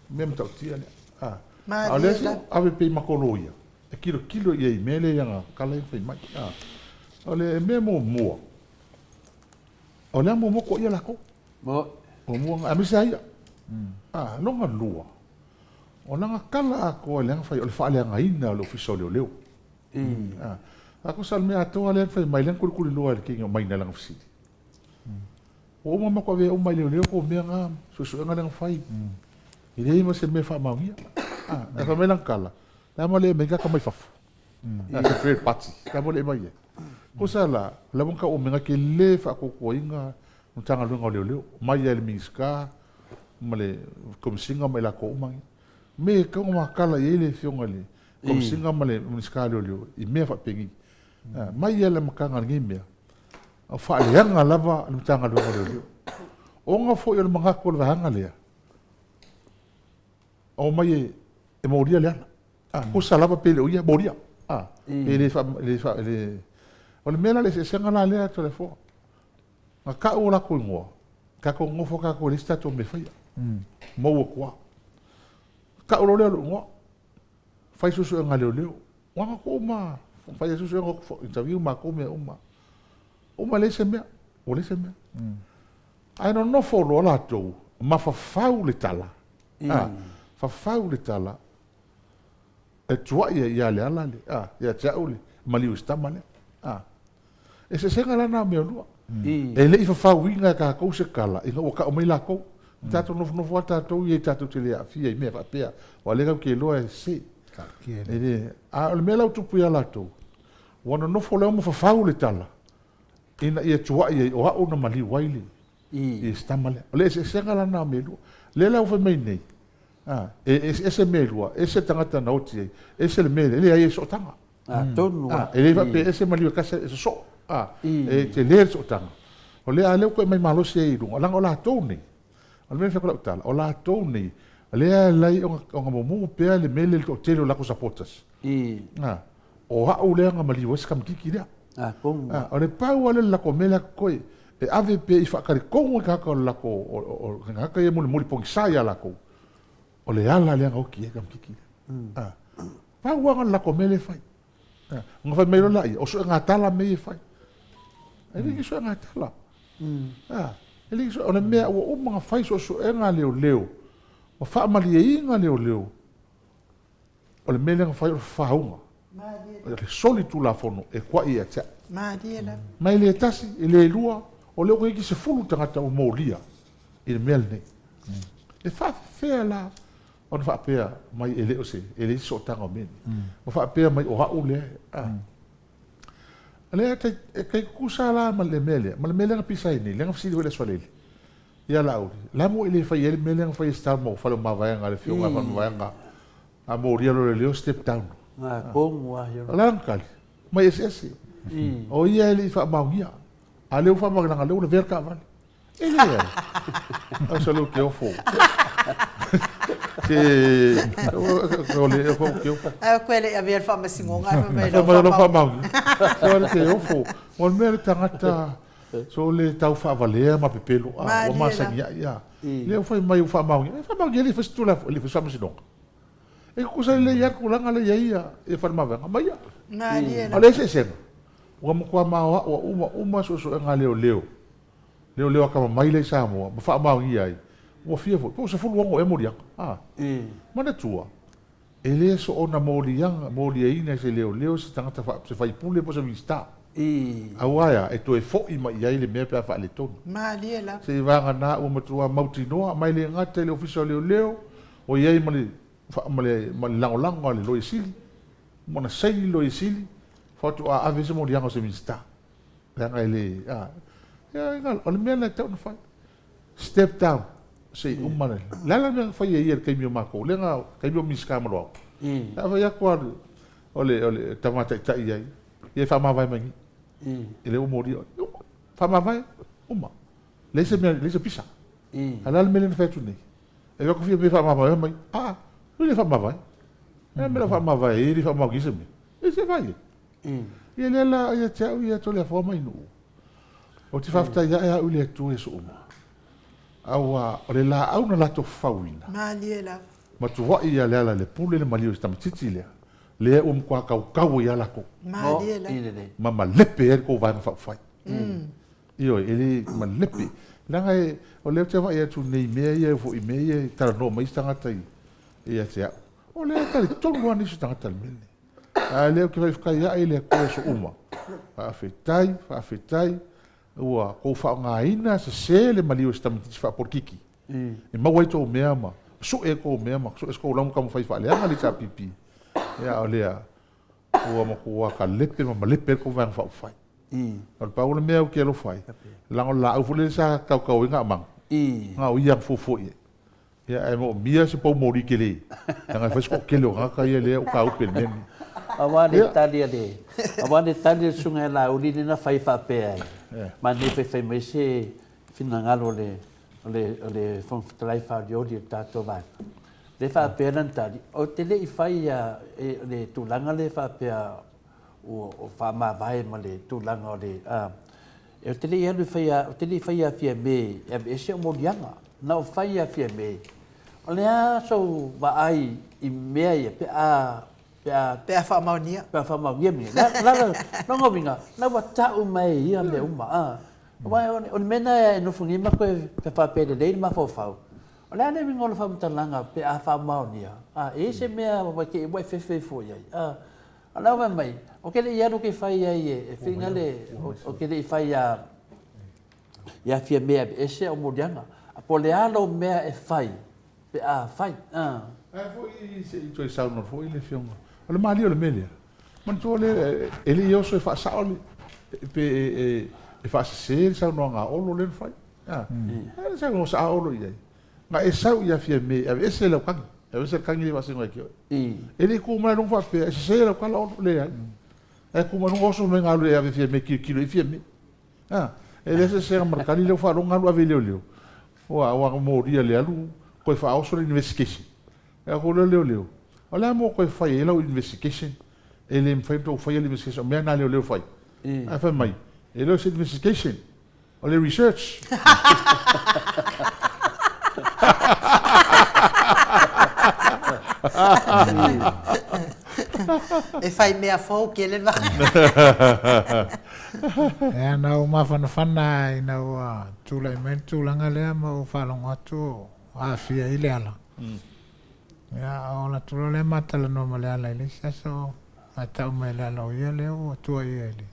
Mea matautia lea. Ah, a o lea se ave pea i matou loia, e tilotilo i ai i mea lea i ana tala ia na fai mai. Ah, o le mea muamua, o le a muamua tuuaia latou. Muamua, aemaise lava ia. Ah, lona lua, O lana tala atoa i le aga fai o le faaleagaina o le Ofisa o Leoleo. A tusa o le mea atoa lea na fai mai, lea na kulikuliloa e le teine o Maina i lana fesili. Ua uma matou avea uma i leoleo tou mea na, suesuega lea na fai. E leai ma se mea e faamaonia. Ae fai mai lana tala, le a ma le aumai tagata mai fafo. Se third party, le a ma le aumai ai. Tusa la, o lea ua tau omega ke le faatuatuaina Matagaluega o Leoleo, mai lava i le Minisita ma le Komesina ma i latou uma ia. Me e tatau ona matala i ai le Afioga i le Komesina ma le Minisita o Leoleo i mea faapenei. Mai ia le amataga o lenei mea, o faaleaga lava le Matagaluega o Leoleo. Ona foi o le manatu o le vaega lea, omai e molia le ala. A, tusa lava pe le o ia, molia. A, pe le faa, le faa, le... O le mea la le eseesega la lea Toleafoa. Na tau o latou igoa, tatou nonofo tatou e leai se tatou mea e faia. Maua atu lava. Tau loa lea o lou igoa, fai suesuega a leoleo. Ua aga atu uma, fai suesuega, interview matou mea uma. Uma leai se mea, ua leai se mea. Ae nonofo loa latou ma fafau le tala, a, fafau le tala e tuai ai ia Leala le, a, ia te au le maliu i si tama lea. A. Eseesega la na o mea e lua. E le i fafauina e tatou se tala ina ua tau mai latou. Tatou nofonofo lava tatou ia tatou te le aafia i mea faapea, aua o lea tatou te iloa e sese. E le, a o le mea la ua tupu ia latou, ua nonofo loa ma fafau le tala ina ia tuai ai o au na maliu ai le i si tama lea. O le eseesega la na o mea e lua. Lea la ua fai mai nei, a, e eseese mea e lua, ese le tagata na oti ai, ese le mea lea, e leai e sootaga. Atonu a, e le faapea ese maliu e tasi e sosoo. A, e tele le sootaga. O lea, a lea ua toe aumai malosi ai i luga, leaga o latou nei, o le mea lea e fai atu lau tala, o latou nei, lea e ala ai ona mumu pea le mea lea i le toatele o latou supporters. A, o au lea na maliu ai si tamaitiiti lea. Atonu. A, o le pau lava lea o le latou mea lea totoe, e ave pea i faatalitonu le tagata o le latou, o le tagata ia e mulimuli pogisa ia latou, o le ala lea na oti ai le tamaitiiti lea. A, pau lava lena o le latou mea lea e fai. A, ona fai mai loa laia, o suegatala mea ia e fai. E le o ni suegatala. A, e le o le mea ua uma ona fai suesuega a leoleo, ma faamalieina leoleo, o le mea lea na fai o le fafauga. O le solitulafono e kuai ia te au. Ma e le tasi, e le lua, o lea ua toeitiiti 10 tagata ua molia i le mea lenei. E faafefea la ona faapea mai e le o se, e leai se sootaga o mea nei. Ma faapea mai o au lea, a. O lea e tai tutusa la ma le mea lea, ma le mea lea na pisa ai nei, lea na fesili foi i le Aso Faraile ia Laauli, o le a mea ua e le faia ai le mea lea na fai e Star mo Faleomavaega, le afioga ia Faleomavaega, a molia loa le leo step down. O le a lana tali? Mai eseese. O ia e le i faamaonia. A o lea ua faamaonia leaga o lea ua lavea le taavale. E leai. Au sa lou ke ofo. Se o le o ke ofo. Ai koe le avea le faamasinoga ai fai mai lau faamaoni. Faamaoni. So le ke ofo. O le mea le tagata so le tau faavalea ma pepelo a ua masani ai a. Lea ua fai mai ua faamaoni. E faamaoni e le i fai se tulafono, e le i fai se faamasinoga. E tutusa lelei lava le tulaga lea e i ai ia Faleomavaega ma ia. A o le eseesega, ua matua maoaʻo uma uma suesuega a leoleo, leoleo atamamai lea i Samoa ma faamaonia ai, ua fia foi, po o 16 ea moliaga. A. Manatua, e le soona moliaga, moliaina e se leoleo se tagata fa, se faipule po o se Minisita. Aua e a? E toe foi mai i ai le mea pe a faaletonu. Malie lava. Seiavagana ua matua mautinoa, ma e le gata i le Ofisa o Leoleo, O i ai ma le, ma le, ma le lagolago a le Loia Sili, ma ona saini le Loia Sili, faatoa ave se moliaga o se Minisita. Leaga e le, a, ia, o le mea lena e tatau ona fai. Step down, se i uma le, le a la le mea na fai e ia i le taimi o matou, lea na, taimi o Minisita ma Loau. A fai atu lava o le, o le tama taitai i ai, ia e faamavae mai nei. E le ua molia oe. Uma, faamavae, uma. Leai se mea, leai se pisa. A o le a le mea lea na fai atu nei? E atu fia mea faamavae mai. A, ui le faamavae. E mea la faamavae e le faamavae se mea. E se fai e. Ia lea la ia te au ia Toleafoa mai nuu. Ou te faafetai ae au i le Atua i aso uma. Aua o le laau na latou fafauina. Malie lava. Ma tuai ia Lealailepule le maliu i le tamaitiiti lea, lea ua matua tautau ai lava latou. Malie lava. Ma malepe ai le tou Vaega Faaupufai. Ioe, e le malepe. Leaga e, o lea ou te vaai atu nei i mea ia foi i mea ia e talanoa mai isi tagata i, ia te au. O lea e talitonu lava nisi o tagata i le mea lenei. A o lea ou te faafetai ae i le Atua i aso uma. Faafetai, faafetai, ua tou faaaogaina sese le maliu e se tamaitiiti faapolikiki e maua ai tou mea ma sue ai tou mea ma sue se tou lauga taumafai faaleaga le HRPP. Ia, a o lea, ua matua kalepe ma malepe ai le tou Vaega Faaupufai. O le pau o le mea ou te alofa ai, leaga o le laau foi lele sa tautau ai Gaamaga, na o ia na fuafua i ai. Ia, ae moomia se pou moli tele, leaga e fai si toatele o tagata ia lea ua tāupe i le mea lenei. Aua le tali a le, aua le tali a le Susuga ia Laauli lea na fai faapea ai, ma nei faifai mai se finagalo o le, o le, o le Fofoga Fetalai faaolioli o le tatou Vaega. Lea faapea lana tali, ou te le i fai ia le tulaga lea faapea ua faamavae ma le tulaga o le, a, ou te le i alu e fai, ou te le i fai ia Fiame e aveese au moliaga. Na ou fai ia Fiame, o le a sou vaai i mea ia pe a, pe a, Pe a faamaonia. Pe a faamaonia mea. La, la, la, lona uiga, la ua tau mai e ia mea uma, a. Aua o le mea lena e nofo nei matou e faapea e lelei le mafaufau. O le a le uiga o le faamatalaga pe a faamaonia, a, e i ai se mea ua te i ua e fefe ifo i ai, a. A o la ua fai mai, ou te le i alu ou te fai ai e faiga le, ou te le i fai ia, ia Fiame e aveese au moliaga. A po o le a lou mea e fai pe a fai, a. Ae foi se i toe saunoa foi le afioga. O le malie o le mea lea, manatua lea e le i oso e faasao le, pe e faasese le saunoaga a Olo lea na fai. A, e saunoa sao Olo i ai. Na e sau ia Fiame e aveese lau tagi, e aveese le tagi lea e faasino ai ia te oe. E le i tu mai luga faapea, e sese lau tala Olo, leai. Ae tu mai luga oso mai galu e ave Fiame, tilotilo i Fiame. A, e leai se sesega ma le tali lea ua faalogo alu ave i leoleo. Ua, ua molia le alu toe faaoso le investigation. E aku lea leoleo, o le a mo toe fai ai lau investigation? E le mafai ona tou faia le investigation, o mea na a leoleo e fai. Ae fai mai, e le o se investigation, O le research. E fai mea fou kele va. Ea na ou mafanafana ina ua tulai mai le tulaga lea ma ou faalogo atu o aafia i Leala. Ia ola atu loa lea ma talanoa ma Leala i le isi aso ae tau mai e Leala o ia lea ua tuuaia i le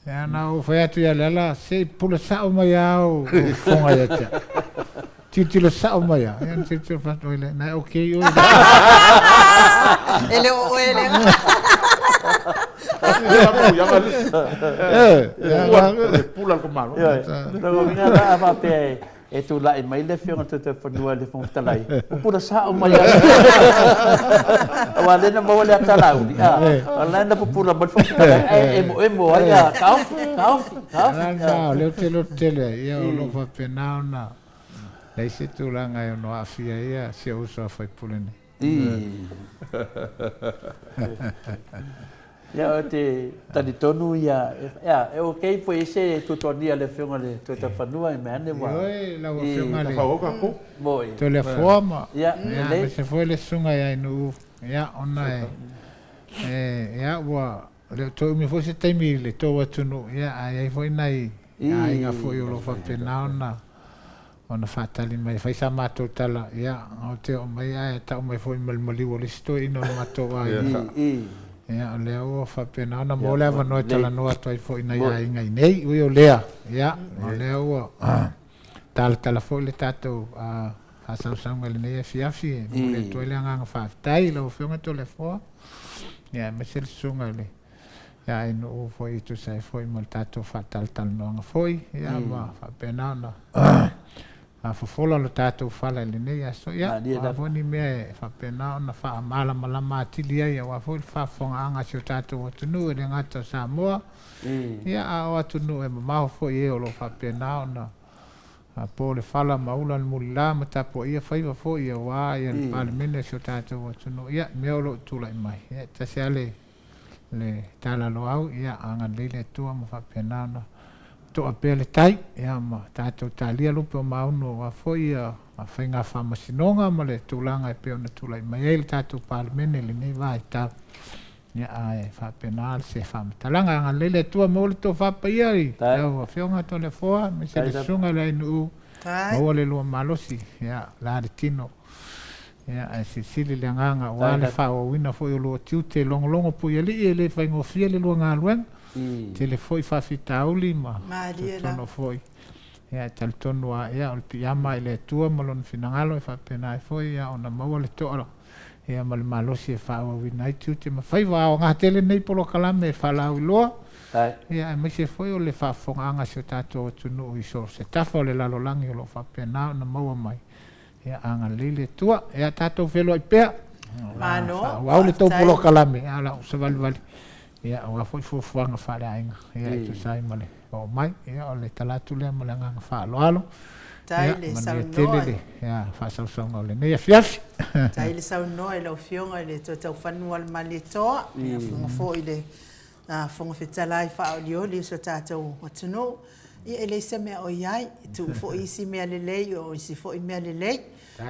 Ia na ou fai atu ia Leala, se i pule sao mai a au fofoga ia te au. Tilotilo sao mai a. Ia na tilotilo fai atu, oi le, na e okay oe. E le o oe lea. Pula le malo. Lona uiga la a faapea e E tulai mai le Afioga i le Toetaufanua i le Fofoga Fetalai, ua pula sao mai lava. Aua o lea na maua le ata Laauli, a, o la e na pupula mai le Fofoga Fetalai, ae emoemo ai, a, taofi, taofi, taofi. O lena, o lea ou te lototele ai, ia o lo o faapena ona leai se tulaga e ono aafia ai si ou uso a sui usufono nei. Ia, ou te talitonu ia, ea, e okay po i ai se tuatuagia a le Afioga i le Toetaufanua i mea ane ua... Ioe, lau Afioga i le Moi. Toleafoa ma, Ia, ia, lelei. aemaise foi le Susuga ia Ainuu, ia, ona e, e, ia, ua le o toe umi foi se taimi i le tou atunuu, ia, ae i ai foi nai aiga foi o lo o faapena ona ona faatali mai e fai sa matou tala, ia, ou te oo mai ae tau mai foi ma le maliu o le isi toeaina o le matou aiga. Ia, o lea ua faapena ona maua le avanoa e talanoa atu ai foi i nai aiga i nei. Ui o lea, ia, o lea ua talatala foi le tatou faasausauga i lenei afiafi e momoli atu ai le agaga faafetai i lau Afioga Toleafoa, ia, aemaise le susuga i le Ia e nuu foi e tusa ai foi ma le tatou faatalatalanoaga foi, ia ma faapena ona faafofola lo tatou fala i lenei aso. Ia, o a foi ni mea e faapena ona faamalamalama atili ai aua foi le faafofogaaga a si o tatou atunuu e le gata o Samoa, ia a o atunuu e mamao foi e o lo o faapena ona po le fala ma ula le mulila ma tapuaia faiva foi aua le Palemene o si o tatou atunuu. Ia, i mea o lo o tulai mai, ia e tasi lava le le talaloau, ia agalelei le Atua ma faapena ona toa pea le tai, ia ma tatou talia lupe o maunu aua foi ia faiga faamasinoga ma le tulaga e pei ona tulai mai ai le tatou Palemene i lenei vaitau. Ia ae faapena se faamatalaga. Agalelei le Atua, maua le tofa paia i lau Afioga Toleafoa, aemaise le Susuga i le Ainuu, maua le lua malosi, ia la le tino. Ia, ae silisili le agaga aua le faaauauina foi o lua tiute logologo puialii e le faigofie le lua galuega. Tele foi faafitauli ma totonu foi. Ia, e talitonu lava, ia, o le piiama i le Atua ma Lona finagalo e faapena ai foi ia ona maua le toa ia ma le malosi e faaauauina ai tiute ma faiva. Aoga tele nei polokalame e faalauiloa, ia, aemaise foi o le faafofogaaga a si o tatou atunuu i so o se tafa o le lalolagi o lo o faapena ona maua mai. Ia agalelei le Atua. Ia tatou feiloai pea. Malo. Faaauau le tou Faafetai. polokalame, a o lau savalivali, ia aua foi fuafuaga faaleaiga, ia e tusa ai ma le oo mai. Ia o le tala atu lea ma le agaga faaaloalo. Faafetai Ia le manuia tele saunoa. le ia faasausauga o lenei afiafi. Faafetai le saunoa i lau Afioga i le Toetaufanua a le Malietoa, le Afioga foi i le Fofoga Fetalai faaolioli o si o tatou atunuu. Ia e leai se mea o i ai, e tuu foi isi mea lelei o isi foi mea lelei.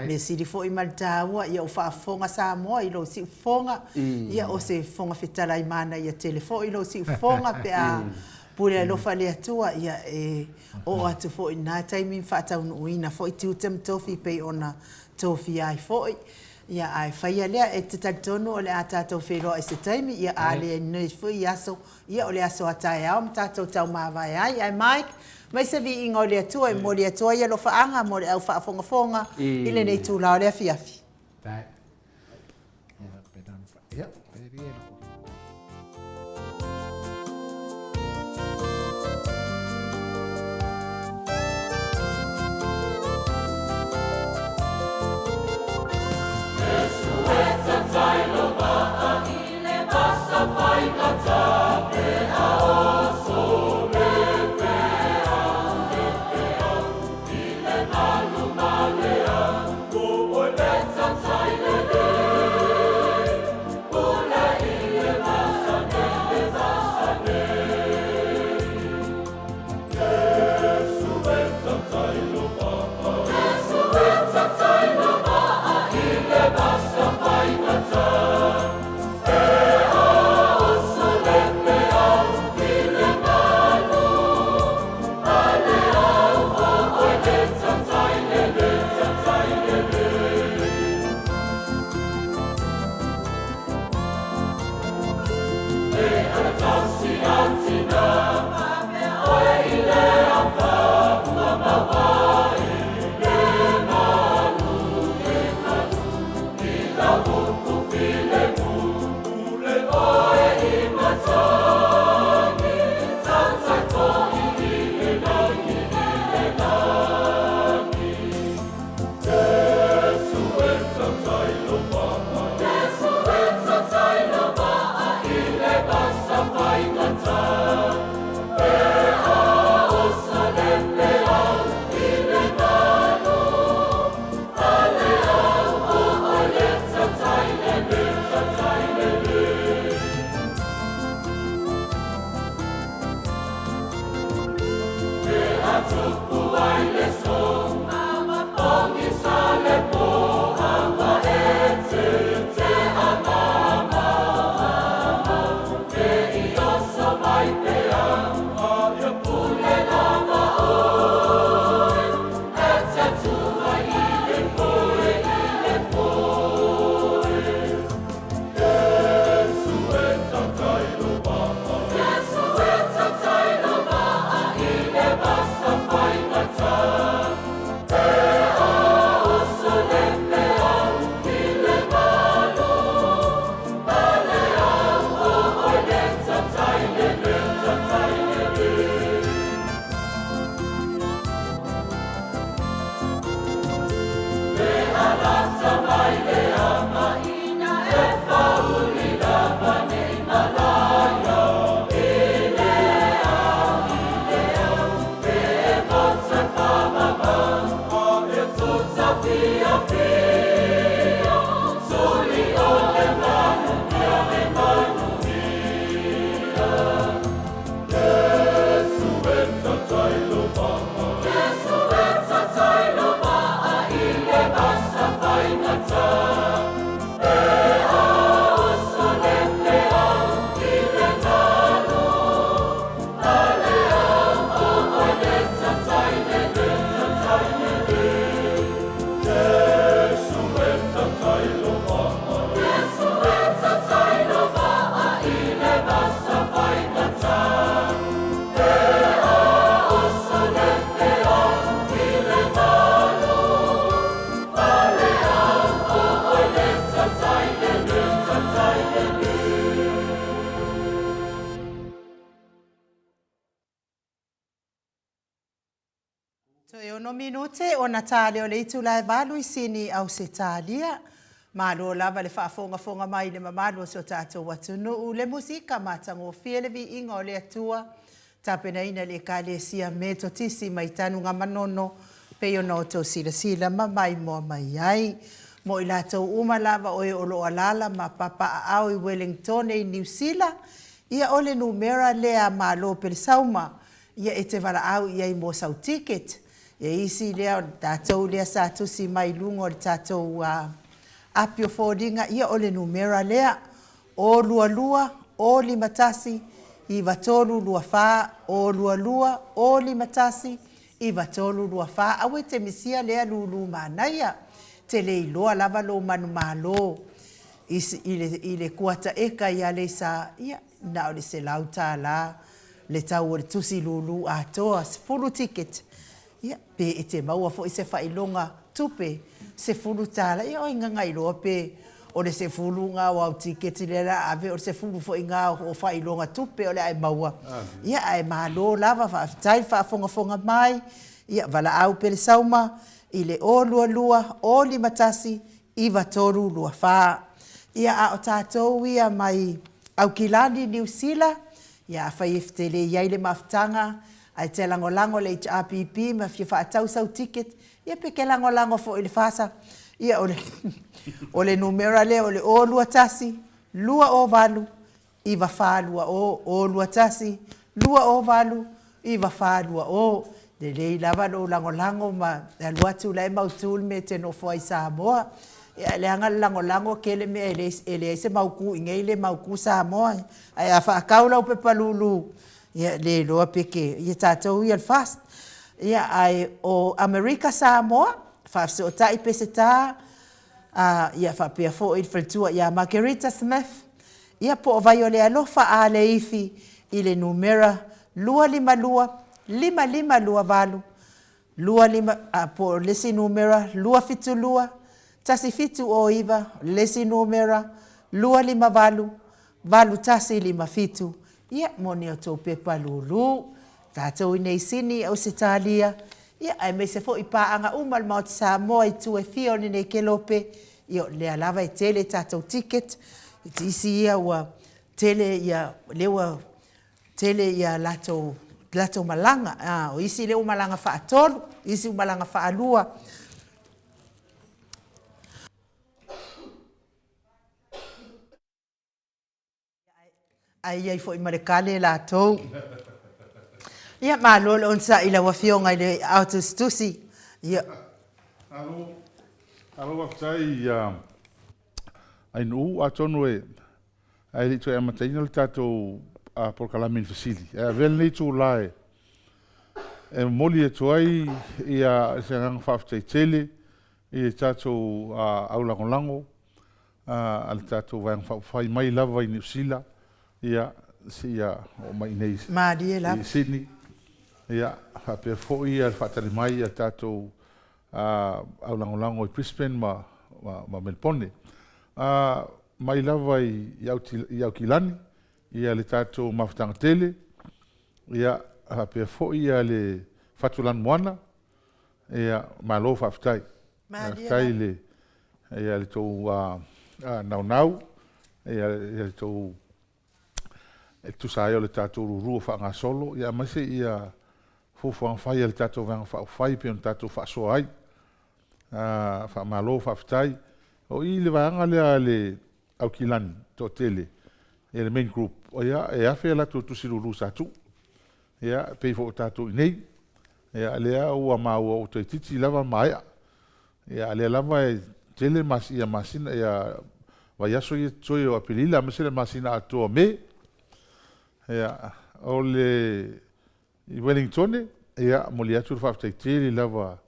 Mea sili foi ma le taua, ia ua faafofoga Samoa i lou siufofoga, ia o se Fofoga Fetalai manaia tele foi lou siufofoga pe a pule alofa le Atua, ia e oo atu foi i lena taimi ma faataunuuina foi tiute ma tofi pei ona tofia ai foi. Ia, ae faia lea, e te talitonu o le a tatou feiloai i se taimi, ia a le nei foi aso, ia o le aso a taeao ma tatou taumavae ai. Ae Mike, mai se viiga o le Atua e momoli atu ai alofaaga mo le au faafogafoga i lenei itula o le afiafi. Toe ono minute ona ta lea o le itula e valu i Sini, Ausetalia. Malo lava le faafogafoga mai i le mamalu o si o tatou atunuu, le musika matagofie le viiga o le Atua, tapenaina e le Ekalesia Metotisi mai Tanugamanono, pei ona outou silasila ma maimoa mai ai. Mo i latou uma lava o e o lo o alaala ma papaaao i Welengtone i Niu Sila, ia o le numera lea a Malo Pelesauma ia e te valaau i ai mo sau ticket. Ia isi lea o tatou lea sa tusi mai i luga o le tatou api o foliga, ia o le numera lea, o 22 o 51 9324, o 22 o 51 9324. Aua e te misia lea lulu manaia, te le iloa lava lou manumalo i, i, le, i le kuata eka i Aleisa, ia na o le $100 le tau o le tusi lūlū atoa, 10 ticket, ia, pe e te maua foi se faailoga tupe, $10, ia oi gagailoa pe o le 10 ga o au tiketi lea o le a ave, o le 10 foi ga o faailoga tupe o le a e maua. Ia, ae malo lava, faafetai le faafogafoga mai, ia, valaau pelesauma i le 022 051 9324. Ia, a o tatou ia mai Aukilani, Niu Sila, ia afai e te le i ai le mafutaga ae te lagolago le HRPP ma fia faatau sau ticket, ia pe ke lagolago foi i le FASA, ia o le o le numera lea o le 021 208 9420, 021 208 9420. Lelei lava lou lagolago ma le alu atu la e mautu le mea e te nofo ai i Samoa. Ia leaga le lagolago tele mea e leai se mautu i inei le mautu Samoa. Ae a faatau lau pepa lulu, ia le iloa pe ke, ia tatou ia le FAST. Ia ae o Amerika Samoa, faafesootai Peseta, a, ia faapea foi le faletua ia Margherita Smith, ia po o Vaiolealofa Aleifi i le numera 252 5528, 25, a, po o le isi numera 272 1709, o le isi numera 258 8157, ia, mo ni outou pepa lūlū. Tatou i nei Sini, Ausetalia, ia, aemaise foi paaga uma a le Maota Samoa i itu e fia o lenei kelope, ia, o lea lava e tele tatou ticket, isi ia ua tele ia, lea ua tele ia latou, latou malaga, a, o isi lea ua malaga faatolu, isi ua malaga faalua. Ae i ai foi ma le kale latou. Ia, malo le onosai i lau Afioga i le Aotusitusi. Ia. Malo, malo faafetai ia Ainuu, atonu e ae le i toe amataina le tatou polokalame i ni fesili, ae avea lenei itula e e momoli atu ai ia se agaga faafetai tele i le tatou aulagolago a le tatou Vaega Faaupufai mai lava i Niu Sila ia seia oo mai i inei i Sydney. Ia faapea foi le faatali mai a le tatou aulagolago i Brisbane ma Melbourne. Mai lava i Aukilani ia le tatou mafutaga tele, ia faapea foi le Fatulanomoana, ia malo faafetai. Faafetai i le ia le tou naunau, ia le tou e tusa ai o le tatou lulu o faagasolo, ia aemaise ia fuafuaga fai a le tatou Vaega Faaupufai e pei ona tatou faasoa ai. Faamalo faafetai. O i le vaega lea a le Aukilani toatele, ia le main group, ia e 1000 a latou tusi lulu sa tuu. Ia e pei foi o tatou i inei, ia lea ua maua ua toeitiiti lava maea. Ia a lea lava e tele ia masina ia vaiaso ia totoe o Aperila aemaise le masina atoa o Me. Ia o le I Wellingtone, ia, momoli atu le faafetai tele lava,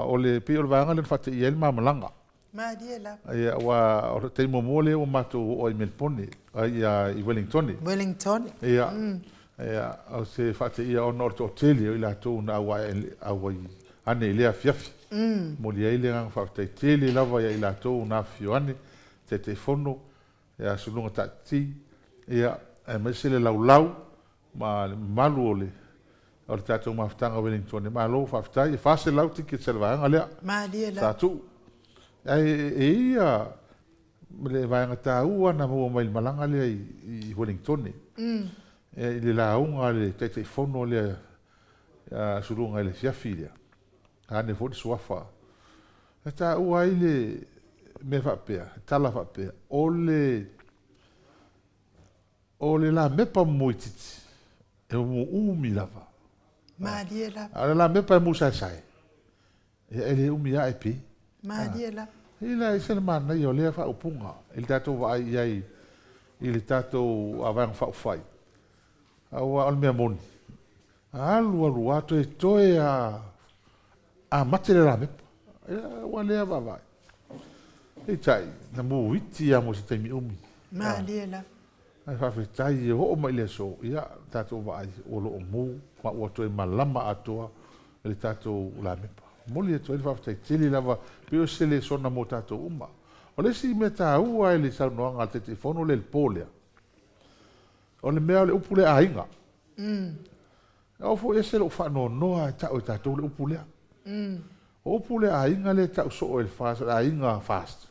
o le, pei o le vaega lea na faateia ai le ma malaga. Malie lava. Ia, aua o le taimi muamua lea ua matou oo ai i Melipone, ai i Wellingtone. Wellingtone. Ia, ia, o se faateia ona o le toatele o i latou na auai ane i lea afiafi. Momoli ai le agaga faafetai tele lava ia i latou na afifio ane, Taitaifono, ia Suluga Taatiti, ia, aemaise le laulau ma le mamalu o le O le tatou mafutaga o Wellington. Malo faafetai. E 400 tickets a le vaega lea. Malie lava. Sa tuu. Ae e i ai le vaega taua na maua mai i le malaga lea i Wellington. I le lauga a le Taitaifono lea a Suluga i le afiafi lea. Ane foi le suafa. Na taua ai le mea faapea, tala faapea, o le O le lamepa muititi, e umuumi lava. Malie lava. A o le lamepa e musaesae, ia e le umi ae pe. Malie lava. E la e ese le manaia o lea faaupuga i le tatou vaai i ai i le tatou Vaega Faaupufai. Aua o le mea moni, a alu alu lava toetoe a a mate le lamepa. Ia ua lea vaavaai. Peitai, na muiti lava mo se taimi umi. Malie lava. Ae faafetai e oo mai i le aso, ia, tatou vaai o lo o mu ma ua toe malama atoa le tatou lamepa. Momoli atu ai le faafetai tele lava, pei o se lesona mo tatou uma. O le isi mea taua i le saunoaga a le Taitaifono lea i le po lea, o le mea o le upu lea aiga. E oo foi ese lou faanoanoa e tau e tatou le upu lea. O upu lea aiga lea e tau soo e le FAST, o le aiga FAST,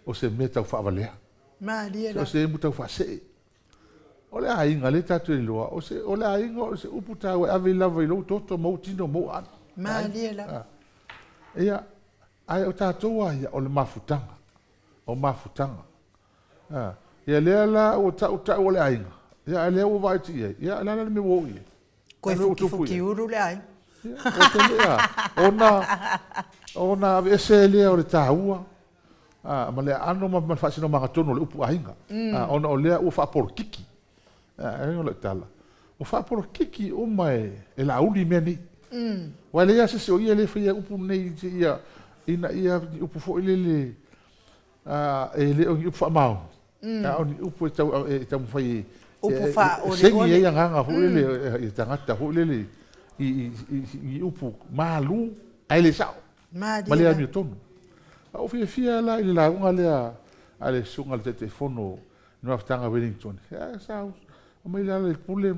o se mea tau faavalea. Malie la. O se emu tau faasee. O le aiga lea tatou te iloa, o se, o le aiga o se upu taua e ave lava i lou toto ma ou tino ma ou aano. Malie la. Ia, ae o tatou lava ia, o le mafutaga. O mafutaga. A, ia lea la ua tautau o le aiga, ia a lea ua vaai atu i ai, ia o le a la le mea ua oo i ai? Koe fukifukiulu le aiga. Ia, ua tele, a, ona, ona aveese lea o le taua, a, ma le aano ma, ma le faasinomaga tonu o le upu aiga, a, ona o lea ua faapolokiki. A, e o lau tala, ua faapolokiki uma e, e Laauli mea nei. Aua e leai lava se isi o ia e le faia upu nei ia, ina ia upu foi lele, e le o ni upu faamaoni, a o ni upu e tau e taumafai e Upu faaoleole. segi ai agaga foi lele i tagata foi lele i ni upu malu ae le sao ma le amiotonu. A ua fiafia la i le lauga lea a le Susuga i le Taitaifono i le Mafutaga Wellington, sa aumai le ala i le pule,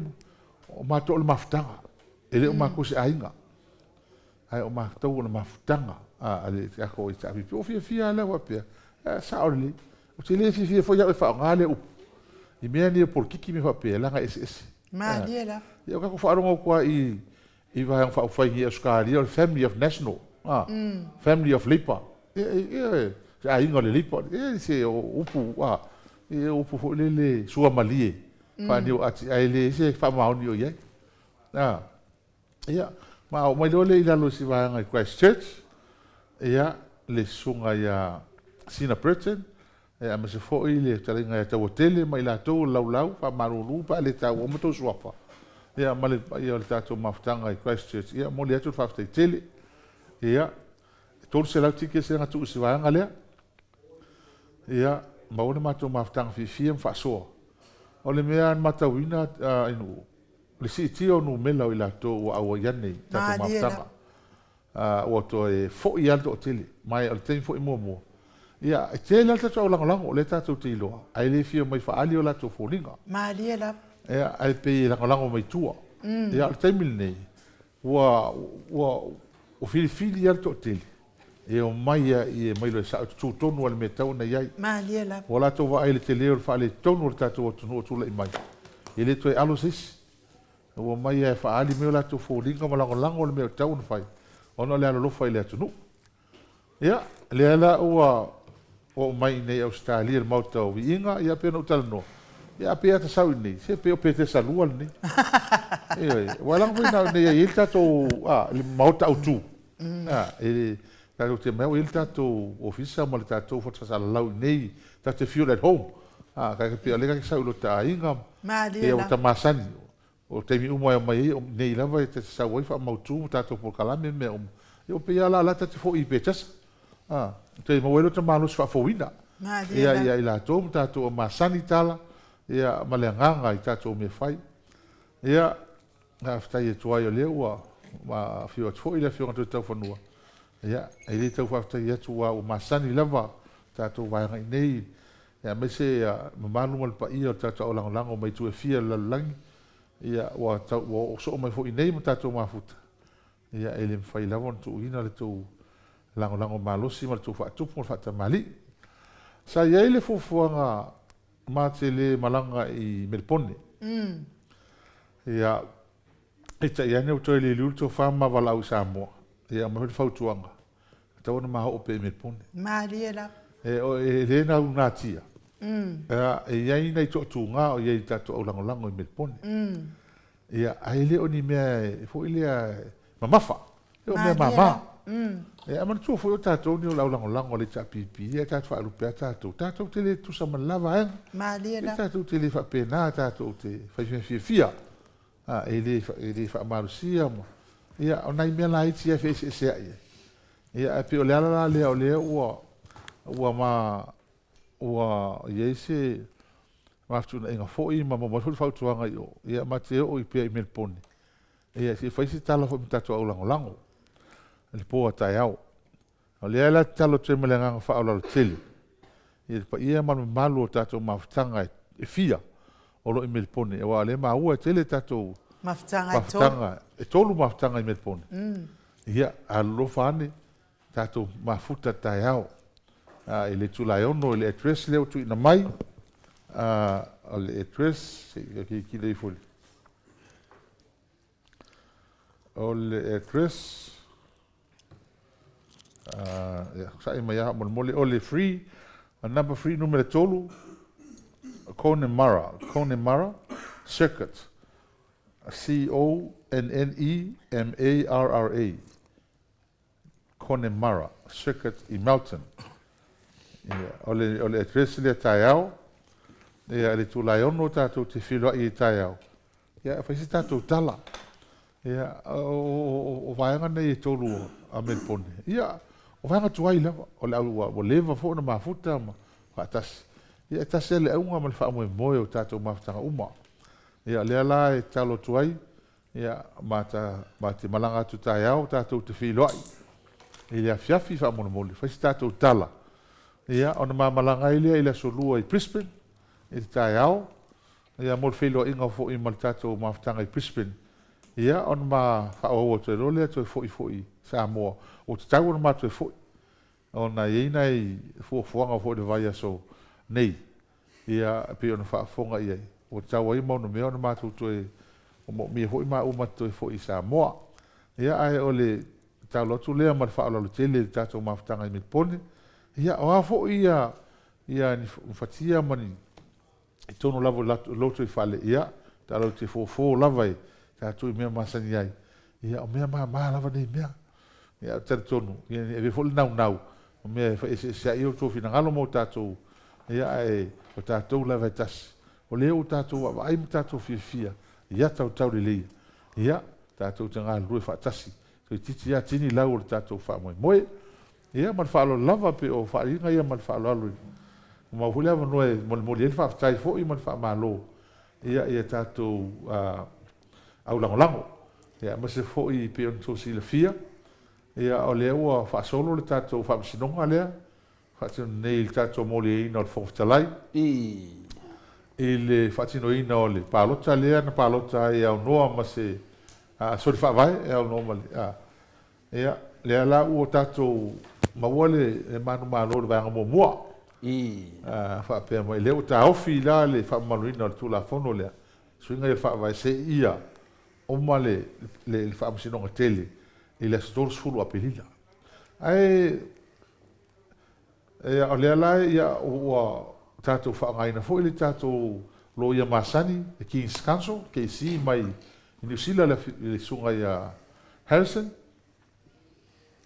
o matou o le mafutaga, e le o matou se aiga. Ae o matou o le mafutaga a le tatou HRPP. Ua fiafia lava lea faapea, e sao lelei. Ou te le fiafia foi au e faaaoga lea upu i mea nei o polokiki ma mea faapea, leaga e eseese. Malie lava. Ia ua tatou faalogo atu lava i i Vaega Faaupufai nei i Ausetalia, o le Family of National, a, Family of Labour. Ia, se aiga o le Labour. Ia, se upu, a, ia upu foi lele suamalie, faaniuati, ae leai se faamaoni o i ai. A. Ia, ma oo mai loa lea i lalo i si vaega i Christchurch, ia, le susuga ia Sina Burton, ia, aemaise foi le fetalaiga ia Tauatele ma i latou o le laulau faamalulu pe a le taua uma tou suafa, ia, ma le paia o le tatou mafutaga i Christchurch, ia, momoli atu le faafetai tele. Ia, e 300 tickets lea na tuu i si vaega lea, ia, maua le matou mafutaga fiafia ma faasoa. O le mea na matauina i Nu'u, Le siitia o numera o i latou ua auai ane i tatou mafutaga, ua toe foi lava le toatele, ma o le taimi foi muamua, ia, e tele lava le tatou aulagolago, lea tatou te iloa, ae le fia omai faaali o latou foliga. Malie lava. Ia, ae pei e lagolago mai tua. Ia, o le taimi lenei, ua, ua, ua filifili lava le toatele e omai e omai loa e sao e tutu tonu lava i le mea e tatau ona i ai. Malie lava. Ua latou vaai i le tele o le faaletonu o le tatou atunuu o tulai mai, e le toe alo se isi. Ua omai lava e faaali mai o latou foliga ma lagolago le mea e tatau ona fai, ona o le alolofa i le atunuu. Ia, lea la ua oo mai i inei i Ausetalia i le Maota o Viiga, ia pei ona ou talanoa, ia a pei a ta sau i inei, se pei o Petesa 2 lenei. Ioe, aua leaga foi na o inei e i ai le tatou, a, le Maota autu. A, e tatou te omai ua i ai le tatou ofisa ma le tatou fatu faasalalau i inei, tatou te feel at home. A, pei o lea ta te sau i lota aiga, pei ua ta masani. O taimi uma e omai ai, o nei lava e ta te sau ai faamautu ma tatou polokalame ma mea uma. Ia ua pei lava la o la ta te foi i Petesa. A, toe maua ai lota malosi faafouina. Ia, ia i latou ma tatou ua masani tala, ia, ma le agaga i tatou mea fai. Ia, faafetai atu ai o lea ua afio atu foi le Afioga Toetaufanua. Ia, e le tau faafetai atu aua ua masani lava tatou vaega i nei, aemaise mamalu ma le paia o le tatou aulagolago mai itu e fia o le lalolagi. Ia, ua tau, ua oo soo mai foi i nei ma tatou mafuta, ia, e le mafai lava ona tuuina le tou lagolago malosi ma le tou faatupu ma le faatamalii. Sa i ai le fuafuaga ma te le malaga i Melepone. Ia, peitai ane ua toe liuliu le tofa ma valaau i Samoa, ia aumai foi le fautuaga, e tatau ona ma oo pea i Melepone. Malie lava. E, o, e le naunatia, ia, e i ai nai toatuga o i ai i le tatou aulagolago i Melepone. Ia, ae le o ni mea foi lea e mamafa, e o mea mama. Ia, ae manatua foi o tatou nei o le aulagolago a le HRPP, ia tatou faalupe lava tatou, tatou te le tutusa ma le la vaega. Malie lava. Tatou te le faapena, tatou te fai mea fiafia, a, e le, e le faamalosia ma, ia, o nai mea laiti lava e feeseeseai ai. Ia, ae pei o le ala la lea o lea ua, ua ma, ua i ai se mafetuunaiga foi ma maua mai foi le fautuaga i o, ia ma te oo i pea i Melepone, ia se i fai se tala foi ma tatou aulagolago i le po a taeao. O lea la tatalo atu ai ma le agaga faaaloalo tele i le paia ma le mamalu o tatou mafutaga e fia o lo o i Melepone, aua o lea e maua e tele tatou mafutaga e tolu mafutaga i Melepone. Ia, alolofa ane tatou mafuta taeao i le itula e 6 i le address lea ua tuuina mai, o le address, se i tilotilo ifo i le, o le address, ia, sa'i mai lava faamolemole, o le free, number free numera 3, Connemara, Connemara Circuit, C-O-N-N-E-M-A-R-R-A. Connemara Circuit i Melton. Ia, o le, o le address lea taeao, ia, i le itula e 6 tatou te feiloai ai taeao, ia, e fai se tatou tala. Ia, o, o, o vaega nei e tolu a Melipone, ia, o vaega tuai lava, o le au ua, ua leva foi ona mafuta ma faatasi. Ia, e tasi lava le auga ma le faamoemoe o tatou mafutaga uma. Ia, o lea la e tatalo atu ai, Ia, ma ta, ma te malaga atu taeao tatou te feiloai i le afiafi faamolemole, fai se tatou tala. Ia, ona ma malaga ai lea i le Aso Lua i Brisbane i le taeao, ia, mo le feiloaiga foi ma le tatou mafutaga i Brisbane. Ia, ona ma faaauau atu ai loa lea toe foi foi i Samoa. Ua tatau ona ma toe foi, ona e i ai nai fuafuaga foi i le vaiaso nei, ia, e pei ona faafofoga i ai, ua tatau ai ma onomea ona matou toe, ua moomia foi maua ma te toe foi i Samoa. Ia, ae o le tatalo atu lea ma le faaaloalo tele i le tatou mafutaga i Melipone, ia, o a foi ia, ia ni fatia ma ni i totonu lava o lotoifale, ia, tatou te fofo lava e tatou i mea masani ai, ia, o mea mama lava nei mea. Ia, ou te talitonu, ia, e avea foi le naunau, o mea e faaeseeseai ai outou finagalo ma o tatou, ia, ae o tatou lava e tasi. O lea ua tatou vaavaai ma tatou fiafia ia Tautauleleia, ia, tatou te galulue faatasi, toeitiiti lava tini lau o le tatou faamoemoe. Ia, ma le faaaloalo lava, pei o faaaliga ia ma le faaaloalo i ua maua foi le avanoa e molimoli ai le faafetai foi ma le faamalo ia i a tatou aulagolago, ia, aemaise foi pei ona outou silafia, ia, o lea ua faasolo le tatou faamasinoga lea faatino nei i le tatou moliaina o le Fofoga Fetalai i le faatinoina o le palota lea na palota ai e aunoa ma se soli faavae e aunoa ma le Ia, lea la ua tatou maua le manumalo i le vaega muamua. Faapea mai, lea ua taofi la le faamamaluina o le Tulafono lea, suiga ia o le Faavae seia uma le Faamasinoga Tele i le aso 30 o Aperila. Ae, ia, o lea la ia ua tatou faaaogaina foi le tatou loia masani, le King's Counsel, KC, mai Niu Sila le susuga ia Harrison,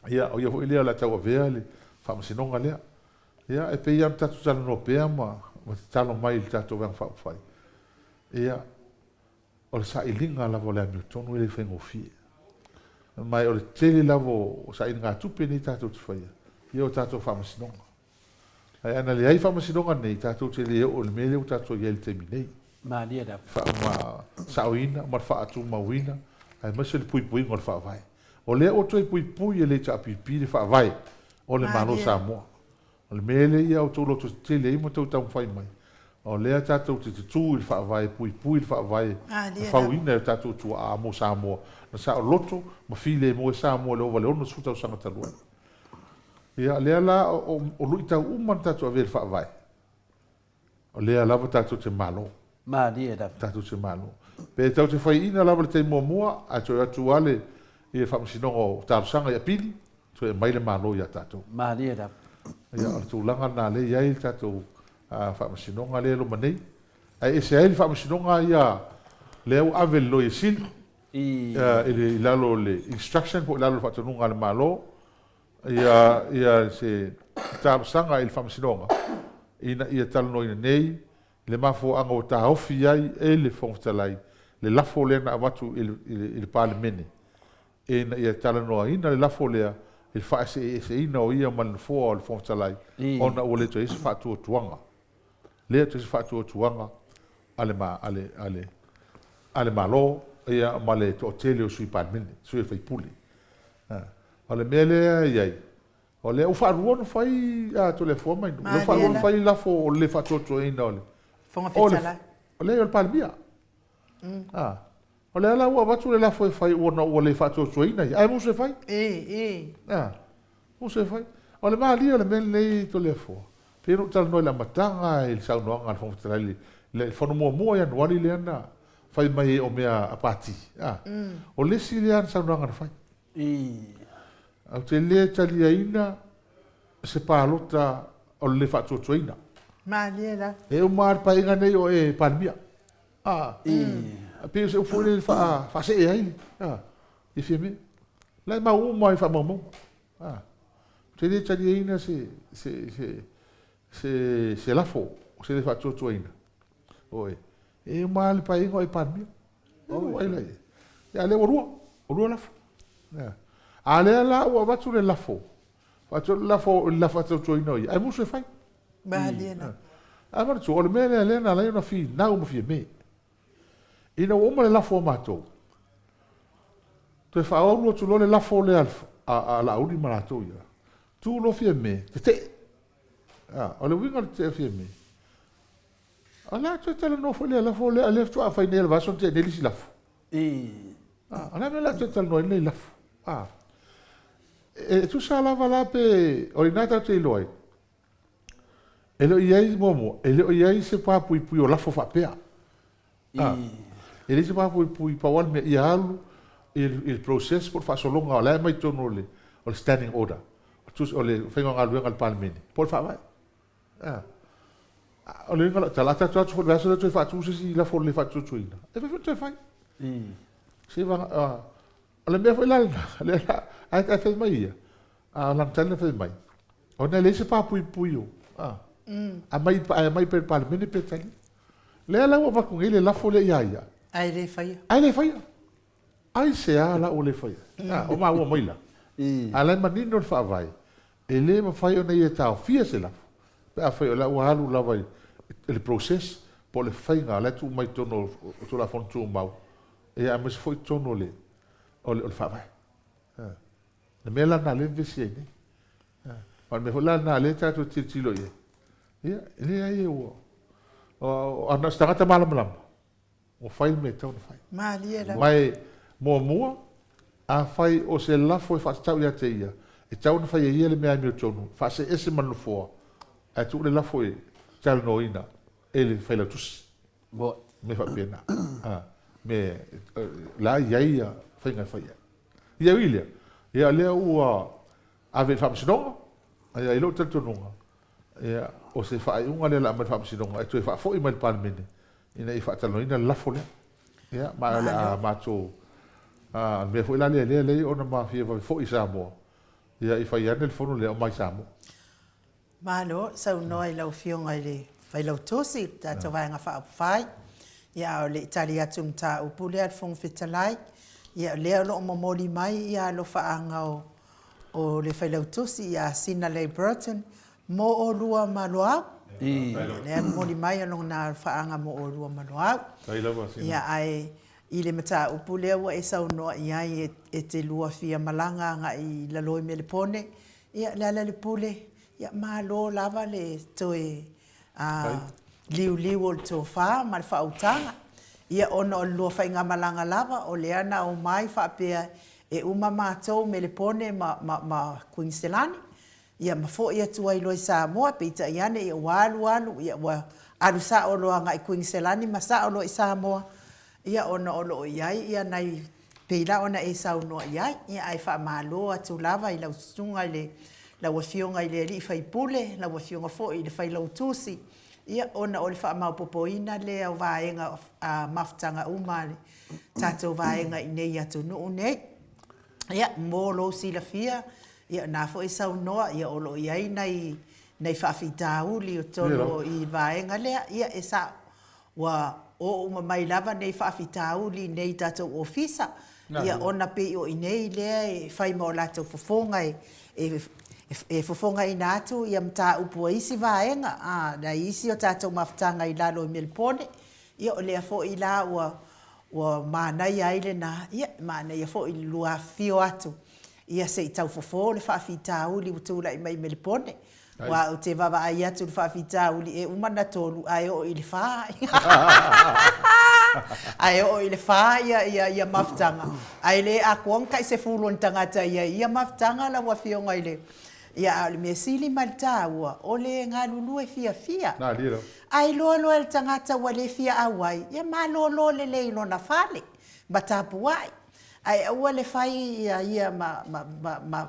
ia, o ia foi lea o le a tauavea le faamasinoga lea. Ia, e pei lava ona tatou talanoa pea ma tatalo mai i le tatou Vaega Faaupufai, ia, o le sailiga lava o le amiotonu e le faigofie. Ma o le tele lava o sailigatupe nei tatou te faia, ia o tatou faamasinoga. Ae ana leai faamasinoga nei, tatou te le oo i le mea lea ua tatou i ai i le taimi nei. Malie lava. Faasaoina ma le faatumauina aemaise le puipuiga o le Faavae. O lea ua toe puipui e le HRPP le Faavae o le Malo o Samoa. O le mea lea ia outou lototetele ai ma outou taumafai mai. O lea tatou te tutū i le Faavae, puipui le Faavae na fauina e o tatou tuaa mo Samoa, na saoloto ma filemu ai Samoa i le ova i le 60 tausaga talu ai. Ia, lea la, o luitau uma na tatou avea i le Faavae, o lea lava tatou te malo. Malie lava. Tatou te malo. Pe tatou te faiaina lava i le taimi muamua, ae toe o atu lava le Faamasinoga o Talosaga i Apili, toe aumai le Malo ia tatou. Malie lava. Ia, o le tulaga lena lea e i ai le tatou Faamasinoga lea e loma nei. Ae ese ai le Faamasinoga ia lea ua ave i le Loia Sili, i lalo o le instruction po o i lalo o le faatonuga a le Malo, ia se talosaga i le Faamasinoga ina ia talanoaina nei le mafuaaga ua taofi ai e le Fofoga Fetalai le lafo lea na avatu i le Palemene ina ia talanoaina le lafo lea i le faaeseeseina o ia ma le Nofoa o le Fofoga Fetalai ona ua le toe i ai se faatuatuaga le toe i ai se faatuatuaga a le a le a le a le Malo ia ma le toatele o sui Palemene, sui usufono. O le mea lea e i ai, o lea ua faalua ona fai a Toleafoa ma Inu, lea ua faalua ona fai lafo o le le faatuatuaina o le Fofoga Fetalai. O le Palemia. O lea la ua avatu le lafo e fai ona ua le faatuatuaina ia, ae musu e fai. A, musu e fai. O le malie o le mea lenei Toleafoa, pei ona ou talanoa i le amataga i le saunoaga a le Fofoga Fetalai i le fono muamua ia Ianuari lea na fai mai ai o mea a Pati. A, o le isi lea saunoaga na fai. Ou te le taliaina se palota o le le faatuatuaina. Malie la. E uma lava le paeaiga nei o e Palemia. A, pei o se upu foi lele faasee ai i Fiame. La e mau uma i faamaumauga. A, ou te le taliaina se, se, se, se, se lafo o se le faatuatuaina. Oe, e uma lava le paeaiga o e Palemia. Oh, ai la ia lea ua lua, ua lua lafo. A lea la ua avatu le lafo, avatu le lafo i le faatuatuaina o ia, ae musu e fai. Malie la. Ae manatua, o le mea lea lea na ala ai ona finau ma Fiame. Ina ua uma le lafo a matou, toe faaulu atu loa le lafo lea a Laauli ma latou ia, tu loa Fiame, tetee. O le uiga o le tetee o Fiame, o le a toe talanoa foi lea lafo lea, lea faatoa fai nei e le vaiaso na tea nei le isi lafo. O le a mea o le a toe talanoa ai lenei lafo? E tusa lava la pe o i ina tatou te iloa ai, E le o i ai, muamua, e le o i ai se pa puipui o lafo faapea. A, e leai se pa puipui, pau lava le mea, ia alu i le process po o le faasologa o la e aumai i totonu o le, o le standing order, o le faiga o galuega a le Palemene, po o le Faavae. A, o le uiga o lau tala, a tatou o atu foi i le vaiaso lea toe faatu se isi lafo le faatuatuaina, e mafai foi ona toe fai. Seiavagana, o le mea foi la lena, lea la, ae fai mai ia, a o lana tali na fai mai, Ona e leai se papuipui o, a, aumai, ae aumai pea i le Palemene pe tali. Lea la ua avatu nei le lafo lea ia ia. Ae le faia. Ae le faia. Aisea la ua le faia? A, o maua mai la. A la e manino le Faavae, e le mafai ona ia taofia se lafo, pe afai o la ua alu lava i le process po o le faiga la e tuu mai i totonu o Tulafono Tumau, ia aemaise foi totonu o le, o le Faavae. Le mea la lena lea e vevesi ai nei. Ma o le mea foi la lena lea tatou te tilotilo i ai. Ia, e leai ua... O, na o se tagata malamalama, ua fai le mea e tatau ona fai. Malie lava. Ma e, muamua, afai o se lafo e faatatau ia te ia, e tatau ona fai e ia le mea amiotonu, faaseese ma le nofoa, ae tuu le lafo e talanoaina e le Failautusi. Mea faapena. Me la e i ai faiga e fai ai. Ia ui lea, ia lea ua ave i le Faamasinoga, ia i lou talitonuga, ia o se faaiuga lea o le a aumai i le Faamasinoga e toe faafoi mai i le Palemene ina ia faatalanoaina le lafo lea. Ia ma o le a matou, a, le mea foi la lea lea leai ona ma fia vave foi i Samoa, ia i fai ane le fono lea omai i Samoa. Malo saunoa i lau Afioga i le Failautusi i le tatou Vaega Faaupufai. Ia a o le i tali atu i le mataupu lea a le Fofoga Fetalai, ia o lea o lo o momoli mai ia alofaaga o o le Failautusi ia Sina Leigh Burton mo oulua ma Loau. Ia lea e momoli mai lona alofaaga mo oulua ma Loau. Ia ae i le mataupu lea ua e saunoa i ai e te lua fia malaga agai i lalo i Melepone, Ia, Lealailepule, ia malo lava le toe liuliu o le tofa ma le faautaga. Ia ona o le lua faigamalaga lava o lea na omai faapea e uma matou Melepone ma, ma, ma Kuiniselani, ia ma foi atu ai loa i Samoa, peitai ane ia ua alu alu ia ua alu sao loa agai Kuiniselani ma sao loa i Samoa, ia ona o lo o i ai ia nai pei la ona e saunoa i ai. Ia ae faamalo atu lava i lau susuga i le lau Afioga i le alii faipule, lau Afioga foi i le Failautusi, ia ona o le faamaopopoina lea o vaega mafutaga uma a le tatou vaega i inei i atunuu nei. Ia mo lou silafia, ia na foi e saunoa ia o lo o i ai nai nai faafitauli o totonu o i vaega lea, ia e sao Ua oo uma mai lava nei faafitauli i nei tatou ofisa, ia ona pei o i inei lea e fai ma o latou fofoga e, e fofogaina atu ia mataupu a isi vaega, a, nai isi o tatou mafutaga i lalo i Melepone, ia o lea foi la ua, ua manaia ai lena, ia e manaia foi le lua afifio atu, ia se i tau fofo le faafitauli ua tulai mai i Melepone. Aua ou te vaavaai atu i le faafitauli e uma na tolu ae oo i le fa. Ae oo i le fa ia, ia, ia mafutaga. Ae le atoa ni tai sefulu o ni tagata i ai i ia mafutaga lau Afioga i le... Ia, a o le mea sili ma le taua, o le galulue fiafia. A iloa loa e le tagata ua le fia auai, ia malolo lelei i lona fale ma tapuai. Ae aua le fai ia ia ma, ma, ma, ma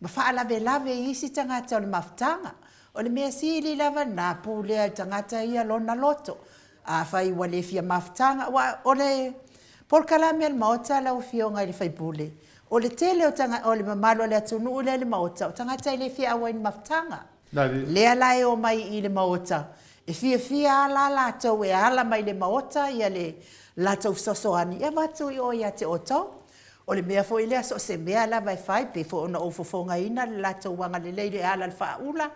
ma faalavelave i isi tagata o le mafutaga. O le mea sili lava lena, pulea e le tagata ia lona loto. Afai ua le fia mafutaga, aua o le polokalame a le Maota lau Afioga i le sui usufono, o le tele o o le mamalu o le atunuu lea i le Maota, o tagata e le fia auai i ni mafutaga. Lea la e omai i le Maota, e fiafia lava la latou e ala mai i le Maota ia le latou fesoasoani e avatu i o ia te outou. O le mea foi lea, so o se mea lava e fai, pei foi ona ou fofogaina le latou agalelei i le ala o le faaula,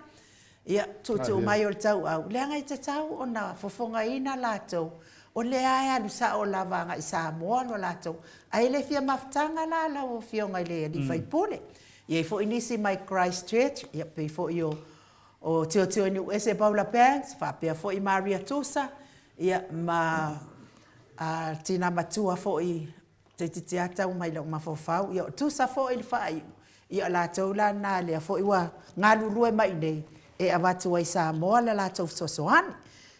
ia, tuutuu mai o le tauau, leaga e tatau ona fofogaina latou, o lea e alu sao lava agai i Samoa lo latou, ae le fia mafutaga la lau Afioga i le sui usufono. E i ai foi nisi mai Christchurch, ia, pei foi o o Tilotilo-i-Nuuese Paula Banks, faapea foi Maria Tusa, ia, ma a tina matua foi Toeitiiti lava tau mai lou mafaufau, ia o tusa foi le faaiu, ia o latou la na lea foi ua galulue mai i inei e avatu ai i Samoa le latou fesoasoani.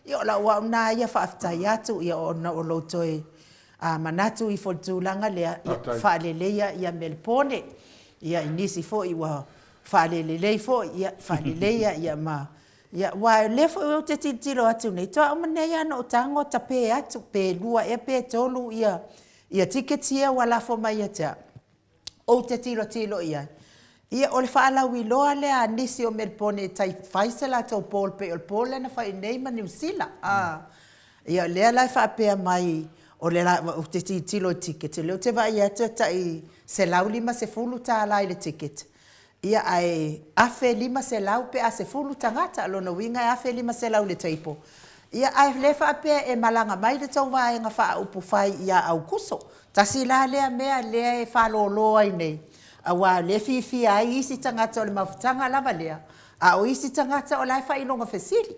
Ia o lau au na ia faafetai atu ia ona o lou toe manatu ifo i le tulaga lea, ia faaleleia ia Melepone, ia i nisi foi ua faalelelei foi, ia faaleleia ia ma Ia, aua o lea foi ou te tilotilo atu nei, toa uma nei lava na ou tago tape atu, pe lua ea pe tolu ia, ia tickets ia ua lafo mai ia te au, ou te tilotilo i ai. Ia, o le faalauiloa lea a nisi o Melepone e tai fai se latou poll pei o le poll lea na fai nei ma Niu Sila. A, ia, o lea la e faapea mai, o le la, ou te tilotilo i tickets, o lea ou te vaai atu e tai $150 i le ticket, Ia ae 1500 pe a sefulu tagata, o lona uiga e 1500 i le table. Ia ae le faapea e malaga mai le tou vaega faaupufai ia Aukuso. Tasi la lea mea lea e faalolo ai nei, aua o lea e fiafia ai isi tagata o le mafutaga lava lea, a o isi tagata o la e fai i lona fesili.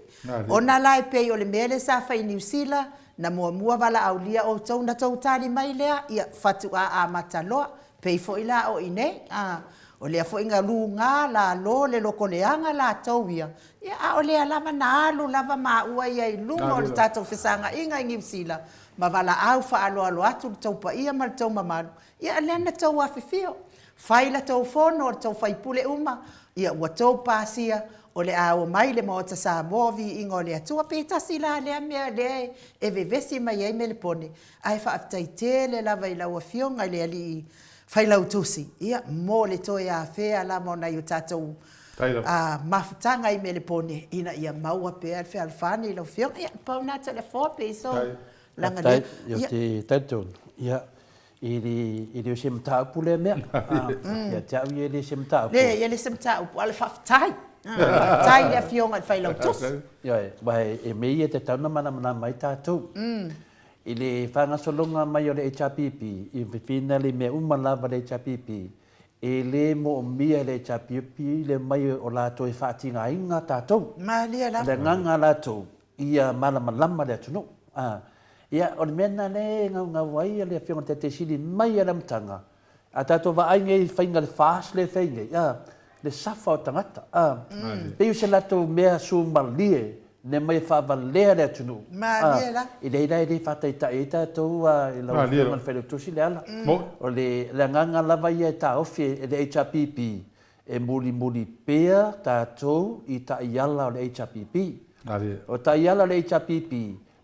Ona la e pei o le mea lea sa fai i Niu Sila, na muamua valaaulia outou na tou tali mai lea, ia faatoa amata loa. Pei foi la o i nei, a, o lea foi na luga lalo le loko leaga latou ia, ia a o lea lava na alu lava maua ia i luga o le tatou fesagaiga i Niu Sila ma valaau faaaloalo atu le tou paia ma le tou mamalu, ia lea na tou afifio, fai la tou fono o le tou faipule uma, ia ua tou pasia o le a omai le Maota Samoa viiga o le Atua, pe tasi la lea mea lea e vevesi mai ai Melepone, Ae faafetai tele lava i lau Afioga i le Alii Failautusi, ia, mo le toe afea lava o nai o tatou mafutaga i Melepone ina ia maua pea le fealofani i lau Afioga. Ia, pau lena Toleafoa pe i sou laga lea. Faafetai. Ou te talitonu, ia, e le o se mataupu lea mea. Ia te au ia e le o se mataupu. Leai, e le o se mataupu, a o le faafetai. Faafetai i le Afioga i le Failautusi. Ioe, aua e mea ia e tatau ona malamalama ai tatou. I le faagasologa mai o le HRPP, i finali i mea uma lava le HRPP, e le moomia e le HRPP le omai o latou e faatigaina tatou. Malie lava. O le agaga latou, Ia malamalama le atunuu. A. Ia, o le mea lena lea e gaugau ai le Afioga i le Taitai Sili mai lava i le amataga, a tatou vaai nei i faiga le FAST lea e fai nei, a, le safa o tagata, a, pei o se latou mea sumalie na aumai e faavalea le atunuu, a, i leai la e le faataitai ai tatou a, i lau Afioga i le Failautusi Leala. O le agaga lava ia e taofi e le HRPP, E mulimuli pea tatou i taiala o le HRPP. O taiala o le HRPP,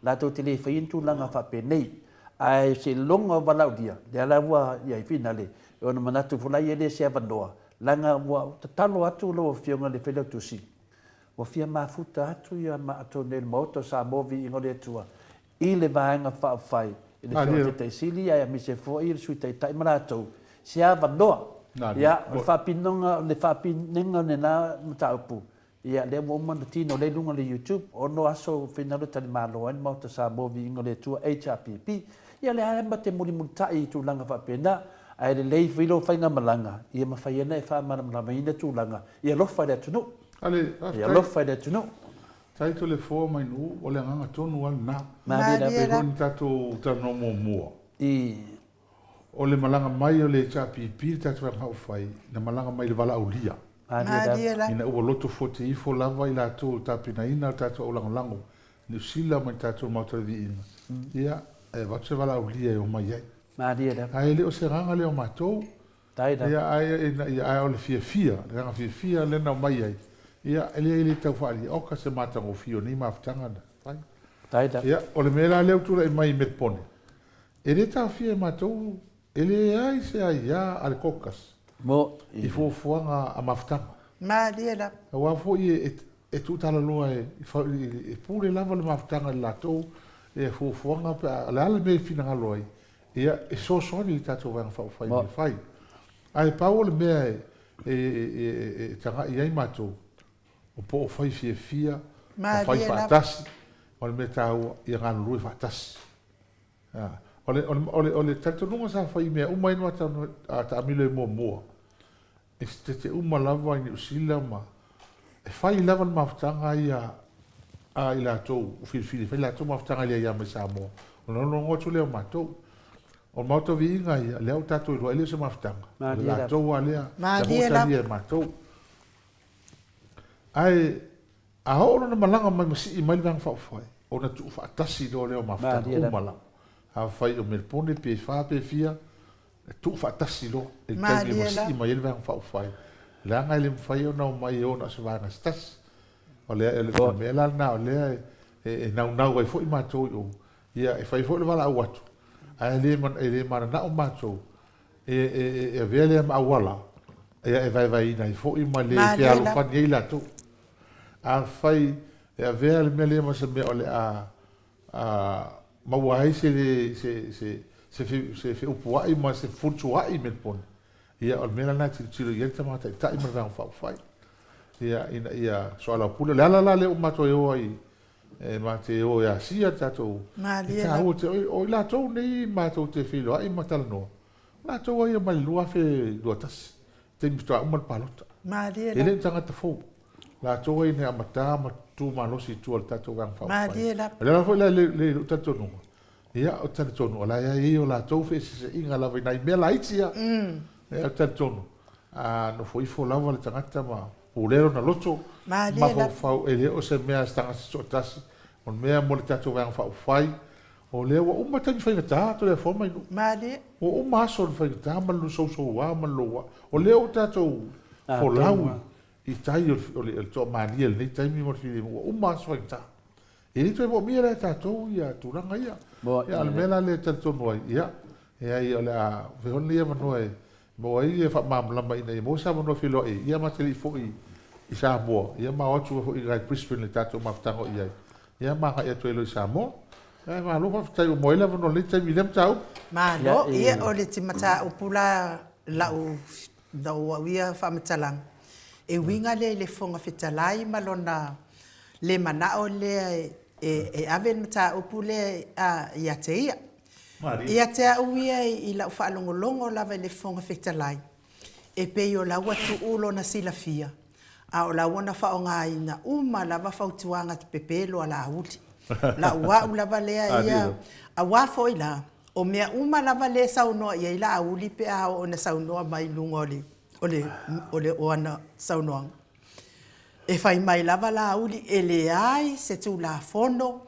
latou te le faia ni tulaga faapenei. Ae seiloga o valaaulia, lea la ua i ai finale, ona manatu foi laia e le o se avanoa, leaga ua tatalo atu lau Afioga i le Failautusi, ua fia mafuta atu ia matou nei o le Maota o Samoa Viiga o le Atua i le Vaega Faaupufai, i le Afioga i le Taitai Sili aemaise foi le Sui Taitai ma latou, se avanoa. Ia, o le faapinoga, o le faapinega o lena mataupu, ia, lea ua uma ona tino lea i luga o le YouTube, ono aso finagalo e talimalo ai le Maota Samoa Viiga o le Atua, HRPP. Ia, o lea lava ma te mulimulitai i tulaga faapena, ae lelei foi lou faigamalaga, ia mafai ai ona e faamalamalamaina tulaga, ia alofa i le atunuu. Ia alofa i le atunuu. Faafetai Toleafoa mai Nuu, o le agaga tonu lava lena. Malie Pei foi ona tatou talanoa muamua, o le malaga mai o le HRPP le tatou Vaega Faaupufai, na malaga mai i le valaaulia. Ina ua loto fote ifo lava i latou o tapenaina le tatou aulagolago i Niu Sila ma i tatou Maota o le Viiga, ia, e avatu se valaaulia e omai ai. Ae le o se agaga lea o matou, Ia, ae ina ia, ae o le fiafia, le agaga fiafia lea na omai ai, ia, e leai e le tau faaalia, oka se matagofie o nei mafutaga na fai. Ia, o le mea la lea ua tulai mai i Melepone, e le taofia e matou, e leai se aia a le Caucus i fuafuaga a mafutaga. Aua foi e, e tuutalaloa e, e pule lava le mafutaga i le latou fuafuaga pe a, o le a le mea e finagalo ai, Ia, e fesoasoani i le tatou Vaega Faaupufai i mea fai. Ae pau o le mea e tagai i ai matou, o po o fai fiafia, o fai faatasi, o le mea taua, ia galulue faatasi. O le, o le, o le talitonuga sa fai i mea uma ia na taamilo ai muamua, e sitete uma lava i Niu Sila ma e fai lava le mafutaga ia a i latou ua filifili e fai latou mafutaga i le aia mai Samoa. Ona logologo atu lea o matou. O le Maota Viiga ia, lea ua tatou iloa e le o se mafutaga. O le latou lava lea, lea foi ua talia e matou. Ae a oo lona malaga mai ma sii mai le Vaega Faaupufai, ona tuufaatasi loa lea o mafutaga uma lava. Afai o Melepone pe fa pe fia, E tuufaatasi loa i le taimi e masii mai ai le Vaega Faaupufai, leaga e le mafai ona omai e o na o se vaega se tasi. O le mea la lena o lea e naunau ai foi matou i o, ia e fai foi le valaau atu, ae e le mananao matou e avea lea ma auala e vaevaeina ai foi ma le fealofani ai latou. Afai e avea le mea lea ma se mea o le a a maua ai se le se se se se feupuai ma se fefulisua'i i Melbourne, ia o le mea la lena e tilotilo i ai le Tama Taitai ma le Vaega Faaupufai, ia ina ia soalaupule. O le ala la lea ua matou e o ai e ma te o e asia le tatou e taua tele. O i latou nei matou te feiloai ma talanoa, o latou lava ia mai le 2021, taimi faatoa uma le palota. E le o ni tagata fou. Latou ai ina amata ma tu malosi i tua o le tatou Vaega Faaupufai. O le ala foi lea i lou talitonuga, ia, ou te talitonu o la e i ai o latou feeseeseaiga lava i nai mea laiti lava. Ia, ou te talitonu, a nofo ifo lava le tagata ma pulea lona loto, mafaufau, e le o se mea a se tagata toatasi, o le mea mo le tatou Vaega Faaupufai, o lea ua uma taimi faigata, Toleafoa ma Inu. Ua uma aso o le faigata ma le sousouā ma le louā. O lea ua tatou folau i tai o le toamalie i lenei taimi ma le filemu ua uma aso faigata. E le toe moomia la e tatou ia tulaga ia. Ia, o le mea la lea e talitonu ai, ia, leai o le a fai foi lenei avanoa e maua ai le faamalamalama ina ia maua se avanoa e feiloai ai, ia ma te le i foi i Samoa, ia ma o atu foi i Brisbane i le tatou mafutaga o i ai, ia ma agai atu ai loa i Samoa. Ia, malo faafetai ua maua ai le avanoa i lenei taimi i lea mataupu. Malo, ia o le mataupu la lau Na ou au ia faamatalaga, e uiga lea i le Fofoga Fetalai ma lona le manao lea e ave le mataupu lea ia te ia. Ia te au ia i lau faalogologo lava i le Fofoga Fetalai, e pei o la ua tuu lona silafia, a o la ua na faaaogaina uma lava fautuaga pepelo a Laauli. Lau au lava lea ia, auā foi la, o mea uma lava lea e saunoa i ai Laauli pe a oo ina saunoa mai i luga o le, o le, o le, o ana saunoaga. E fai mai lava Laauli e leai se Tulafono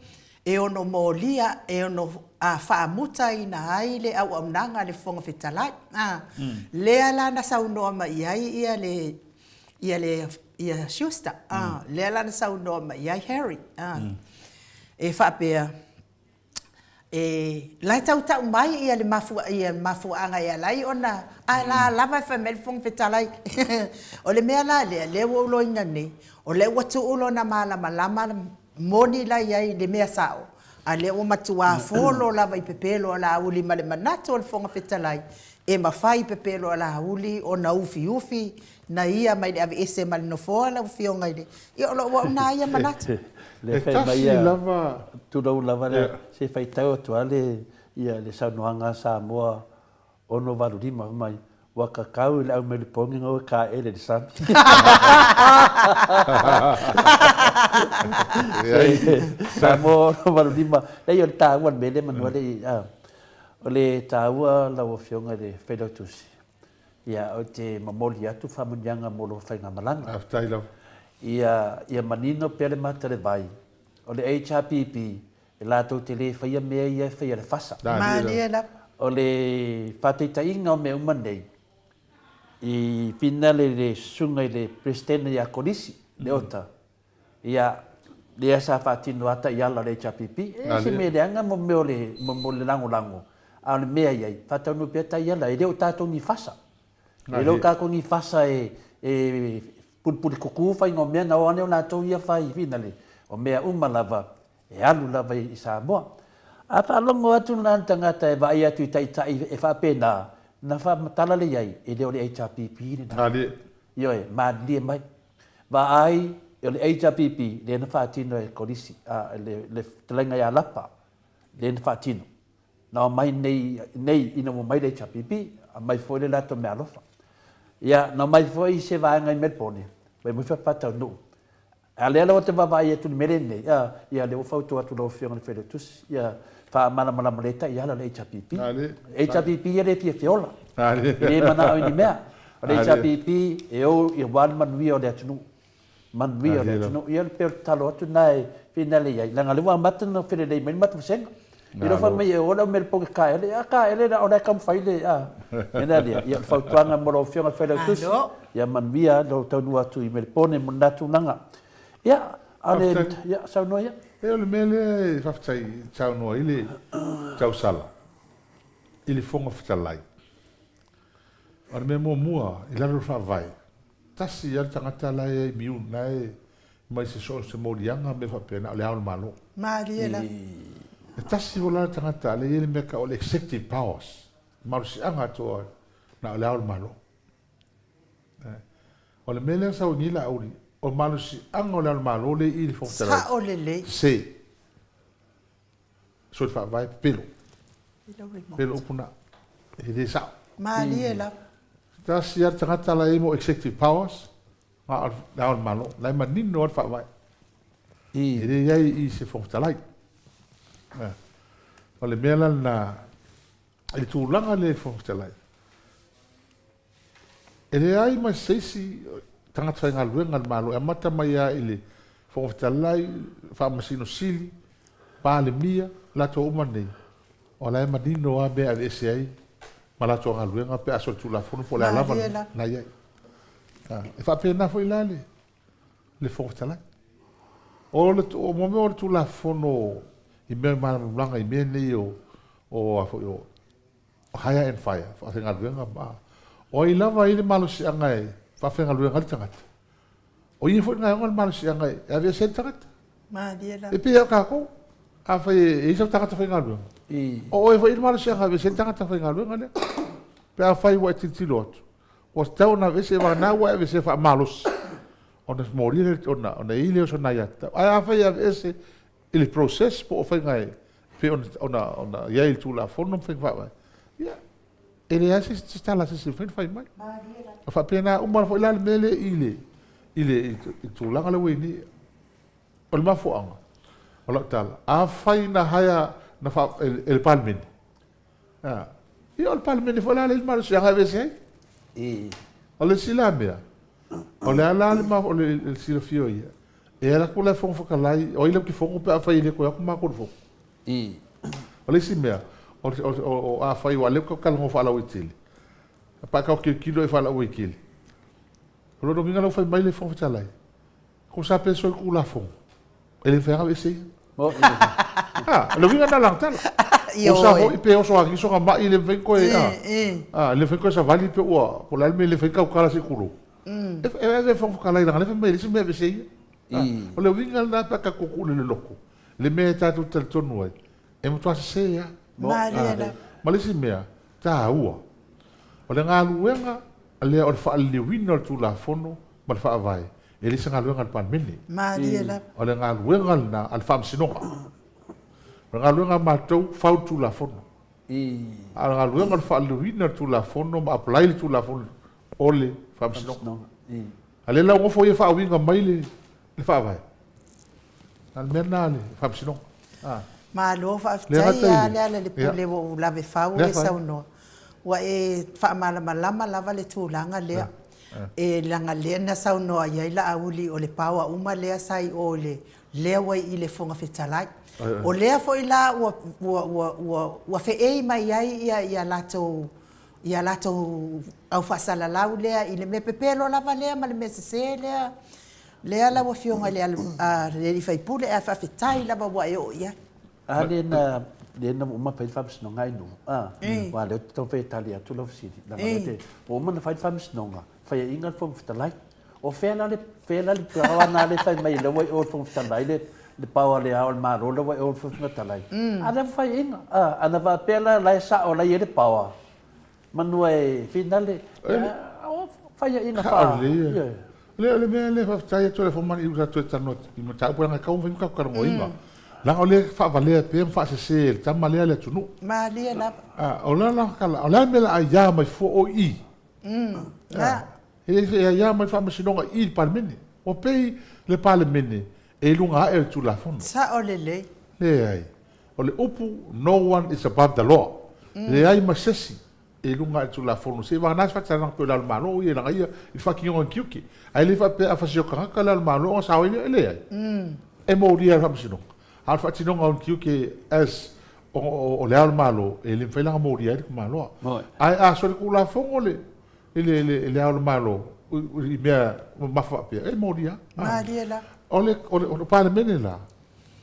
e ono molia, e ono faamutaina ai le auaunaga a le Fofoga Fetalai. A, lea la na saunoa mai i ai ia le, ia le, ia Schuster, a, lea la na saunoa mai i ai Harry, a, e faapea, E, la e tau tau mai ia le mafua, ia le mafuaaga e ala ai ona, a la lava e fai mai le Fofoga Fetalai. O le mea la lea, lea ua ou iloaina nei, o lea ua tuu lona malamalama moni la e i ai i le mea sao, a lea ua matua folo lava i pepelo a Laauli ma le manatu o le Fofoga Fetalai, e mafai i pepelo a Laauli ona ufiufi na ia mai le aveese ma le nofoa lau Afioga i le, ia o lou au na ia manatu. Le E fai mai tasi ia, lava. Tulou lava le, se faitau atu lava le, ia, le saunoaga a Samoa 685 fai mai, ua kakau i le aumelupogi gaue kaele i le sami. Leai. Samoa 685, leai o le taua o le mea lea manu a le, a, o le taua lau Afioga i le Failautusi, Ia, ou te momoli atu faamanuiaga mo lou faigamalaga. Faafetai lava. Ia, ia manino pea le mata le vai, o le HRPP, e latou te le faia mea ia e faia e le FASA. Malie lava. O le faataitaiga o mea uma nei, i finale i le susuga i le Peresetene ia Kolisi, Leota, Ia, lea sa faatino lava taiala o le HRPP. E leai se mea leaga mo mea o le, mo le lagolago, a o le mea i ai, faataunuu pea taiala, e le o tatou ni fasa. E le o tatou ni fasa e, e pulipuli kuku faiga o mea, na o ane o latou ia fai finale, o mea uma lava e alu lava i Samoa. A faalogo atu la le tagata e vaai atu i taitai e faapena, na faamatala lea i ai, e le o le HRPP lena. Ioe, malilie mai. Vaai, o le HRPP lea na faatino e Kolisi, a, le, le fetalaiga ia Lapa, lea na faatino. Na omai nei, nei ina ua mai le HRPP, aumai foi le latou meaalofa. Ia, na omai foi se vaega i Melbourne, mai foi faataunuu. A lea la ua te vaavaai atu i le mea lenei, a, ia lea ua fautua atu lau Afioga i le Failautusi, ia faamalamalama lelei taiala o le HRPP. HRPP e le fia feola, e le manao i ni mea. O le HRPP e ou aua le manuia o le atunuu, manuia o le atunuu. Ia pei o le tatalo atu lena e finale i ai, leaga o lea ua amata ona felelei mai le matou vasega. I lou fai mai e o le au mea poge kaele, a kaele o la e taumafai le, a. Mea lea, ia o le fautuaga mo lau Afioga i le Failautusi, ia manuia lou taunuu atu i Melepone mo lena tulaga. Ia, a o le, ia, saunoa ia. E o le mea lea e faafetai i saunoa ai le tausala i le Fofoga Fetalai. O le mea muamua i lalo o le Faavae, tasi lava le tagata la e immune, la e mai se so o se moliaga ma mea faapena, o Le Ao o le Malo. Malie lava. E tasi foi la le tagata lea e i ai le mea e tau o le executive powers, le malosiaga atoa na o Le Ao o le Malo. O le mea lea na sau ai nei Laauli, o le malosiaga o Le Ao o le Malo lea e i i le Fofoga Fetalai. Sao lelei. Se. Soli faavae pepelo. Pepelo upu na. E le sao. Malie lava. Tasi lava le tagata la e i ai mo executive powers, na o Le Ao o le Malo. La e manino lava le faavae. E le i ai i se Fofoga Fetalai. O le mea la lena, i le tulaga lea i le Fofoga Fetalai, E leai ma se isi tagata faigaluega a le Malo e amata mai lava i le Fofoga Fetalai, Faamasino Sili, Palemia, latou uma nei, o la e manino lava mea e aveese ai ma latou galuega pe a solitulafono po o le a lava le mea i ai. E faapena foi la le le Fofoga Fetalai. O le o mea o le Tulafono i mea malamalamaga i mea nei o o a foi o hire and fire, faafaigaluega ma o ai lava e i ai le malosiaga e faafaigaluega ai le tagata, o ia foi lena e ona le malosiaga e aveese ai le tagata. Malie lava. E pei lava o tatou, afai e i ai sau tagata faigaluega, o oe foi e i ai le malosiaga e aveese ai le tagata faigaluega lea. Pe afai ua e tilotilo atu, ua tatau ona aveese, vagana ua e aveesea faamalosi, ona molia lea, ona i ai lea o sona aiatatau. Ae afai e aveese i le process po o faiga e pei ona i ai i le Tulafono ma faiga faavae, ia, e leai se se tala a se isi e mafai ona fai mai. E faapena uma foi la le mea lea i le i le tulaga lea ua i ai nei. O le mafuaaga, O lau tala, afai na hire na faa, e le Palemene, a, ia o le Palemene foi la lea e i le malosiaga e aveese ai. O le isi la mea, o le a la le, o le silafia o ia, e alu atu la e Fofoga Fetalai, o ai latou te fono pe afai e le toe o atu matou i le fono. O le isi mea, o, o, o, afai aua o lea ou te talanoa faalauaitele, pe a tatou tilotilo i ai faalauaitele, o lona uiga la ua fai mai le Fofoga Fetalai, ko sa pe soli Tulafono, e le mafai lava ona aveese ia. Ah, le uiga lena o lana tala. O sa foi pe oso agiso na mai le mafai ona toe, ah, le mafai ona toe savali pe ua, po o le a le mea e le mafai ona tautala se i tulou. E ave e le Fofoga Fetalai leaga o lea e fai mai e leai se mea e aveese ia. O le uiga lena pe a tatou tuu i le loloto, le mea e tatou te talitonu ai, e matua sese lava. Ma le isi mea taua, o le galuega lea o le faaliliuina o le Tulafono ma le Faavae, e le o se galuega a le Palemene. O le galuega lena a le Faamasinoga. O le galuega a matou, fau le Tulafono. A o le galuega o le faaliliuina o le Tulafono ma apply le Tulafono o le Faamasinoga. A o lea la ua nofo ia faauiga mai le Faavae. A o le mea lena a le Faamasinoga. Malo faafetai a Lealailepule ua ou lave fau e saunoa. Ua e faamalamalama lava le tulaga lea. E leaga lea na saunoa i ai Laauli o le power uma lea sa i o i le lea ua i le Fofoga Fetalai. O lea foi la ua ua ua ua ua feei mai ai ia ia latou ia latou au faasalalau lea i le mea pepelo lava lea ma le mea sese lea lea lau Afioga i le alii faipule ae faafetai lava ua e oo i ai. A lea na lea na uma fai le faamasinoga ai nuu a aua lea ou te taumafai e tali atu lau fesili leaga lea te ua uma ona fai le faamasinoga faiaina le Fofoga Fetalai. O fea la le fea la le power na lea fai mai lea ua i o le Fofoga Fetalai le le power le Ao o le Malo lea ua i o le Fofoga Fetalai. A lea ua faiaina a ana faapea la la e sao la e i ai le power Manu e finale, o faiaina fa. Le o le mea lea faafetai atu le fomai i sa toe talanoa i mataupu leaga e tatau ona fai ma tatou talanoaina. Leaga o lea e faavalea pea ma faasese e le tama lea le atunuu. Malie lava. O le a la o le a le mea o le a aia mai fua o i i? E aia mai le Faamasinoga i i le Palemene. Ua pei le Palemene e i luga ae o le Tulafono. Sao lelei. Leai. O le upu, no one is above the law. Leai ma sesi e i luga ae o le Tulafono. Seivagana se faatalaga pei o le Ao o le Malo ia leaga ia i le faatinoga o ni tiute. Ae le faapea a fasi o tagata le Ao o le Malo ona sao ai lea. E leai. E molia e le Faamasinoga. A o le faatinoga o ni tiute as o le Ao o le Malo, e le mafai la ona molia ai le tamaloa. Ae a solitulafono le i le Ao o le Malo i mea mamafa faapea, e molia. Malie lava. O le Palemene la,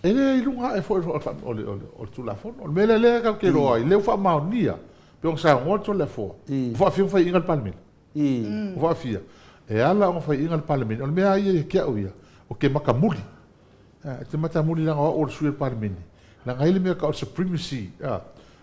e le i luga ae foi o le Tulafono. O le mea lea lea tatou te iloa ai, lea ua faamaonia, pei ona saunoa le Toleafoa, ua faafia ona faiaina le Palemene. Ua faafia. E ala ona faiaina le Palemene, o le mea lava ia ia te au ia, ou te matamuli. Ou te matamuli leaga o au o le sui o le Palemene, leaga e i ai le mea e tau o le supremacy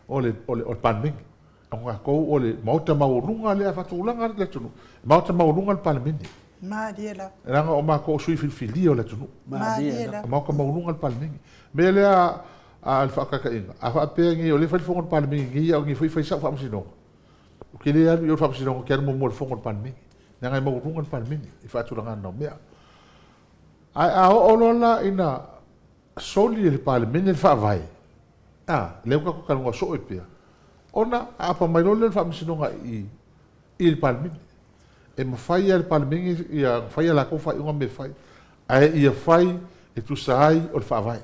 o le Palemene. O tatou o le Maota maualuga lea a faatulaga le atunuu, Maota maualuga le Palemene. Malie lava. Leaga o matou o sui filifilia o le atunuu. Malie lava. Maota maualuga le Palemene. O le mea lea a le faataitaiga, a faapea nei o lea e fai le fono a le Palemene nei a o nei foi e fai sau faamasinoga, ou te le alu i o i le faamasinoga, ou te alu muamua i le fono a le Palemene. Leaga e maualuga le Palemene i le faatulagaga o mea. Ae a oo loa la ina soli e le Palemene le Faavae, a, lea ua tatou talanoa soo ai pea, ona aapa mai loa lea o le Faamasinoga i i le Palemene. E mafai lava e le Palemene ia fai a latou faaiuga mea e fai, ae ia fai e tusa ai o le Faavae.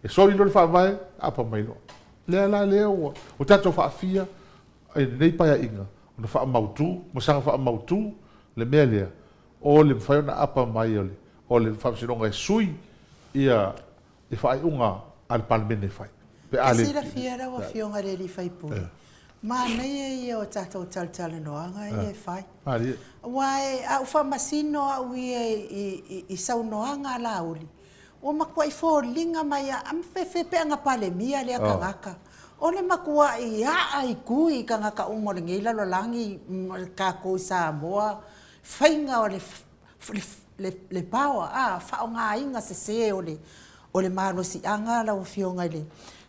E soli loa le Faavae, aapa mai loa. Lea la lea ua ua tatou faafia i lenei Paeaiga ona faamautu ma saga faamautu le mea lea o le mafai ona aapa mai o le o le Faamasinoga e sui ia le faaiuga a le Palemene e fai pe a le. E silafia lau Afioga i le sui usufono, manaia ia o tatou talatalanoaga ia e fai. Aua a ou faamasino au ia i saunoaga a Laauli, ua matuai foliga mai a fepeaga Palemia lea tagata. O le matuai aa i tui i tagata uma o lenei lalolagi ma tatou i Samoa, faiga o le le power a, faaaogaina sese o le o le malosiaga lau Afioga i le,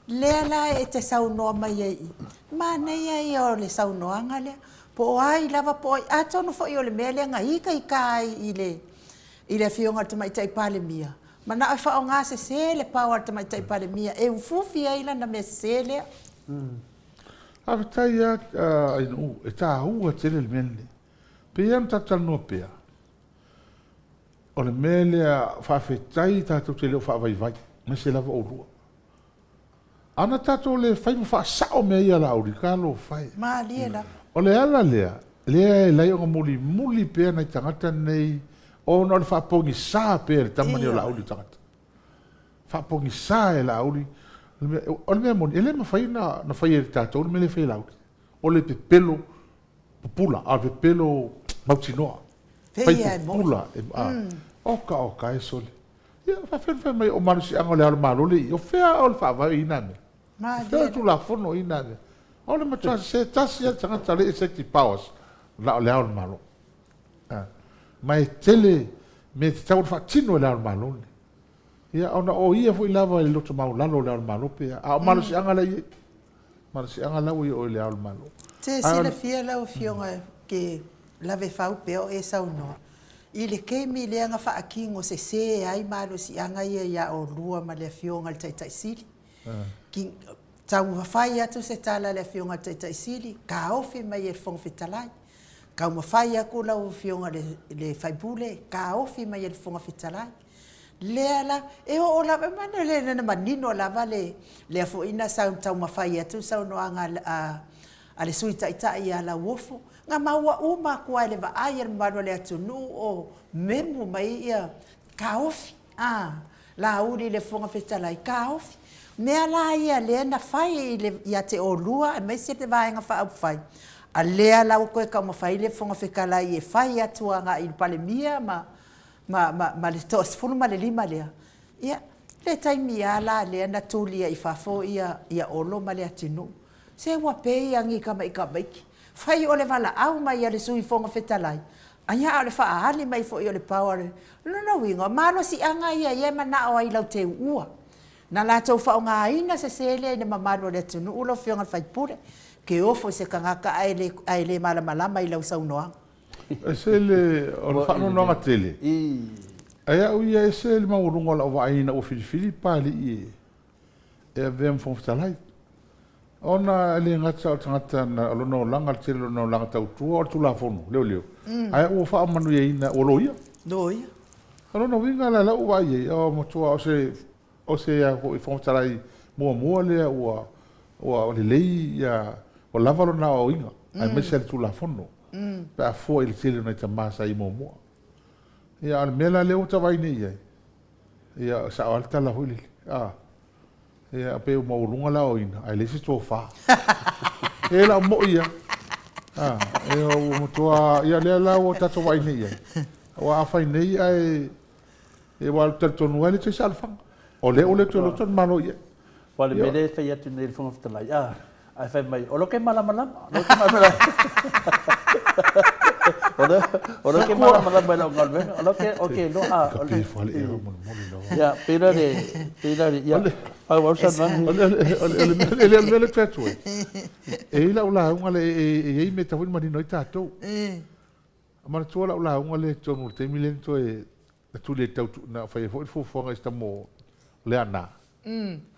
lea la e te saunoa mai ai i i, manaia ia o le saunoaga lea, po o ai lava po o ai, atonu foi o le mea lea na itaita ai i le i le Afioga i le Tamaitai Palemia, Manao e faaaoga sese le power a le Tamaitai Palemia e ufufi ai lana mea sese lea. Faafetai lava Ainuu, e taua tele le mea lenei. Pei lava ona tatou talanoa pea, o le mea lea faafetai tatou te le o faavaivai, aemaise lava oulua. Ana tatou le fai ma faasao mea ia Laauli, talofa e. Malie lava. O le ala lea, lea e alai ona mulimuli pea nai tagata nei ona o le faapogisa pea e le tama nei o Laauli o tagata. Faapogisa e Laauli. O le mea moni, e le mafai ona fai e tatou le mea lea e fai e Laauli. O le pepelo pupula, a o le pepelo mautinoa. Fai pupula. Oka oka e sole. Ia, faafefea ona fai mai o malosiaga o le Ao o le Malo le i, o fea o le Faavae i ina mea? O fea o le Tulafono i ina mea? O le matua sese tasi lava le tagata o lea e executive powers, na o le Ao o le Malo. Ma e tele mea e tatau ona faatino e le Ao o le Malo lenei. Ia, ona o ia foi lava i le loto maualalo o le Ao o le Malo pe a, a o malosiaga la e i ai. Malosiaga la ua i o i le Ao o le Malo. Te silafia lau Afioga ke lave fau pea o e saunoa I le taimi lea na faatino sese ai malosiaga ia ia olua ma le Afioga i le Taitai Sili, ki, taumafai atu se tala a le Afioga i le Taitai Sili, taofi mai e le Fofoga Fetalai. Taumafai atu lau Afioga i le Faipule, taofi mai e le Fofoga Fetalai. Lea la, e oo lava, e le na manino lava le, lea foi na taumafai atu le saunoaga a, a le Sui Taitai ia Lauofo, Na maua uma atu lava i le vaai a le mamalu o le atunuu o memu mai ia taofi, a, Laauli i le Fofoga Fetalai, taofi. Mea la ia lea na fai i le, ia te oulua aemaise le Vaega Faaupufai, a lea la ua toe taumafai le Fofoga Fetalai e fai atu agai i le Palemia ma, ma, ma, ma le toa 15 lea, ia, le taimi lava la lea na tuli ai i fafo ia, ia Olo ma Leatinuu. Se ua pei a ni tamaitamaiti. Fai o le valaau mai a le Sui Fofoga Fetalai, aia a o le faaali mai foi o le pao a le lona uiga, o malosiaga ia ia e manao ai lau teuua. Na latou faaaogaina sese lea i le mamalu o le atunuu lau Afioga i le Faipule, ke ofo i se tagata ae le ae le malamalama i lau saunoaga. Ese le, o le faanoanoaga tele, ae au ia ese le maualuga o lau vaai ina ua filifili Papalii e e avea ma Fofoga Fetalai. Ona e le gata o le tagata na, o lona olaga, le tele o lona olaga tautua o le Tulafono leoleo, ae ua faamanuiaina, ua loia. Loia. O lona uiga la, lau vaai i ai, o matua o se, o se a foi Fofoga Fetalai muamua lea ua, ua lelei ia, ua lava lona aoaoina, aemaise le Tulafono, pe a fua i le tele o nai tama sa i ai muamua. Ia, a o le mea la lea ua ta vaai nei i ai, Ia, sao lava le tala foi lele. A, ia, pei ua maualuga le aoaoina, ae leai se tofa. E lau moi ia. A, ia, ua matua, ia, lea la ua tatou vaai nei i ai. Aua a fai nei ae, ia, aua e talitonu lava e le toe saolofaga. O lea ua le toe loto le Malo i ai. Aua o le mea lea e fai atu nei e le Fofoga Fetalai, a, ae fai mai, o lea ou te malamalama, o lea ou te malamalama. O lea ou te malamalama i lau galuega, o lea ou te iloa. Ka pe fale ea molemole lava. Ia, pei la le, pei la le, ia, faaauau le saunoaga. O le mea lea ou te fai atu ai, e i ai lau lauga lea, e i ai mea e tatau foi ona manino ai tatou. Manatua lau lauga lea i totonu o le taimi lea na toe Na tuli ai tau na fai ai foi le fuafuaga i se tama o Leaana,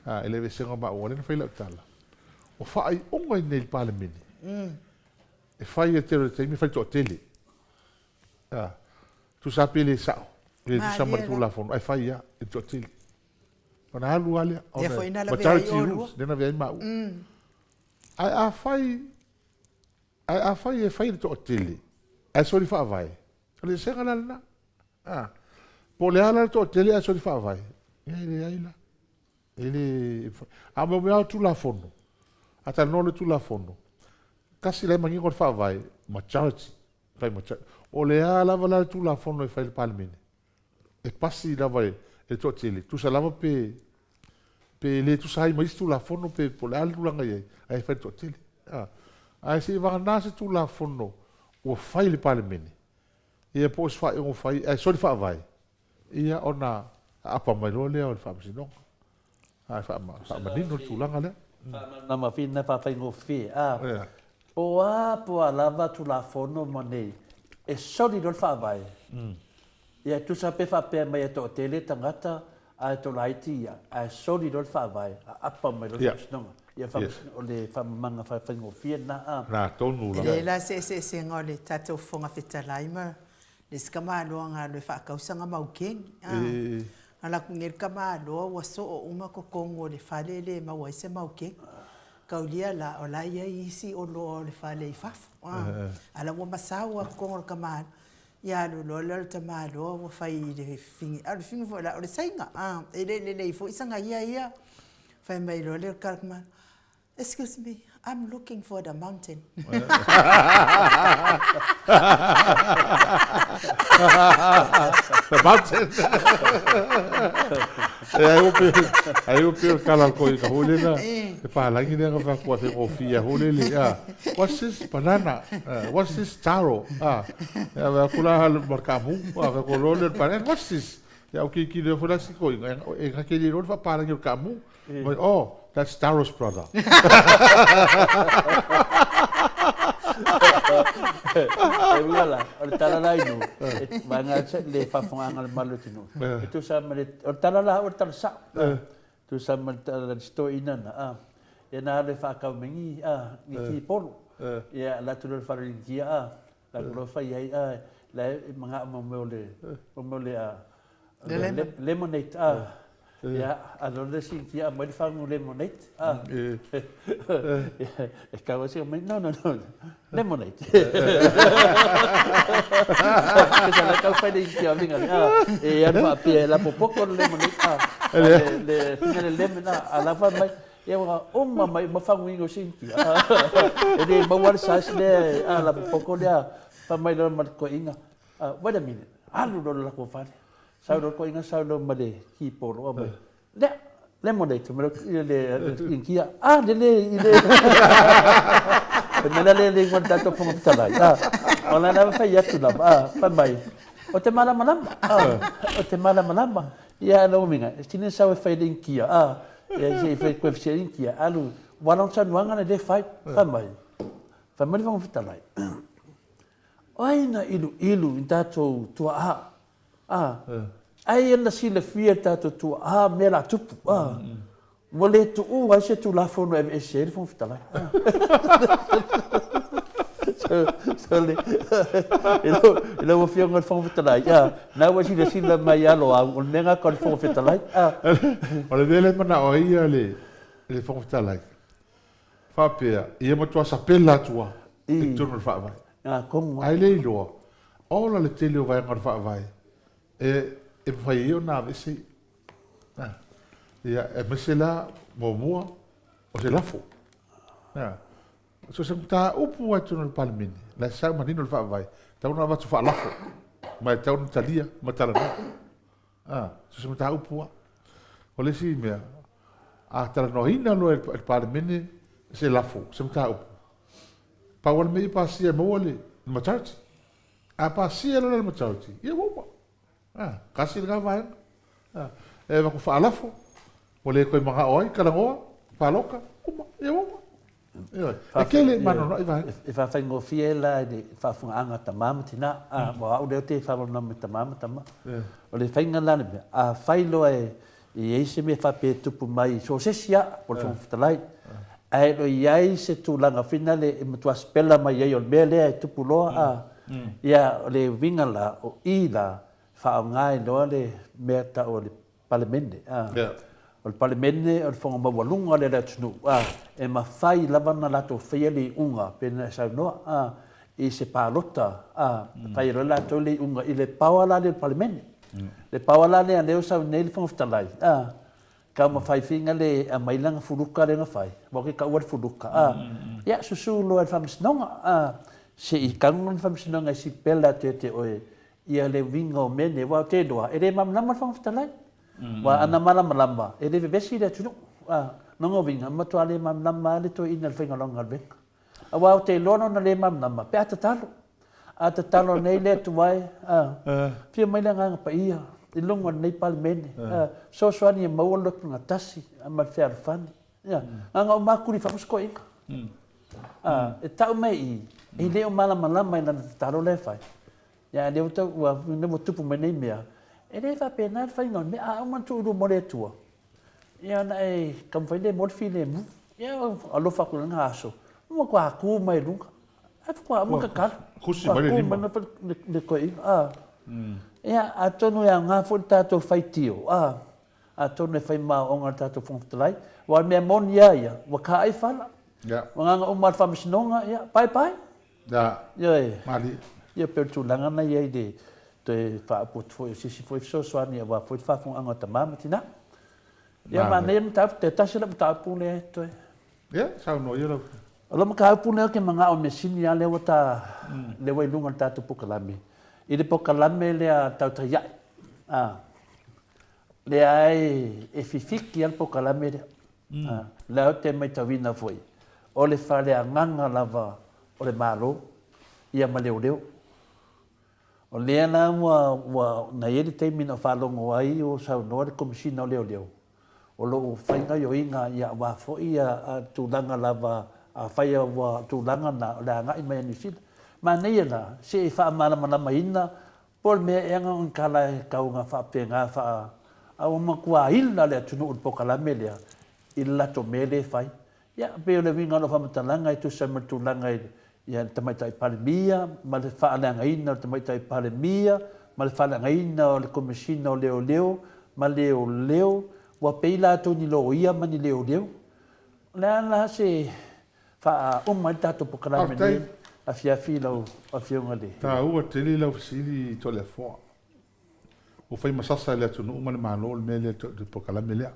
a, i le aveesega o maua, lea na fai lau tala, o faaiuga i nei i le Palemene, e fai e tele o le taimi e fai toatele. A, tusa lava pe le sao, pe le tusa ma le Tulafono, ae fai lava e le toatele. Ona alu lava lea, ona majority rules, lea na avea ai maua. Ae afai, ae afai e fai e le toatele, ae soli faavae, o le eseesega la lena. A, po o le a la le toatele ae soli faavae, ia e leai la. E le, a o mea o Tulafono, a talanoa le Tulafono, tasi la e manino le faavae, majority, fai majority. O le a lava la le Tulafono e fai i le Palemene, e pasi lava e le toatele, tusa lava pe, pe le tusa ai ma isi Tulafono pe po o le a le tulaga e i ai, ae fai e le toatele. A, ae seiavagana se Tulafono ua fai i le Palemene, Ia po o se faaiuga fai ae soli faavae, ia ona aapa mai loa lea o le Faamasinoga. Ae faamanino le tulaga lea. Faamalamalama foi lena faafaigofie. A, po a po a lava Tulafono ma nei, e soli loa le faavae. Ia e tusa pe faapea mai e toatele tagata. Ae tolaiti ia, ae soli loa le faavae, aapa mai loa le faamasinoga. Ia o le faamamaga faigofie lena a. Na tonu la. E leai la se eseesega o le tatou Fofoga Fetalai ma le isi tamaloa na alu e faatausaga maukeni. A alu atu nei le tamaloa ua soo uma totonu o le fale e le maua ai se maukeni. Taulia la, o la e i ai isi oloa o le fale i fafo. A o la ua masau lava totonu o le tamaloa. Ia alu loa lea o le tamaloa ua fai i le figi, a o le figi foi la, o le Saina, a, e le lelei foi sana ia ia. Fai mai loa lea o le tamaloa, excuse me, I'm looking for the mountain. The mountain. E ai ua pei, ai ua pei o le tala a le toeaina foi lea, le palagi lea na fai atu ai faigofie lava foi lele, a, what's this banana? What's this taro? A, ia vaai atu la ma le kaamu, a fai atu loa lea o le banana, what's this? Ia ou tilotilo foi la si toeaina, e na te le iloa le faapalagi o le kaamu. Mai, oh, that's Taro's brother. E ui la, o le tala la inu, e vaega le faafofogaaga a le mamalu o le atunuu, e tusa ma le, o le tala la au o le tala sao. Tusa ma le tala a le toeaina na, a, ia na alu e faatau mai ni, a, ni kipolo. Ia alu atu loa i le fale o le Initia, a, alu atu loa fai ai, a, la e manao mo mea o le, mo mea o le, a, lemonade, a. Ia, alu loa le isi Initia aumai le fagu lemonade, a. E kau ai si mai, no, no, no, lemonade. Ke sa kau fai le Initia vinga, a, e alu faapea e lapopoto le lemonade, a. Le finga le lemon, a, a la fai mai, ia ua uma mai ma faguina o si Initia. E le maua le size lea, a, lapopoto lea, fai mai loa ma le toeaina, wait a minute, alu loa le latou fale. Sau loa le toeaina sau loa ma le kipolo, aumai, lea, lemonade, ma le Initia, a, le le, i le, mea lea le igoa o le tatou Fofoga Fetalai, a, o la e fai atu lava, a, fai mai, o te malamalama, a, o te malamalama. Ia, lou uiga, e sili ona sau e fai e le Initia, a, ia se i fai koe e le Initia, alu, ua lona saunoaga na le fai, fai mai, fai mai le Fofoga Fetalai, o ai na iluilu i tatou tuaa, a, ai na silafia e tatou tuaa mea la tupu, a, ua le tuua ai se Tulafono e aveese ai le Fofoga Fetalai. So, le, i lau Afioga i le Fofoga Fetalai, a, na ua silasila mai ia Loau, o le mea gata o le Fofoga Fetalai. A. O le mea lea e manao ai ia le, le Fofoga Fetalai, faapea, ia matua sapela atu lava i totonu o le Faavae. Ae le iloa, ola le tele o vaega o le Faavae e, e mafai ai ona aveese Ia, aemaise la, muamua, o se lafo. Ia. So se mataupu lava i totonu o le Palemene, la e sau manino le Faavae, tatau ona avatu faalafo, ma e tatau ona talia ma talanoa. A, so se mataupu lava. O le isi mea, a talanoaina loa e le Palemene se lafo, se mataupu, pau lava le mea ia pasia e maua le majority. A pasia loa le majority, ia ua uma. A, kasi lena vaega. A, e avatu faalafo, ua le toe manao ai, talanoa, palota, uma, ia ua uma. Ioe. E tele e mānoanoa i vaega. E faafaigofie ai la i le faafofogaaga a tama ma tina, a, aua o au lea ou te faamalamalama i tama ma tama. O le faiga la o le mea, afai loa e i ai se mea faapea e tupu mai i so o se isi lava, po o le Fofoga Fetalai, ae le o i ai se tulaga foi lea e matua sipela mai ai o le mea lea e tupu loa, a, ia, o le uiga la, o i la, faaaoga ai loa le mea e tau o le Palemene, a. O le Palemene o le fono maualuga lea o le atunuu, a, e mafai lava ona latou faia le iuga, pei ona e saunoa, a, i se palota, a, fai ai loa latou le iuga i le power la lea o le Palemene. Le power la lea lea ua sau nei le Fofoga Fetalai, a, taumafai foi le aumai lana fuluka lea na fai, aua ou te taua le fuluka, a, ia susu loa i le Faamasinoga, a, se i tago le Faamasinoga e sipela atu ia te oe ia le uiga o mea nei, aua ou te iloa, e le malamalama le Fofoga Fetalai. Aua ana malamalama, e le vevesi le atunuu. A, lona uiga, e matua le malamalama lava le toeaina i le faiga o lana galuega. Aua ou te iloa lona le malamalama pe a tatalo. A tatalo nei le Atua e, a, afio mai le Agaga Paia i luga o lenei Palemene, a, fesoasoani e maua le loto gatasi ma le fealofani. Ia, na ona ou makuli fafo se toeaina. A, e tau mai i i, e le o malamalama i lana tatalo la e fai. Ia, a lea ua tau, ua, ua tupu mai nei mea, E le faapena le faiga o le mea, a uma ona tuu i luma o le Atua, ia ona e taumafai lea e maua le filemu. Ia alofa atu i lena aso, ua matua tu mai i luga, ae faatoa uma tatalo. Kusi mai le lima. Le toeaina, a. Ia, atonu e aoga foi le tatou faitio, a, atonu e fai ma aoaoga a le tatou Fofoga Fetalai, aua o le mea moni lava ia, ua taai fala. Ua agaga uma lava le Faamasinoga, ia, bye bye. Ioe. Malie. Ia pei o le tulaga na i ai le toe faaopo atu foi o se isi foi fesoasoani aua foi le faafofogaaga a tama ma tina. Ia manaia le mataupu, toe tasi lau mataupu lea e toe. Ia, saunoa ia lau. O lau mataupu lea ou te manao measini lava lea ua ta, lea ua i luga o le tatou polokalame, i le polokalame lea tautai ae, a, lea e, e fifiki lava le polokalame lea. O lea ou te matauina foi, o le faaleagaga lava o le Malo ia ma leoleo. O lea la ua, ua, na i ai le taimi na ou faalogo ai o saunoa le Komesina o Leoleo, o lo o fai gaoioiga ia aua foi ia tulaga lava, afai ua tulaga na o le agai mai a Niu Sila. Manaia la, se i faamalamalamaina Po o le mea ea na kala e tau na faapena faa a ua matua ila le atunuu i le polokalame lea i le latou mea lea e fai. Ia, pei o le uiga o lau faamatalaga e tusa ma le tulaga i le Tamaitai Palemia ma le faaleagaina o le Tamaitai Palemia ma le faaleagaina o le Komesina o Leoleo ma Leoleo, ua pei latou ni loia ma ni leoleo. O le a la se Faauma ai le tatou polokalame i lenei afiafi lau Afioga i le. Taua tele lau fesili Toleafoa. Ua fai ma sasa e le atunuu ma le Malo le mea lea le polokalame lea.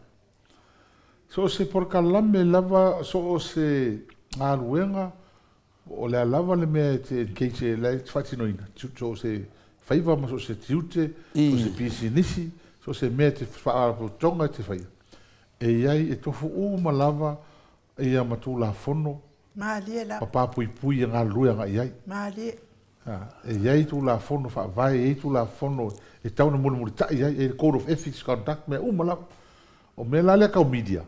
So o se polokalame lava, so o se galuega, o le a lava le mea e te engage ai, la e te faatinoina, so o se faiva ma so o se tiute, so o se pisinisi, so o se mea e te faalapotopotoga e te faia, e i ai, e tofu uma lava Ia ma Tulafono Malie lava. ma papuipui e galulue agai i ai. Malie. E i ai Tulafono faavae, e i ai Tulafono e tatau ona mulimulitai ai, e i ai le Code of Ethics, Conduct, mea uma lava. O mea la lea tau media,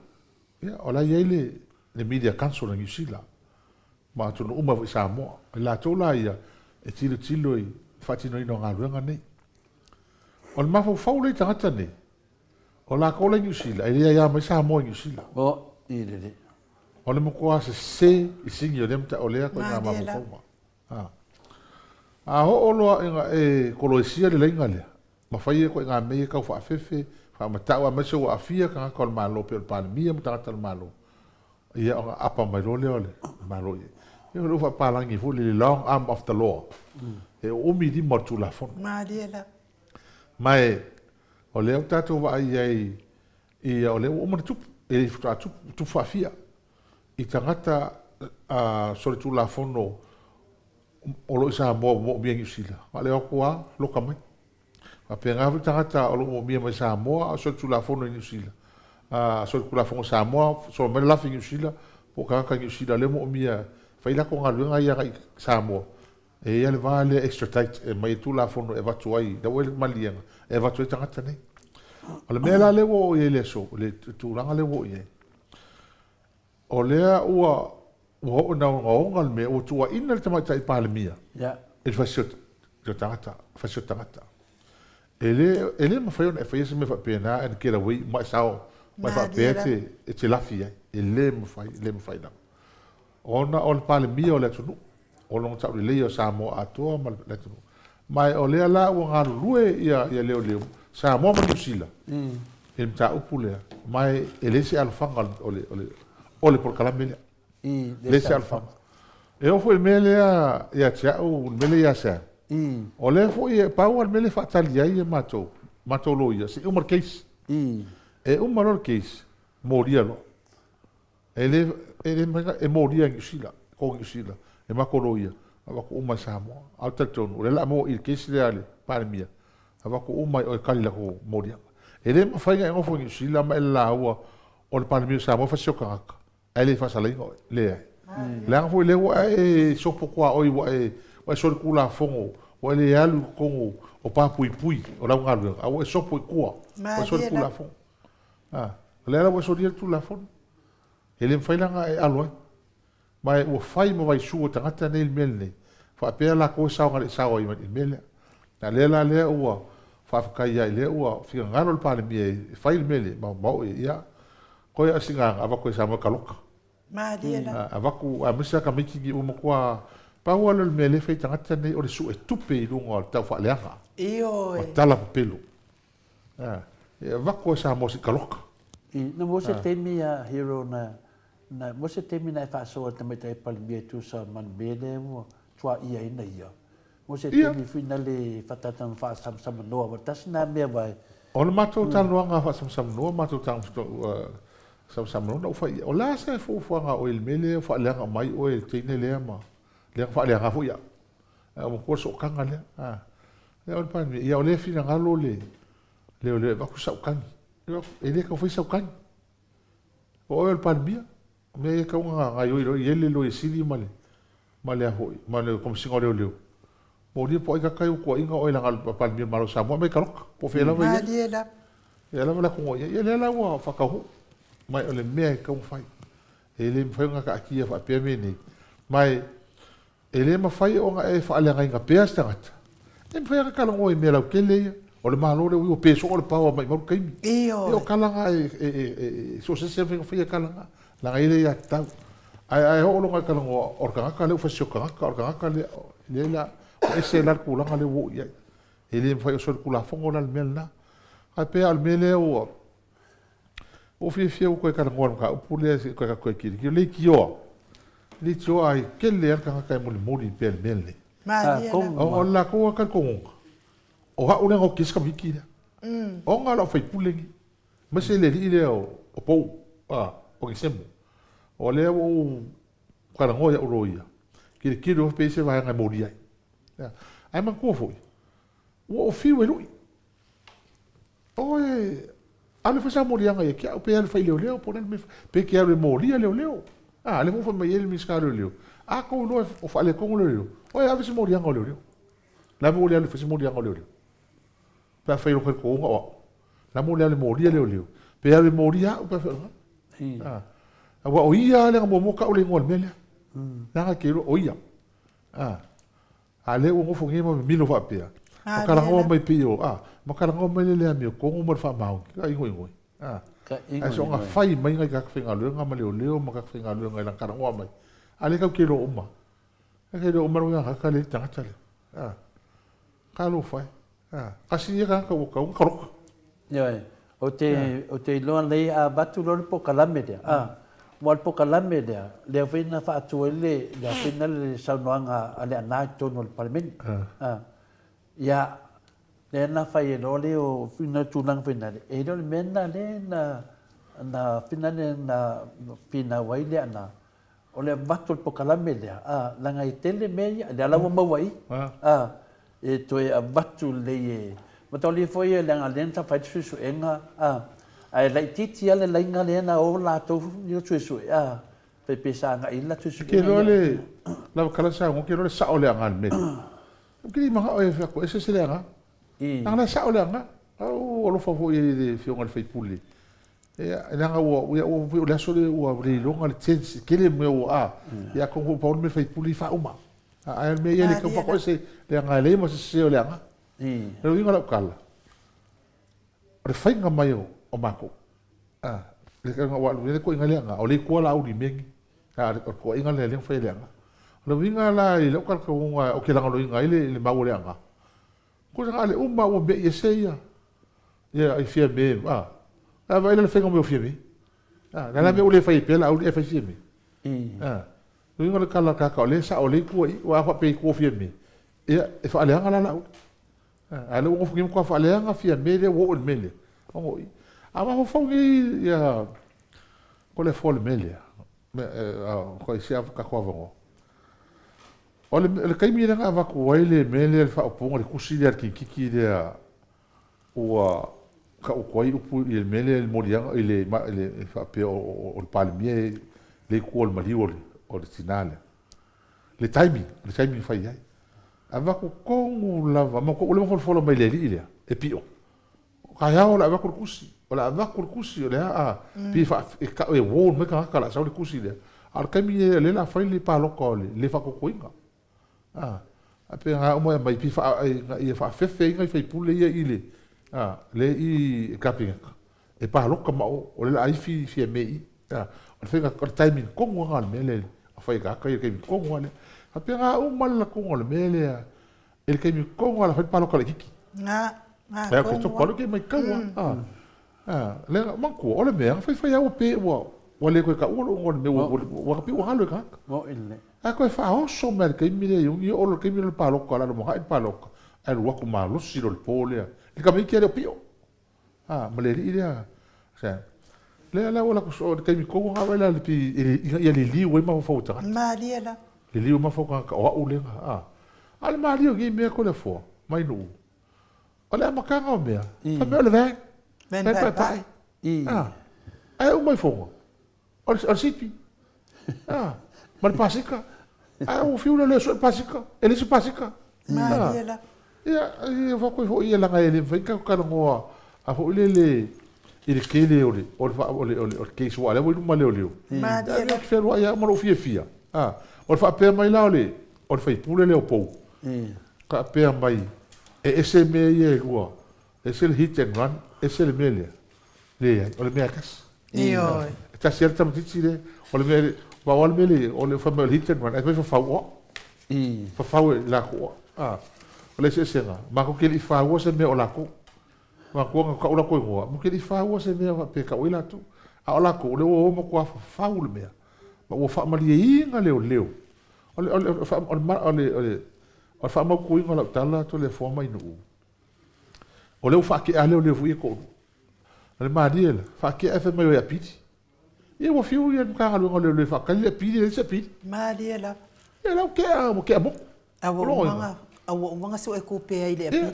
ia, o la e i ai le, le Media Council a Niu Sila ma atunuu uma foi i Samoa. O i latou la ia e tilotilo i le faatinoina o galuega nei. O le mafaufau lea i tagata nei, O lakou la i Niu Sila, e le aia mai Samoa i Niu Sila. O, i lele. O le matua sese i sigi o lea mata, o lea koe ngā mafaufauga. A. A oo loa ina e koloesia le laina lea, ma fai e koe ngā mea ia tau faafefe, faamatau, aemaise ua aafia tagata o le Malo pei o le Palemia ma tagata o le Malo, ia ona aapa mai loa lea o le Malo i ai. Ia o lea ua faapalagi foi le long arm of the law, e uumi lima o le Tulafono. Malie lava. Ma e, o lea ua tatou vaai i ai, ia, o lea ua uma ona tupu, e le faatoa tupu, tupu faafia i tagata solitulafono o lo o i Samoa ua moomia i Niu Sila, a o le o atu lava loka mai. Faapena foi tagata o lo o moomia mai Samoa a o solitulafono i Niu Sila, solitulafono Samoa, solo mai le lafi i Niu Sila, po o tagata Niu Sila lea moomia fai latou galuega ia agai i Samoa, E i ai le va lea extradite e aumai ai Tulafono e avatu ai, lea ua i ai le maliega, e avatu ai tagata nei. O le mea la lea ua oo i ai i le aso, le tulaga lea ua oo i ai, o lea ua ua oo ina ogaoga le mea, ua tuuaina le Tamaitai Palemia i le fasi o tagata, fasi o tagata. E le, e le mafai ona e faia se mea faapena and get away ma e sao, ma e faapea e te, e te lafi ai. E le mafai, e le mafai lava. Ona o le Palemia o le atunuu, o lona tauleleia o Samoa atoa ma le atunuu. Ma o lea la ua galulue ia leoleo Samoa ma Niu Sila i le mataupu lea, ma e leai se alofaga o le polokalame lea. E leai se alofaga. E oo foi i le mea lea ia te au, le mea lea ia Sam, o lea foi e pau lava le mea lea e faatali ai matou, matou loia, se i uma le case. E uma loa le case, molia loa. E le, e le mafai ona e molia e Niu Sila, ko Niu Sila, e matou loia, avatu uma i Samoa. A ou te talitonu, o lea o le a maua i le case lea a le Palemia, avatu uma i o e kali i latou moliaga. E le mafai ona e nofo i Niu Sila ma e lauga o le Palemia o Samoa e fasi o tagata, ae le faasalaina oe. Leai. Leaga foi lea ua e sopo tuaoi, ua e, ua e solitulafono, ua e le alu i totonu o pa puipui o lau galuega, a ua e sopo i tua, ua e solitulafono. A, o lea la ua e solia le Tulafono. E le mafai la ona e alo ai. Ma e ua fai ma vaisu o tagata nei i le mea lenei, faapea latou e saogalesao ai i le mea lea. A lea la lea ua, Faafetai ai lea ua finagalo le Palemia e fai le mea lea, ma maoe, ia, koe a sina avatu e Samoa e kaloka. Malie lava. Avatu, aemaise lava tamaiti nei ua matua pau lava lea o le mea lea e fai e tagata nei o le sue tupe i luga o le tau faaleaga. Ioe. Ma tala pepelo. E avatu e Samoa se i kaloka. Na mo se taimi a Hero na, na mo se taimi na e faasoa i le tamaitai Palemia e tusa ma le mea lea ua tuaia ai na ia. Mo se taimi foi na le faatata ma faasamsamanoa aua tasi na mea aua e. O le matou talanoaga faasamsamanoa matou samsamanoa na ou fai i ai, o le a se fuafuaga a oe i le mea lea ua faaleaga mai oe i le teine lea ma lea na faaleaga foi au. Ae ua matua le sootaga lea. Ia o le Palemia, ia o lea e finagalo le leoleo e avatu sau tagi. E le tau fai sau tagi. O oe o le Palemia, o mea ia e tatau ona gaoioi loa i ai le Loia Sili ma le ma le a foi, ma le Komesina o Leoleo. Molia po o ai tagata ia ua tuuaiina oe leaga o le Palemia o le Malo o Samoa, aumai taloka, po o fea lava e i ai. Malie lava. Ia lava le atu i ai. Ia lea la ua faataunuu mai o le mea e tatau ona fai. E le mafai ona taatia faapea mea nei. Ma e E le mafai ona e faaleagaina pea se tagata. E mafai ona talanoa i mea lautele ia. O le Malo lea ua pe soo le power maimau le taimi. Ioe. Ia o tala na e so o se isi lava e faia tala na. Leaga e i ai le aiatatau. Ae a e oo loa ina e talanoa o le tagata lea ua fasi o tagata, o le tagata lea, lea la, ua ese la le tulaga lea ua oo i ai. E le mafai o solitulafono la le mea lena. Ae pei lava o le mea lea ua Ua ou fiafia ua toe talanoa i le mataupu lea se i toe tatou toe tilotilo. Leitioa, leitioa ai tele lava le tagata e mulimuli pea i le mea lenei. Malie lava. O le latou lava talitonuga, o au lea na oti ai si tamaiti lea. Ona o lau faipule lenei, aemaise le alii lea o Pou, o Nesemo. O lea ua ou talanoa i au loia, tilotilo pe i ai se vaega e molia ai. Ae manatua foi, ua ou fiu e lui. Oe, alu e fai sa moliaga ia te au, pe alu e fai leoleo, po o le a le mea e fai, pe te alu e molia leoleo. A, lea foi ua fai mai ai le Minisita o Leoleo, a tou iloa o faaletonu leoleo, oe ave se moliaga o leoleo. O le a le mea ua le alu e fai se moliaga o leoleo? Pe afai o lou talitonuga o au, o le a le mea ua le alu e molia leoleo? Pe alu e molia au pe afai o lena. A, aua o ia lava lea na muamua tau le igoa o le mea lea. Leaga e te iloa o ia. A. A lea ua nofo nei ma mimilo faapea, ma talanoa mai pei o, a, ma talanoa mai le le amiotonu ma le faamaoni, ka igoigoe, a. Ae soona fai mai nai tagata faigaluega ma leoleo ma tagata faigaluega i lana talanoa mai, a lea tatou te iloa uma. Lea te iloa uma le uiga lea i le tagata lea, a. Talofa e, a. Tasi ia tagata ua tatau ona taloka. Ioe, ou te, ou te iloa lelei a avatu loa le polokalame lea, a, aua o le polokalame lea, lea foi na faatu ai le, lea foi na le saunoaga a Leaana i totonu o le Palemene, a, ia, lea na fai ai loa lea o fina tulaga foi nale, e le o le mea lena lea na, na fina lea na finau ai Leaana, O le avatu o le polokalame lea, a, leaga e tele mea ia, lea la ua maua i i, a, e toe avatu lelei e, mataulia foi ia leaga lea na tau fai le suesuega, a, ae laitiiti lava le laina lea na o latou ia suesue, a, pe pe sa agai i le latou suesuega. Ke loa le lava kala sa ngo ke loa le sao le anga le mele. Ke li manga o e fa ko ese se le anga. Leaga la e sao le aga. Ou alofa foi i le Afioga i le sui usufono. Ia, leaga ua, ia, ua, o le aso lea ua le iloga le chance, tele mea ua, a, ia atonu foi pau le mea sui usufono i faauma. Ae o le mea ia le tau faatoese, leaga e leai ma se sese o le aga. O le uiga o lau tala, o le faiga mai o matou, a, le tala ua alu i ai le toeaina le aga, o lea i tua Laauli i mea nei. A, o le toeaina lea lea na fai e le aga. O le uiga la i lau talitonuga ou te lagolagoina ai le mau a le aga, Ko sa ale uma ua mea ese ia. Ia ai fia me a. A vai le faiga mo fia me. A la la me ule fai pe la ule fai fia me. A. Luinga le kala ka ka le sa o le ku i wa fa pe ku fia me. Ia e fa le anga la la. A le ua fuki ko fa le anga fia me le wo me le. Ongo i. A ma fo ni ia ko le fo le me le. Me a ko isi a ka ko avongo. O le, o le taimi lea na avatu ai le mea lea, le faaupuga, le tusi lea a le kirikiti lea ua taoto ai upu i le mea lea i le moliaga, i le, i le, e faapea o, o, o le Palemia e le i tua o le maliu o le, o le tina lea. Le taimi, le taimi na fai ai. Avatu tonu lava, ma ua leva ona folafola mai e le alii lea, e pio. O taeao o le a avatu le tusi, o le a avatu le tusi, o le a, pei e tau e warn mai tagata o le a sau le tusi lea. A o le taimi lea o lea o le a fai le palota o le le faatuatuaina. A. A pe ga uma e aumai pi faa ina ia faafefe ai nai faipule ia i le a le i Kapeneta e paloka ma o o le la ifi fia me i a o le faiga o le timing tonu lena o le mea lea a fai e tagata ia le taimi tonu lava lea. Faapena uma le lakoga o le mea lea i le taimi tonu lava la fai le paloka laitiiti. Nga, nga Ae tonu ke topa ke mai kaua. A a le manatua o le mea na faifai lava ua pe ua ua le toe taua lou igoa o le mea ua ua pei ua galo i tagata. Ae toe faaoso mai lava i le taimi lea Iuni oo loa i le taimi lea o le paloka o le a lumanai le paloka ae alu atu malosi loa i le po lea i le tamaiti lava lea o Pio. A ma le alii lea Sam. Lea la ua alu atu soo i le taimi tonu lena vaai la le pi ina ia liliu ai mafaufau o tagata. Malie lava. Liliu mafaufau o tagata o au lea a. A o le malie o nei mea Toleafoa mai Nuu. O le amataga o mea, fai mai o le van. Van Van paepae. paepae. A. Ae uma ifoga, o le, o le sipi. A. Ma le pasika. Ae ua fiu lea e sue le pasika. E leai se pasika. Malie lava. Ia, ia faapea foi ia leaga e le mafai ona tatou talanoa a foi lele i le tele o le o le o le o le o le case aua o lea ua i luma leoleo. Malie Ia, lava. ou te fealuai lava ma lou fiafia. A, o le faapea mai la o le o le sui usufono lea o Pou, faapea mai e ese mea ia e lua, ese le hit and run, ese le mea lea. Leai, o le mea e tasi. Ioe. E tasi lava le tamaitiiti lea, o le mea, pau lava le mea lea, o le fai mai o le hit and run, ae fai mai fafau oa. Fafau e latou oa. A, o le eseesega, matou te le i faua se mea o latou. Matou na tau latou igoa, matou te le i faua se mea faapea e tau ai latou. A o latou, o lea ua o matua fafau le mea, ma ua faamalieina leoleo. O le, o le, o le, o le, o le, o le faamautuina o lau tala, Toleafoa ma Ainuu, o lea ua faatea leoleo foi ia e toalua. O le malie la, faatea ae fai mai o e apili. Ia ua fiu ia le Matagaluega o Leoleo e faatali le apili, e leai se apili. Malie lava. Ia la ua tea, ua tea motu. A ua uma na, a ua uma na sue tupe ai i le apili. Ia,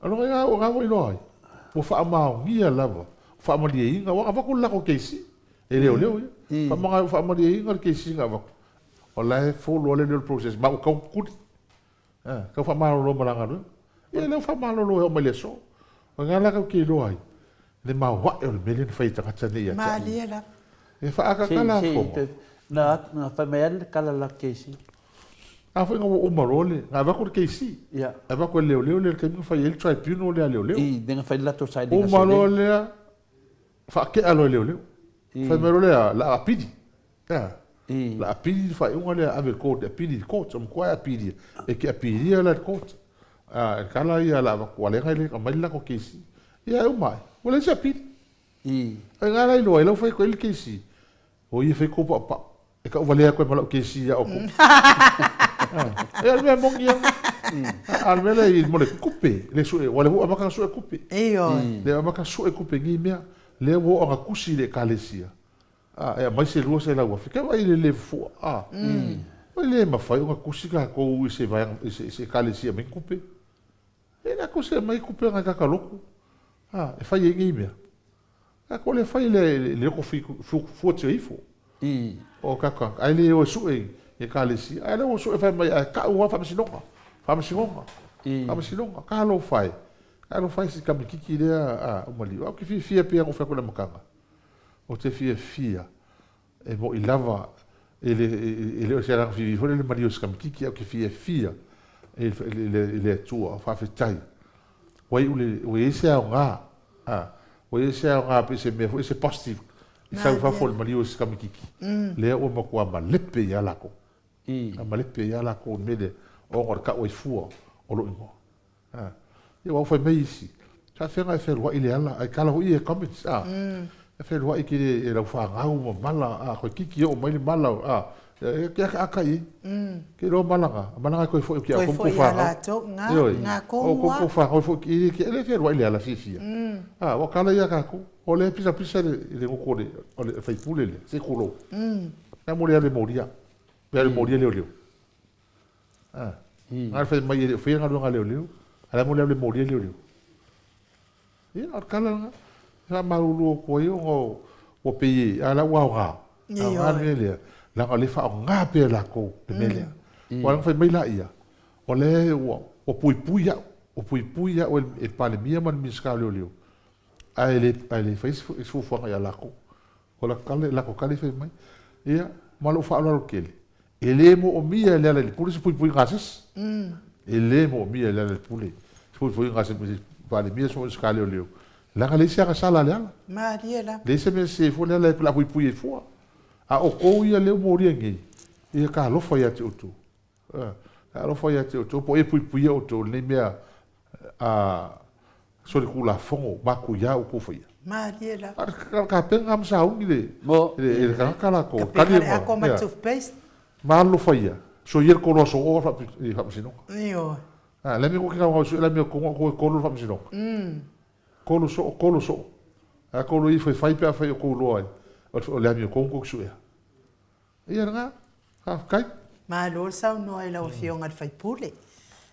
o lona uiga ua iloa ai, ua faamaonia lava, faamalieina, aua na avatu le latou kesi e leoleo ia. Faamalieina le kesi na avatu, o la e follow lava leoleo i le process, ma ua tau tuli. A, tau faamalolo ma la galuega. Ia lea ua faamalolo e oo mai le aso. O lena la tatou te iloa ai le maoae o le mea lea na fai e tagata nei ia te au. Malie lava. E faaakaka la fono. Na, na fai mai lava le tala la KC. A foi na ua uma loa le, na avatu le KC. Ia. Avatu e leoleo lea i le taimi na fai ai le tribunal lea a leoleo. I, lea na fai le latou sailiga Uma loa lea, faatea loa e leoleo. Fai mai loa lea, la apili. A, la apili le faaiuga lea ave i le court, e apili i le court, o matua e apilia, e te apilia la i le court. A, e tala ia la avatu, aua lea na aumai le latou kesi. Ia e uma ai, ua leai se apili. Ai nga la iloa ai, la ua fai atu ai le kesi, o ia fai kou paopao, e tauvalea atu ai ma lau kesi ia outou. Ia o le mea moni lava. A o le mea lea i mo le tupe, le sue, aua o lea foi ua amata ona sue tupe. Ioe. Lea ua amata ona sue tupe i nei mea, lea ua oo ina tusi i le Ekalesia, A, e aumai se 200,000, ke vaai i le le fua, a. E le mafai ona tusi tatou i se vaega, i se, i se ekalesia e aumai ni tupe. E le tusi e aumai tupe a nai tagata lotu, a, e fai ai nei mea. Tatou le fai le, le loto fi, fu, fuatia ifo. O tatou tagata, ae le o e sue i ekalesia. Ae lea ua sue fai mai, ae tau lava faamasinoga, faamasinoga, faamasinoga. Talofa e, talofa e si tamaititi lea, a, o Maliu. Ae ou te fiafia pei ona ou fai atu i le amataga. Ou te fiafia e moʻi lava e le, e le o se agaga fiafia foi lea le maliu o se tamaititi, ae ou te fiafia i le Atua, faafetai. Ua iu le, ua i ai se aoga, a, ua i ai se aoga pei se mea foi, se positive i sau i fafo o le maliu o se tamaititi. Lea ua matua malepe ia lakou. Malepe ia lakou i le mea lea, ona o le tau ai fua o lou igoa. A, ia ua fai mai isi, sa feaga e fealuai le ala, ae tala foi ia e comments, a, e fealuai ke le e lau fanau ma mala, a, koe kiki oo mai le mala, a, e ke akaaka i ai. Ke iloa mala na, mala na e koe foi ki a Koe outou ma foi kou ia fanau. latou, nga, Ioe, nga o tonu outou ma a. kou fanau foi ki e ke le fealuai le ala fiafia. A, ua kala ia kakou, o lea e pisapisa le, le gutu o le, o le faipule lea, se tulou. Na mo le alu e molia, pe alu e molia leoleo. A, na le fai mai e le o faia galuega a leoleo, a o le a mo le alu e molia leoleo. Ia, o le tala lena. E faamalulu atu ai ona ua pei e, a o la ua aoga. Aoga le mea lea, leaga o lea e faaaoga pea e latou le mea lea. Aua na fai mai laia, o lea ua puipui au, ua puipui au e le Palemia ma le Minisita o Leoleo, ae le, ae le fai se fuafuaga ia latou. O la tala, latou tala e fai mai, ia, ma lou faaaloalo tele, E le moomia e le ala i le pule se puipuiga a se isi. E lē moomia i le ala i le pule se fuifuiga a se Palemia so o se leoleo, leaga e leai se agasala a Leala. Malie lava. Leai se mea sese foi Leala o le a puipui ai fua. A o outou ia lea ua molia nei, ia talofa ia te outou. Talofa ia te outou po o ai e puipuia outou i lenei mea a solitulafono matuia ua outou faia. Malie lava. A o le tapena lava ma sauni le le tagata latou. Tapena le ako ma le toothpaste. Ma alofa ia, soia le koloa soo i le faamasinoga. Ioe. A, le mea ua gaugau sue la mea kolo ko kolo le faamasinoga. Kolo soo, kolo soo. A kolo ifo e fai pe afai o kou loa ai. O le amiotonu tou te suea. Ia lena, faafetai. Malo le saunoa i lau Afioga i le sui usufono.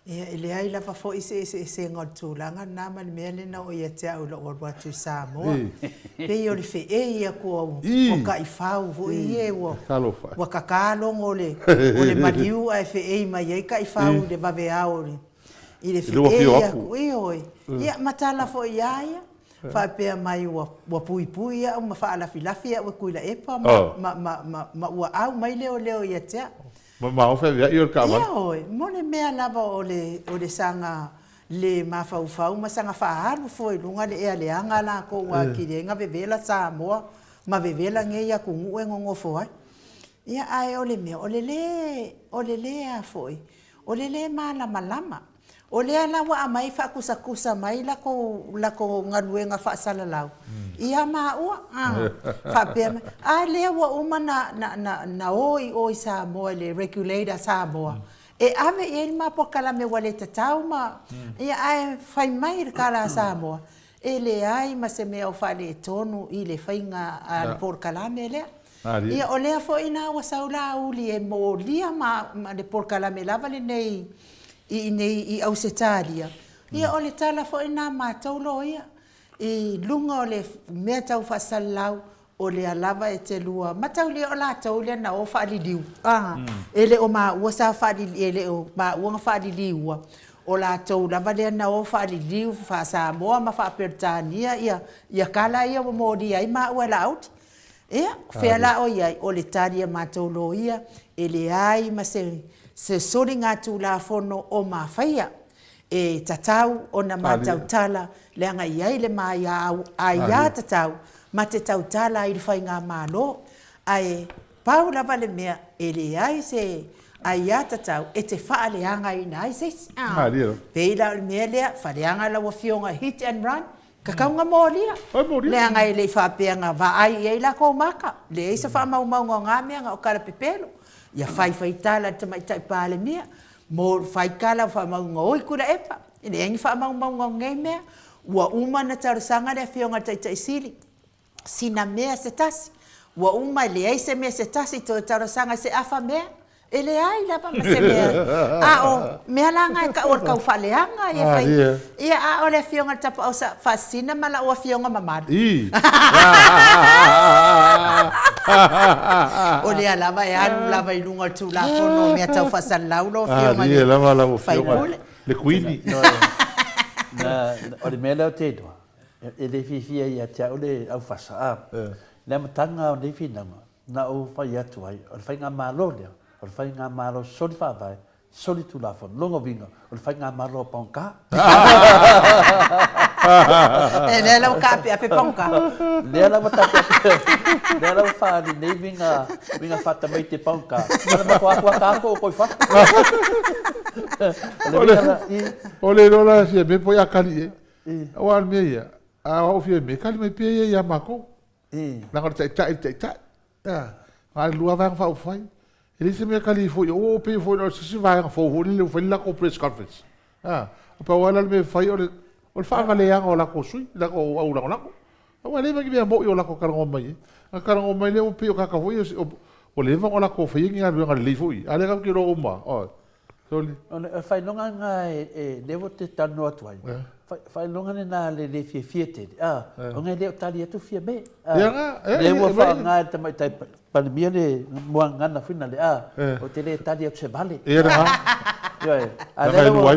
Ia, e leai lava foi se eseesega o le tulaga lena ma le mea lea na oo ia te au i lou alu atu i Samoa. Pei o le feei atu o taifau foi ia ua ua kaka logo o le o le maliu ae feei mai ai taifau i le vaveao o le i le feei atu. Ioe. Ia ma tala foi ia ia faapea mai ua ua puipui au ma faalafilafi au e Tuilaepa ma ma ma ma ma ua au mai leoleo ia te au. Mamao feaveai o le taavale. Ioe, mo le mea lava o le o le saga le mafaufau ma saga faaalu fua i luga le ea leaga a latou ua atili ai na vevela Samoa ma vevela nei atunuu e nonofo ai. Ia ae o le mea, o le le, o le le a foi, o le le malamalama. O lea la ua aumai faatusatusa mai latou latou galuega faasalalau ia maua a faapea mai, a lea ua uma na na na na o i o i Samoa i le regulator a Samoa e ave i ai le ma polokalame ua le tatau ma ia ae fai mai le tala a Samoa e leai ma se mea o faaletonu i le faiga a le polokalame lea. Ia o lea foi la ua sau Laauli e molia ma le polokalame lava lenei i inei i Ausetalia, ia o le tala foi lena a matou loia i luga o le mea tau faasalalau, o lea lava e te lua mataulia o latou lea na o faaliliu, a, e le o maua sa faaliliu, e le o maua na faaliliua, o latou lava lea na o faaliliu faa-Samoa ma faa-Peretania ia tala ia ua molia ai maua e Laauli. Ia, o fea la o i ai? O le tali a matou loia, e leai ma se se soligatulafono o mafaia e tatau ona ma tautala leaga e i ai le ma aiatatau ma te tautala i le faigamalo. Ae pau lava le mea, e leai se aiatatau e te faaleagaina ai se isi. Pei la o le mea lea, faaleaga lau Afioga hit and run, Tatau ona molia, leaga e le i faapea na vaai i ai latou maka, leai se faamaumauga o na mea, na o tala pepelo. Ia fai fai tala i le Tamaitai Palemia, mo fai tala faamaumauga oi Tuilaepa, e leai ni faamaumauga o nei mea. Ua uma ona talosaga le Afioga i le Taitai Sili, sina mea se tasi, ua uma e leai se mea se tasi toe talosaga i se afa mea, E leai lava ma se mea, a o mea la na e tau o le tau faaleaga ia fai. Ia, a o le Afioga i le Tapaau Faasisina ma lau Afioga mamalu. O lea lava e alu lava i luga o le Tulafono o mea tau faasalalau lau Afioga i le sui usufono. Le Kuini. O le mea lea ou te iloa, e le fiafia ia te au le aufasa, a. I le amataga o nei finauga, Na ou fai atu ai, o le faigamalo lea, o le faigamalo soli faavae, soli tulafono. Lona uiga, o le faigamalo a Paugā. E lea la ua taapeape Paugā. Lea la ua taapeape, lea la ua faaali nei uiga, uiga faatamaiti e Paugā. O le matou atu lava ta atu i fafo. O le uiga la, i. O le iloa la fia mea po o a kali i ai. Aua o le mea ia, a o au fia mea, kali mai pea ia ia matou. Leaga o le taitai i le taitai. Na o le lua vaega faaupufai. E leai se mea e kali foi, ua pei foi o se isi vaega fou foi lele ua fai le latou press conference. Na pau lava la le mea e fai o le faavaleaga o latou sui, latou au lagolago. Aua e leai ma ni mea moni o latou talanoa mai ai. A talanoa mai lea ua pei o tagata foi ia ua leva ona latou faia ni galuega lelei foi, a o lea tatou te iloa uma lava. Soli. O le faailoga lena e lea ua te talanoa atu ai, faailoga lena le le fiafia tele, a, ona e le o tali atu Fiame. Lea ua faaaoga e le Tamaitai Palemia le muagagana foi lea, a, ou te le tali atu se vale. Ia lena. Ioe. A lea la ua,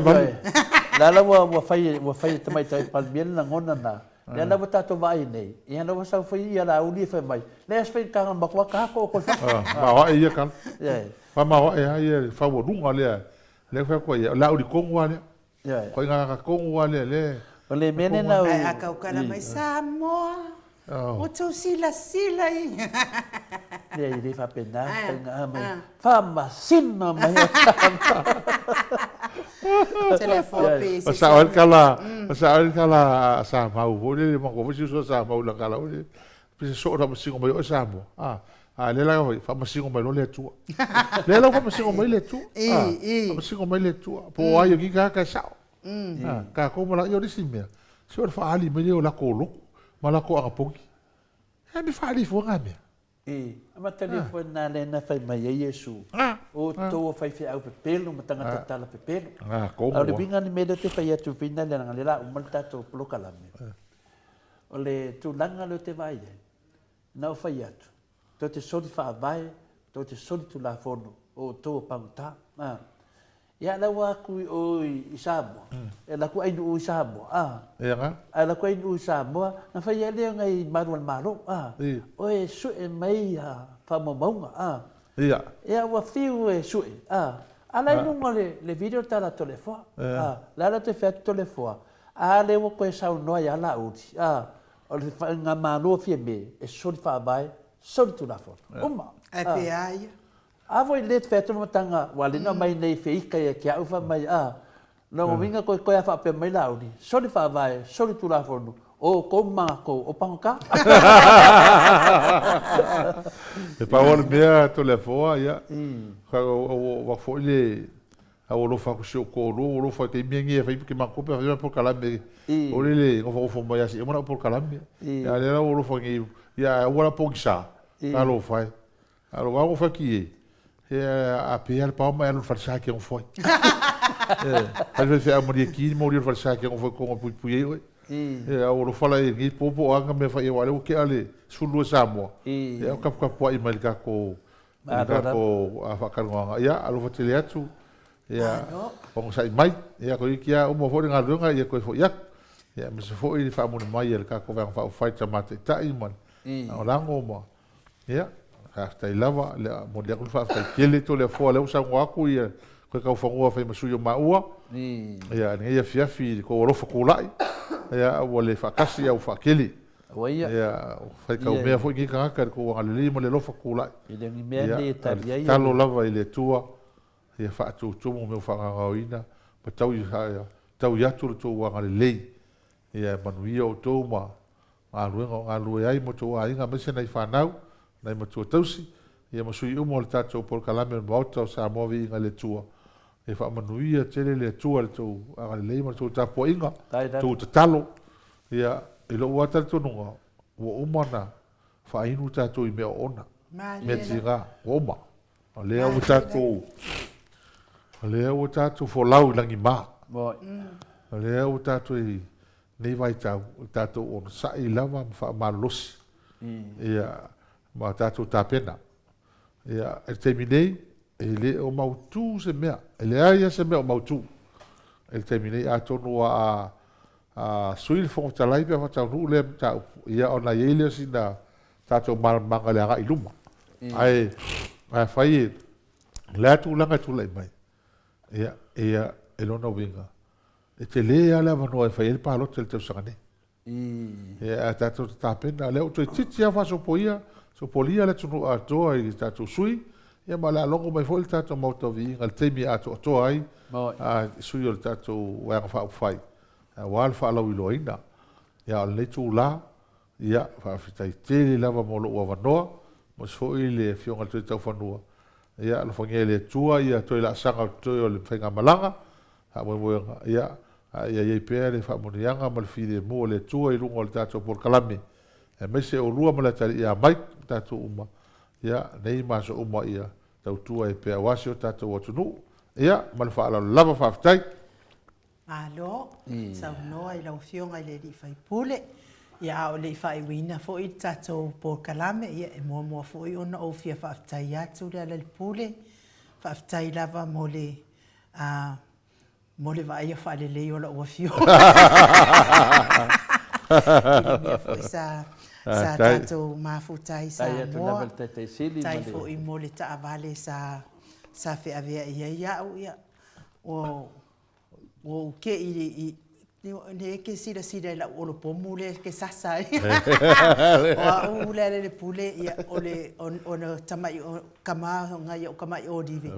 lea la ua fai, ua fai e le Tamaitai Palemia le lagona lena, lea la ua tatou vaai nei, ia lea ua sau foi ia Laauli e fai mai, leai se faigata na matua ta atu o koe fafo. Maoae ia tala. Faamaoae lava ia le faualuga lea. Lea fai atu ai, o le a uli tonu lava lea. Ioe. Ituaiga aga tonu lava lea, lea. O le mea lena o. Ae a tautala mai Samoa, ua outou silasila i. Leai, e le faapena le faiga a mai. Faamasino mai o Samoa. Telefoni pe se. Sao ai le tala, sao ai le tala a Samau foi lele, matua foi si uso a Samau i lana tala foi lele. Pe se soo na faamasino mai oe Samoa. A, a lea la foi, faamasino mai loa le Atua. Lea la ua faamasino mai le Atua. A, faamasino mai le Atua. Po o ai o ni tagata e sao. A, tatou ma la, ia o le isi mea, se o le faaali mai lea o latou lotu ma latou anapogi. E a mea faaali fua na mea? E amatalia foi lena lea na fai mai ai Iesu, O outou o faifeau pepelo ma tagata tala pepelo. A o le uiga le mea lea ou te fai atu foi lena leaga o lea o le a uma le tatou polokalame. O le tulaga lea ou te vaai ai, na ou fai atu, tou te soli faavae, tou te soli tulafono o outou o pagota. A. Ia la ua atu i o i Samoa, e alu atu ainuu i Samoa, a. Ia ga. Ae alu atu ainuu i Samoa, na fai ai lea o nai malu a le Malo, a. Oe sue mai ia faamaumauga, a. Ia. Ia ua fiu e sue, a. A la i luga o le video le tala a Toleafoa, a. Le a la toe fai atu Toleafoa, a lea ua toe saunoa ia Laauli, a. O le faigamalo a Fiame e soli faavae, soli tulafono. Uma. Ae pe a ia? A foi le te fai atu le amataga, ua le na aumai nei feika ia te au fai mai, a, lona uiga koe koe a faapea mai Laauli, soli faavae, soli tulafono, o outou ma matou, o pagota. E pau lava le mea Toleafoa, ia, ua foi le, a ua alofa atu si ou toalua, ua alofa i taimi nei e fai ke matou pe a fai mai polokalame o le le nofonofo mai a se i uma lau polokalame. Ia a lea la ua alofa nei, ia aua la pogisa, talofa e. A o au fai ki e, he a pe a le pao mai alu le falesa ke ngofo ai. E, fai fai au malie ki mo le falesa ke ngofo ko pui pui ai oe. E, a o alofa la e nei popo anga me fai e wale o ke ale 12 Samoa. E, o kapu kapu ai mai le kako i le kako a faatalanoaga. Ia, alofa tele atu, ia, onosai mai, ia, toeitiiti lava uma foi le galuega, ia toe foi atu. Ia, aemaise foi le faamuli mai a le tatou Vaega Faaupufai Tama Taitai ma le lagolago ma, ia, faafetai lava, le momoli atu le faafetai tele Toleafoa lea ua saunoa atu ia toe taufanua fai ma sui o maua, ia, i lenei afiafi i le tou alofa tulai, ia, ua le faatasi ae ua faatele. Ua ia. Ia, faitau mea foi nei tagata i le tou agalelei ma le alofa tulai. E le o ni mea nei e tali ai. Ia, tatalo lava i le Atua ia faatutumu mea ua faagaogaoina ma tau tau atu le tou agalelei. Ia manuia outou ma galuega o galue ai ma outou aiga aemaise nai fanau, nai matua tausi, ia ma sui uma o le tatou polokalame o le Maota o Samoa Viiga i le Atua. Ia faamanuia tele le Atua i le tou agalelei ma le tou tapuaiga, tou tatalo. Ia, i lou lava talitonuga, ua uma ona faainu tatou i mea oona, mea tiga, ua uma. O lea ua tatou, o lea ua tatou folau i lagima. O lea ua tatou i lenei vaitau, o tatou onosai lava ma faamalolosi, ia, ma tatou tapena. Ia, i le taimi nei, e le o mautu se mea, e leai lava se mea o mautu i le taimi nei. Atonu a a sui le Fofoga Fetalai pe a faataunuu lea mataupu, ia ona i ai lea o sina tatou malamalamaga i le agai i luma. Ae afai e o le a tulaga e tulai mai, ia, ia, i lona uiga, e tele lava le avanoa e fai ai le palota i le tausaga nei. Ia, a tatou te tapena, lea ua toeitiiti lava faasopoia, sopolia le atunuu atoa i tatou sui, ia ma o le a logo mai foi le tatou Maota o Viiga i le taimi e atoatoa ai sui o le tatou Vaega Faaupufai, aua le faalauiloaina. Ia, a o lenei itula, ia, faafetai tele lava mo lou avanoa, aemaise foi le Afioga i le Toetaufanua, ia, alofagia e le Atua ia toe laasaga o totoe o le faigamalaga, faamoemoega, ia, a ia i ai pea le faamanuiaga ma le filemu o le Atua i luga o le tatou polokalame, aemaise oulua ma le atalii ia Mike ma tatou uma, ia, nei ma aso uma ia tautua ai pea aua si o tatou atunuu. Ia, ma le faaaloalo lava, faafetai. Malo saunoa i lau Afioga i le Alii Faipule. Ia, a o le i faaiuina foi le tatou polokalame, ia, e muamua foi ona ou fia faafetai atu Lealailepule. Faafetai lava mo le a, mo le vaaia faalelei o lau afioga i le mea foi sa, sa tatou mafuta ai i Samoa. Faafetai foi mo le taavale sa, sa feaveai ai au, ia. Ua ou keʻi i ne e ke silasila i lau olopomu lea ke sasa ai. O a'u Lealailepule, ia, o le ona tama'i kama nai a'u kama'i olive,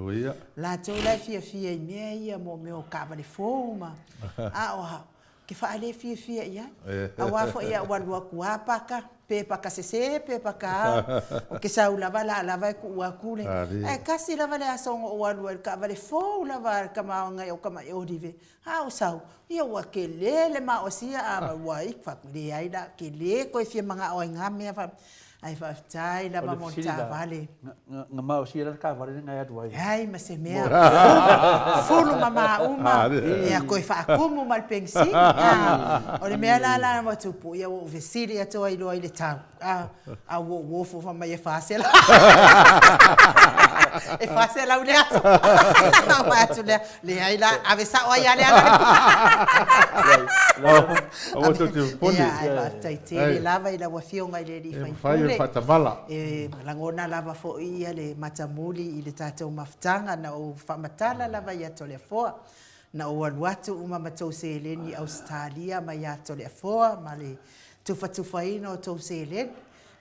latou la e fiafia i mea ia mo mea o taavale fou ma, a o a'u, ke faale fiafia i ai. Auā foi a ou alu atu a paka, pe paka sesē pe paka a, o ke sau lava la lava e kuʻu aku le, ae kasi lava le aso na ou alu ai i le taavale fou lava a le tama nai a'u kama'i olive, a ou sau, ia ua kelē le maosia a ua leai la, kelē toe fia mana'o ai i na mea Ae faafetai lava mo le taavale. Na maosia la le taavale lena e alu ai. Leai ma se mea. Fulu mama uma, ia toe faatumu ma le penisini. O le mea la la ua tupu, ia ua ou fesili atu ai loa i le tau, a ua ou ofo fai mai e 400. E 400 le aso. Ona ou fai atu lea, leai la, ave sao ai lava le ala. Aua tou te popole. Ia, ae faafetai tele lava i lau Afioga i le Alii Faipule. E mafai ona faatamala. E lagona lava foi le matamuli i le tatou mafutaga na ou faamatala lava ia Toleafoa. Na ou alu atu uma ma tou seleni i Ausetalia ma ia Toleafoa ma le tufatufaina o tou seleni.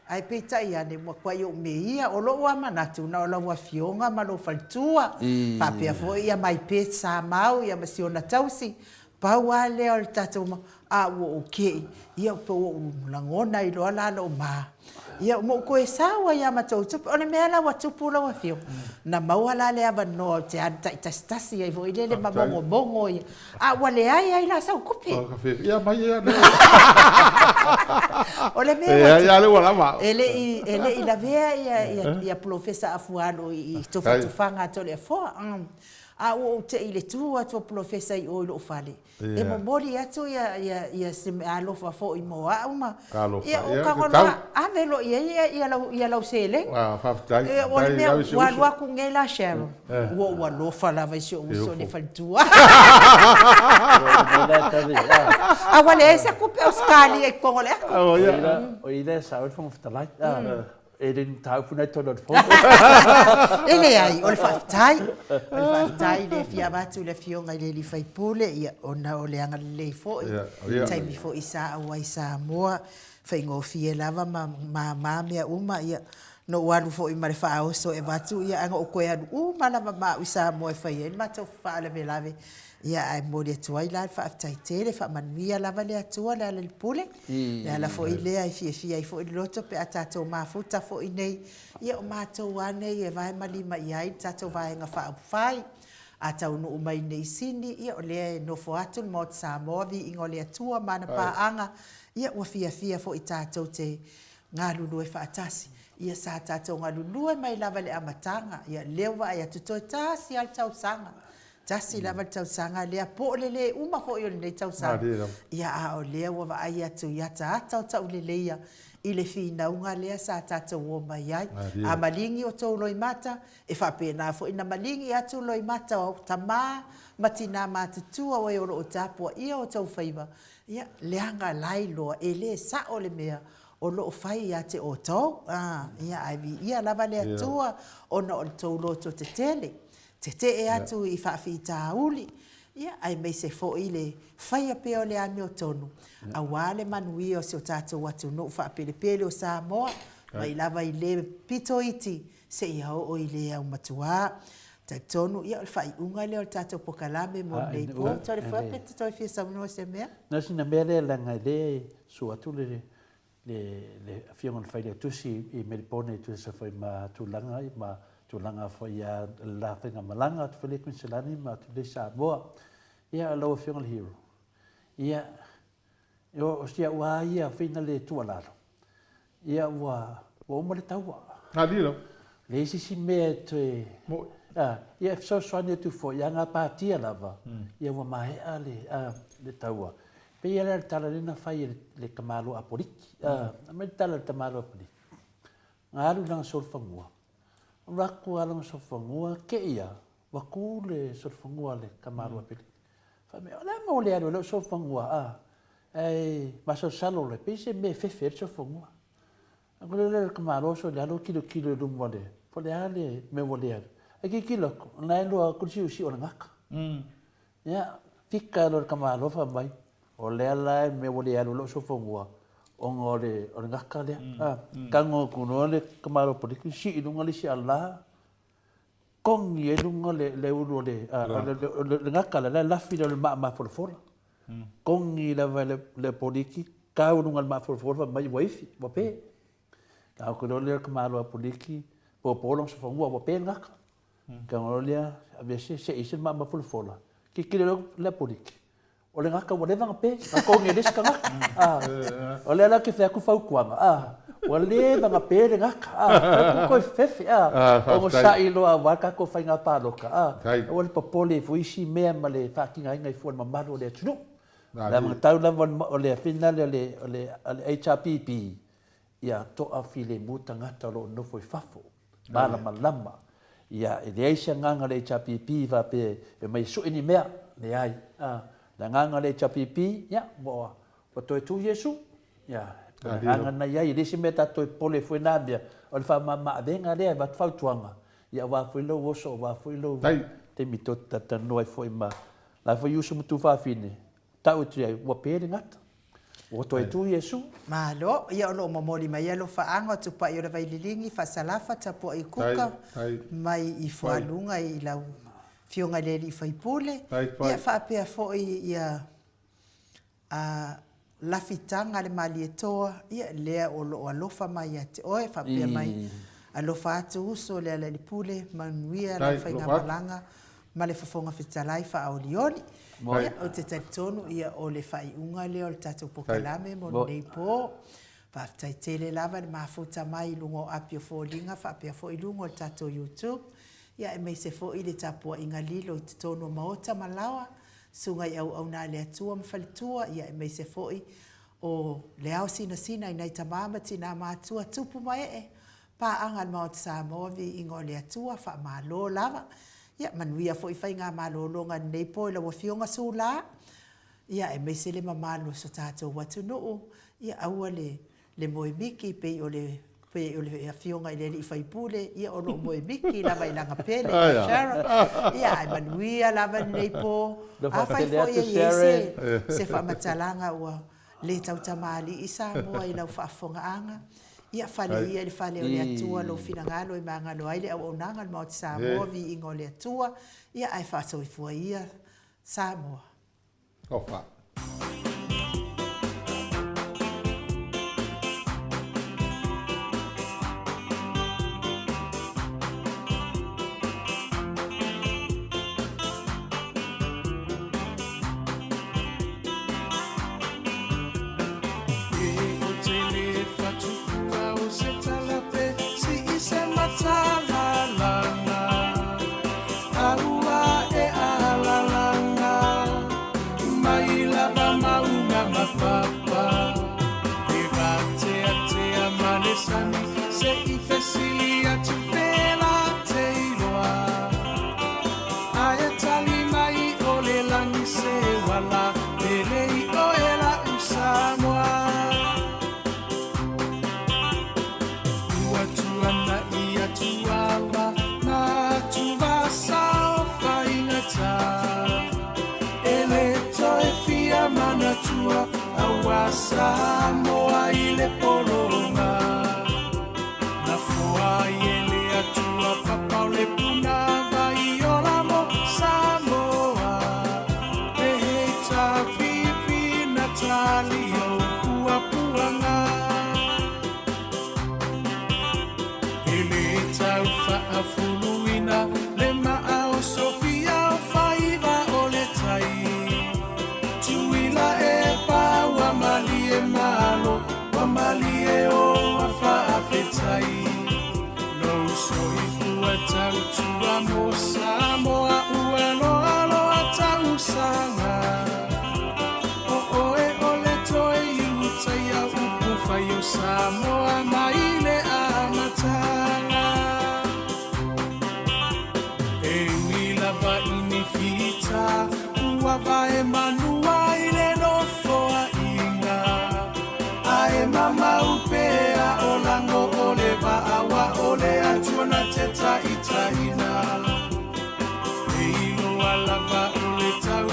Ae peitai ane, ua matuai ou meia, o lou lava manatu, na o lau Afioga ma lou faletua, faapea foi ia my pet Samau ia ma si ona tausi, Pau lava lea o le tatou ma, a ua ou kei, ia pe ua ou lagona ai loa la lou ma. Ia ma ou toe sau ai lava ma tou tupe. O le mea la ua tupu lau Afioga, na maua la le avanoa ou te alu taitasitasi ai foi lele ma mogomogo ia, a ua leai ai la sau tupe. Ia mai ia lea. O le mea ua tupu, e le i, e le i lavea ia Polofesa Afualo i tufatufaga a Toleafoa. A ua ou te i le tu atu o Polofesa i o i lou fale, e momoli atu ia se meaalofa foi mo au ma ia ou tago loa ave loa i ai ia lau seleni. O le mea ua alu atu nei la Sharon, ua ou alofa lava i si ou uso i le faletua. A ua leai se tupe Ausetalia i totonu o le ato. O i lea e sao ai le Fofoga Fetalai. E le ni mataupu na i totonu o le fono. E leai, o le faafetai. O le faafetai le fia avatu i le Afioga i le alii faipule, ia, ona o le agalelei foi, taimi foi sa auai i Samoa, faigofie lava ma mama mea uma, ia, na ou alu foi ma le faaoso e avatu, ia, ae na ou toe alu uma lava ma au i Samoa e fai ai le matou faalavelave. Ia, ae momoli atu ai la le faafetai tele, faamanuia lava le Atua Lealailepule, le ala foi lea e fiafia ai foi le loto pe a tatou mafuta foi nei, ia o matou lava nei e vae ma lima i ai le tatou Vaega Faaupufai. A taunuu mai nei i Sini, ia o lea e nofo atu le Maota Samoa, viiga o le Atua ma ana paaga, ia ua fiafia foi tatou te galulue faatasi. Ia sa tatou galulue mai lava i le amataga, ia lea ua vaai atu toe tasi lava le tausaga Tasi lava le tausaga lea, po o le le uma foi o lenei tausaga, ia a o lea ua vaai atu i ataata o tauleleia i le finauga lea sa tatou omai ai. A maligi outou loimata, e faapena foi ona maligi atu loimata o tama ma tina matutua o e o lo o tapuaia outou faiva, ia, leaga lailoa e le sao le mea o lo o fai ia te outou. Ia, ae viia lava le Atua ona o le tou loto tetele. Tetee atu i faafitauli, ia, aemaise foi le faia pea o le amiotonu, aua le manuia o si o tatou atunuu faapelepele o Samoa, mai lava i le pito iti seia oo i le aumatuā. Talitonu, ia, o le faaiuga lea o le tatou polokalame mo lenei po. Toleafoa pe te toe fia saunoa i se mea? Na o sina mea lea leaga e le sua atu le le Afioga i le Failautusi i Melipone e tusa foi ma tulaga ma tulaga foi ia le la faigamalaga atu foi lea i Kuiniselani ma atu lea i Samoa. Ia lau Afioga i le Hero, ia o si au lava ia fina le tuualalo, ia ua uma le taua. Leai se isi mea e toe... Moni. Ia e fesoasoani atu foi, a gapatia lava, ia ua maea le taua. E pei lava o le tala lea na fai e le tamaloa Apoliki. Aumai le tala a le tamaloa Apoliki, na alu i lana solofanua, alu atu lava lana solofanua, te i lava ua tu le solofanua a le tamaloa Apoliki. Fai mai, o le a le mea ua le alu ai lau solofanua, ae masalosalo loa, e pei se mea e fefe ai le solofanua. Aku lea le tamaloa so le alo tilotilo i luma o le, po o le a le mea ua le alu. Ae tilotilo atu, o lena e lua atu le siosio o le gata. Ia, fika loa le tamaloa fai mai, o lea la e mea ua le alu ai lou soifua ona o le, o le gata lea. A, tago atu loa le tamaloa poliki sii i luga le isi ala, togi ai luga le, le ulu o le, a, o le, le, le gata lea, la e lafi lea o le maa mafolafola. Togi lava e le, le poliki, tau i luga o le maa mafolafola fai mai ua ifi, ua pe. Tago atu loa lea o le tamaloa poliki, popo lona soifua ua pe le gata. Tago loa lea, aveese, sei ese le maa mafolafola, tilotilo loa le poliki, o le gata ua leva ona pe, na togi e le isi tagata. O lea la ou te fai atu fautuaga, ua leva ona pe le gata, aua toe fefe, onosai loa aua le tatou faiga palota, aua le popole i foi isi mea ma le faatinoina ai fua o le mamalu o le atunuu. O le anagatau lava o le finale o le HRPP, ia toafilemu tagata o lo o nofo i fafo, malamalama. Ia, e leai se agaga o le HRPP faapea e omai e sue ni mea, leai. A, le agaga o le HRPP, ia, ua, ua toe tu Iesu. Ia, o le agaga na i ai, e leai se mea tatou toe popole ai fua i na mea, o le faamama-avega lea e avatu fautuaga, ia aua foi lou oso, aua foi lou taimi tou te talatalanoa ai foi ma la foi uso ma tuafafine, Tau atu i ai, ua pe le gata. Ua toe tu Iesu. Malo, ia o lo o momoli mai alofaaga o Tupai o le Vaililigi, Faasalafa, Tapuai Kuka, mai i Fualuga i lau Afioga i le Alii Faipule, ia faapea foi ia a Lafitaga le Malietoa, ia lea o lo o alofa mai ia te oe, faapea mai, alofa atu uso Lealailepule, manuia lau faigamalaga ma le Fofoga Fetalai faaolioli. Ia, ou te talitonu ia o le faaiuga lea o le tatou polokalame mo lenei po. Faafetai tele lava le mafuta mai i luga o api o foliga faapea foi i luga o le tatou YouTube, ia aemaise foi le tapuaiga lilo i totonu o maota ma laoa, susuga i auauna a le Atua ma faletua, ia aemaise foi o le ao sinasina i nai tama ma tina matua, tupu ma ee, Paaga a le Maota Samoa, Viiga o le Atua, faamalo lava. Ia, manuia foi faigamalologa i lenei po i lau Afioga Sula, ia, aemaise le mamalu o so tatou atunuu, ia, aua le, le moe miki pei o le, pei o le Afioga i le alii faipule, ia, o lo o moe miki lava i lana pele ia Sharon. Ia, ae manuia lava lenei po. Afai foi e i ai se, se faamatalaga ua le tautamalii Samoa i lau faafofogaaga, Ia fale ia i le fale o le Atua lou finagalo e magalo ai le auaunaga a le Maota Samoa, viiga o le Atua, ia ae faasoifua ia Samoa. Opa. Ae tali mai o le lagi se uala Pele i oe la'u Samoa Ua tuanai atu ava Ma tuvasa o faigata E le toe fia manatua Aua Samoa i le pologa Na foa ai e le Atua papa o le puna vai ola mo Samoa E hei tāpipi na tali o puapuaga E le tau faafuluina le maa o Sofia o faiva o le tai Tuila e pa ua malie malo Ua malie o a faafetai Lou soifua tautua mo Samoa Ua loa loa tausaga O oe o le toe iutaia upu fai o Samoa mai le amataga E ui lava i ni fita Ua vae manua i le nofoaiga Ae mamau pea o lago o le vaa Ua o le Atua na te taitaina E iloa lava o le tau.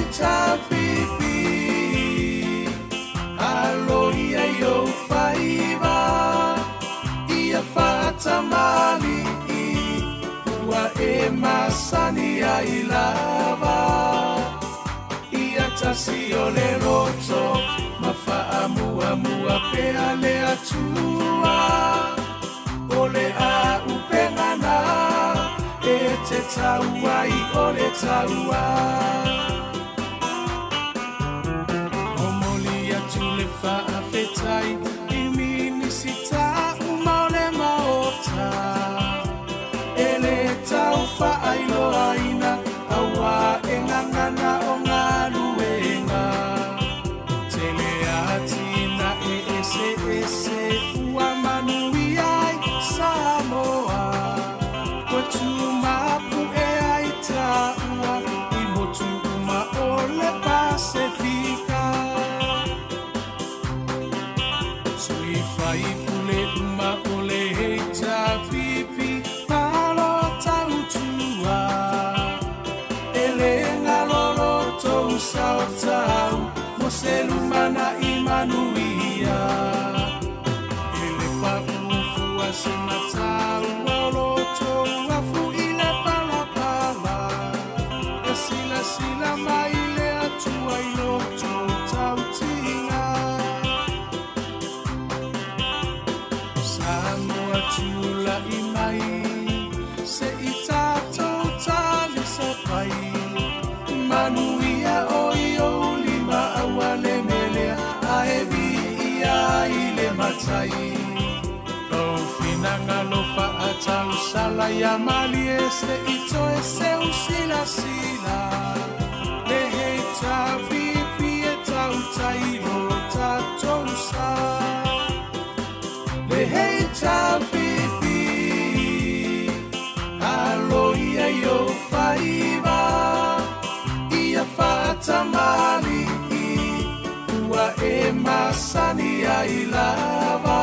HPP Alo ia i ou faiva Ia faatamalii Ua e masani ai lava Ia tasi o le loto Ma faamuamua pea le Atua O le auupega na E te tau ai o le taua Momoli atu le faafetai i Minisita uma o le Maota e le tau faailoaina auā e gagana o galuega tele atinae eseese ua manuia ai Samoa ua tumapu'e ai taua i motu uma o le Pasefika. Sui faipule uma o le HRPP malo tautua e le galo lo tou sao tau mo se lumanai manuia e le paʻu fua se mataua o lo tou afu i le palapala e silasila mai le Atua i lo tou tautiga Samoa tula'i mai se i tatou talisapai manuia o i ou lima aua le melea ae viia ai le Matai lou finagalo faatausala ia malie se i toe seu silasila le HRPP e tautai lo tatou sa le HRPP alo ia i ou faiva ia faatamalii ua e masani ai lava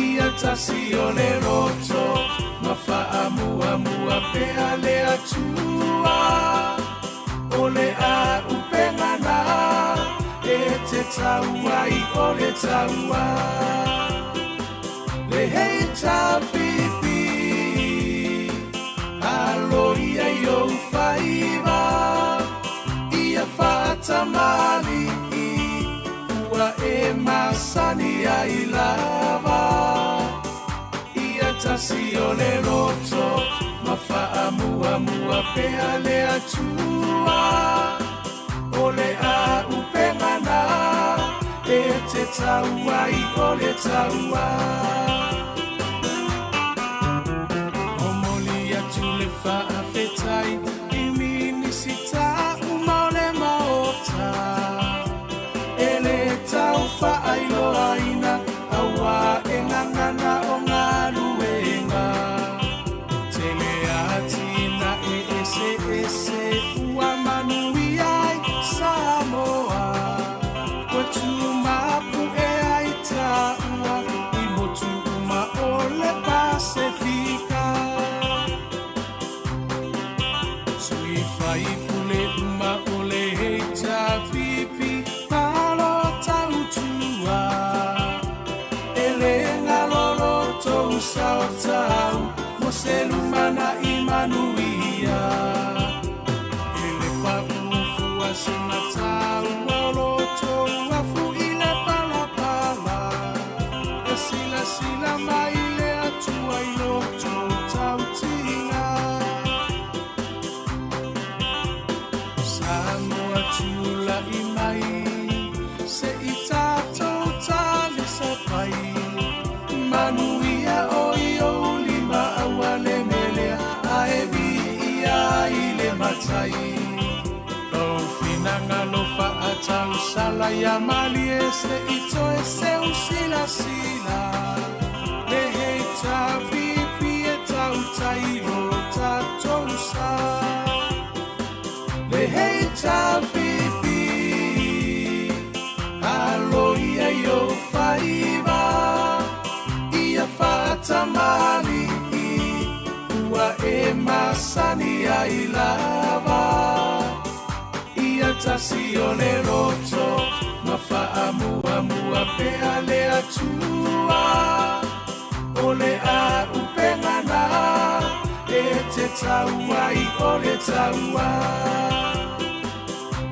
ia tasi o le loto ma faamuamua pea le Atua o le auupega na e te tau ai o le taua le HRPP alo ia i ou faiva ia faatamalii ua e masani ai lava ia tasi o le loto ma faamuamua pea le Atua o le auupega na e te tau ai o le taua Momoli atu le faafetai i Minisita uma o le Maota e le tau faailoaina auā e gagana o galuega tele atinae eseese ua manuia ai Samoa ua tumapu'e ai taua i motu uma o le Pasefika Sui faipule uma o le HRPP malo tautua e le galo lo tou sao tau mo se lumanai manuia e le paʻu fua se mataua o lo tou afu i le palapala e silasila mai le Atua i lo tou tautiga Samoa tula'i mai se i tatou talisapai manuia o i ou lima aua le melea ae viia ai le Matai lou finagalo faatausala ia malie se i toe seu silasila le HRPP e tautai lo tatou sa le HRPP alo ia i ou faiva ia faatamalii ua e masani ai lava. tasi o le loto ma faamuamua pea le Atua. O le auupega na e te tau ai o le taua.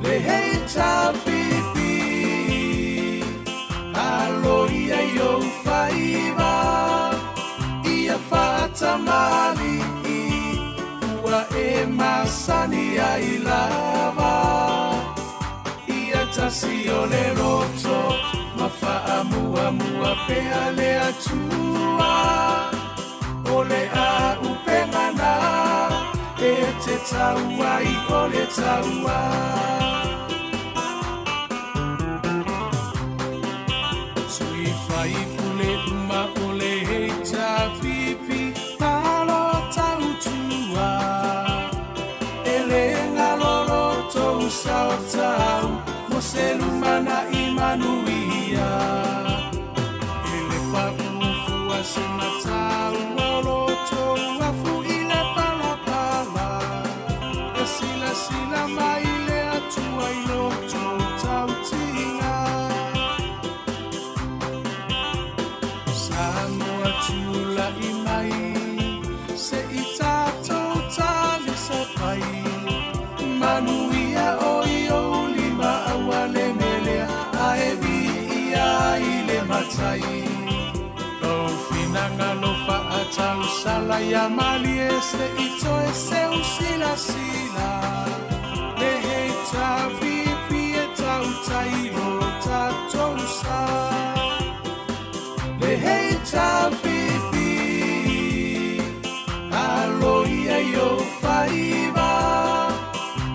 Le HPP, alo ia i ou faiva, ia faatamalii, ua e masani ai lava. Ia tasi o le loto ma faamuamua pea le Atua. O le auupega na e te tau ai o le taua. Sui faipule uma o le HRPP, malo tautua. E le galo lo tou sao tau mo se lumanai manuia. E le paʻu fua se mataua o lo tou afu i le palapala. E silasila mai le Atua i lo tou tautiga. Samoa tula'i mai, se i tatou talisapai. Manuia o i ou lima aua le melea, ae viia ai le Matai. Lou finagalo faatausala ia malie se i toe seu silasila. Le HRPP e tautai lo tatou sa. Le HRPP, alo ia i ou faiva,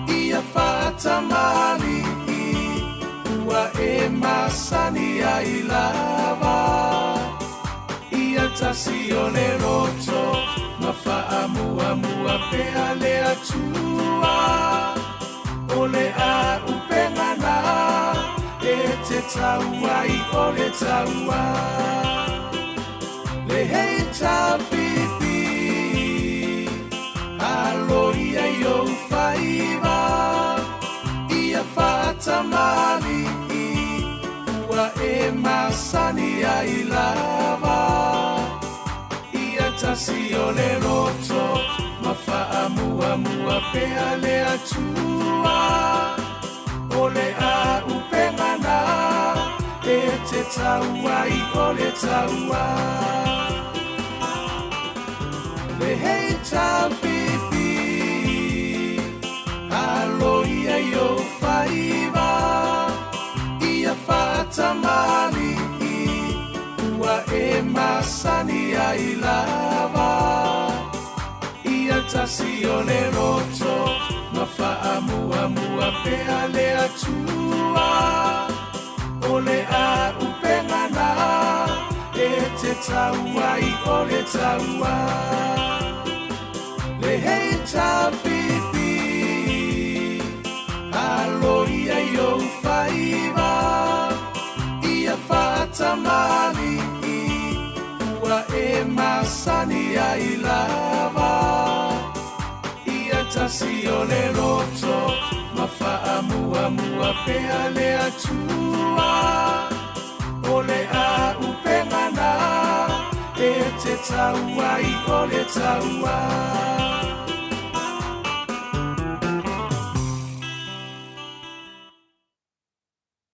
ia faatamalii, ua e masani ai lava. Ia tasi o le loto ma faamuamua pea le Atua. O le auupega na e te tau ai o le taua. Le HRPP, alo ia i ou faiva, ia faatamalii, ua e masani ai lava. Ia tasi o le loto ma faamuamua pea le Atua. O le auupega na e te tau ai o le taua. Le HRPP, alo ia i ou faiva, ia faatamalii, ua e masani ai lava. Ia tasi o le loto ma faamuamua pea le Atua. O le auupega na e te tau ai o le taua. Le HRPP, alo ia i ou faiva, ia faatamalii, ua e masani ai lava. Ia tasi o le loto ma faamuamua pea le Atua. O le auupega na e te tau ai o le taua.